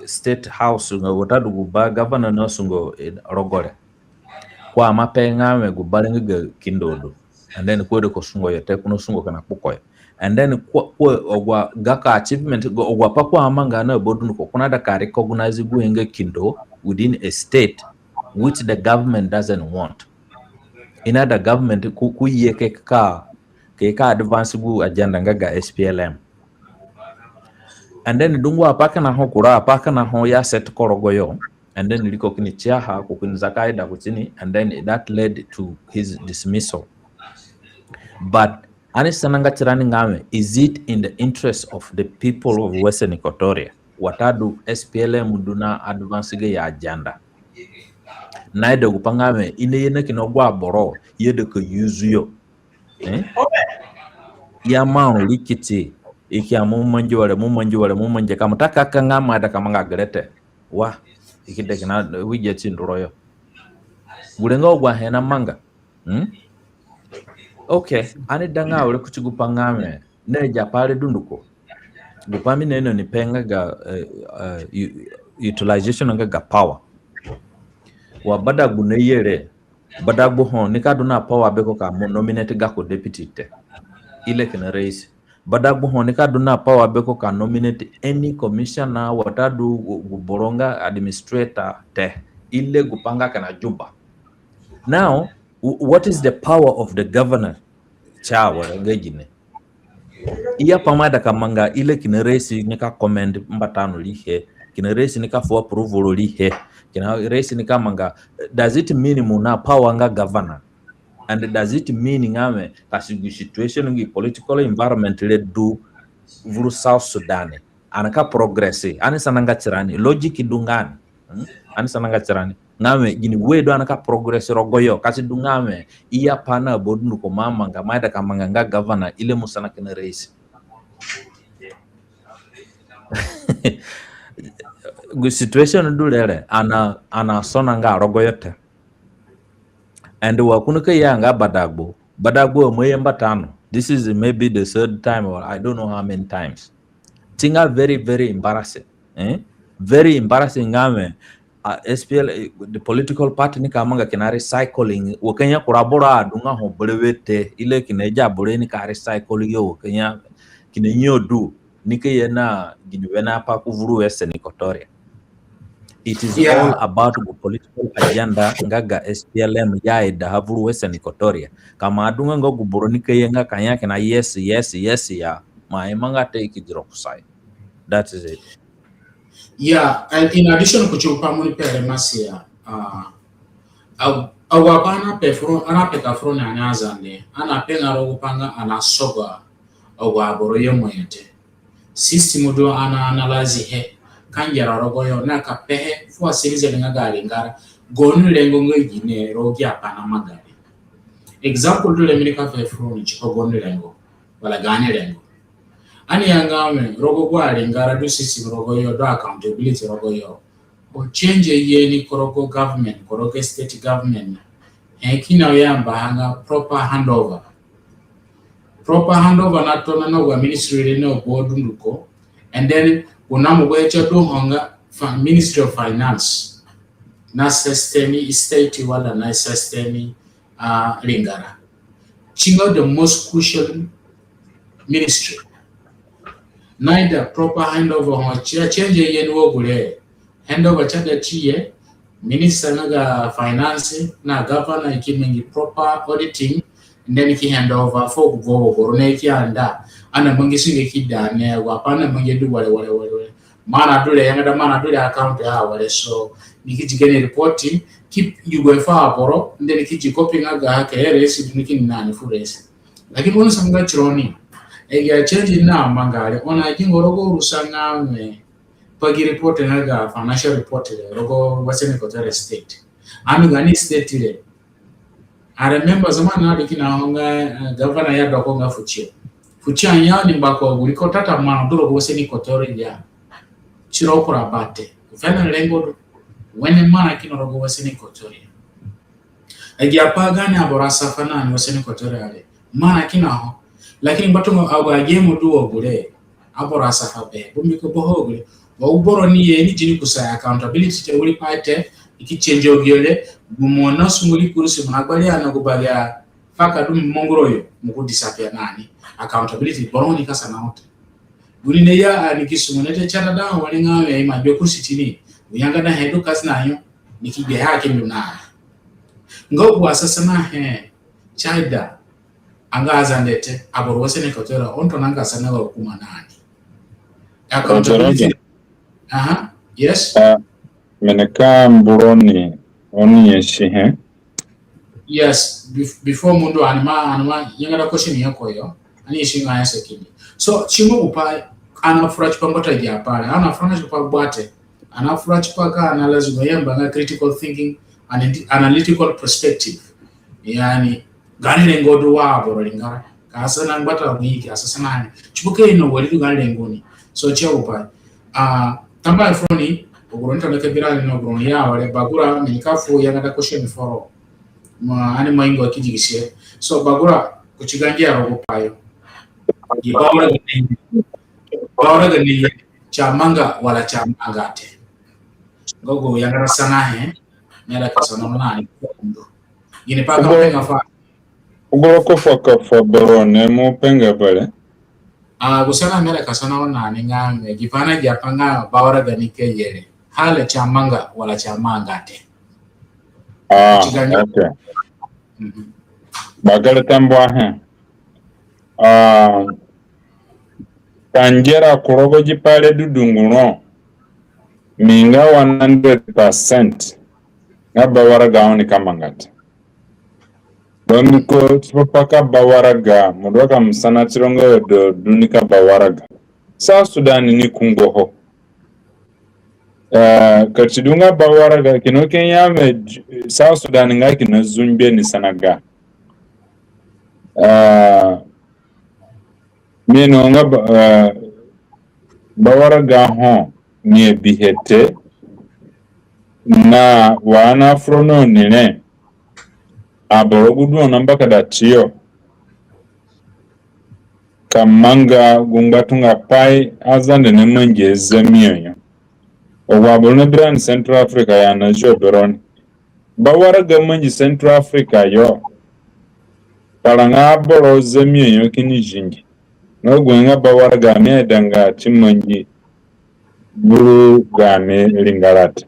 State House nga watadu gu ba governor nasungo, eh, rogo re. Ko ima pe nga wẽ gu ba re nga ga kindo du. And then ko aida ka sungo yo te, ko nasungo kina kpuko yo. And then ko, ko agu gako achievement, agu apai ko amanga na ba dunduko, ko naida ka recognize guhe nga kindo within a state which the government doesn't want. I naida government ko, ko ye ka, ka, ka advance gu agenda nga ga S P L M. And then dungu apai kina ho, kura apai kina ho i a set ko rogoyo. And then ri ko kini tiaha, ko kini zaka ida kutini, and then that led to his dismissal. But ani sananga tirani nga wẽ, is it in the interest of the people of Western Equatoria? Watadu S P L M du na advance gayo agenda? Naida gu pai nga wẽ i naye na kina agu aboro i aida ka use yo. Eh? I amanga ru rikiti, i ki ya mo mangi were, mo mangi were, mo mangi, ka mo ta ka ka nga mo aida ka manga gere te. Wa, i ki de kina wige ti nduro yo. Gure nga agu ahe namanga. Hmm? Okay, ani danga awere kuti gu pai nga wẽ, na agi apai re dunduko. Gu pai mi naino ni pe nga ga, eh, eh, u-, utilization nga ga power. Wa Badagbu naye re, Badagbu ho nika du na power beko ka mo nominate gako deputy te, i re kina rais. Badagbu ho nika du na power beko ka nominate any commissioner watadu gu, gu boro nga administrator te, i re gu pai nga kina Juba. Now, w-, what is the power of the governor? Ti awere nga gine? I ya pai mo aida ka manga, i re kina rais nika commend mbata no riihe, kina rais nika fu approval riihe, kina rais nika manga. Does it mean mo na power nga governor? And does it mean nga wẽ, ka si gu situation nga political environment re du vuru South Sudan, ani ka progress? Ani sananga tirani, logic du nga ni. Hmm? Ani sananga tirani nga wẽ, gini way du ani ka progress rogoyo, ka si du nga wẽ i ya pai na ba dunduko mo amanga, mo aida ka manga nga governor, i re mo sana kina rais? Gu situation du re re, ani, ani asonanga rogoyo te. And wa ko nika ye nga Badagbu, Badagbu ima ye mbata no. This is maybe the third time, or I don't know how many times. Ti nga very, very embarrassing. Eh? Very embarrassing nga wẽ, ah, S P L, eh, the political party nika manga kina recycling, wa ka ya kura boro adunga ho berewe te, i re kina agi aboro nika recycle yo, wa ka ya kina nyo du, nika ye na gini wene apai ku vuru Western Equatoria. It is all about the political agenda nga ga S P L M i aidaha vuru Western Equatoria. Ka mo adunga nga gu boro nika ye nga ka ya kina yes, yes, yes ya, mo aimanga te, i ki di ro kusayo. That is it. Yeah, and in addition kuti gu pai mo ni pe re, Masia, ah, agu apai ani ape furoni, ani apeka furoni, ani aZande, ani apenga rogo gu pai nga ani asoga agu aboro ye mo ye te. System du ani analyze he, ka ngera rogoyo, na ka pehe fu a citizen nga ga ringara, gaoni rengo nga gine rogo gi apai namanga re. Example du re mi nika pe furoni tipa gaoni rengo, wala gaani rengo. Ani ya nga wẽ, rogo gu aringara du system rogoyo, du accountability rogoyo. Gu change ye ni ku rogo government, ku rogo state government, eh, kina yambaha nga proper handover. Proper handover natona na gu ministry re na ba dunduko. And then gu namu gu he ti du ho nga fi-, Ministry of Finance. Na system state wala na system, ah, ringara. Ti nga the most crucial ministry. Naida proper handover ho, ti a change ye ni wa gure. Handover ti aida ti ye, minister nga ga finance na governor i ki mangi proper auditing, and then i ki handover fu gu boro, boro ni ki anda. Ani amangi sunge ki da ni, wa pai ani amangi du ware, ware, ware, ware. Mo na du re, yanga da mo na du re account ya ware. So ni ki di gene report, ki yugo fu aboro, and then ki di copy nga ga ke rais, ni ki na ni fu rais. Lakini ono sanga tironi, agi a change namanga re, ono agi ngoro go rusa nga mi pa gi report nga ga financial report re rogo Western Equatoria State. Ani gaani state re, I remember zamani nadu kina ho nga, eh, governor ya doko nga fu tiyo. Kuti anya ni ngba ko guri ko tata mano du rogo Western Equatoria. Tiro kura bate. Vene rengo du. Wene mana kino rogo Western Equatoria. Agi apai gani aboro asafa na ni Western Equatoria re. Mana kina ho. Lakini ngbatunga agu agi mo du wo gure. Aboro asafa be. Bambiko bo ho gure. Wa uboro ni ye ni zini kusa accountability te wiri pai te. I ki change obiore. Mo na sunguli kurusi mo na gbari ana gu baga faka du mongoro yo. Mo ku disappear na ni. Accountability boro ni kasa na ho te. Guni ne ya ani ki sungu ne te chada da wani nga me ima be kurusi tini. Uyanga na he du kasi na yo. Ni ki be ha ki ndu na. Nga gu asasana he, chada, anga Azande te, aboro Western Equatoria, onto nanga sana wa hukuma na ani. Accountability. Aha, yes. Uh, mene ka mburoni, oni yesi he. Yes, bef-, before mo ndu ani ma, ani ma, yanga da question ya ko yo. Ani yesi nga ya sekini. So, chimo gupai, ana fura chipa mbata ya pale, ana fura chipa gbate. Ana fura chipa ka ana lazimu yamba nga critical thinking and analytical perspective. Yani, gani rengo du wa aboro ringara. Ka asana ngbata wiki, asasana ni. Chipa ke ino wari du gani rengo ni. So, chia upai. Ah, tamba ifoni, oguro nta meke birani no oguro ya wale bagura, mi ka fu yanga da question foro. Ma, ani ma ingo ki digisihe. So, bagura, ku chigangi ya rogo payo. Gi bawara gani, bawara gani, cha manga wala cha manga te. Gogo yangara sana he, nera ka sana na ni kundo. Gini pa ka penga fa. Ugoro ko fa ka fa boro ne mo penga bare. Ah, gu sana nera ka sana na ni nga me, gi vana gi apa nga bawara gani ke yere. Hale cha manga wala cha manga te. Ah, okay. Bagara tambuahe. Ah, ka ngera ku rogo gi pai re du dungu ro, mi nga one hundred percent nga bawaraga ho ni ka manga te. Bambiko tipa pa ka bawaraga, mo du ka mo sana tiro nga yo du ni ka bawaraga. South Sudan ni kungoho. Eh, ka si du nga bawaraga kina Kenya me, South Sudan nga kina zungbe ni sanaga. Eh, mi ino nga ba-, eh, bawaraga ho ni abihe te na wa ani afura na oni re. Aboro gu du oni na mbakada tiyo ka manga gu ngbatunga pai Azande na mangi Azemio yo. Agu aboro na bi rani Central Africa ya na zio beroni. Bawaraga mangi Central Africa yo. Paranga aboro Azemio yo kini zingi. Na gu nga bawaraga mi aidanga ti mangi buru gani ringara te.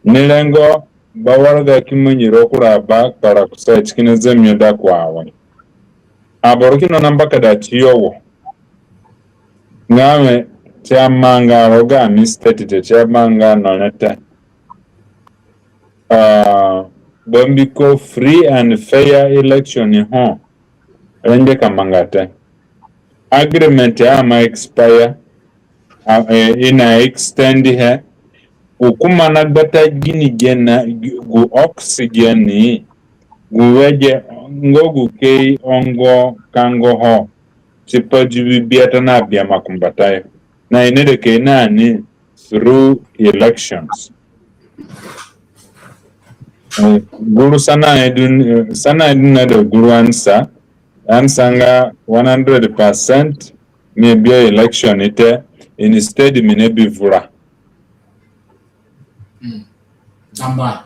Ni rengo, bawaraga ki mangi ro kura ba kpara kusa ti kina Azemio da ku awe. Aboro kina na mbakada tiyo wo. Nga me, ti amanga rogo gani state te, ti amanga no re te. Ah, bambiko free and fair election ho rengbe ka manga te. Agreement a ima expire, a, eh, i na extend he. Hukuma na gbata gini gene, gu oxygen ni, gu wege nga gu kei ongo kango ho tipa dibi biata na biama kumbatayo. Na i naida ka i na ni through elections. Eh, guru sana i du, eh, sana i du na da guru answer. Answer nga one hundred percent mi bi a election te, instead mi na bi vura. Mm. Tamba.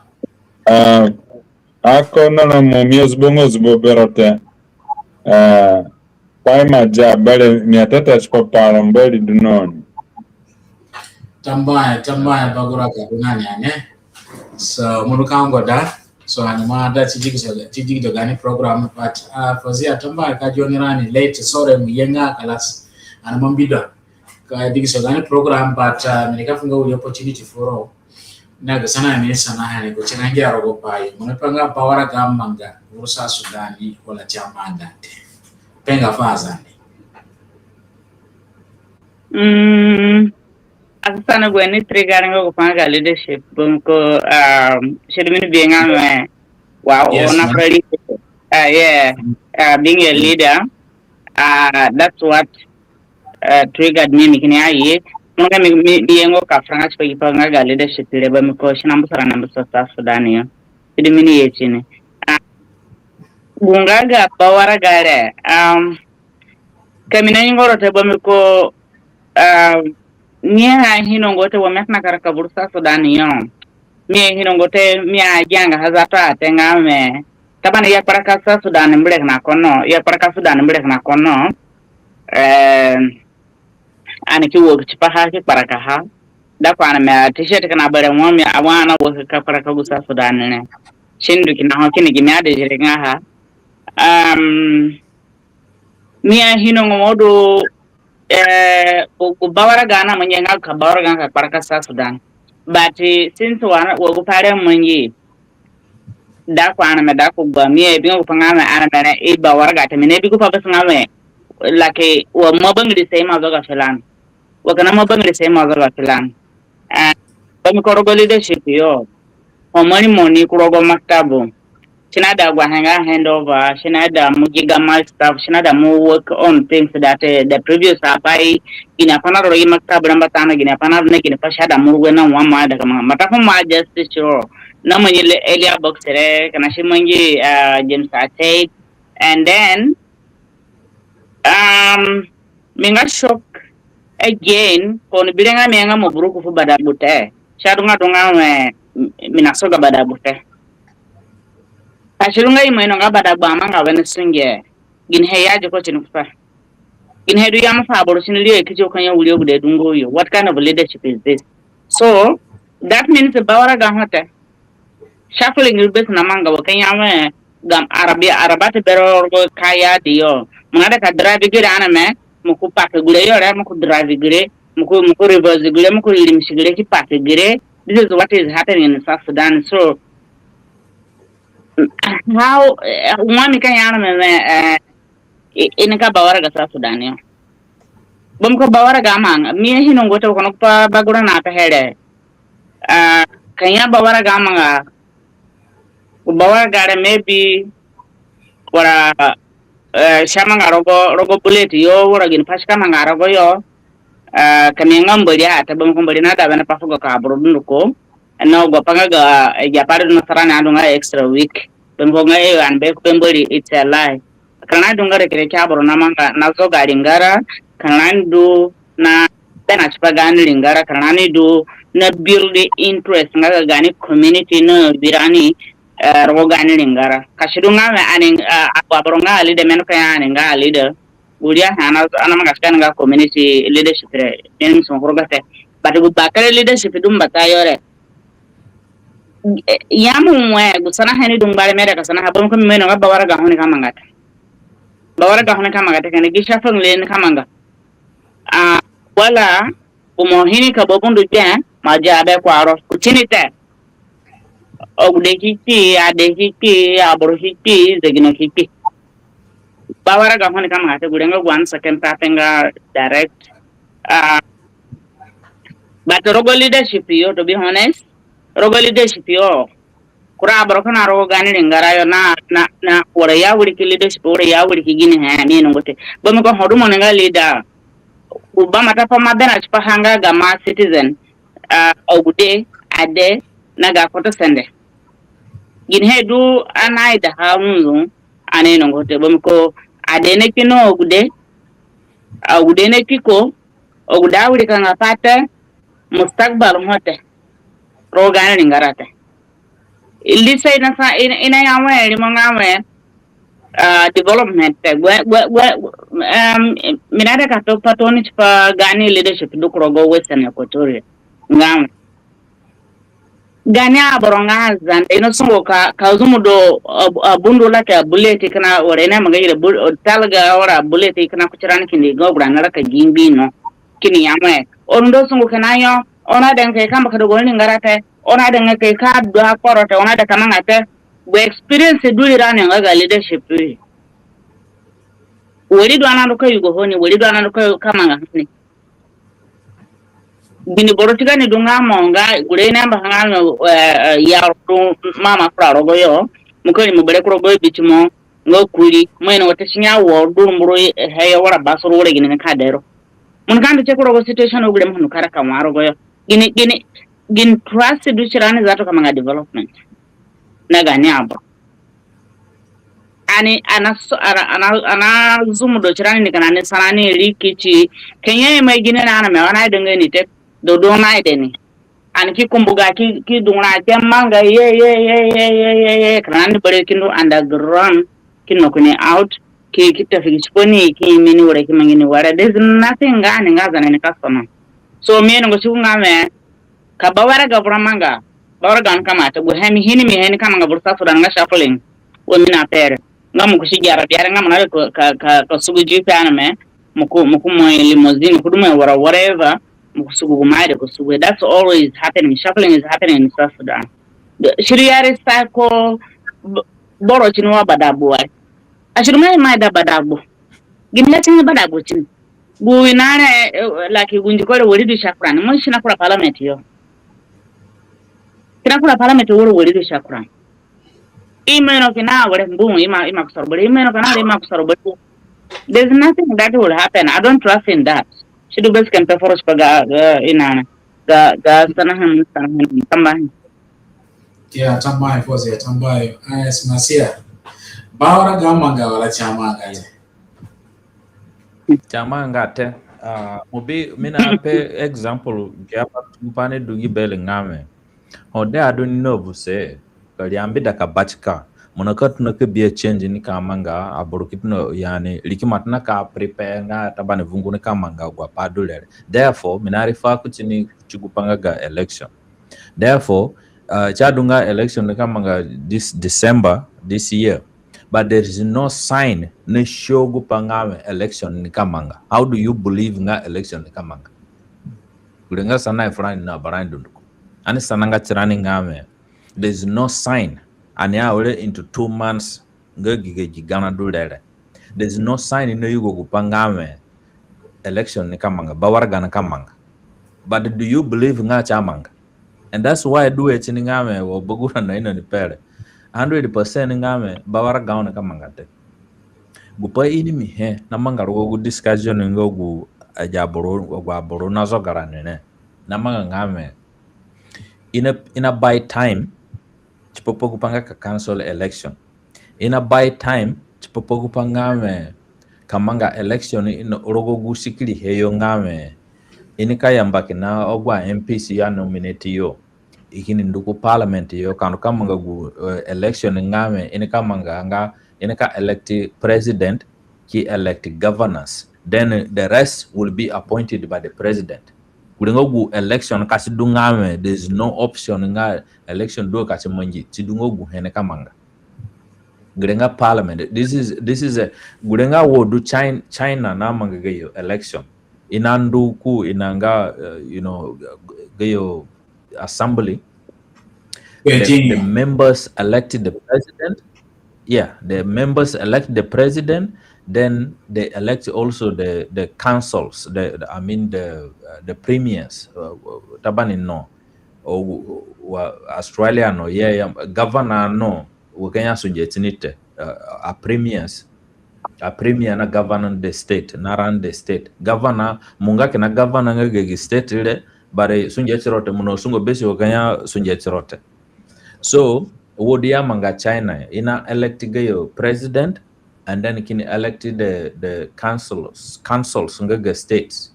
Ah, ako nana mo mi ozubongo ozubo bero te. Ah, pai ima dia bare mi atata tipa pa ro Mbori du na oni. Tambuahe, tambuahe bagura ka du na ni ane. So, mo du ka ngo da. So, ani ima da ti digido, ti digido gaani program, but, ah, Fozia, tambuahe ka join rani late, sorry, mo ye nga kalas. Ani ima mbida ka digiso gaani program, but, ah, mi nika fu nga wiri opportunity foro. Na ga sana ni sanahe ni kuti na ngia rogo pai. Mo ni pa nga bawaraga amanga, vuru South Sudan, wala ti amanga te. Pe nga fu Azande. Mm, asanahe gu ni trigger nga gu pa nga ga leadership. Bambiko, um, si du mi ni bi nga me, wow, yes, ona ma'am. Fura leadership. Ah, yeah. Ah, being a leader. Ah, that's what, uh, triggered me, mi kini aye. Mo nga mi, mi, mi yengo ka fura nga tipa gi pai nga ga leadership re, bambiko si na mbu sa rani mbu sa South Sudan yo. Si du mi ni ye tini. Ah, gu nga ga bawaraga re, um, ka mi na ingo ro te, bambiko, ah, mi ainongo te wa mi atona ka raka buru South Sudan yo. Mi ainongo te, mi agianga ha zato a te nga mi. Taban, i akparaka South Sudan mbu re kina kono, i akparaka Sudan mbu re kina kono. Eh, ani ki work tipaha, ki kparakaha. Da ku ani mi a t-shirt kina bere mo mi a wa ani work ka kparaka gu South Sudan re. Si ndu kina ho kini gi mi ade zire nga ha. Um, mi ainongo mo du, eh, gu, gu bawaraga namangi nga ka bawaraga ka kparaka South Sudan. But, eh, since wa, wa gu pai re mangi, da ku ani mi da ku gbua, mi abi nga gu pai nga mi ani mi re, i bawaraga te, mi na bi gu pai bes nga mi, like, wa mo bangiri sa i ma zoga filan. Wa kina mo bangiri sa i ma zoga filan. Ah, bambiko rogo leadership yo, ho mo ni mo ni ku rogo maktabu. Si naida gu ahe nga handover, si naida mo gi gamo staff, si naida mo work on things that, eh, the previous apai, gini apai na ro gi maktabu re mbata no, gini apai na ro na gini pai si aida mo rugu na wa mo aida ka manga. Mbata fu mo a justice ro, namangi le earlier box re, kina si mangi, ah, James Ateid, and then, um, mi nga shock again, ko ni bi re nga mi nga mo buru ku fu Badagbu te. Si adunga dunga mi, mi na soga Badagbu te. Ka si du nga i ima ino nga Badagbu amanga wene sunge, ginihe i adi ko tini kusa? Ginihe du i aima fu aboro tini ri e ki ti o ka ya wiri agude du nga yo? What kind of leadership is this? So, that means bawaraga ho te. Shuffling ru bes namanga wa ka ya mi gamo arabi, araba te bero rogo ka ya di yo. Mo naida ka drive gere ani mi, mo ku park gure yo re, mo ku drive gere, mo ku, mo ku reverse gere, mo ku limsi gere, ki park gere. This is what is happening in South Sudan. So, how, eh, wa mi ka ya ani mi, eh, i, i nika bawaraga South Sudan yo. Bambiko bawaraga amanga, mi ainongo te wa kono pa bagura na pehe re. Ah, ka ya bawaraga amanga, gu bawaraga re maybe, wara, eh, si amanga rogo, rogo bullet yo, wara gini pai si ka manga rogo yo. Ah, ka mi nga Mbori a te, bambiko Mbori naida wene pai fugo ka aboro dunduko. Na gu pai nga ga, eh, gi apai re du na sa rani adu nga extra week. Bambiko nga yo ani be ku be Mbori, it's a lie. Ka rani du nga reke reke aboro namanga, na zoga ringara, ka rani du na bena tipa gaani ringara, ka rani du na build interest nga ga gaani community na bi rani, eh, rogo gaani ringara. Ka si du nga mi ani, eh, agu aboro nga a leader, mi ino ka ya ani nga a leader. Gu ria ha na, ani amanga si ka ni nga community leadership re, mi ni musungu ku rogo te. But gu bakere leadership du mbata yo re, eh, ya mo we, gu sanahe ni du ngbare mi aida ka sanaha, bambiko mi ima ino nga bawaraga ho nika manga te. Bawaraga ho nika manga te, kina gi shuffling re nika manga. Ah, wala, gu mo ini ka ba bundu gbe, mo adi abe ku aro, ku tini te. Agude ki kpi, ade ki kpi, aboro ki kpi, zegino ki kpi. Bawaraga ho nika manga te, gure nga gu ani sa kempa pe nga direct. Ah, but rogo leadership yo, to be honest, rogo leadership yo, kura aboro kina rogo gaani ringara yo na, na, na, wara ya wiriki leadership, wara ya wiriki ginihe, mi ainongo te. Bambiko ho du mo ni nga leader, u ba mata pa ma bena tipaha nga gamo citizen, ah, agude, ade, na ga kpotosende. Ginihe du ani aidaha nzunzu, ani ainongo te, bambiko ade na kpi na agude, agude na kpi ko, agude awirikanga pai te, mustakbal ho te rogo gaani ringara te. Lisa ina sa, ina, ina ya we, rimo nga we, ah, development te. Gbe, gbe, gbe, um, mi naida ka pe pa tooni tipa gaani leadership du ku rogo Western Equatoria. Nga we, gaani aboro nga Azande, i nasungu ka, ka zumu do, ab-, abundu lake bullet kina, wara i namanga ire bu-, talga wara bullet kina ku tirani kindi nga gu rani naraka gi ngbi no. Kini ya we, oni nasungu kina yo, oni aidanga ka i kamba ka dogo ni ringara te, oni aidanga ka i ka du akporo te, oni aidanga ka manga te. Gu experience du rirani nga ga leadership. Wari du ani nandu ka yugo ho ni, wari du ani nandu ka, ka manga ho ni. Gini boro tiga ni du nga mo nga gure i nambaha nga no, eh, eh, ya ru mama kura rogo yo, mo ka rimo bere ku rogo yo bitimo, nga kuri, mo ino wata sinya wo du mburu he yo wara basuru wara gini ni ka dero. Mo ni ka ndu tie ku rogo situation o gure mo ndu kara ka wa rogo yo. Gini, gini, gini trust du tirani zato ka manga development. Na gani aboro. Ani, ana so-, ana, ana, ana zumudo tirani ni kina ni sa rani riki ti, Kenya ima gini na ana me wa na ida nga ni te, do do na ida ni. Ani ki kumbuga ki, ki dungura ki manga ye, ye, ye, ye, ye, ye, ye, kina ni bere ki ndu underground, ki knock ni out, ki, ki tafigi tipa ni, ki imi ni were, ki mangi ni were. There's nothing nga ani nga zana ni customer. So, mi ino ngo tiku nga me, ka bawara ga bura manga, bawara ga ni ka manga te, gu he mi ini mi he ni ka manga buru South Sudan nga shuffling, wa mi na pere. Nga mo kusi giara biara nga mo na ka, ka, ka, ka sugu jipe ana me, mo ku, mo ku moi limousine, ku du moi wara whatever, mo ku sugu gu mo aida ku sugu. That's always happening. Shuffling is happening in South Sudan. The, siri yari sa ko b-, boro tini wa badagbu wai. Asiri mai mai da badagbu. Gini ya tini badagbu tini. Gu ina re, eh, like gu ndiko re wari du shakuran. Mo si na kura parliament yo. Kina kura parliament wari wari du shakuran. Ima ino kina wari mbu, ima, ima kusoro bari. Ima ino kina wari ima kusoro bari. There's nothing that will happen. I don't trust in that. Si du bes kan pe foros pa ga, ga ina na. Ga, ga sana han, sana han, tambahan. Ya, tambahan, fosi ya, tambahan. Ah, yes, Masia. Bawara ga manga wala si amanga te? Si amanga te. Ah, mo bi, mi na pe example, gi aba tipa ni du gi bere nga me. Ho de adu ni na vuse, ka ri ambida ka batika. Mo na ka tona ka bi a change ni ka manga, aboro ki tona, yani, ri ki ma tona ka prepare nga tabani vungu ni ka manga agu apai du re re. Therefore, mi na refer kuti ni ti gu pa nga ga election. Therefore, uh, si adu nga election ni ka manga this December, this year. But there is no sign ni show gu pa nga me election ni ka manga. How do you believe nga election ni ka manga? Gure nga sana ifurani na barani dunduko. Ani sana nga tirani nga me, there is no sign. Ani awere into two months nga gi ga gi garã du re re. There is no sign ni yugo gu pa nga me election ni ka manga, bawara ga ni ka manga. But do you believe nga si amanga? And that's why du we tini nga me wo bagura na ino ni pere. Hundred percent nga me bawara ga ni ka manga te. Gu pa ini mi he na manga rogo gu discussion nga gu agi aboro, gu aboro na zoga rani re. Na manga nga me. Ina, ina buy time. Tipa pa gu pa nga ka cancel election. Ina buy time, tipa pa gu pa nga me ka manga election ina rogo gu sikirihe yo nga me. Ini ka yamba kina agu a M Ps ya nominate yo. I kini ndu ku parliament yo, ka ndu ka manga gu, eh, election nga me, ini ka manga nga, ini ka elect president, ki elect governors. Then the rest will be appointed by the president. Gure nga gu election ka si du nga me, there is no option nga election du ka si mangi, si du nga gu he ni ka manga. Gure nga parliament. This is, this is a, gure nga wo du China, China na manga gayo election. Ina ndu ku, ina nga, uh, you know, gayo assembly. The, the members elected the president. Yeah, the members elect the president. Then they elect also the, the councils, the, the, I mean the, uh, the premiers. Uh, tabani no. O, wa Australia no, yeah, yeah, governor no, wa Kenya sunge tini te, uh, a premiers, a premier na governor the state, na run the state. Governor, mo nga kina governor nga ga gi state re, but sunge tiro te, mo na sungo besi wa Kenya sunge tiro te. So, wo du ya manga China, ina elect gayo president, and then kini elect the, the councils, councils nga ga states,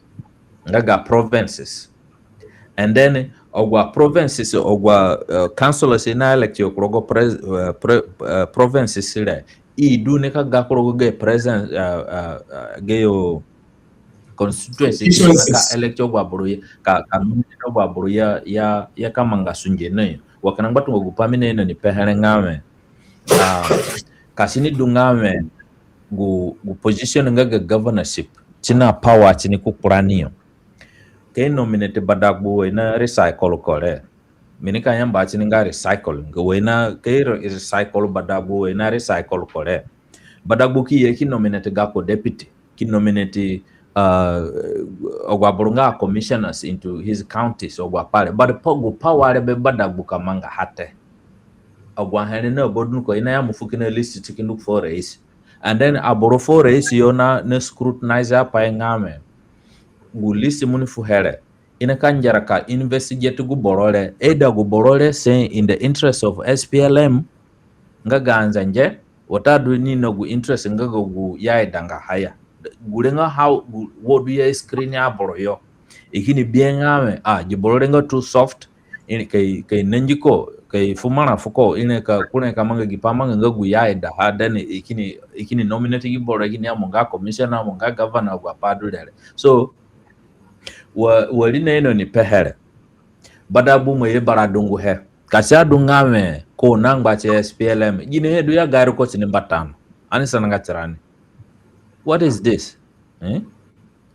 nga ga provinces. And then agu a provinces, agu a, uh, councils ina elect yo ku rogo pres-, uh, pre-, uh, provinces re. I du ni ka ga ku rogo ga present, uh, uh, uh, gayo constituency, ka elect agu aboro ya, ka, ka nominate agu aboro ya, ya, ya ka manga sunge na yo. Wa kina ngbatunga gu pa mi na ino ni pehe re nga me. Ah, ka si ni du nga me gu, gu position nga ga governorship, si na power tini ku kpurani yo. Ka i nominate Badagbu, i na recycle ko re. Mi nika yamba tini nga recycle. Nga wai na ka i re-, recycle Badagbu, wai na recycle ko re. Badagbu ki ye ki nominate gako deputy, ki nominate, uh, agu aboro nga commissioners into his counties, agu apai re. But pa-, gu power re be Badagbu ka manga ha te. agu ahe re na badunduko i naya mo fu kina list ti ki ndu ku four A C. And then aboro four A C yo na, na scrutinize apai nga wẽ, gu list mo ni fuhe re, i nika ngera ka investigate gu boro re, either gu boro re si in the interest of S P L M nga ga anzenge, watadu ni na gu interest nga ga gu i aidanga ha ya. Gure nga how gu, wo du i a screen aboro yo. I kini bihe nga wẽ, ah, gi boro re nga too soft, i ni, ka i, ka i nangi ko, ka i fu marã fuko, i ni ka, ko ni ka manga gi pai amanga nga gu i aidaha, then i kini, i kini nominate gi boro, i kini ya mo nga commissioner, mo nga governor, agu apai du re re. So, wa, wari naino ni pehe re. Badagbu mo ye bara dunguhe. Ka si adu nga wẽ ko na ngba ti S P L M, ginihe du i agari ko tini mbata no? Ani sananga tirani. What is this? Eh?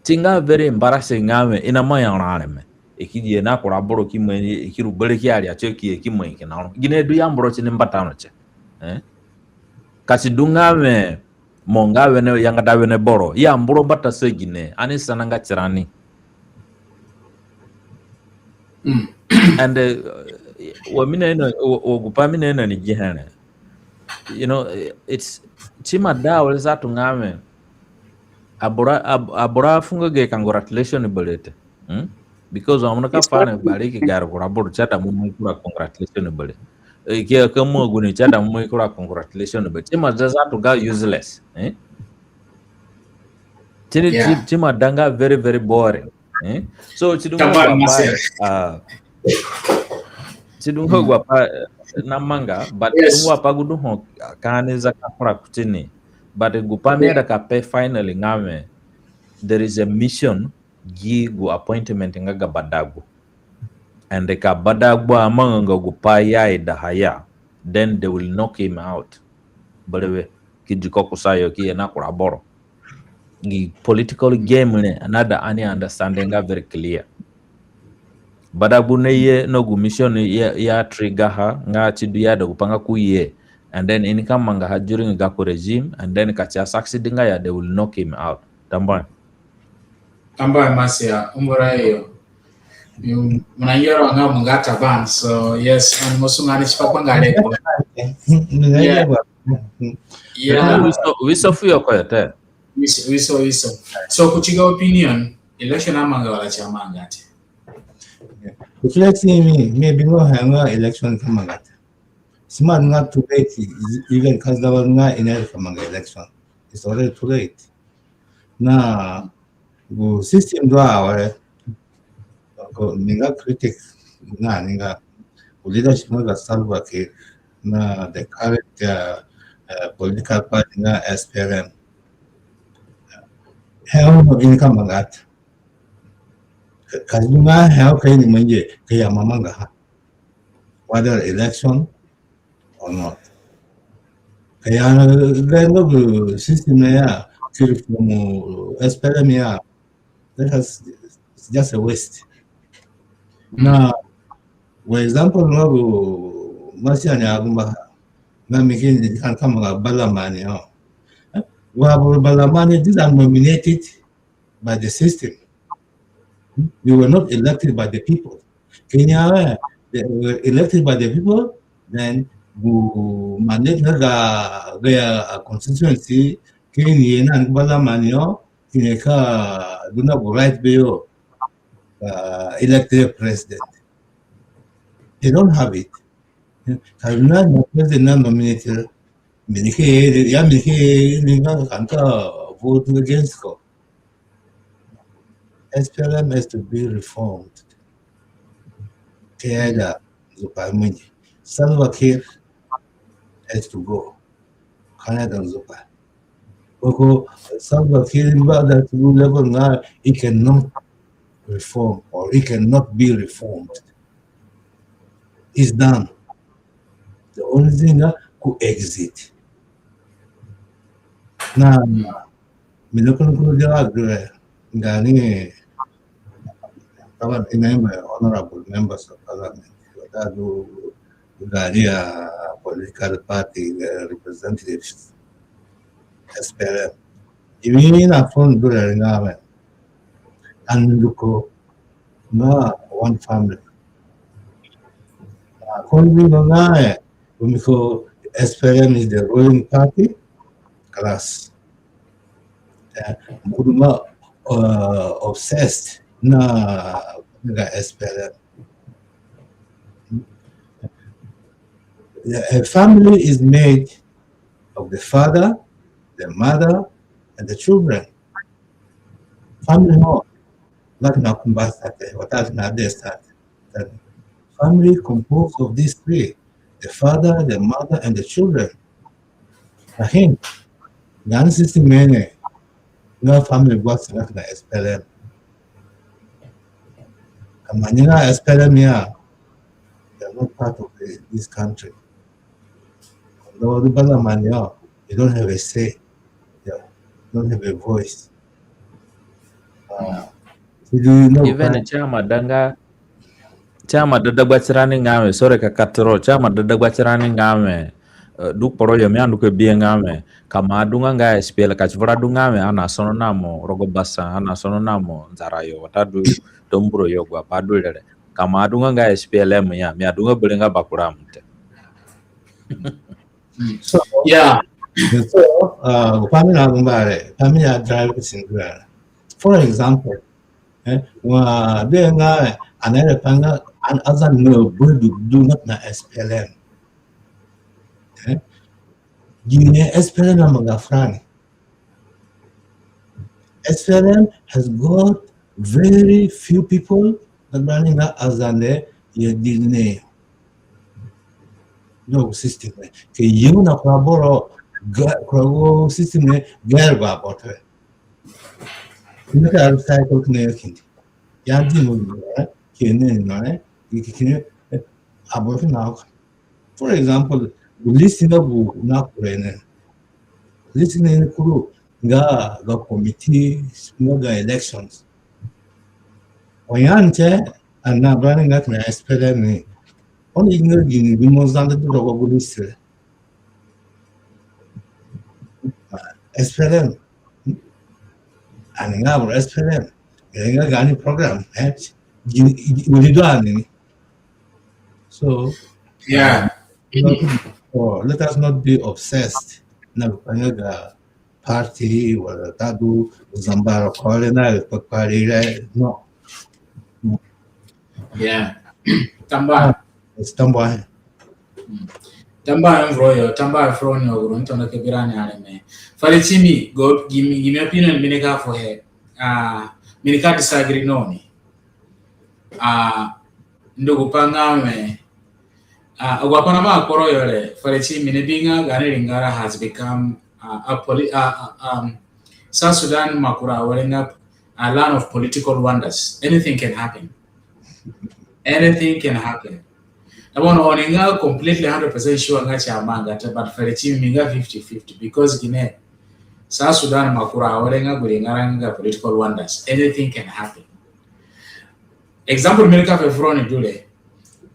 Ti nga very embarrassing nga wẽ i na mai ro areme. I ki ye na kura boro ki mai, i ki ru gbere ki aria tiyo ki ye ki mai kina ro. Ginihe du i ambu ro tini mbata no tie? Eh? Ka si du nga wẽ mo nga wene, yangada wene boro, i ambu ro mbata sa gine? Ani sananga tirani. Mm. And, uh, wa mi naino, wa, wa gu pai mi naino ni gihe re, you know, it's, si ima da awere zatu nga wẽ aboro, ab-, aboro afunga gayo congratulation berewe te. Hmm? Because amu na ka fara gbari ki gari kura boro, si aida mo mai kura congratulation berewe. Eh, ki, ki mo gu ni, si aida mo mai kura congratulation berewe. Si ima da zatu nga useless. Eh? Tini, yeah, si, si ima da nga very, very boring. Eh? So, si du nga gu pai, ah, si du nga gu pai, eh, namanga, but, yes, si du nga gu pai gu du ho ka ani zaka fura kutini. But gu pai mi aida ka pe finally nga wẽ, there is a mission gi gu appointment nga ga Badagbu. And ka Badagbu amanganga gu pai i aidaha ya, then they will knock him out. Berewe, ki di ko kusayo ki ye na kura boro. Gi political game re, naida ani understand nga very clear. Badagbu naye na gu mission i a, i a trigger ha, nga si du i aida gu pai nga ko ye. And then i nika mangaha during gako regime, and then ka si a succeed nga ya, they will knock him out. Tambuahe. Tambuahe Masia, umbura yo. Mo na yoro nga mo nga Taban. So yes, ani mo sunga ni tipa pa nga re. Yeah. Yeah. Wiso, wiso fuyo ko yo te. Wiso, wiso, wiso. So kuti ga opinion, election amanga wala si amanga te? Kuti ga ti mi, mi bingo ha nga election ka manga te. Si ima nga too late, even ka si da wa nga i naida ka manga election. It's already too late. Na gu system du awere, ko ni nga critic, na ni nga gu leadership nga ga Salva Kiir, na the current, uh, uh, political party nga S P L M. He ono gini ka manga te. Ka, ka du nga he ono ka i ni mangi, ka i ima mangaha. Whether election or not. Ka i ya nga gu system ya, ki reform S P L M ya, that has, it's just a waste. Na, for example, nga gu Masia ni agumba, nga mi kini kan kama nga Balamani, oh. Eh? Wa bu Balamani, these are nominated by the system. You were not elected by the people. Kenya, they were elected by the people, then gu mandate nga ga, ga, uh, constituency, kini ye na Balamani yo, kini ka du na gu right beyo, uh, elected president. They don't have it. Ka du na president na nominated, mi ni ke, ya mi ni ke, ni nga ka ndu ka vote against ko. S P L M has to be reformed. Ka i aida nzuka mangi. Salva Kiir has to go. Ka i aida nzuka. Mbiko Salva Kiir mbata ti gu level nga he cannot reform or he cannot be reformed. He's done. The only thing nga ko exit. Na, mi na conclude wa du re, nga ni, taban, i na honorable members of parliament, watadu nga ni, uh, political party, uh, representatives, S P L M. Imi na fon du re nga mi. Ani ndu ko nga one family. Uh, ko ni nga, eh, Mbiko S P L M is the ruling party, خلاص. Eh, mo du nga, uh, obsessed na nga S P L M. A family is made of the father, the mother, and the children. Family no, not na kumba sate, watadu na de sate. That family composed of these three, the father, the mother, and the children. Lakin, gaani system mene, nga family gbua sina kina S P L M. Ka mo ini nga S P L M ya, they are not part of the, this country. Though the parliament ya, you don't have a say. Yeah, you don't have a voice. Uh, so do you know, even Chairman Danga, Chairman Dada Gbatirani nga we, sorry ka cut ro, Chairman Dada Gbatirani nga we, eh, du kporo yo mi andu ka bihe nga we, ka mo adunga nga S P L M ka si vura du nga we, ani asono na mo rogo Basa, ani asono na mo Nzara yo, watadu Tambura yo, gu apai du re re. Ka mo adunga nga S P L M ya, mi adunga berewe nga bakure mo te. So, yeah. So, uh, gu pai mi na gumba re, pai mi na drive ku singura. For example, eh, wa de nga, ani aida pa nga, ani aZande na buru du, du nga na S P L M. Eh? Gine S P L M amanga furani. S P L M has got very few people that running nga aZande ye dine. No system ne. Ke yu na kura boro, ga, kura system ne, ga ba bote. Kina ka cycle kina kindi. Ya di mo, eh, kina, eh, kina, eh, aboro na. For example, gu list nga gu na kure ne. List ne ni kuru nga ga committees, nga ga elections. Oyan te, ani na bani nga kina S P L M ni. Oni nga gini, gini mo Zande du rogo gu list re. S P L M. Ani nga aboro S P L M. Ani nga gaani program, eh? Gini, gini, gini du ani ni. So, yeah. Let us not be, oh, let us not be obsessed na gu pa nga ga party, watadu zamba ro kore na gu pa kpari re, no. Yeah. Tambuahe. It's tambuahe. Mm. Tambuahe vuru yo, tambuahe vuru oni agu roni tona ka bi rani areme. Fare ti mi, go, gi mi, gi mi opinion mi nika fuhe. Ah, mi nika disagree na oni. Ah, ndu gu pa nga we, ah, agu apai na ma kporo yo re, fare ti mi ni bi nga gaani ringara has become, ah, a poli-, ah, ah, um, South Sudan ima kura awere nga a land of political wonders. Anything can happen. Anything can happen. Taban, oni nga completely hundred percent sure nga si amanga te, but fere ti mi nga fifty fifty, because gine, South Sudan ima kura awere nga gu ringara nga political wonders. Anything can happen. Example mi nika fuhe furoni du re.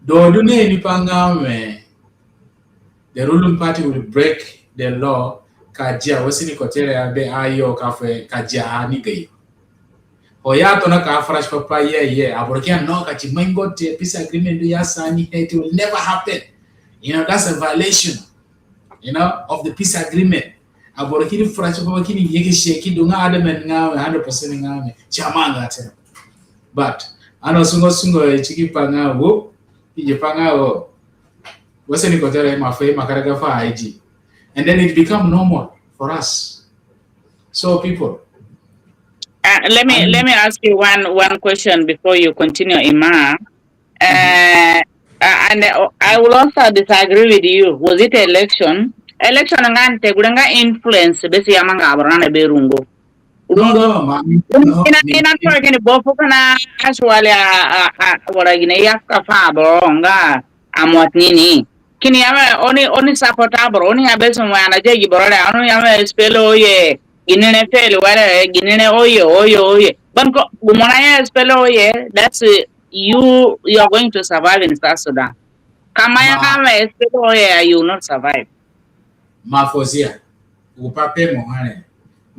Do du ni ni pa nga we, the ruling party will break the law, ka dia Western Equatoria be ayo ka fuhe, ka dia ha ni gayo. Ho ya tona ka fura tipa pa ye ye, aboro ki ya no, ka si mangi te, peace agreement du ya sign he, it will never happen. You know, that's a violation, you know, of the peace agreement. Aboro kini fura tipa pa, kini yegesi, ki du nga adamant nga we, hundred percent nga we si amanga te. But ani asungu sungu, i si ki pa nga wo, i si pa nga wo, Western Equatoria ima fuhe, ima karaga fu I G. And then it become normal for us. So people. Uh, let me, let me ask you one, one question before you continue, Ima. Uh, uh, and, uh, I will also disagree with you. Was it election? Election nga ni te gure nga influence be si amanga aboro na be rungo. No, no, ma, no, ina, mi, ina mi toro kini bo fu kina actually, a, a, a, wara gine ya ka fa bo nga amot nini. Kini ya we oni, oni support aboro, oni ya be so we ana je gi boro re, oni ya we S P L M oye, gini re fail wala, gini re oye, oye, oye. Ban ko, gu mo na ya S P L M oye, that's, uh, you, you are going to survive in South Sudan. Ka mo ya ka we S P L M oye, you will not survive. Ma Fozia, gu pa pe mo ha re.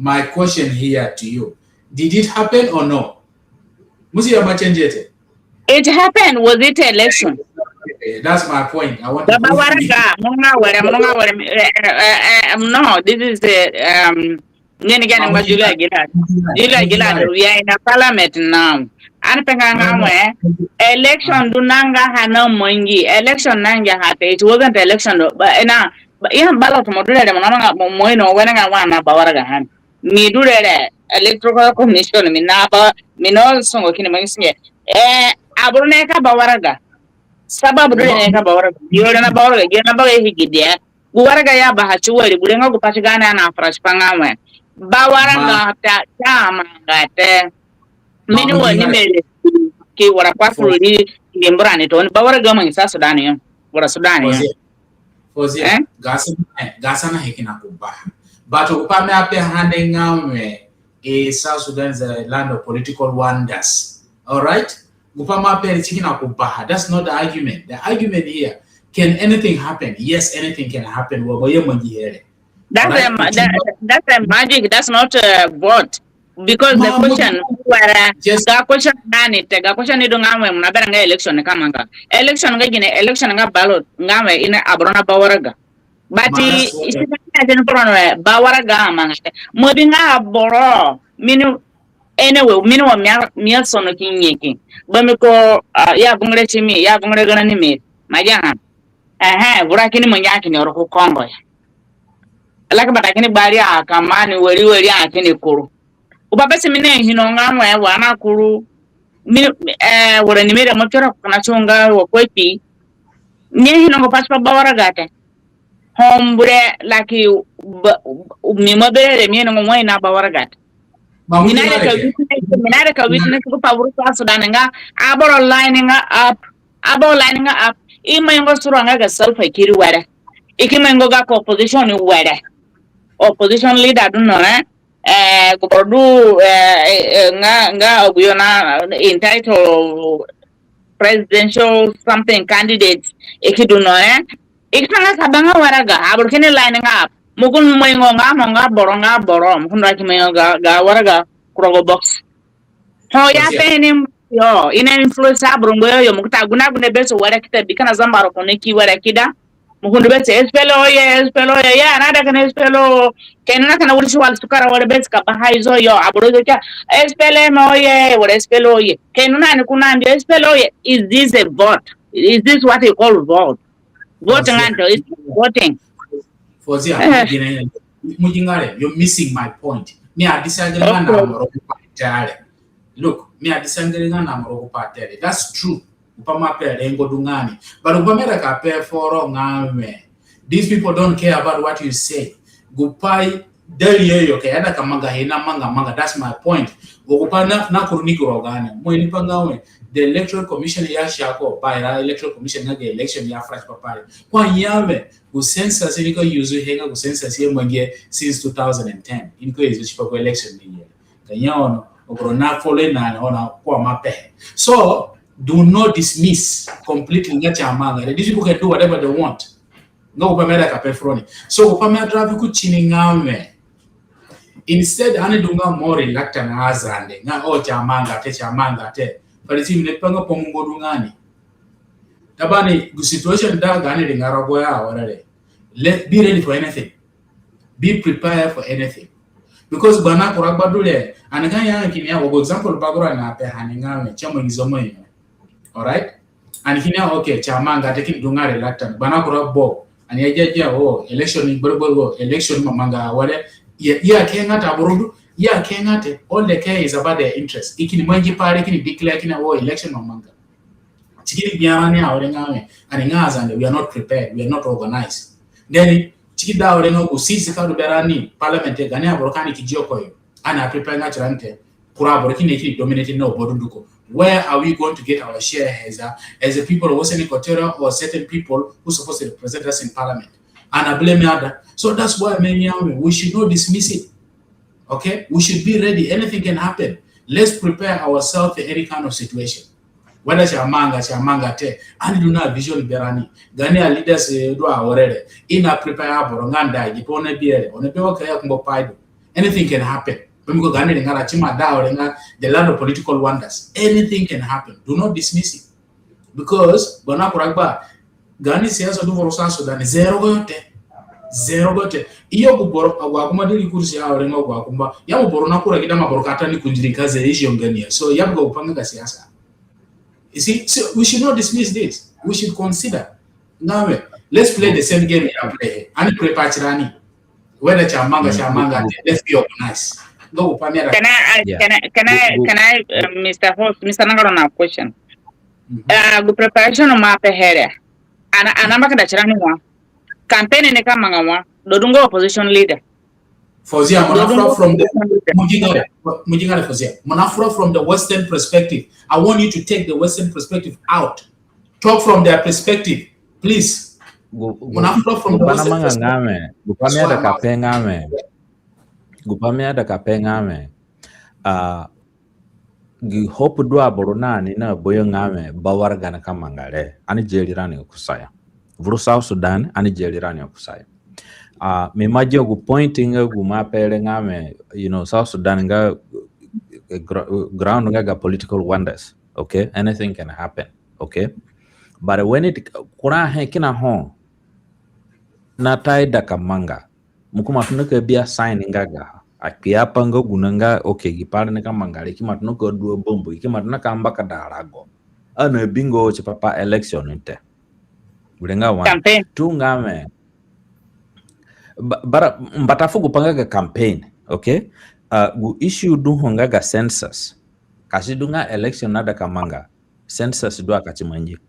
My question here to you, did it happen or no? Mo si ya ma change te. It happened. Was it election? That's my point. I want to Baba prove it. Waraga, mo nga were, mo nga were, eh, eh, eh, eh, um, no, this is the, um, then again, Mama what Julia Julia. Gillard. Julia Gillard, we are in a parliament now. Ani pe nga nga Mama. we, election du nanga ha na mangi, election nanga ha te, it wasn't election, but, eh, na, but, yeah, ballot mo du re, mo nga, mo, mo, you know, when nga wa na Bawaraga han. Mi du re, electoral commission, mi na ba, mi no songo kini mangi singe. Eh, aboro ne ka Bawaraga. Sababu du re ne ka Bawaraga. Yo re na Bawaraga, yo na Bawaraga higi dia. Gu waraga ya ba ha ti wari, gu re nga gu pati gani ana fresh pa nga we. Bawaraga ta, ta manga te. Mi ni wa ni mere ki wara kwa fururi ni mburani to ni Bawaraga mangi sa Sudan yo. Wara Sudan yo. Fozia, Fozia, Eh? gasa, eh, gasa na hekina kubaha. But upa me ape hande nga we, eh, South Sudan is a land of political wonders. All right? Gupai mi ape re si kina kubaha. That's not the argument. The argument here, can anything happen? Yes, anything can happen. Wa, wa ye mangi here. That's Right? a ma- that, that's a magic. That's not a vote. Because the Ma- question were Yes. ga question nani te ga question ni du nga we mo na bera nga election ka manga. Election nga gine election nga ballot nga we ina aboro na Bawaraga. But Ma, i that's what isi na jeni poro no we Bawaraga manga te. Mo bi nga aboro mi ni anyway mi ni wa mi a- mi asono ki nyeki. Ba mi ko ah, ya bungre ti mi ya bungre gana ni mi. Ma ja ha. Ehe, bura kini mo nya kini oro ku Kongo ya. Laka bata kini bari a kamani wari wari a kini kuru. Uba besi mi ne hino nga mo e wa na kuru. Mi eh wara ni mere mo kira kuna chunga wa kwepi. Ni hino ngo paspa Bawaraga te. Hombre laki ba- mi mo bere mi hino ngo mo ina Bawaraga te. Ma Mi na re ka witness mi na re ka witness ku pa buru South Sudan nga aboro lining up aboro lining up i mangi ngo suru nga ga Salva Kiir were. I ki mangi ngo ga ko opposition were. Opposition leader du no eh eh ku boro du eh eh, eh, nga nga agu yo na entitled presidential something candidate i ki du no eh. I ki ta nga ka ba nga waraga aboro kini lining up. Mo gu ni mangi ngo nga mo nga boro nga boro mo gu ni aki mangi ngo ga ga waraga ku rogo box. Ho ya pe ni yo ina influence aboro ngo yo yo mo gu ta gu na gu ne beso were ki ta bi kana zamba ro ko ne ki were ki da. Mo gu ni beso SPLM oye SPLM oye ya na da kana SPLM o. Kenu na kana wuri si wala sukara wala beso ka ba ha izo yo aboro zo kia SPLM oye wala SPLM oye. Kenu na ni ku na ndio SPLM oye. Is this a vote? Is this what you call vote? Vote Fozia. Nga ndio is voting. Fozia, Eh. gina ya. Mujingare, you're missing my point. Mi a disagree nga na Okay. Amoro ku pa tare. Look, mi a disagree nga na Amoro ku pa tare. That's true. Gupai mi ape re ngo du nga ni. But gupai mi re ka pe foro nga we. These people don't care about what you say. Gupai dari yo yo ke ada ka manga hina manga manga. That's my point. Gupai na na kuru ni kuru gani. Mo ini pa nga we. The electoral commission ya shako. Ba ira electoral commission nga ga election ya fresh pa pare. Kwa ya we. Gu census ni ka use he nga gu census ye mangi since two thousand and ten. In ka use tipa gu election ni ye. Ka ya ono, ogoro na follow na ona kwa mape. So, do not dismiss completely nga ti amanga. These people can do whatever they want. Nga gupai mi re ka pe foro ni. So, gupai mi a drive ku tini nga we. Instead, ani du nga more reluctant nga Azande. Nga, oh, ti amanga te, ti amanga te. But ti mi ne pa nga pomo ngo du nga ni. Tabani, gu situation da gani ringara go ya wara re. Let be ready for anything. Be prepared for anything. Because gbana kura gbadu re, ani ka ya kini ya, for example, bagura na pe hani nga we, ti amangi zo mo yo. All right? Ani kini ya, okay, ti amanga te kini du nga reluctant. Gbana kura bo, ani ya ja ja, oh, election ni gbere gbere, oh, election ma manga wala, ya, ya ke nga ta burudu, ya ke nga te, all they care is about their interest. I kini mangi pare kini declare kini, oh, election ma manga. Ti kini gbia rani awere nga we, ani nga Azande, we are not prepared, we are not organized. Then, ti ki da awere nga gu sisi ka du berani, parliament, gani aboro ka ni ki dio ko yo. Ani a prepare nga tirani te, kura aboro kini kini dominate na obodo dunduko. Where are we going to get our share as a, as a people of Western Equatoria or certain people who supposed to represent us in parliament? And I blame other. So that's why many, we should not dismiss it. Okay? We should be ready. Anything can happen. Let's prepare ourselves for any kind of situation. Whether ti amanga, ti amanga te, ani du na vision berani. Gani a leaders, eh, du awere re. I na prepare aboro nga nda gi po na bi re. Oni bi wa ka ya kumbo pai du. Anything can happen. Bambiko gani ringara ti ma da awere nga the land of political wonders. Anything can happen. Do not dismiss it. Because gbana kura gba, Gaani siasa du vuru South Sudan, zero gote. Zero gote. Iyo gu boro, agu akumba diri kursi ya orengo agu akumba. Ya gu boro na kura gida ma boro kata ni kundiri ka ze isi ongania. So, ya buga upanga ga siasa. You see, so we should not dismiss this. We should consider. Nga we, let's play the same game ya play. Ani prepare tirani. Whether si amanga, si amanga, let's be organized. Nga gu pa mi ada. Can I, uh, Yeah. can I, can I, Gu- gu- can I, uh, Mister Host, Mister Nangaro na question? Mhm. Uh, gu preparation of mape here. Ana, ana maka da tirani wa. Campaign ni ka manga wa. Do du nga opposition leader. Fozia, mo na fura from the, mo gi nga re, mo gi nga re Fozia. Mo na fura from the Western perspective. I want you to take the Western perspective out. Talk from their perspective, please. Gu, gu, mo na fura from the Western perspective. Gu pa mi ada ka pe nga we. Gu pa mi ada ka pe nga we. Ah, gi hope du aboro na ni na boyo nga we ba waraga nika manga re. Ani jeri rani kusayo. Vuru South Sudan, ani jeri rani kusayo. Ah, mi ima gia gu point nga gu mape re nga we, you know, South Sudan nga, eh, gr-, ground nga ga political wonders, okay? Anything can happen, okay? But when it, kura he kina ho, na ta ida ka manga. Mo ki ima tona ka bi a sign nga ga. Akpiapai nga gu na nga, okay, gi pai re nika manga re, ki ima tona ka du a bombo, ki ima tona ka mbakada arago. Ani abinga tipa pa election te. Gure nga one. Campaign. Two nga we. Ba-, bara, mbata fu gu pa nga ga campaign, okay? Ah, gu issue du ho nga ga census. Ka si du nga election naida ka manga, census du a ka ti mangi.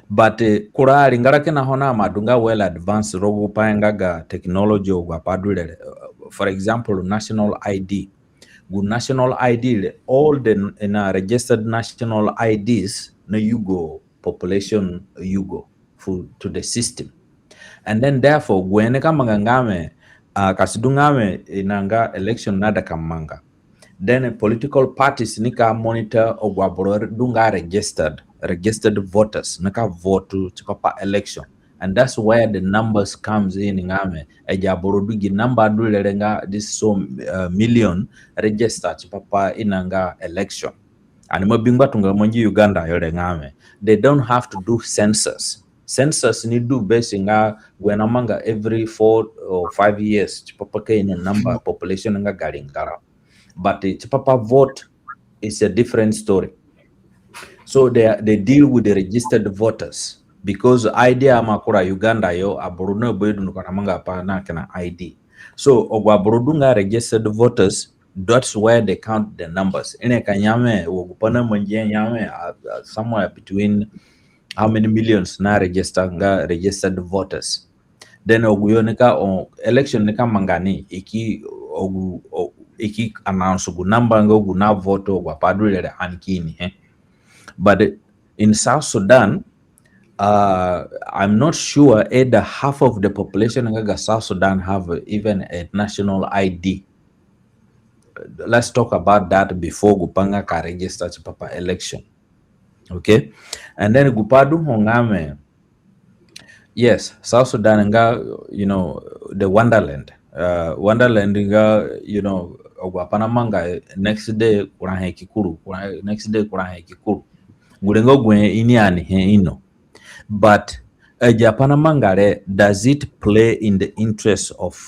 But, eh, kura aringara kina ho na ima du nga well advanced rogo gu pa nga ga technology agu apai du re. Uh, for example, national I D. Gu national I D re, all the n-, na registered national I Ds na yugo population yugo fu, to the system. And then therefore, gu he nika manga nga we, ah, ka si du nga we, eh, na nga election naida ka manga. Then political parties nika monitor agu aboro du nga registered, registered voters, nika vote tipa pa election. And that's where the numbers comes in nga we, agi aboro du gi number du re re nga this so, uh, million register tipa pa ina nga election. Ani ima bi ngbatunga mangi Uganda yo re nga we, they don't have to do census. Census ni du besi nga gu he na manga every four or five years, tipa pa ka ino number population nga ga ringara. But, eh, tipa pa vote is a different story. So they, they deal with the registered voters because I D ima kura Uganda yo, aboro na boyo dunduko na manga pa na kina I D. So agu aboro du nga registered voters, that's where they count the numbers. Ine ka ya we, wa gu pa na mangi ya we, uh, uh, somewhere between how many millions na register nga registered voters. Then agu yo nika, o, election nika manga ni, i ki, agu, o, i ki announce gu number nga agu na vote, agu apai du re re ani ki ini he. But in South Sudan, uh, I'm not sure either half of the population nga ga South Sudan have even a national I D. Let's talk about that before gu pa nga ka register tipa pa election. Okay? And then gu pa du ho nga we, yes, South Sudan nga, you know, the wonderland. Uh, wonderland nga, you know, agu apai na manga, next day kura he ki kuru, kura, next day kura he ki kuru. Gure nga gu he ini ani he ino. But, uh, agi apai na manga re, does it play in the interest of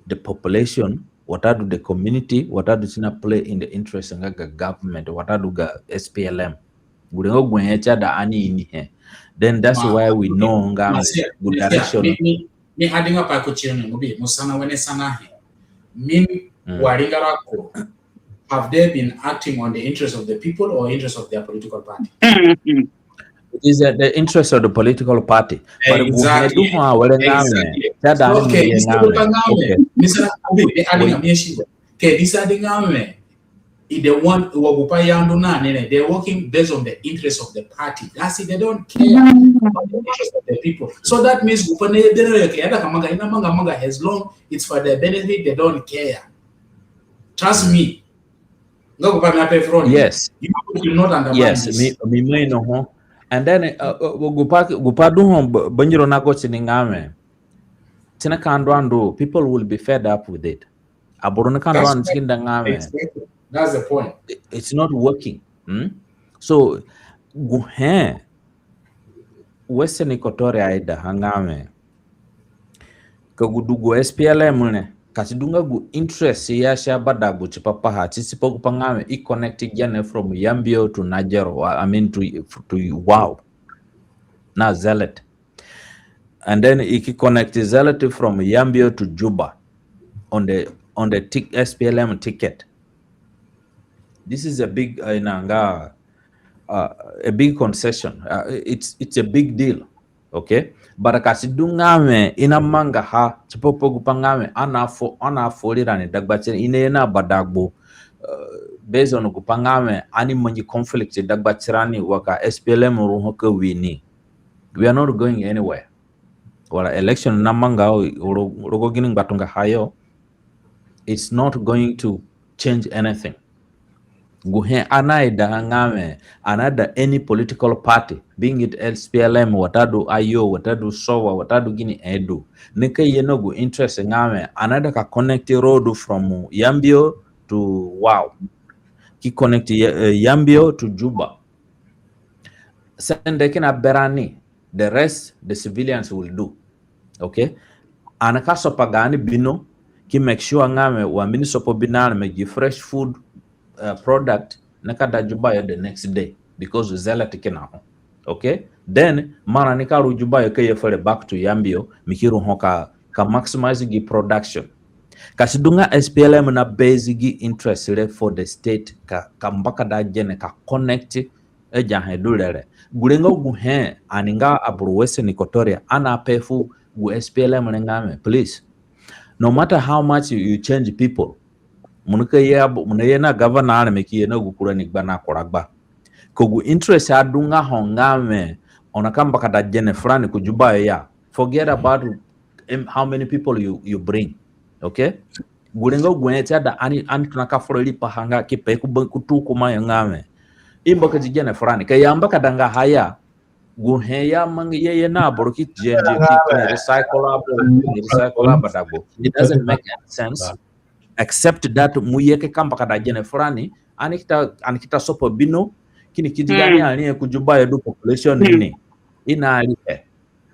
the population, watadu the community, watadu si na play in the interest nga ga government, watadu ga S P L M? Gure nga gu he si aida ani ini he. Then that's why we know nga gu direction. Mi, mi, mi adding up a ku tini, mo bi, mo sana wene sanahe. Min, wa ringara ko, have they been acting on the interest of the people or interest of their political party? It is, uh, the interest of the political party. But gu he du ho awere nga we, si aida ani ini he nga we. Okay. Mi sana, mo bi, mi adding up, mi ashingo. Ke, mi si aida nga we, if they want, wa gu pa ya ndu na ni re, they're working based on the interest of the party. That's it, they don't care about the interest of the people. So that means gu pa na ye dere ke, aida ka manga, i na manga, manga, as long it's for their benefit, they don't care. Trust me. Nga gu pa na pe front. Yes. You will not undermine this. Yes, mi, mi ima ino ho. And then, uh, uh, gu pa, gu pa du ho ba-, bangiro na go tini nga we, si na ka ndu andu, people will be fed up with it. Aboro nika ndu andu si ki nda nga we. Exactly. That's the point. It, it's not working. Hmm? So, gu he, Western Equatoria aidaha nga wẽ, ka gu du gu S P L M re, ka si du nga gu interest ya si abadagbo tipa paha, ti tipa gu pa nga wẽ i connect gene from Yambio to Najero, I mean to, to Wau. Na Zelet. And then i ki connect Zelet from Yambio to Juba on the, on the tic-, S P L M ticket. This is a big, uh, inanga, uh, a big concession. Uh, it's, it's a big deal. Okay? But ka si du nga wẽ i namangaha tipa pa gu pa nga wẽ ani afo, ani afo rirani dagba tirani, i naye na abadagbo, uh, based on gu pa nga wẽ ani mangi conflict dagba tirani wa ka S P L M ru ho ka win ni. We are not going anywhere. Wala election namanga ro-, rogo gini ngbatunga ha yo, it's not going to change anything. Gu he ani aidaha nga wẽ, another any political party, being it S P L M, watadu I O, watadu SOWA, watadu gini e du, nika ye na gu interest nga wẽ, another ka connect road from Yambio to Wau, ki connect, eh, Yambio to Juba. Sende kina berani, the rest the civilians will do. Okay? Ani ka sopa gaani bino, ki make sure nga wẽ wa mi ni sopo bino areme gi fresh food, uh, product, nika da Juba yo the next day, because Zelet kina ho. Okay? Then, marã nika ru Juba yo ka ye fere back to Yambio, mi ki ru ho ka, ka maximize gi production. Ka si du nga S P L M na base gi interest re for the state, ka, ka mbakada gene ka connect agi ahe du re re. Gure nga gu he, ani nga aboro Western Equatoria, ani ape fu gu S P L M re nga wẽ, please. No matter how much you, you change people, mo nika ye abo-, mo naye na governor areme ki ye na gu kura ni gba na kura gba. Ka gu interest adu nga ho nga wẽ, oni ka mbakada gene furani ku Juba yo ya. Forget about, em, how many people you, you bring. Okay? Gure nga gu he ti ada ani, ani tona ka fura riipaha nga ki pe ku ba-, ku tu kuma yo nga wẽ, i mbakadi gene furani. Ka i ambakadanga ha ya, gu he i amanga ye, ye na aboro ki ye, ye ki, ki ni recycle aboro, ki ni recycle abadagbo. It doesn't make any sense. Except that mo ye ki ka mbakada gene furani, ani ki ta, ani ki ta sopa bino, kini ki di gaani ariahe ku Juba yo du population ni. I na arihe.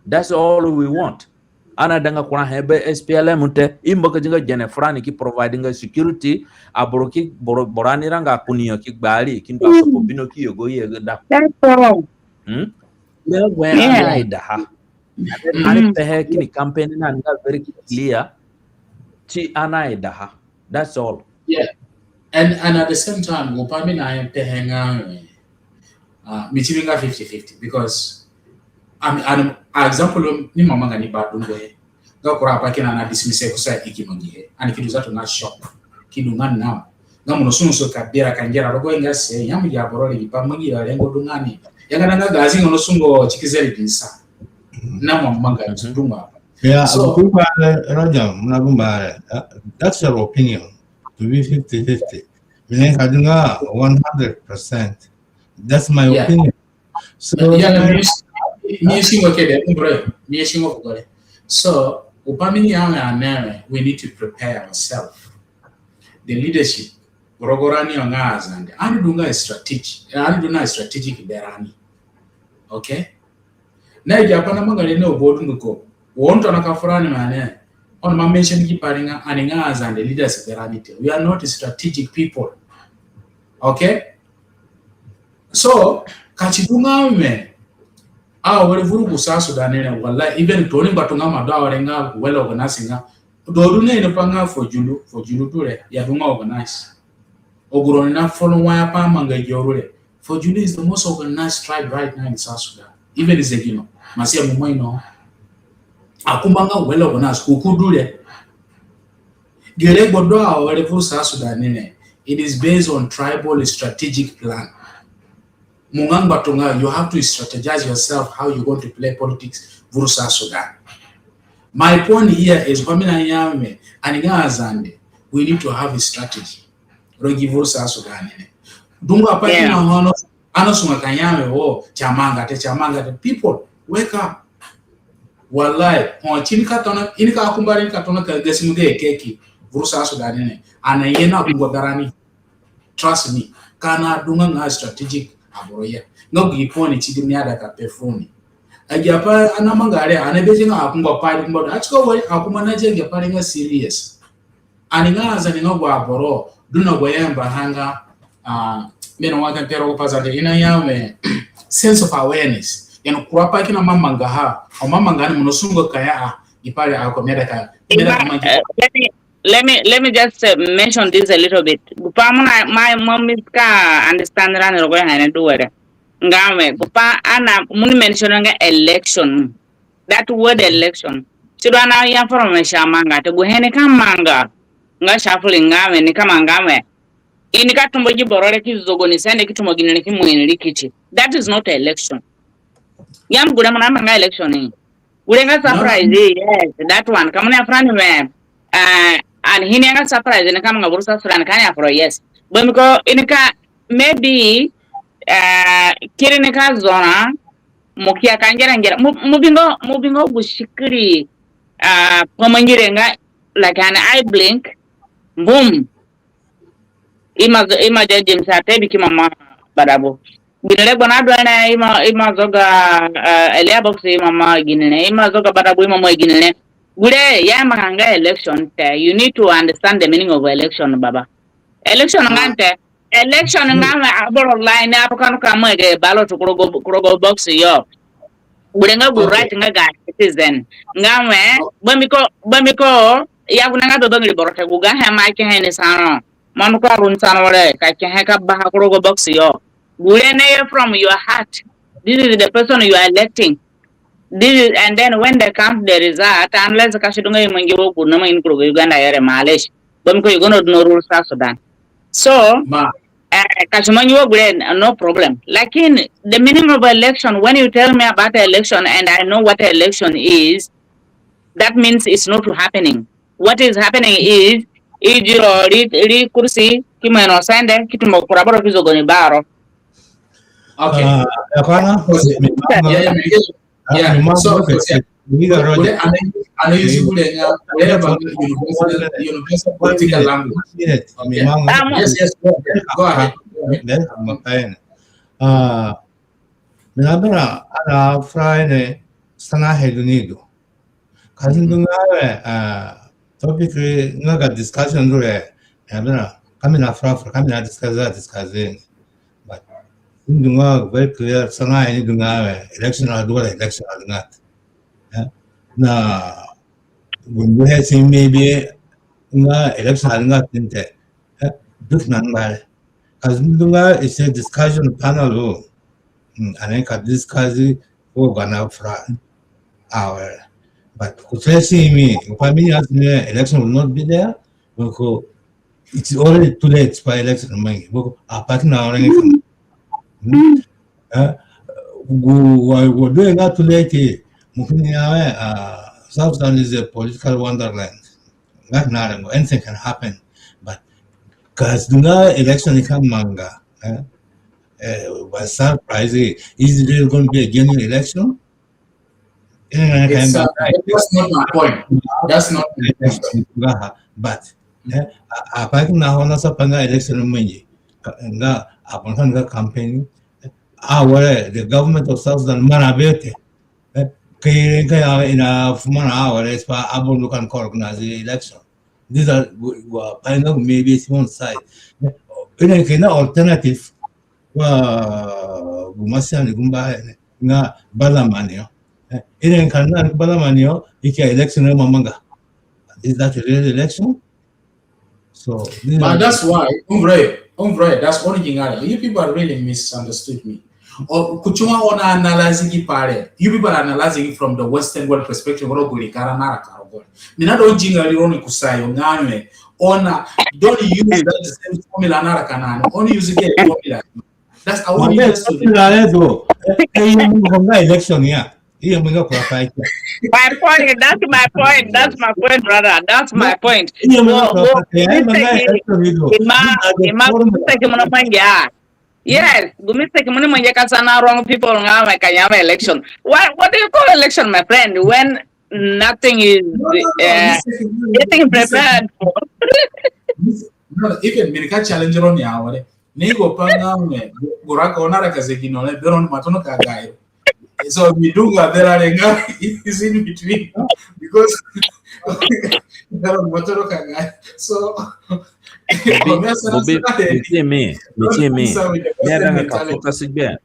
That's all we want. Ani aidanga kura he be S P L M te, i mbakadi nga gene furani ki provide nga security, aboro ki boro, boro ani ranga kuni yo ki gbari, ki ndu asopo bino ki yugo ye da. That's all. Hmm? Nga gu he ani aidaha. Ani pehe kini campaign na nga very clear. Ti ani aidaha. That's all. Yeah. And, and at the same time, gu pa mi napehe nga, uh, mi ti mi nga fifty fifty because I'm, I'm, example ni mama nga ni ba dungu he. Nga kura apai kina na dismiss he kusa i ki mangihe. Ani ki du zatu na shock. Ki du nga na. Nga mo nasungu so ka bira ka ngera rogo nga se, ya mo ya boro re gi pa mangi ya rengo du nga ni. Ya nga na nga gazi nga nasungu chikizeri dinsa. Na mama nga dungu apai. Yeah, so, kupa, eh, Roger, mo nagumba, eh, that's your opinion. To be fifty fifty. Mi nika du nga one hundred percent. That's my opinion. So, yeah, mi, mi singo kede, bro. Mi singo kede. So, gu pa mi ni ya nga na, we need to prepare ourselves. The leadership, rogo rani yo nga Azande. Ani du nga strategic, ani du na strategic berani. Okay? Na agi apai namanga re na aboro dunduko. Wa oni tona ka fura ni mane. Oni ima mention gi pa re nga, ani nga Azande leaders berani te. We are not strategic people. Okay? So, ka si du nga wẽ, awere vuru gu South Sudan re, wallahi, even tooni ngbatunga ima du awere nga well organized nga. Tooni du ni pa nga Fojulu, Fojulu du re, ya du nga organized. Agu roni na follow wa ya pa manga gi auru re. Fojulu is the most organized tribe right now in South Sudan. Even Zegino, Masia Mumai no. Akumba nga well organized, kuku du re. Gere gbodo awere vuru South Sudan ni ne. It is based on tribal strategic plan. Mo nga ngbatunga, you have to strategize yourself how you're going to play politics vuru South Sudan. My point here is, pa mi naya wẽ, ani nga Azande, we need to have a strategy. Rogo gi vuru South Sudan ni ne. Dungu apai kina ho ani nasunga ka ya wẽ, wo, si amanga te, si amanga te. People, wake up. Wallahi, ho si nika tona, i nika kumba re, i nika tona ka gasi mo ge keki vuru South Sudan ni ne. Ani aye na kungbo garani. Trust me. Ka ani adunga nga strategic aboro ya. Nga gu point si di mi aida ka pe funi. Agi apai ani namanga re, ani bi ti nga akumba pai kumba. Ati ko wari akumba na dia agi apai re nga serious. Ani nga Azande nga gu aboro du na gu yamba ha nga, ah, mi na wa ka tero gu Pazande i naya we sense of awareness. Yani kura pai kina mamanga ha, o mamanga ni mo na sungu ka ya, ah, i pai re ako meda ka, meda ka mangi. Uh, let me let me let me just uh, mention this a little bit. Gupai mo na ma mo mi ka understand rani rogo ya hene du were. Nga we gupai ani mo ni mention nga election. That word election. Si du ani ya information amanga te gu he ni ka manga. Nga shuffling nga we ni ka manga we. I ni ka tumbo gi boro re ki zogo ni sende ki tumbo gini re ki mu ini ri kiti. That is not election. Ya mo gure mo namanga election ni. Gure nga surprise, yes, that one. Ka mo ni afura ni we, uh, and hini nga surprise ni ka mo nga buru sa sura ni ka ni afura, yes. Bambiko ini ka, maybe, uh, kiri ni ka zona, mo ki aka ngera ngera. Mo, mo bingo, mo bingo gu sikiri, uh, pa mangi re nga, like an eye blink, boom. Ima, ima ja James Atebi ki mama Badabo. Gini re gbona du ane ima, ima zoga, uh, Elia Box ima ma gini re. Ima zoga Badabo ima ma gini re. Gure ya manga election te. You need to understand the meaning of election, baba. Election nga nte. Election nga me aboro line up ka nu ka ma ge ballot ku rogo, ku rogo box yo. Gure nga gu right nga ga citizen. Nga me, bambiko, bambiko, ya gu na nga baba ngiri boro te gu ga he ma ke he ni sano. Manu ka run sano re, ka ke he ka baha ku rogo box yo. Gure na ye from your heart. This is the person you are electing. This is, and then when they count the result, unless ka si du nga i mangi wo gu na ma in ku rogo Uganda yo re, malesh. Bambiko Uganda du no rule South Sudan. So, uh, ka si mangi wo gure, no problem. Lakin, the meaning of election, when you tell me about election and I know what election is, that means it's not happening. What is happening is, i di ro ri, ri kursi, ki mo ino sende, ki tumbo kura boro ki zogo ni baro. Okay. Uh, Akana, yeah, yeah, yeah. So, yeah. Gure ani, ani use gure nga, wherever universal, universal political language. Okay. Yes, yes, go ahead. Go ahead. Uh, mi na bera ana fura ni sana he du ni du. Ka si ndu nga we, uh, topic nga ga discussion du re, mi na bera, ka mi na fura fura, ka mi na discuss, discuss. But si ndu nga very clear, sana he ni du nga we, election a du nga, election a du nga. Na gu ndu he si maybe nga election a du nga tinte. Duk na nga re. Ka si ndu nga is a discussion panel. Ani ka discuss wo gana fura. Awe. But ku si mi, pa mi ya si election will not be there. Because it's already too late for election mangi. Because a party na already. Gu wa du nga too late. Mukini ya, uh, South Sudan is a political wonderland. Not now, anything can happen. But ka si du nga election ka manga, uh, by surprise, is it really going to be a genuine election? That's not my point. That's not my point. But a, a pa ki na hona sa pa nga election mangi nga a pa nga campaign. Awere the government of South Sudan mana bete. Ke ke ya ina fu mana awere pa aboro du ka ni organize election. These are wa pa nga maybe it's one side. Ina ke na alternative wa gu masiani gumba nga parliament yo. Ina ka na parliament yo, i ki election ma manga. Is that a real election? So, but that's why, umbre, umbre, that's one thing. You people really misunderstood me. O, ku si nga oni analyze gi pai re. You people are analyzing it from the Western world perspective. Oro guri kara nara karo guri. Mi na du zinga ri roni kusayo nga me. Oni don't use that same formula nara kanani. Oni use the formula. That's our Election ya. Iyo mo nga kura pai. My point, that's my point, that's my point, brother, that's my point. Ima, ima, yes, gu mistake mo ni mangi ka sana wrong people nga me ka nyama election. What, what do you call election, my friend, when nothing is, uh, getting prepared for? No, even mi ka challenge roni awere. Ni gu pai nga me, gu raka oni araka zegino le, bero ni matono ka gayo. So mi du nga berã re nga is in between because berã matoro ka nga. So Bobi, Bobi, mi ti mi, mi ti mi. Mi ada nga ka focus gbe.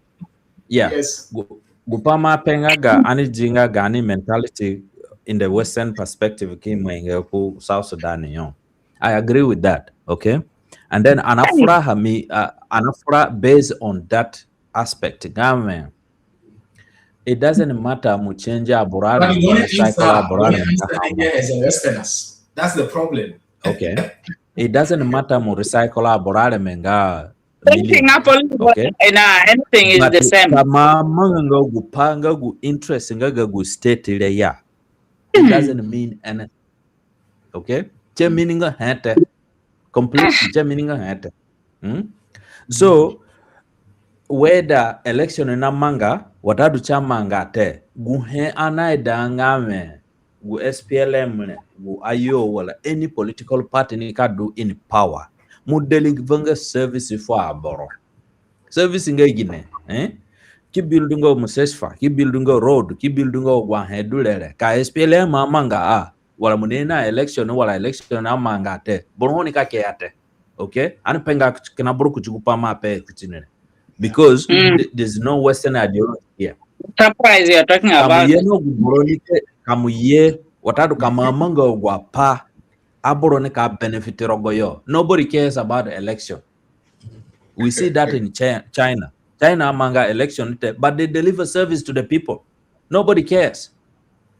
Yeah. Yes. Gu, gu pai mo ape nga ga ani di nga ga ani mentality in the Western perspective ki mo inga ku South Sudan yo. I agree with that, okay? And then ani afura ha mi, uh, ani afura based on that aspect. Nga mi, it doesn't matter mo change aboro areme, recycle aboro areme. As a Westerners, that's the problem. Okay. It doesn't matter mo recycle aboro areme nga anything, okay? And, uh, anything is the same. Ka mo amanga nga gu pai nga gu interest nga ga gu state re ya, it doesn't mean anything. Okay? Ti meaning nga he te. Completely, ti meaning nga he te. Hmm? So whether election namanga, watadu ti amanga te, gu he ani aida nga mi, gu S P L M re, gu I O wala any political party nika du in power, mo deliver nga service fu aboro. Service nga gine, eh? Ki build nga mustashfa, ki build nga road, ki build nga agu ahe du re re. Ka S P L M amanga a, wala mo ni na election, wala election amanga te, boro ho nika ke ya te. Okay? Ani pe nga kina boro kuti gu pai mo ape kuti ni re. Because there's no Western ideology here. Surprise you're talking about. Ka mo ye no gu boro ni te, ka mo ye, watadu ka mo amanga agu apai aboro nika benefit rogo yo. Nobody cares about election. We see that in China. China amanga election te, but they deliver service to the people. Nobody cares.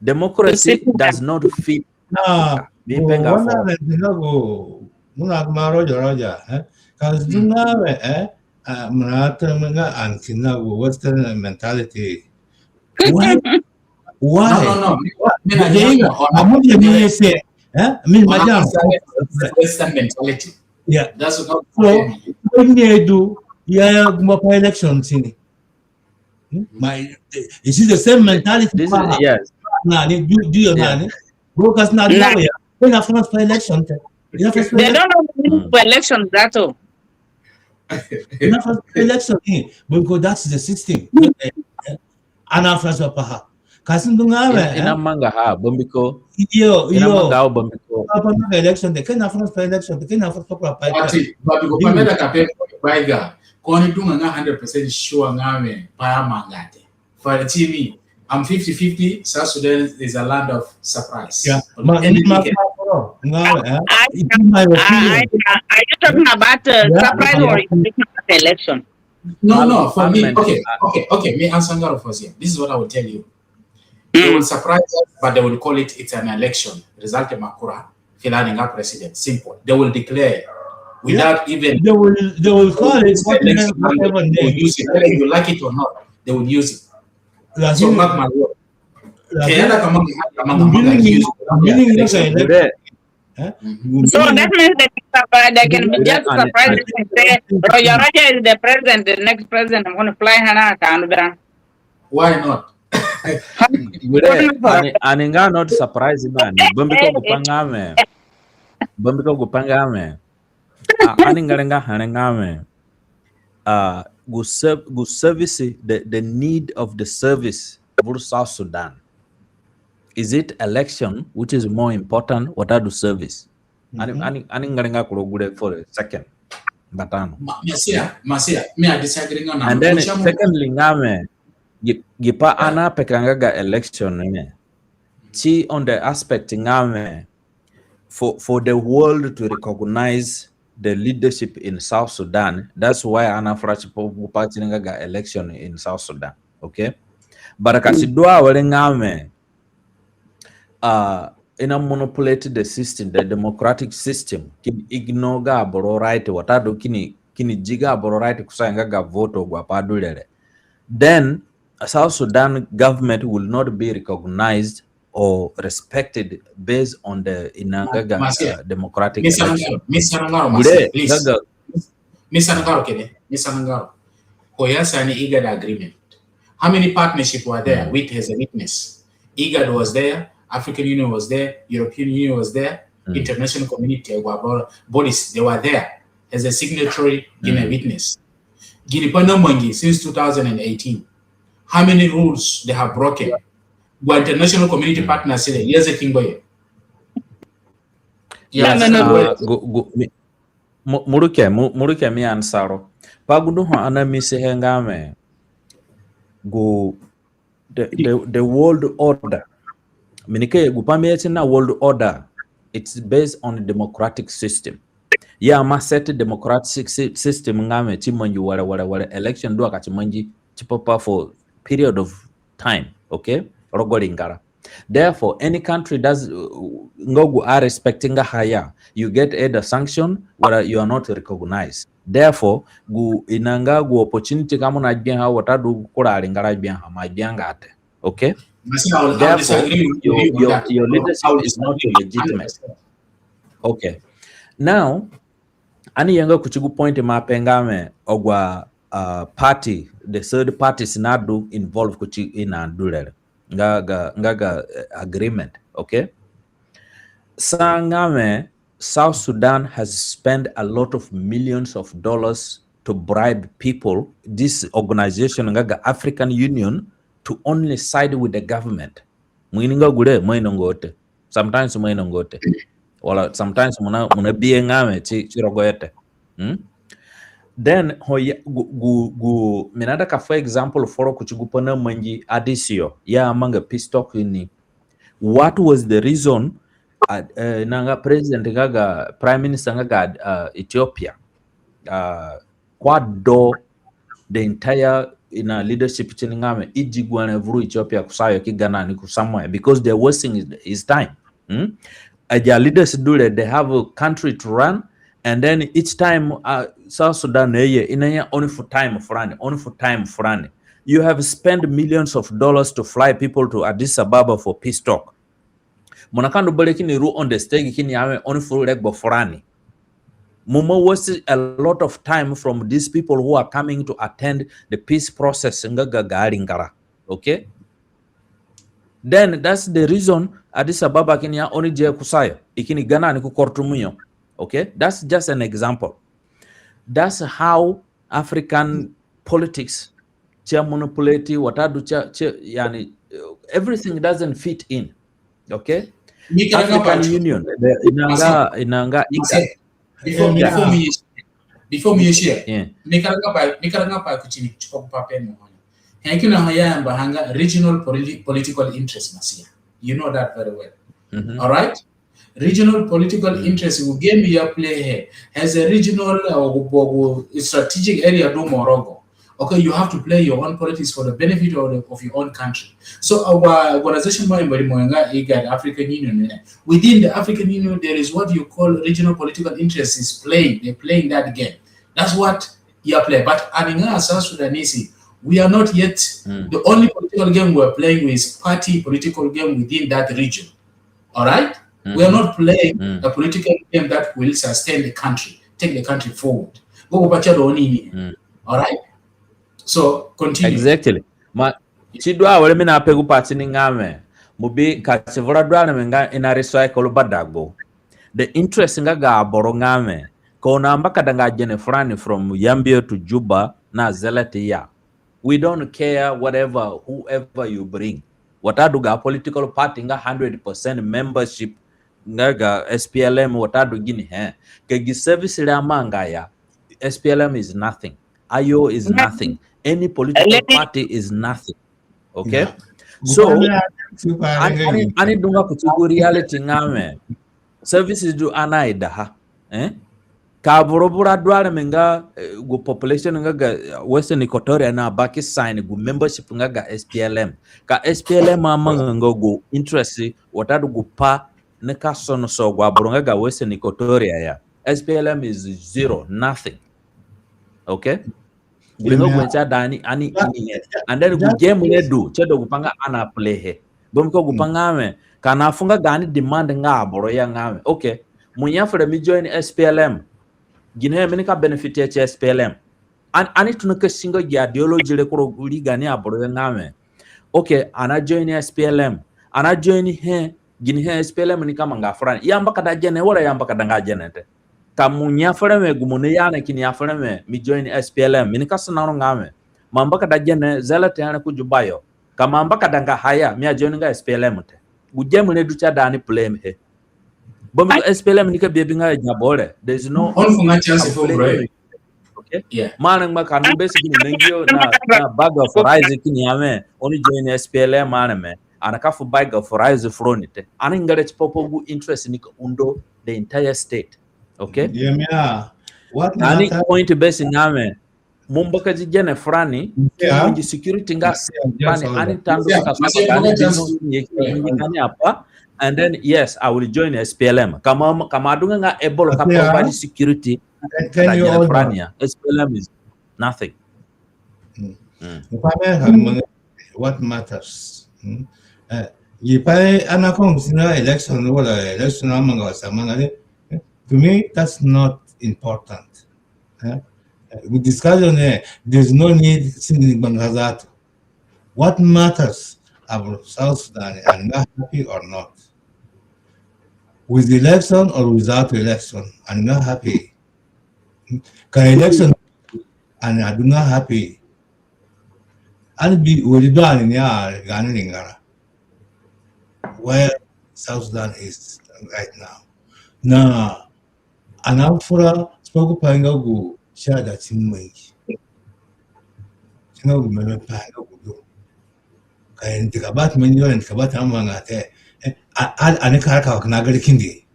Democracy does not fit. Mi pe nga fo. Muna kuma roja roja, eh? Ka si du nga we, eh? Muna ta nga ani kina gu Western mentality. Why? Why? No, no, no. Western mentality. Yeah. That's not. So when you do, yeah, yeah, gumba pa election sini. My, you see the same mentality. This is, yes. Nani, do, do you nani? Because now we are in a France for election. They don't know for election, that's all. In a France for election, eh? Because that's the system. Ana France paha. Ka si du nga we, ina manga ha, bambiko. Iyo, iyo. Ina manga ha, bambiko. Papa manga election de, kina France pa election de, kina France pa pa. But, but ko pamela ka pe baiga, ko ni du nga hundred percent sure nga we pai amanga te. For the T V, I'm fifty fifty. South Sudan is a land of surprise. Yeah. Ma, ma, nga we, eh? Are you talking about, uh, surprise or election? No, no, for me, okay, okay, okay. Me answer nga first here. This is what I will tell you. They will surprise us, but they will call it, it's an election. Result makura, filani nga president. Simple. They will declare without even. They will, they will call it whatever, whatever name. Use it, whether you like it or not. They will use it. So mark my word. So that means that they can be just surprised and say, Roger, Roger is the president, the next president, I'm going to fly hana. Why not? Ani, ani nga not surprised, man. Bambiko gu pai nga we. Bambiko gu pai nga we. Ani nga re nga ha re nga we. Uh, gu serv-, gu service, the, the need of the service for South Sudan. Is it election which is more important, watadu service? Ani, ani, ani nga re nga kuro gure for a second. Batano. Masia, Masia, me I disagree nga na. And then secondly, nga we, gi pai ani apeka nga ga election ne. Si on the aspect nga we, for, for the world to recognize the leadership in South Sudan. That's why ani afura tipa gu pai nga ga election in South Sudan. Okay? But ka si du awere nga we, uh, ina manipulate the system, the democratic system, kini ignore ga aboro right, watadu kini, kini di ga aboro right kusa nga ga vote, agu apai du re re. Then South Sudan government will not be recognized or respected based on the inanga ga, uh, democratic election. Mister Ngaro, Masia, please. Mister Ngaro kede, Mister Ngaro. Ko ya sani IGAD agreement. How many partnership were there with as a witness? IGAD was there, African Union was there, European Union was there, international community, bodies, they were there as a signatory in a witness. Gini pai namangi since two thousand and eighteen. how many rules they have broken. Gu international community partners re, yes, King Boye. Yes, uh, gu, gu, mi, mu, mu ruke, mu, mu ruke mi answer ro. Pa gu du ho ani amisi he nga wẽ, gu, the, the, the world order. Mi nika ye gu pa mi ati na world order, it's based on democratic system. Ya ima set democratic sy-, system nga wẽ si mangi were, were, were. Election du a ka si mangi tipa pa for period of time, okay? Rogo ringara. Therefore, any country does, uh, nga gu a respecting nga ha ya, you get either sanction or you are not recognized. Therefore, gu i na nga gu opportunity ka mo na gbia ha watadu kura aringara gbia ha, mo agbia nga te. Okay? Therefore, your, your, your leadership is not legitimate. Okay. Now, ani ye nga kuti gu point mo ape nga wẽ agu a, uh, party, the third parties nadu involve kuti i nadu re. Nga ga, nga ga, uh, agreement, okay? Sa nga wẽ South Sudan has spent a lot of millions of dollars to bribe people, this organization nga ga African Union, to only side with the government. Mo ini nga gure, mo ino nga te. Sometimes mo ino nga te. Wala sometimes mo na, mo na bihe nga wẽ si, si rogo yo te. Hmm? Then ho ya, gu, gu, gu, mi naida ka fu example foro kuti gu pa namangi Addis yo, ya amanga peace talk ni. What was the reason, uh, uh, na nga president nga ga, prime minister nga ga, uh, Ethiopia, uh, ko adu the entire, i na, leadership tini nga wẽ i di gu re vuru Ethiopia kusayo ki ga na ni ku somewhere, because they're wasting his, his time. Hmm? Agi aleaders du re, they have a country to run, and then each time, uh, South Sudan na ye, i naya oni fu time furani, oni fu time furani. You have spent millions of dollars to fly people to Addis Ababa for peace talk. Mo na ka ndu bere kini ru on the stage kini ya wẽ oni fu regbo furani. Mo ima waste a lot of time from these people who are coming to attend the peace process nga ga, ga ringara. Okay? Then that's the reason Addis Ababa kini ya oni di kusayo, i kini ga na ni ku Khartoum yo. Okay? That's just an example. That's how African politics si amanipulate watadu si, si, yani, uh, everything doesn't fit in. Okay? African Union, i na nga, i na nga, before, before mi, before mi share, mi karaga pa, mi karaga pa kuti ni, kuti pa pen mo. He kina ha ya amba ha nga regional politi-, political interest, Masia. You know that very well. All right? Regional political interest, gu game you play here has a regional, uh, gu, gu strategic area du mo rogo. Okay, you have to play your own politics for the benefit of, the, of your own country. So our organization, mo, mo nga IGAD, African Union, eh, within the African Union, there is what you call regional political interest is playing. They're playing that game. That's what you play. But ani nga South Sudanese, we are not yet, the only political game we're playing is party political game within that region. All right? We are not playing a political game that will sustain the country, take the country forward. Go, go back to the only. All right? So, continue. Exactly. Ma, si du awere mi na pe gu pati ni nga wẽ, mo bi ka si vura du areme nga i na recycle badagbo. The interest nga ga aboro nga wẽ, ka oni ambakadanga gene furani from Yambio to Juba na Zelet ya. We don't care whatever, whoever you bring. Watadu ga political party nga hundred percent membership nga ga S P L M watadu ginihe. Ka gi service re amanga ya, S P L M is nothing. I O is nothing. Any political party is nothing. Okay? So, ani, ani, ani dunga kuti gu reality nga wẽ services du ani aidaha. Eh? Ka aboro vura du areme nga, eh, gu population nga ga, eh, Western Equatoria na ba ki sign gu membership nga ga S P L M. Ka S P L M amanga nga gu interest watadu gu pa nika sonosa agu aboro nga ga Western Equatoria ya, S P L M is zero, nothing. Okay? Gu rengo gu si aida ani, ani, ani, and then gu game re du, si du gu pa nga ani aplay he. Bambiko gu pa nga wẽ, ka ani afunga gaani demand nga aboro ya nga wẽ, okay, mo ya fere mi join S P L M. Ginihe mi nika benefit he ti S P L M. Ani, ani tona ka singia gi ideology re ku rogo ri gaani aboro ya nga wẽ, okay, ani ajoin S P L M. Ani ajoin he, ginihe S P L M nika manga furani. I ambakada gene, wala i ambakadanga gene te. Ka mo ya fere wẽ, gu mo ni ya na kini ya fere wẽ, mi join S P L M, mi nika sana ro nga wẽ, Ma mbakada gene zere te are ku Juba yo. Ka ma mbakadanga ha ya, mi a join nga S P L M te. Gu gene re du si aida ani play he. Bambiko S P L M nika bi abi nga ya boro. There is no, Oni fu nga chance fu bro. Okay. Mo arengba ka ndu be si kini mengi yo na, na bag of rice kini ya we, oni join S P L M areme. Ani ka fu bag of rice fu roni te. Ani ngere tipa pa gu interest nika undo the entire state. Okay. Yeah, yeah. What Ani matter? Point be si nga we, mo mbakadi gene furani, Yeah. mo ngi security nga Yeah, furani, yeah, ani yeah. tandu Yeah, ka mas furani, yeah, ani just dino ye ki ani apa, and then yes, I will join S P L M. Ka ma, ka ma du nga nga able ka Yeah. Provide security. Can, can you Gene all furani ya, S P L M is nothing. Mm. Mm. Gu pai mi a ka manga, what matters? Mm. Eh, gi pai ani a kong sina election, wala election amanga wa si amanga re. Eh, to me, that's not important. Eh? Eh, we discussion, eh, there's no need sini banga zatu. What matters about South Sudan, ani nga happy or not? With election or without election, ani nga happy. Ka election, ani adu nga happy. Ani bi wari du ani ni a gaani ringara. Where South Sudan is right now. Na ani afura tipa gu pai nga gu si aida ti mangi. Si nga gu meme pai nga gu du. Ka i nika ba ti mangi, i nika ba ti amanga te. Eh, a, a, ani ka ka na gari kindi.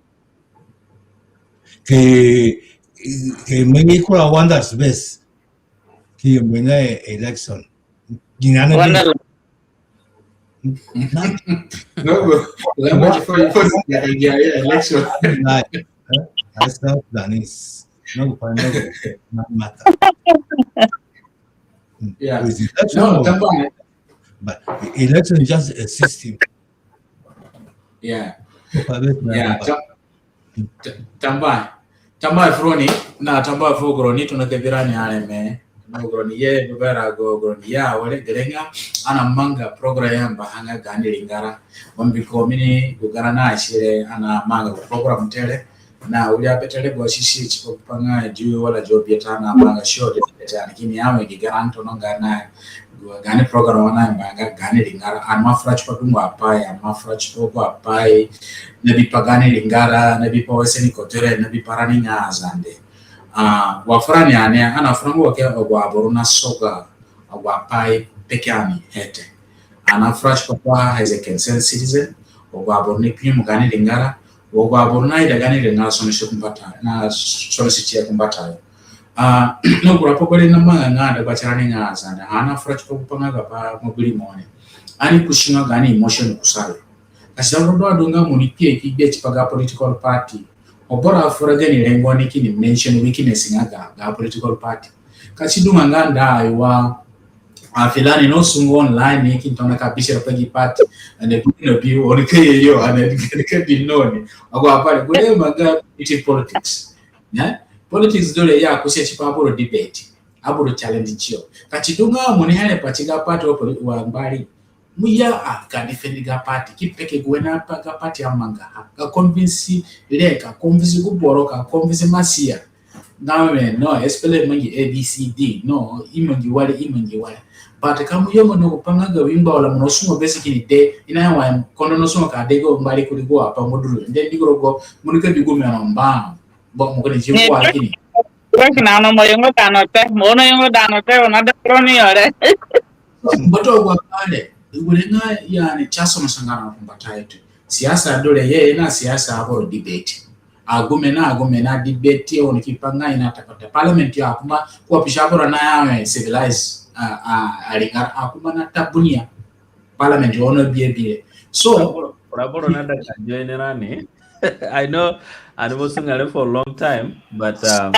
Ki, ki mangi kura wonders bes. Ki mangi election. Gini ani bi. Wonderland. No, bro. Language for, for, yeah, yeah, yeah, election. Like, eh? That's not Sudanese. No, no, no matter. Yeah. With election, No, tambuahe. But election is just a system. Yeah. Private Yeah. member. Ta-, ta-, tambuahe. Tambuahe fu roni, na tambuahe fu agu roni tona ka bi rani areme. Na agu roni ye, gu bera agu, agu roni ya, were gere nga, ani amanga program yamba ha nga Gaani Ringara. Bambiko mi ni gu garã na asire, ani amanga gu program te re. Na wiri a bete re gu sisi tipa gu pa nga zi wala zi biata na manga show de, de ani kini ya we gi garã tona nga na gaani program wa ani amanga Gaani Ringara. Ani ima fura tipa dungu apai, ani ima fura tipa gu apai na bipa Gaani Ringara, na bipa Western Equatoria, na bipa rani nga Azande. Ah, wa fura ni ani, ani afura nga wa ke agu aboro na soga agu apai peke ani he te. Ani afura tipa kuaha as a concerned citizen, agu aboro ni kpinyemu Gaani Ringara, agu aboro naida Gaani Ringara sonsi ku mbata, na sonsi tie ku mbata yo. Ah, na gu rapo bari na manga nga dagba tirani nga Azande, ani afura tipa gu pa nga ga pa mobili mone. Ani kusi nga gaani emotion kusayo. Ka si du adu nga mo ni kpi ki gbe tipa ga political party. Ho boro afura gani rengo ni kini mention weakness nga ga, ga political party. Ka si du nga nga nda i wa, a, filani no sungu online ni kini tona ka bisira pa gi party, and the people bi oni ka ye yo, and the ka bi noni. Agu apai re, gu re manga iti politics. Ne? Politics du re ya kusi tipa aboro debate, aboro challenge tiyo. Ka si du nga mo ni here pa ti ga party wa poli-, wa mbari. Mo ya a ka defend ga party, ki peke gu wene apai ga party amanga ha. Ka convince re, ka convince gu boro, ka convince Masia. Nga we, no, especially mangi A B C D, no, i mangi wari, i mangi wari. But ka mo yongo no pa nga ga wimba wala mo no sungo besi kini de, i na ya wa kondo no sungo ka de go mbari kuri gu apai mo du re. Nde di gu rogo, mo ni ka bi gu mi ono mba. Bo mo kini zi ko a kini. Basi na no mo yongo tano te, mo no yongo tano te, o na da roni yore. Mboto gwa pale, gure nga yani chaso masangana kumbata yetu. Siasa du re ye na siasa aboro debate. Agume na agume na debate yo ni ki pa nga i na tapata. Parliament yo akuma kwa pisha aboro na ya we civilize, a, a, a ringa akuma na tabunia. Parliament ono bie bie. So, Ora boro na da ka join rani. I know, ani mo sunga re for a long time, but, um,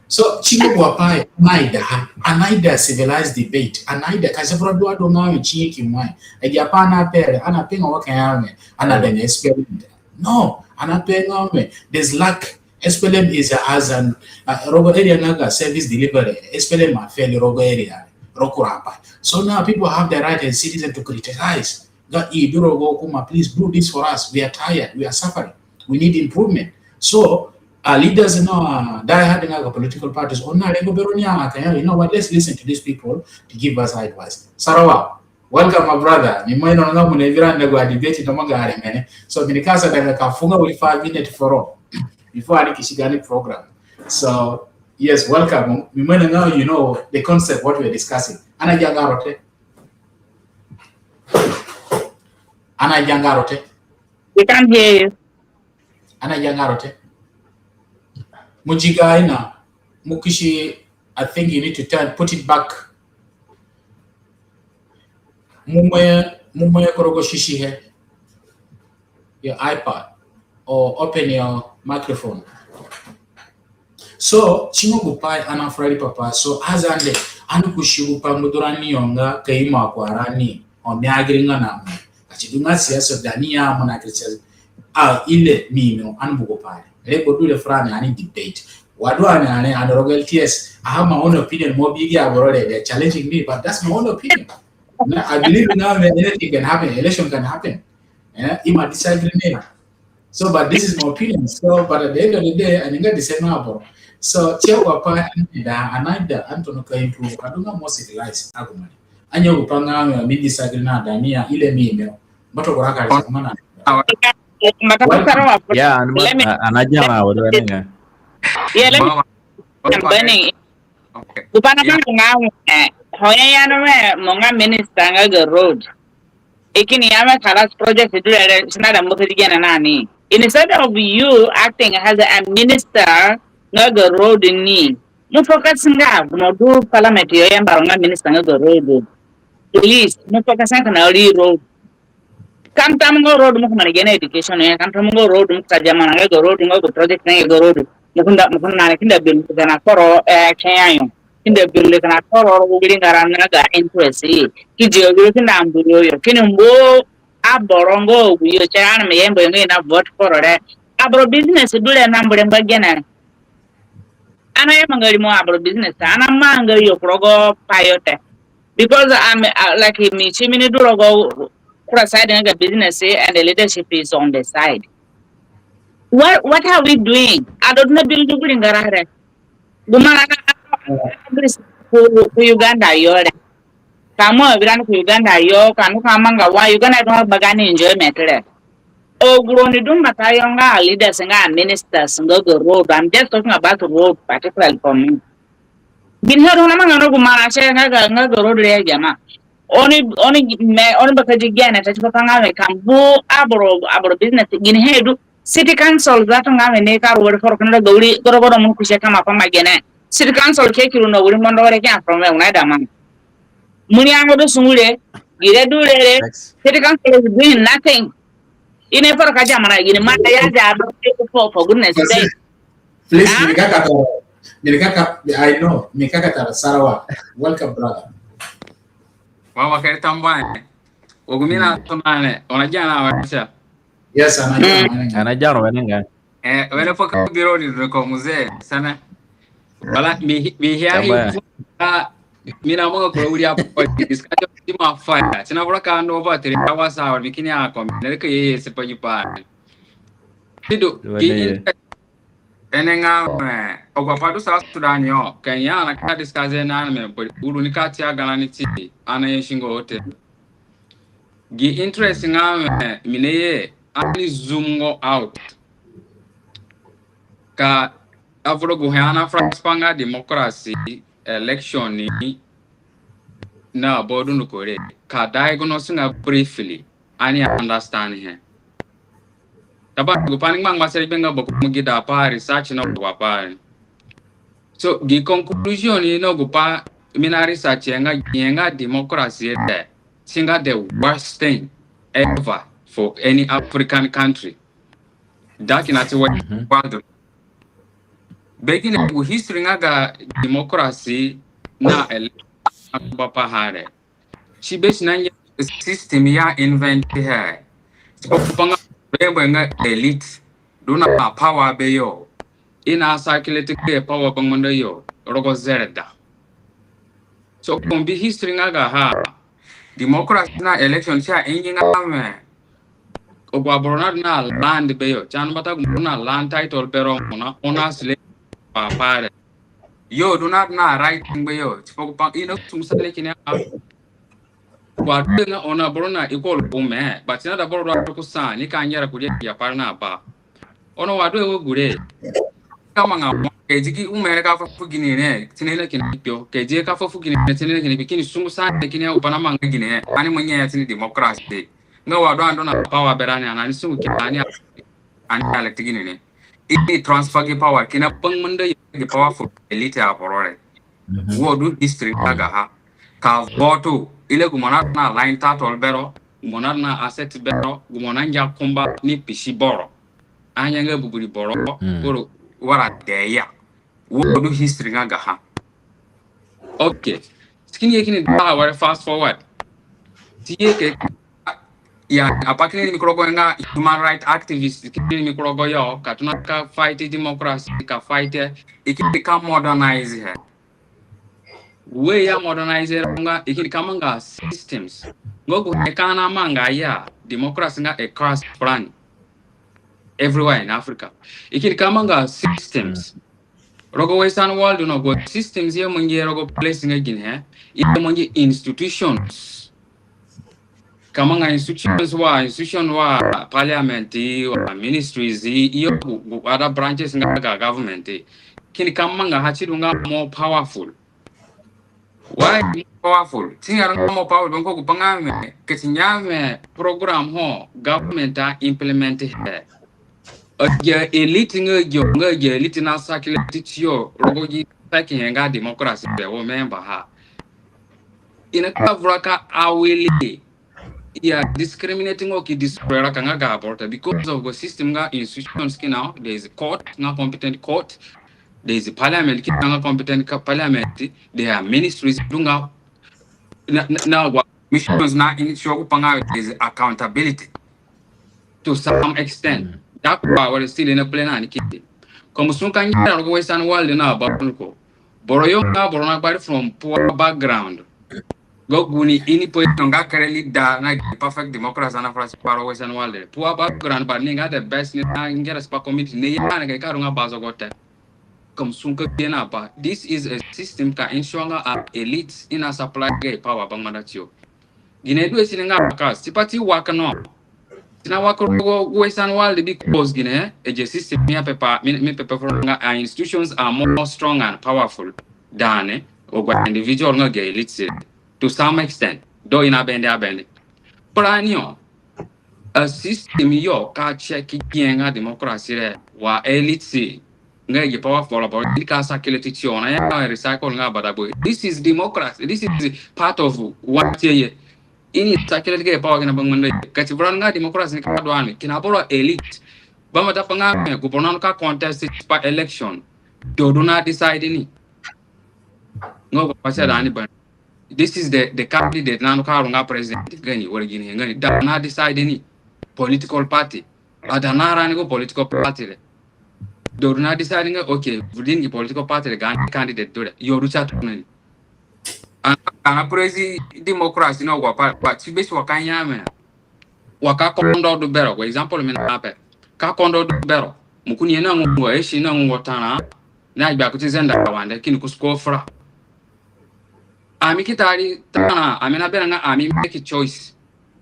so, chingo gwa pai, ani aida ha, ani aida civilized debate, ani aida ka se fura du adu nga we chingi ki mwe. Agi apai ani ape re, ani ape nga wa ka ya we, ani aida nga experiment. No, ani ape nga we, there's lack. S P L M is a, as an, uh, rogo area nga ga service delivery, S P L M a fail rogo area, rogo kura apai. So now people have the right as citizen to criticize. Ga i du rogo hukuma, please do this for us. We are tired. We are suffering. We need improvement. So, Our leaders, you know, are die hard nga political parties. Oni na rengo bero ni a ka ya, you know what, let's listen to these people to give us advice. Sarawa, welcome, my brother. Mi ima ino nga mo na vura na gu debate no mo ga areme ne. So mi nika asada nga ka fu nga wiri five minutes for all before ani ki si gaani program. So yes, welcome. Mi ima ino nga, you know, the concept what we are discussing. Ani agianga ro te. Ani agianga ro te. We can't hear you. Ani agianga ro te. Mo zi ga ina, mo ki si, I think you need to turn, put it back. Mo ime, mo ime ku rogo sisihe, your iPad, or open your microphone. So si nga gu pai ani afura riipa pai. So Azande, ani kusi gu pai ngbadurani yo nga ka imo akurarani, oni agiri nga na mo. Ka si du nga siasa, gaani ya mo na criticize. A, ile mi ino, ani mbu gu pai re. Regbo du re furani ani debate. Wa du ani, ani, ani rogo LTS, I have my own opinion, mo bi gi aboro re, they're challenging me, but that's my own opinion. No, I believe now that anything can happen, election can happen. Eh, i ima disagree ne. So, but this is my opinion. So, but at the end of the day, ani nga the same aboro. So si agu apai ani aida, ani aida ani tona ka improve, ka du nga more civilized argument. Ani agu apai nga mi disagree na gaani ya, ile mi ino. Mbato kura ka ri sa mana. Mata ku Sarawa. Yeah, ani ima, ani agianga wa du ani nga. Yeah, let me, I'm burning. Gu pai na mangu nga, eh, ho ya ya no me mo nga minister nga ga road. I kini ya me kalas, project du re, si naida mo ka di gene na ni. Instead of you acting as a minister nga ga road ni, mo focus nga gu mo du parliament yo, ya mbaro nga minister nga ga road. Please, mo focus nga na ri road. Ka mo ta mo nga road mo ki mana gene education ya, ka mo ta mo nga road mo ki ta jamana nga ga road, nga gu project nga ga road. Mo ki nda, mo ki nda, ki nda build kina kporo, eh, Kenya yo. Ki nda build kina kporo rogo gu ringara nga ga interest. Ki zi yo, ki nda mbu yo, kini mbu aboro nga agu yo si areme yambu yo nga i na vote kporo re. Aboro business du re na mbu re ngba gene. Ani ayamba nga rimo aboro business, ani amanga yo ku rogo pai yo te. Because I'm, uh, like, mi si mi ni du rogo kura side nga ga business, and the leadership is on the side. What, what are we doing? Ado du na build gu ringara re. Gu marã na ku, ku Uganda yo re. Ka mo awirani ku Uganda yo, ka ndu ka manga wa Uganda yo, baga ni enjoyment re. Agu roni du mbata yo nga leaders, nga ministers, nga ga road. I'm just talking about road particularly for me. Ginihe du ho namanga no gu marã si nga ga, nga ga road re ya jama. Oni, oni me, oni mbakadi gene te tipa pa nga we ka mbu aboro, aboro business. Ginihe du city council zatu nga we ni ka ru wari foro kina da ga wiri goro goro mo ni kusi ka mbu pa ma gene. City council ke ki ru na wiri mondo wari ki a from we una da man. Mo ni ango du sungure, gi re du re re. City council is doing nothing. I ni foro ka jamana, i ni mata ya ja, for, for goodness sake. Please, mi ni ka katara, mi ni ka ka, I know, mi ni ka katara Sarawa. Welcome, brother. Wa, wa kere tambuahe. Wa gu mi natona re, oni agia na wa sa. Yes, ani agia na wa. Ani agia ro wenengai. Eh, wene fo ka biro ni ko mzee, sana. Wala, mi, mi hia hi, ah, mi na mo ko wiri apo, discussion si ima fire. Si na vura ka ando over three hours, hour, mi kini a ko, ne ke ye se pa gi pa. Sidu, gi interest, ene nga me, agu apai du South Sudan yo, Kenya na ka discuss na me, but uru ni ka ti agana ni ti, ani ye singo hotel. Gi interest nga me, mi ni ye, ani zoom ngo out. Ka avura gu he ani afura tipa nga democracy, election ni, na bodu nukore. Ka diagnose nga briefly, ani understand he. Taba gu pai ni ngba ngba sere gbe nga boko mo gida pa research na gu pai. So, gi conclusion ni no gu pai mi na research nga, nga democracy re. Si nga the worst thing ever for any African country. That in ati wa, mhm, world. Begin gu history nga ga democracy na election ba pa hare. Si be si na nge system ya invent he. Si ko pa nga be nga elite. Du na power be yo. I na circulate ke power bangmanda yo. Rogo zereda. So, ko mbi history nga ga ha, democracy na election si a ingi nga me, Agu aboro nadu na land beyo, si ani mbata gu mo nadu na land title bero, mo na own slave pa pa re. Yo du nadu na right beyo, tipa gu pa i na sungu sale kina a. Wa du nga ono aboro na equal ome, but si nadu aboro du kusa ni ka ngera kurii ya pa re na ba. Ono wa du we gure. Ka manga mo, ka i di ki ome re ka fu fu gini re, tini na kini kpio. Ka i di ka fu fu gini re, tini na kini kpio. Kini sungu sale kini a, u pa na manga gini re. Ani mo nye ya tini democracy. Nga wa du ani du na power berani, ani sungu kina ani, ani elect gini re. I ni transfer gi power kina bangmanda yo gi powerful elite aboro re. Wo du history nga gaha. Ka vote, ile gu mo nadu na land title bero, gu mo nadu na asset bero, gu mo nangia kumba ni pisi boro. Anga nga buburi boro, boro wara de ya. Wo du history nga gaha. Okay. Si kini ye kini da ware fast forward. Si ye ke, ya, apa kini ni ku rogo nga human right activist, kini ni ku rogo yo, ka tona ka fight democracy, ka fight, i kini ka modernize he. We ya modernize nga, i kini ka manga systems. Nga gu he ka na manga ya, democracy nga a crash plan everywhere in Africa. I kini ka manga systems. Rogo Western world no, gu systems i mangi rogo place nga gini he, i mangi institutions. Ka manga institutions wa, institution wa parliament, wa ministries, i, i yo gu, gu other branches nga ga government. Kini ka manga ha si du nga more powerful. Why more powerful? Si nga du nga more powerful, bangko gu pa nga mi, ka si nga mi program ho government a implement he. Agi elite nga agi, nga agi elite na circulate tiyo rogo gi fake he nga democracy be wo member ha. I na ka vura ka awili ya discriminating o ki discriminate ka nga ga aboro te because of the system nga institutions kina, there is court nga competent court, there is parliament kina nga competent ka-, parliament, there are ministries du nga na, na, na wa missions na in show pa nga there is accountability to some extent. That wa wala still in a plan and kiti. Komo sun ka ngira rogo Western world na ba ko. Boro yo nga boro na gbari from poor background. Go guni ini position nga kere leader na perfect democracy na France paro Western world. Poor background ba ni nga the best ni na ngera spa community ni ya na ka ru nga bazogo te. Komo sun ka bi na ba. This is a system ka ensure nga a elites i na supply ga power bangmanda tiyo. Gine du e si ni nga ka si pati work no. Si na work rogo Western world because gine, e je system mi a pepa, mi, mi pepa for nga a institutions are more strong and powerful than, eh, agu individual nga ga elites to some extent. Do i na bende a bende. Planio, a system yo ka check gi nga democracy re wa elites nga gi powerful aboro ni ka circulate tiyo na ya recycle nga badagbo. This is democracy. This is part of what ye. I ni circulate ga power kina bangmanda. Ka si vura nga democracy ni ka du ani. Kina boro elite. Bambata pa nga mi, gu boro na ka contest pa election. Do du na decide ni. Nga gu pa si ada ani ba. This is the, the candidate na no ka ru nga president gani, wala gini gani. Da na decide ni political party. Ada na rani gu political party re. Do du na decide nga, okay, within the political party re, gani candidate du re. Yo du cha tu ni. Ana, ana presi democracy no wa pa, pa, si be si wa ka nya mi. Wa ka kondo du bero, for example, mi na pe. Ka kondo du bero. Mo kini ye na ngungo, e si na ngungo tana. Na gba kuti zenda wande, kini kusi ko fura. Ami ki tari tana, ami na bera nga ami make choice.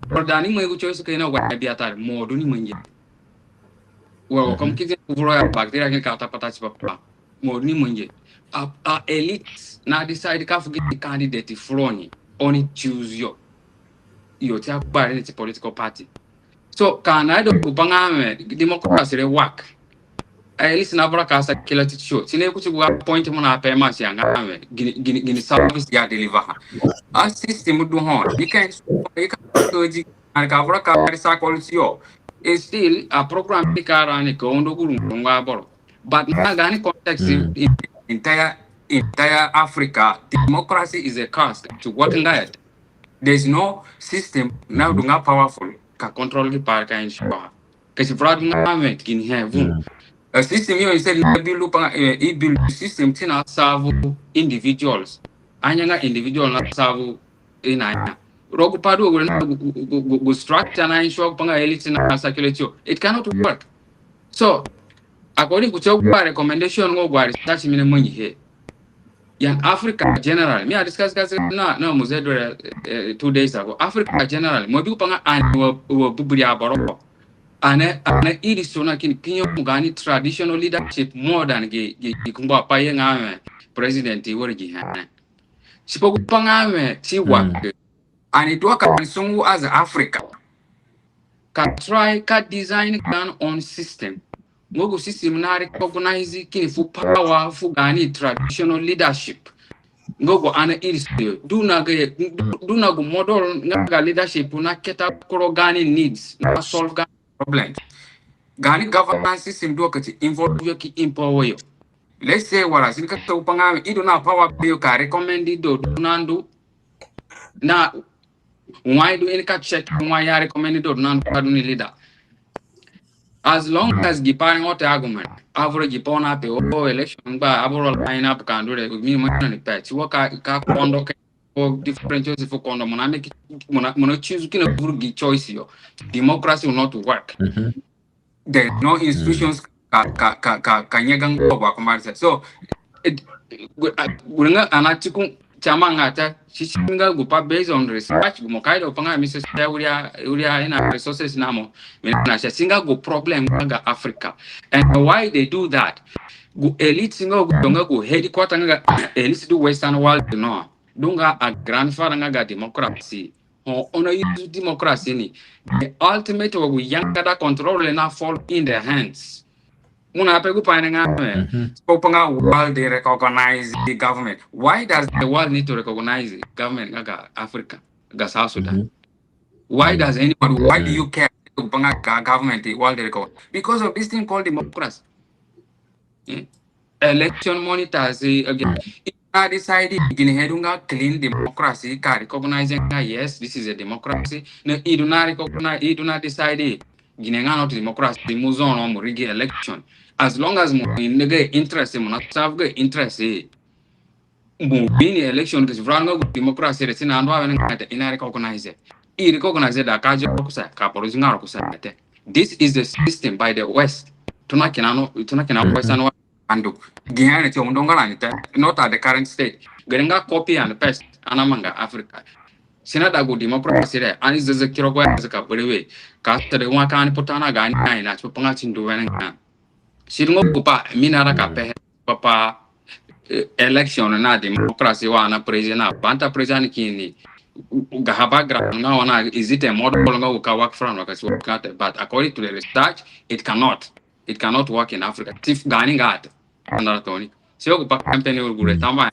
Boro da ni mo gu choice ke na wa bi atari, mo du ni mo nge. Wa, wa, kom ki ze ku vuro ya bacteria kini ka ta pata si papa. Mo du ni mo nge. A, a elite na decide ka fu gi candidate fu roni, oni choose yo. Yo ti a gbari ni ti political party. So, ka na do ku pa nga mi, democracy re work. At least na vura ka circulate tiyo. Si ni kuti gu point mo na pe ma si anga mi, gini, gini, gini service ya deliver ha. A system du ho, you can, you can do it, and ka vura ka circulate tiyo. It's still a program ni ka rani ka undo guru nga boro. But na gani context in entire, entire Africa, democracy is a curse to what nga it. There's no system na du nga powerful ka control gi power ka ensure. Ka si vura du nga mi gini he vu. A system yo instead na build pa, eh, i build system ti na serve individuals. Anya nga individual na serve i na anya. rogo gu pai du wa gu, gu, gu, gu, gu structure na ensure gupai nga elite na circulate yo. It cannot work. So, according kuti agu a recommendation nga agu a research mi namangihe, yani Africa general, mi a discuss, discuss na, na Mzee Dore, eh, two days ago. Africa general, mo bi gupai nga ani wa, wa buburi aboro. Ani, ani iriso na kini kpinyemu gaani traditional leadership more than gi, gi, gi kungbo apai ye nga wẽ president wari gi he. Tipa gupai nga wẽ si work. Ani du wa ka ani sungu as Africa ka try ka design gaani own system nga gu system na recognize kini fu power fu gaani traditional leadership. Nga gu ani iriso yo. Du na ga, du, du na gu model nga ga leadership na cater ku rogo gaani needs, na solve gaani problems. Gaani governance system du wa ka si involve yo ki empower yo. Let's say, wara si nika ta gupai nga wẽ i du na power beyo ka recommend i du, du na ndu. Na wai du i nika check wai i a recommend i du, du na ndu ka du ni leader. As long as gi pai nga te argument, avuru gi pai na pe o election ngba, avuru line up ka ndu re, mi mo na ni pe. Si wa ka, ka kondo ke, o different choice fu kondo, mo na make, mo na, mo na choose kina vuru gi choice yo. Democracy will not work. There are no institutions ka, ka, ka, ka, ka nyega nga wa kumari sa. So, it, gu-, a-, gu nga ani atiku ti amanga te, si si nga gupai based on research, gu mo ka ida gupai nga mi si si wiri a, wiri a ina resources na mo, mi na si si nga gu problem nga ga Africa. And why they do that? Gu elite nga gu, nga gu headquarter nga ga elite du Western world no. Du nga a grandfather nga ga democracy. Ho oni a use democracy ni, the ultimate wa gu yangada control na fall in their hands. Mo na pe gupai nga wẽ, gupai nga world they recognize the government. Why does the world need to recognize the government nga ga Africa, ga South Sudan? Why does anybody, why do you care? Gupai nga ga government, the world they recognize. Because of this thing called democracy. Eh? Election monitors, eh, again. I du na decide ginihe du nga clean democracy, ka recognize nga yes, this is a democracy. Na i du na recognize, i du na decide ginihe nga not democracy, mo zoro mo rig election. As long as mo in ga interest, mo na serve ga interest, mo win election, ki si vura nga democracy re, si na ndu a wene nga te, i na recognize. I recognize da ka zi ro kusa, ka boro zi nga ro kusa te. This is the system by the West. Tona kina no, tona kina Western world. Andu gi he re ti undo nga rani te, not at the current state. Gere nga copy and paste ani amanga Africa. Si na da gu democracy re, ani zeze kiro ko ya zaka berewe. Ka tede wa ka ani putana gaani aina, tipa nga ti ndu wene nga. Si du nga gupai mi na raka pehe, papa, eh, election na democracy wa na president na, banta president kini, gaha background nga wa na, is it a model nga wa ka work from, wa ka si work out, but according to the research, it cannot. It cannot work in Africa. Tif gaani nga te. Andara toni. Si yo gupai campaign uru gure tamba.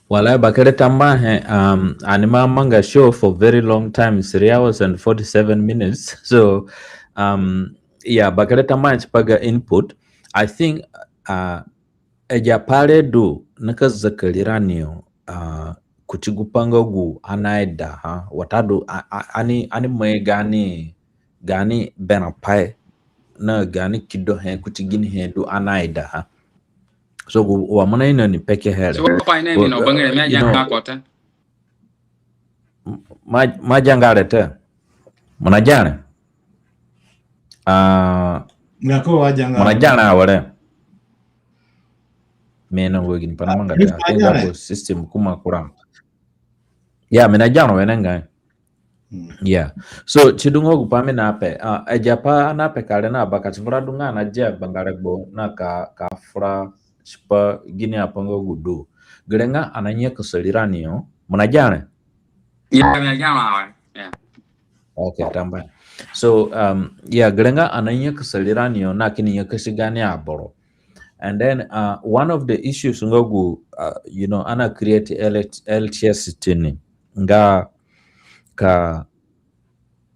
Wala bakere tambuahe, um, ani ima manga show for very long time, three hours and forty-seven minutes. So, um, yeah, bakere tambuahe tipa ga input. I think, uh, agi apai re du nika zakari rani yo, uh, kuti gupai nga gu ani aidaha, watadu, a, a, ani, ani mai gaani, gaani berãpai, na gaani kidohe kuti ginihe du ani aidaha. So, gu wa mo naino ni pekehe re. So, wa pai na ni no bangire mi agianga ko te. Ma, ma gianga re te. Mo nagia re. Ah, nga ko wa gianga. Mo nagia re awere. Mi ainongo ginipai namanga te. I think that was system kuma kura. Yeah, mi nagia ro wenengai. Yeah. So, si du nga gupai mi naape, ah, agi apai ani apeka re na bakasi vura du nga ani agia gbanga regbo na ka, ka fura tipa gini apai nga gu du. Gere nga ani anyakasa rirani yo, mo nagia re? Yeah, mi nagia re. Yeah. Okay, tambuahe. So, um, yeah, gere nga ani anyakasa rirani yo, na kini nyakasi gaani aboro. And then, uh, one of the issues nga gu, uh, you know, ani a create L T S tini nga ka,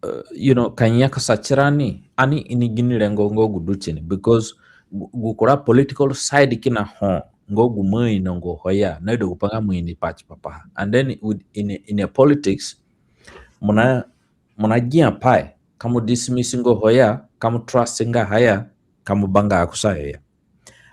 uh, you know, ka nyakasa tirani, ani ini gini rengo nga gu du tini, because gu, gu kura political side kina ho, nga gu mo ainonga ho ya, na du gupai nga mo ini pa tipaha. And then with, in, in a politics, mo na, mo nagia pai, ka mo dismiss nga ho ya, ka mo trust nga ha ya, ka mo banga kusayo ya.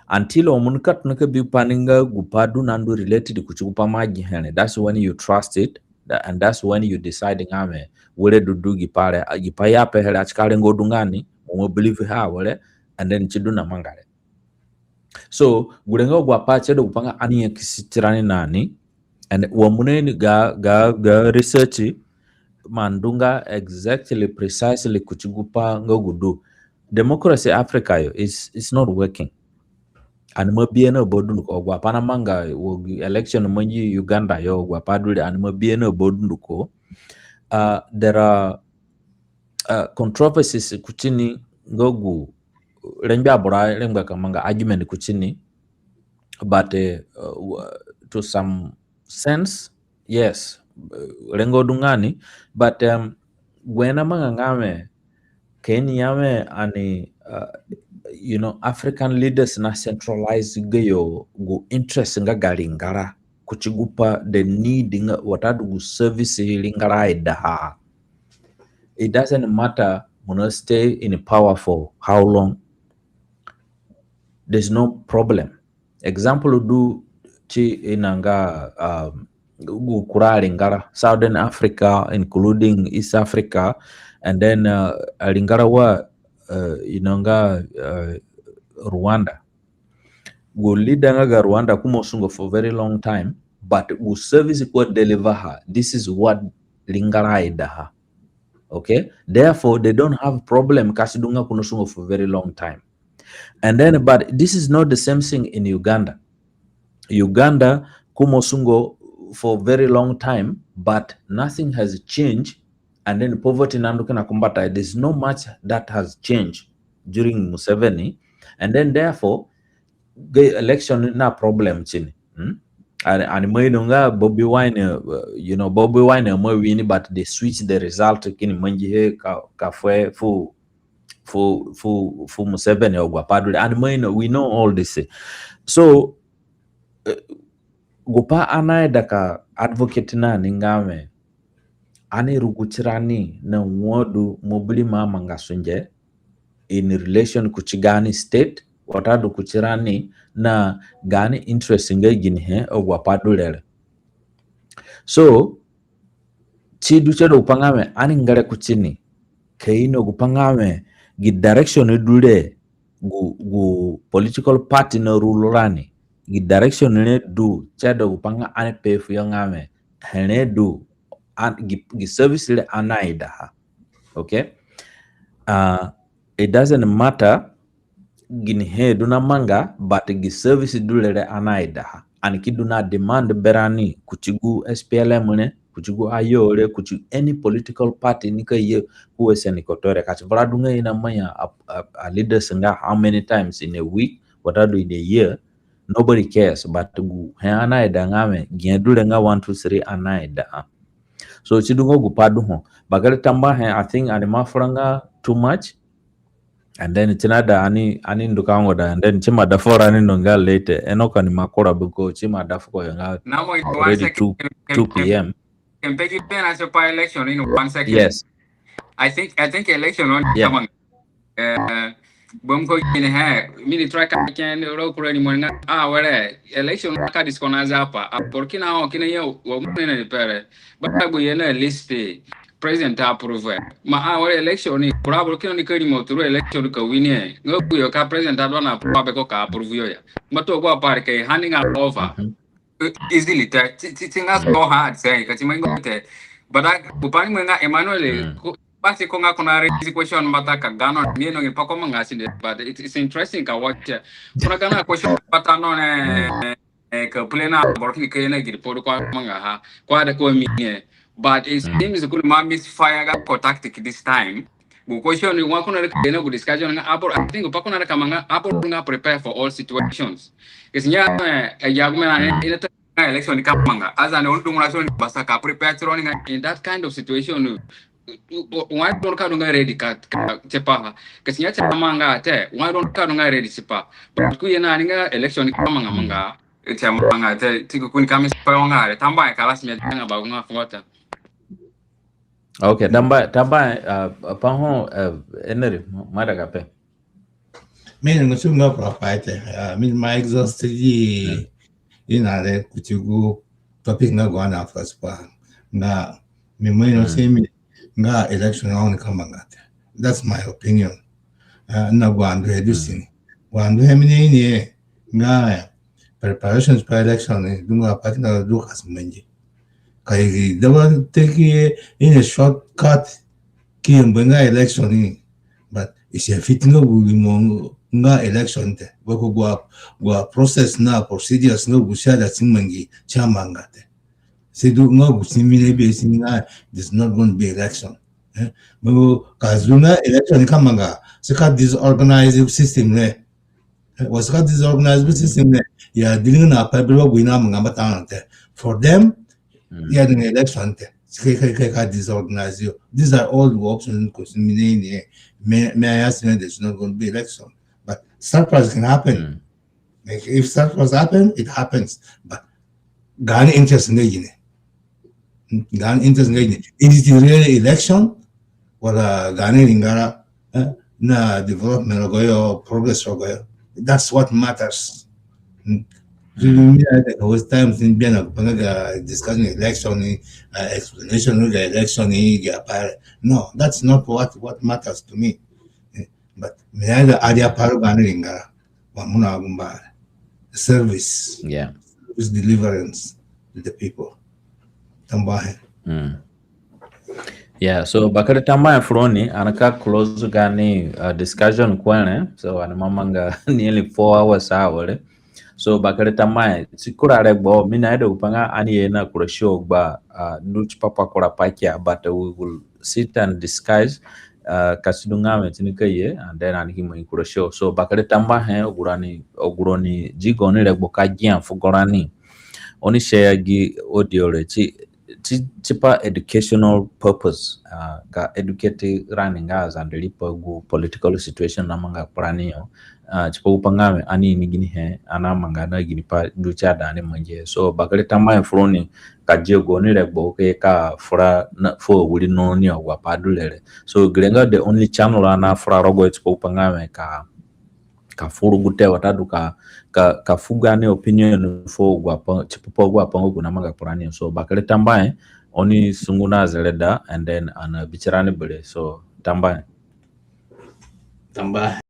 Until mo nika tona ka bi pai ni nga gupai du na ndu related kuti gupai mo agihe re. That's when you trust it. That, and that's when you decide nga mi were du du gi pai re, gi pai i apehe re, si ka rengo du nga ni mo believe ha were, and then si du na manga re. So gure nga agu apai si du gu pai nga ani nyakisi tirani na ni, and wa mo na ini ga, ga, ga research, mo ndu nga exactly, precisely kuti gu pai nga gu du. Democracy Africa yo is, is not working. Ani ima bi he na ba dunduko, agu apai namanga wa gi election mangi Uganda yo, agu apai du re, ani ima bi he na ba dunduko. Uh, there are uh, controversies kuti ni, nga gu rengbe aboro arengba ka manga argument kuti ni, but uh, uh, to some sense, yes, uh, rengo du nga ni, but um, gu he namanga nga mi ka ini ya mi ani, uh, you know, African leaders na centralize gayo gu interest nga ga ringara kuti gu pai, the need nga watadu gu service ringara aidaha. It doesn't matter mo na stay in power for how long. There's no problem. Example du ti ina nga, um, gu kura aringara, Southern Africa, including East Africa, and then uh, aringara wa uh, ina nga uh, Rwanda. Gu leader nga ga Rwanda ko ima sungo for very long time, but gu service ko adeliverha, this is what ringara aidaha. Okay, therefore they don't have problem ka si du nga ko na sungo for very long time. And then, but this is not the same thing in Uganda. Uganda ko ima sungo for very long time, but nothing has changed. And then poverty nandu kina kumbata, there's no much that has changed during Museveni. And then therefore the election na problem ti ni. Hmm? And, and ima ino nga Bobi Wine, uh, you know, Bobi Wine ima win, but they switch the result kini mangihe ka, ka fu, fu, fu, fu Museveni, agu apai du re. And ima ino, we know all this. So uh, gu pai ani naida ka advocate na ni nga mi ani rugu tirani na wai du mo bi ri mo amanga sunge in relation kuti gaani state, watadu kuti rani na gaani interest nga ginihe, agu apai du re re. So si du si du gu pai nga mi ani ngere kuti ni ka ino gu pai nga mi gi direction du re gu, gu political party na rule rani, gi direction re du si du gu pai nga ani pe fuyo nga mi here du, an, gi, gi service re ani naidaha. Okay? Uh, it doesn't matter ginihe du na manga, but gi service du re re ani naidaha. Ani ki du na demand berani kuti gu S P L M re, kuti gu I O re, kuti any political party nika ye ku Western Equatoria. Ka si vura du nga i namanya a, a, a leaders nga how many times in a week, watadu in a year, nobody cares. But gu he ani naida nga mi, gi he du re nga one, two, three ani naidaha. So si du nga gu pai du ho. Bakere tambuahe, I think ani ima fura nga too much. And then si naida ani, ani ndu ka ngoda, and then si ima da furani no nga late. Eno ka ni ima kura biko si ima da fuko yo nga already two, two P M. Can pay you ten as a by election in one second. Yes. I think, I think election on, yeah. Come on. Uh, bom ko gini he, mi ni try ka ken ro kura ni mo nga, ah, were election ka disconnect apa. A por kina ho kina ye wa mo ni pe re. Ba gbe ye na list president approve. Ma a were election ni kura boro kina ni ka remote ro election ka win e. Nga ku yo ka president adwa na approve be ko ka approve yo ya. Ngbatunga gu apai re ka handing over. Mm-hmm. Uh, easily te, ti, ti, ti nga so hard se, ka ti mangi te. But I, gu pai ni mo nga Emmanuel, mm, ko, ba si ko nga ko na raise question mbata ka gaani, mi no ni pa ko manga si de, but it, it's interesting ka watch. Ko na gaani question mbata no ne, mm, eh, ka play na boro kini ka ye na gi ri pai du ko mangaha, ko aida ko mi ne. But it, mm, seems ko ni ima misfire ga ko tactic this time. Gu question ni wa ko na re ka ye na gu discussion nga aboro, I think pa ko na re ka manga aboro nga prepare for all situations. Ka si nga, eh, eh, ya gu me na, mm, eh, ina ta nga election ka manga. As an ondu ngura so ni basa ka prepare tiro ni nga in that kind of situation. Why don't ka du nga ready ka, ka tipaha? Ka si nga tipa manga te, why don't ka du nga ready tipa? But ku ye na ni nga election ka manga, mm, manga. Tipa manga te, ti ku ni ka mi pa manga re. Tambuahe, kalas, mi nga ba nga fuata. Okay, tambuahe, tambuahe, uh, pa ho, uh, Henry, mo aida ka pe. Mi ni ngu si nga kura pai te, uh, mi ni ima exhaust gi, mm, ina re kuti gu topic nga gu ani na first pa. nga mi ima ino ti mi nga election oni ka manga te. That's my opinion. Uh, na gu andu he du si ni. Gu andu he mi naye ni nga preparations for election ni du nga party na du ka si mangi. Ka i daba take in a shortcut ki mbu nga election ni. But i si fit nga gu rimo nga election te. Gu, gu, gu process na procedures nga gu si aida ti mangi, ti amanga te. Si du nga gu si mi nabi si nga, there's not going to be election. Eh? Mo ka si du nga election ka manga, si ka disorganize system re. Eh, wa si ka disorganize system re. Ya dealing na pa bi ro gu i namanga mbata na te. For them, ya du nga election te. Si ka, ka, ka, ka disorganize yo. These are all the options ko si mi naye ni. Mi, mi aya si nga, there's not going to be election. But surprise can happen. Like, if surprise happen, it happens. But gaani interest nga gine? Gaani interest nga gine? Is it really election? Wala gaani ringara, eh, na development rogoyo, progress rogoyo? That's what matters. Mm. So, mi naida ka waste time si ni bi na pa nga ga discussing election ni, uh, explanation nga election ni, ga pa. No, that's not what, what matters to me. Eh, but mi naida adi apai ro gaani ringara wa mo nagumba service. Yeah. Service deliverance to the people. Tambuahe. Mm. Yeah, so bakere tambuahe fu roni, ani ka close gaani, uh, discussion ku here. So ani ima manga nearly four hours awere. So bakere tambuahe, si kura regbo, mi naida gupai nga ani ye na kura show gba, uh, ndu tipa pa kura pai kia, but we will sit and discuss, uh, ka si du nga mi tini ka ye, and then ani ki mangi kura show. So bakere tambuahe, agu roni, agu roni di gaoni regbo ka gia fugo rani. Oni share gi audio re ti ti, tipa educational purpose, uh, ka educate rani nga Azande riipa gu political situation namanga kpurani yo. Uh, tipa gupai nga mi ani ini ginihe ani amanga na ginipai du ti aida ani mangihe. So bakere tambuahe fu roni ka dia gaoni regbo ka ye ka fura na, fu awirina roni agu apai du re re. So gere nga the only channel ani afura rogoyo tipa gupai nga mi ka ka fu rugute watadu ka, ka, ka fu gaani opinion fu agu apai, tipa pa agu apai nga gu namanga kpurani. So bakere tambuahe, oni sungu na zereda, and then ani abi tirani berewe. So tambuahe. Tambuahe.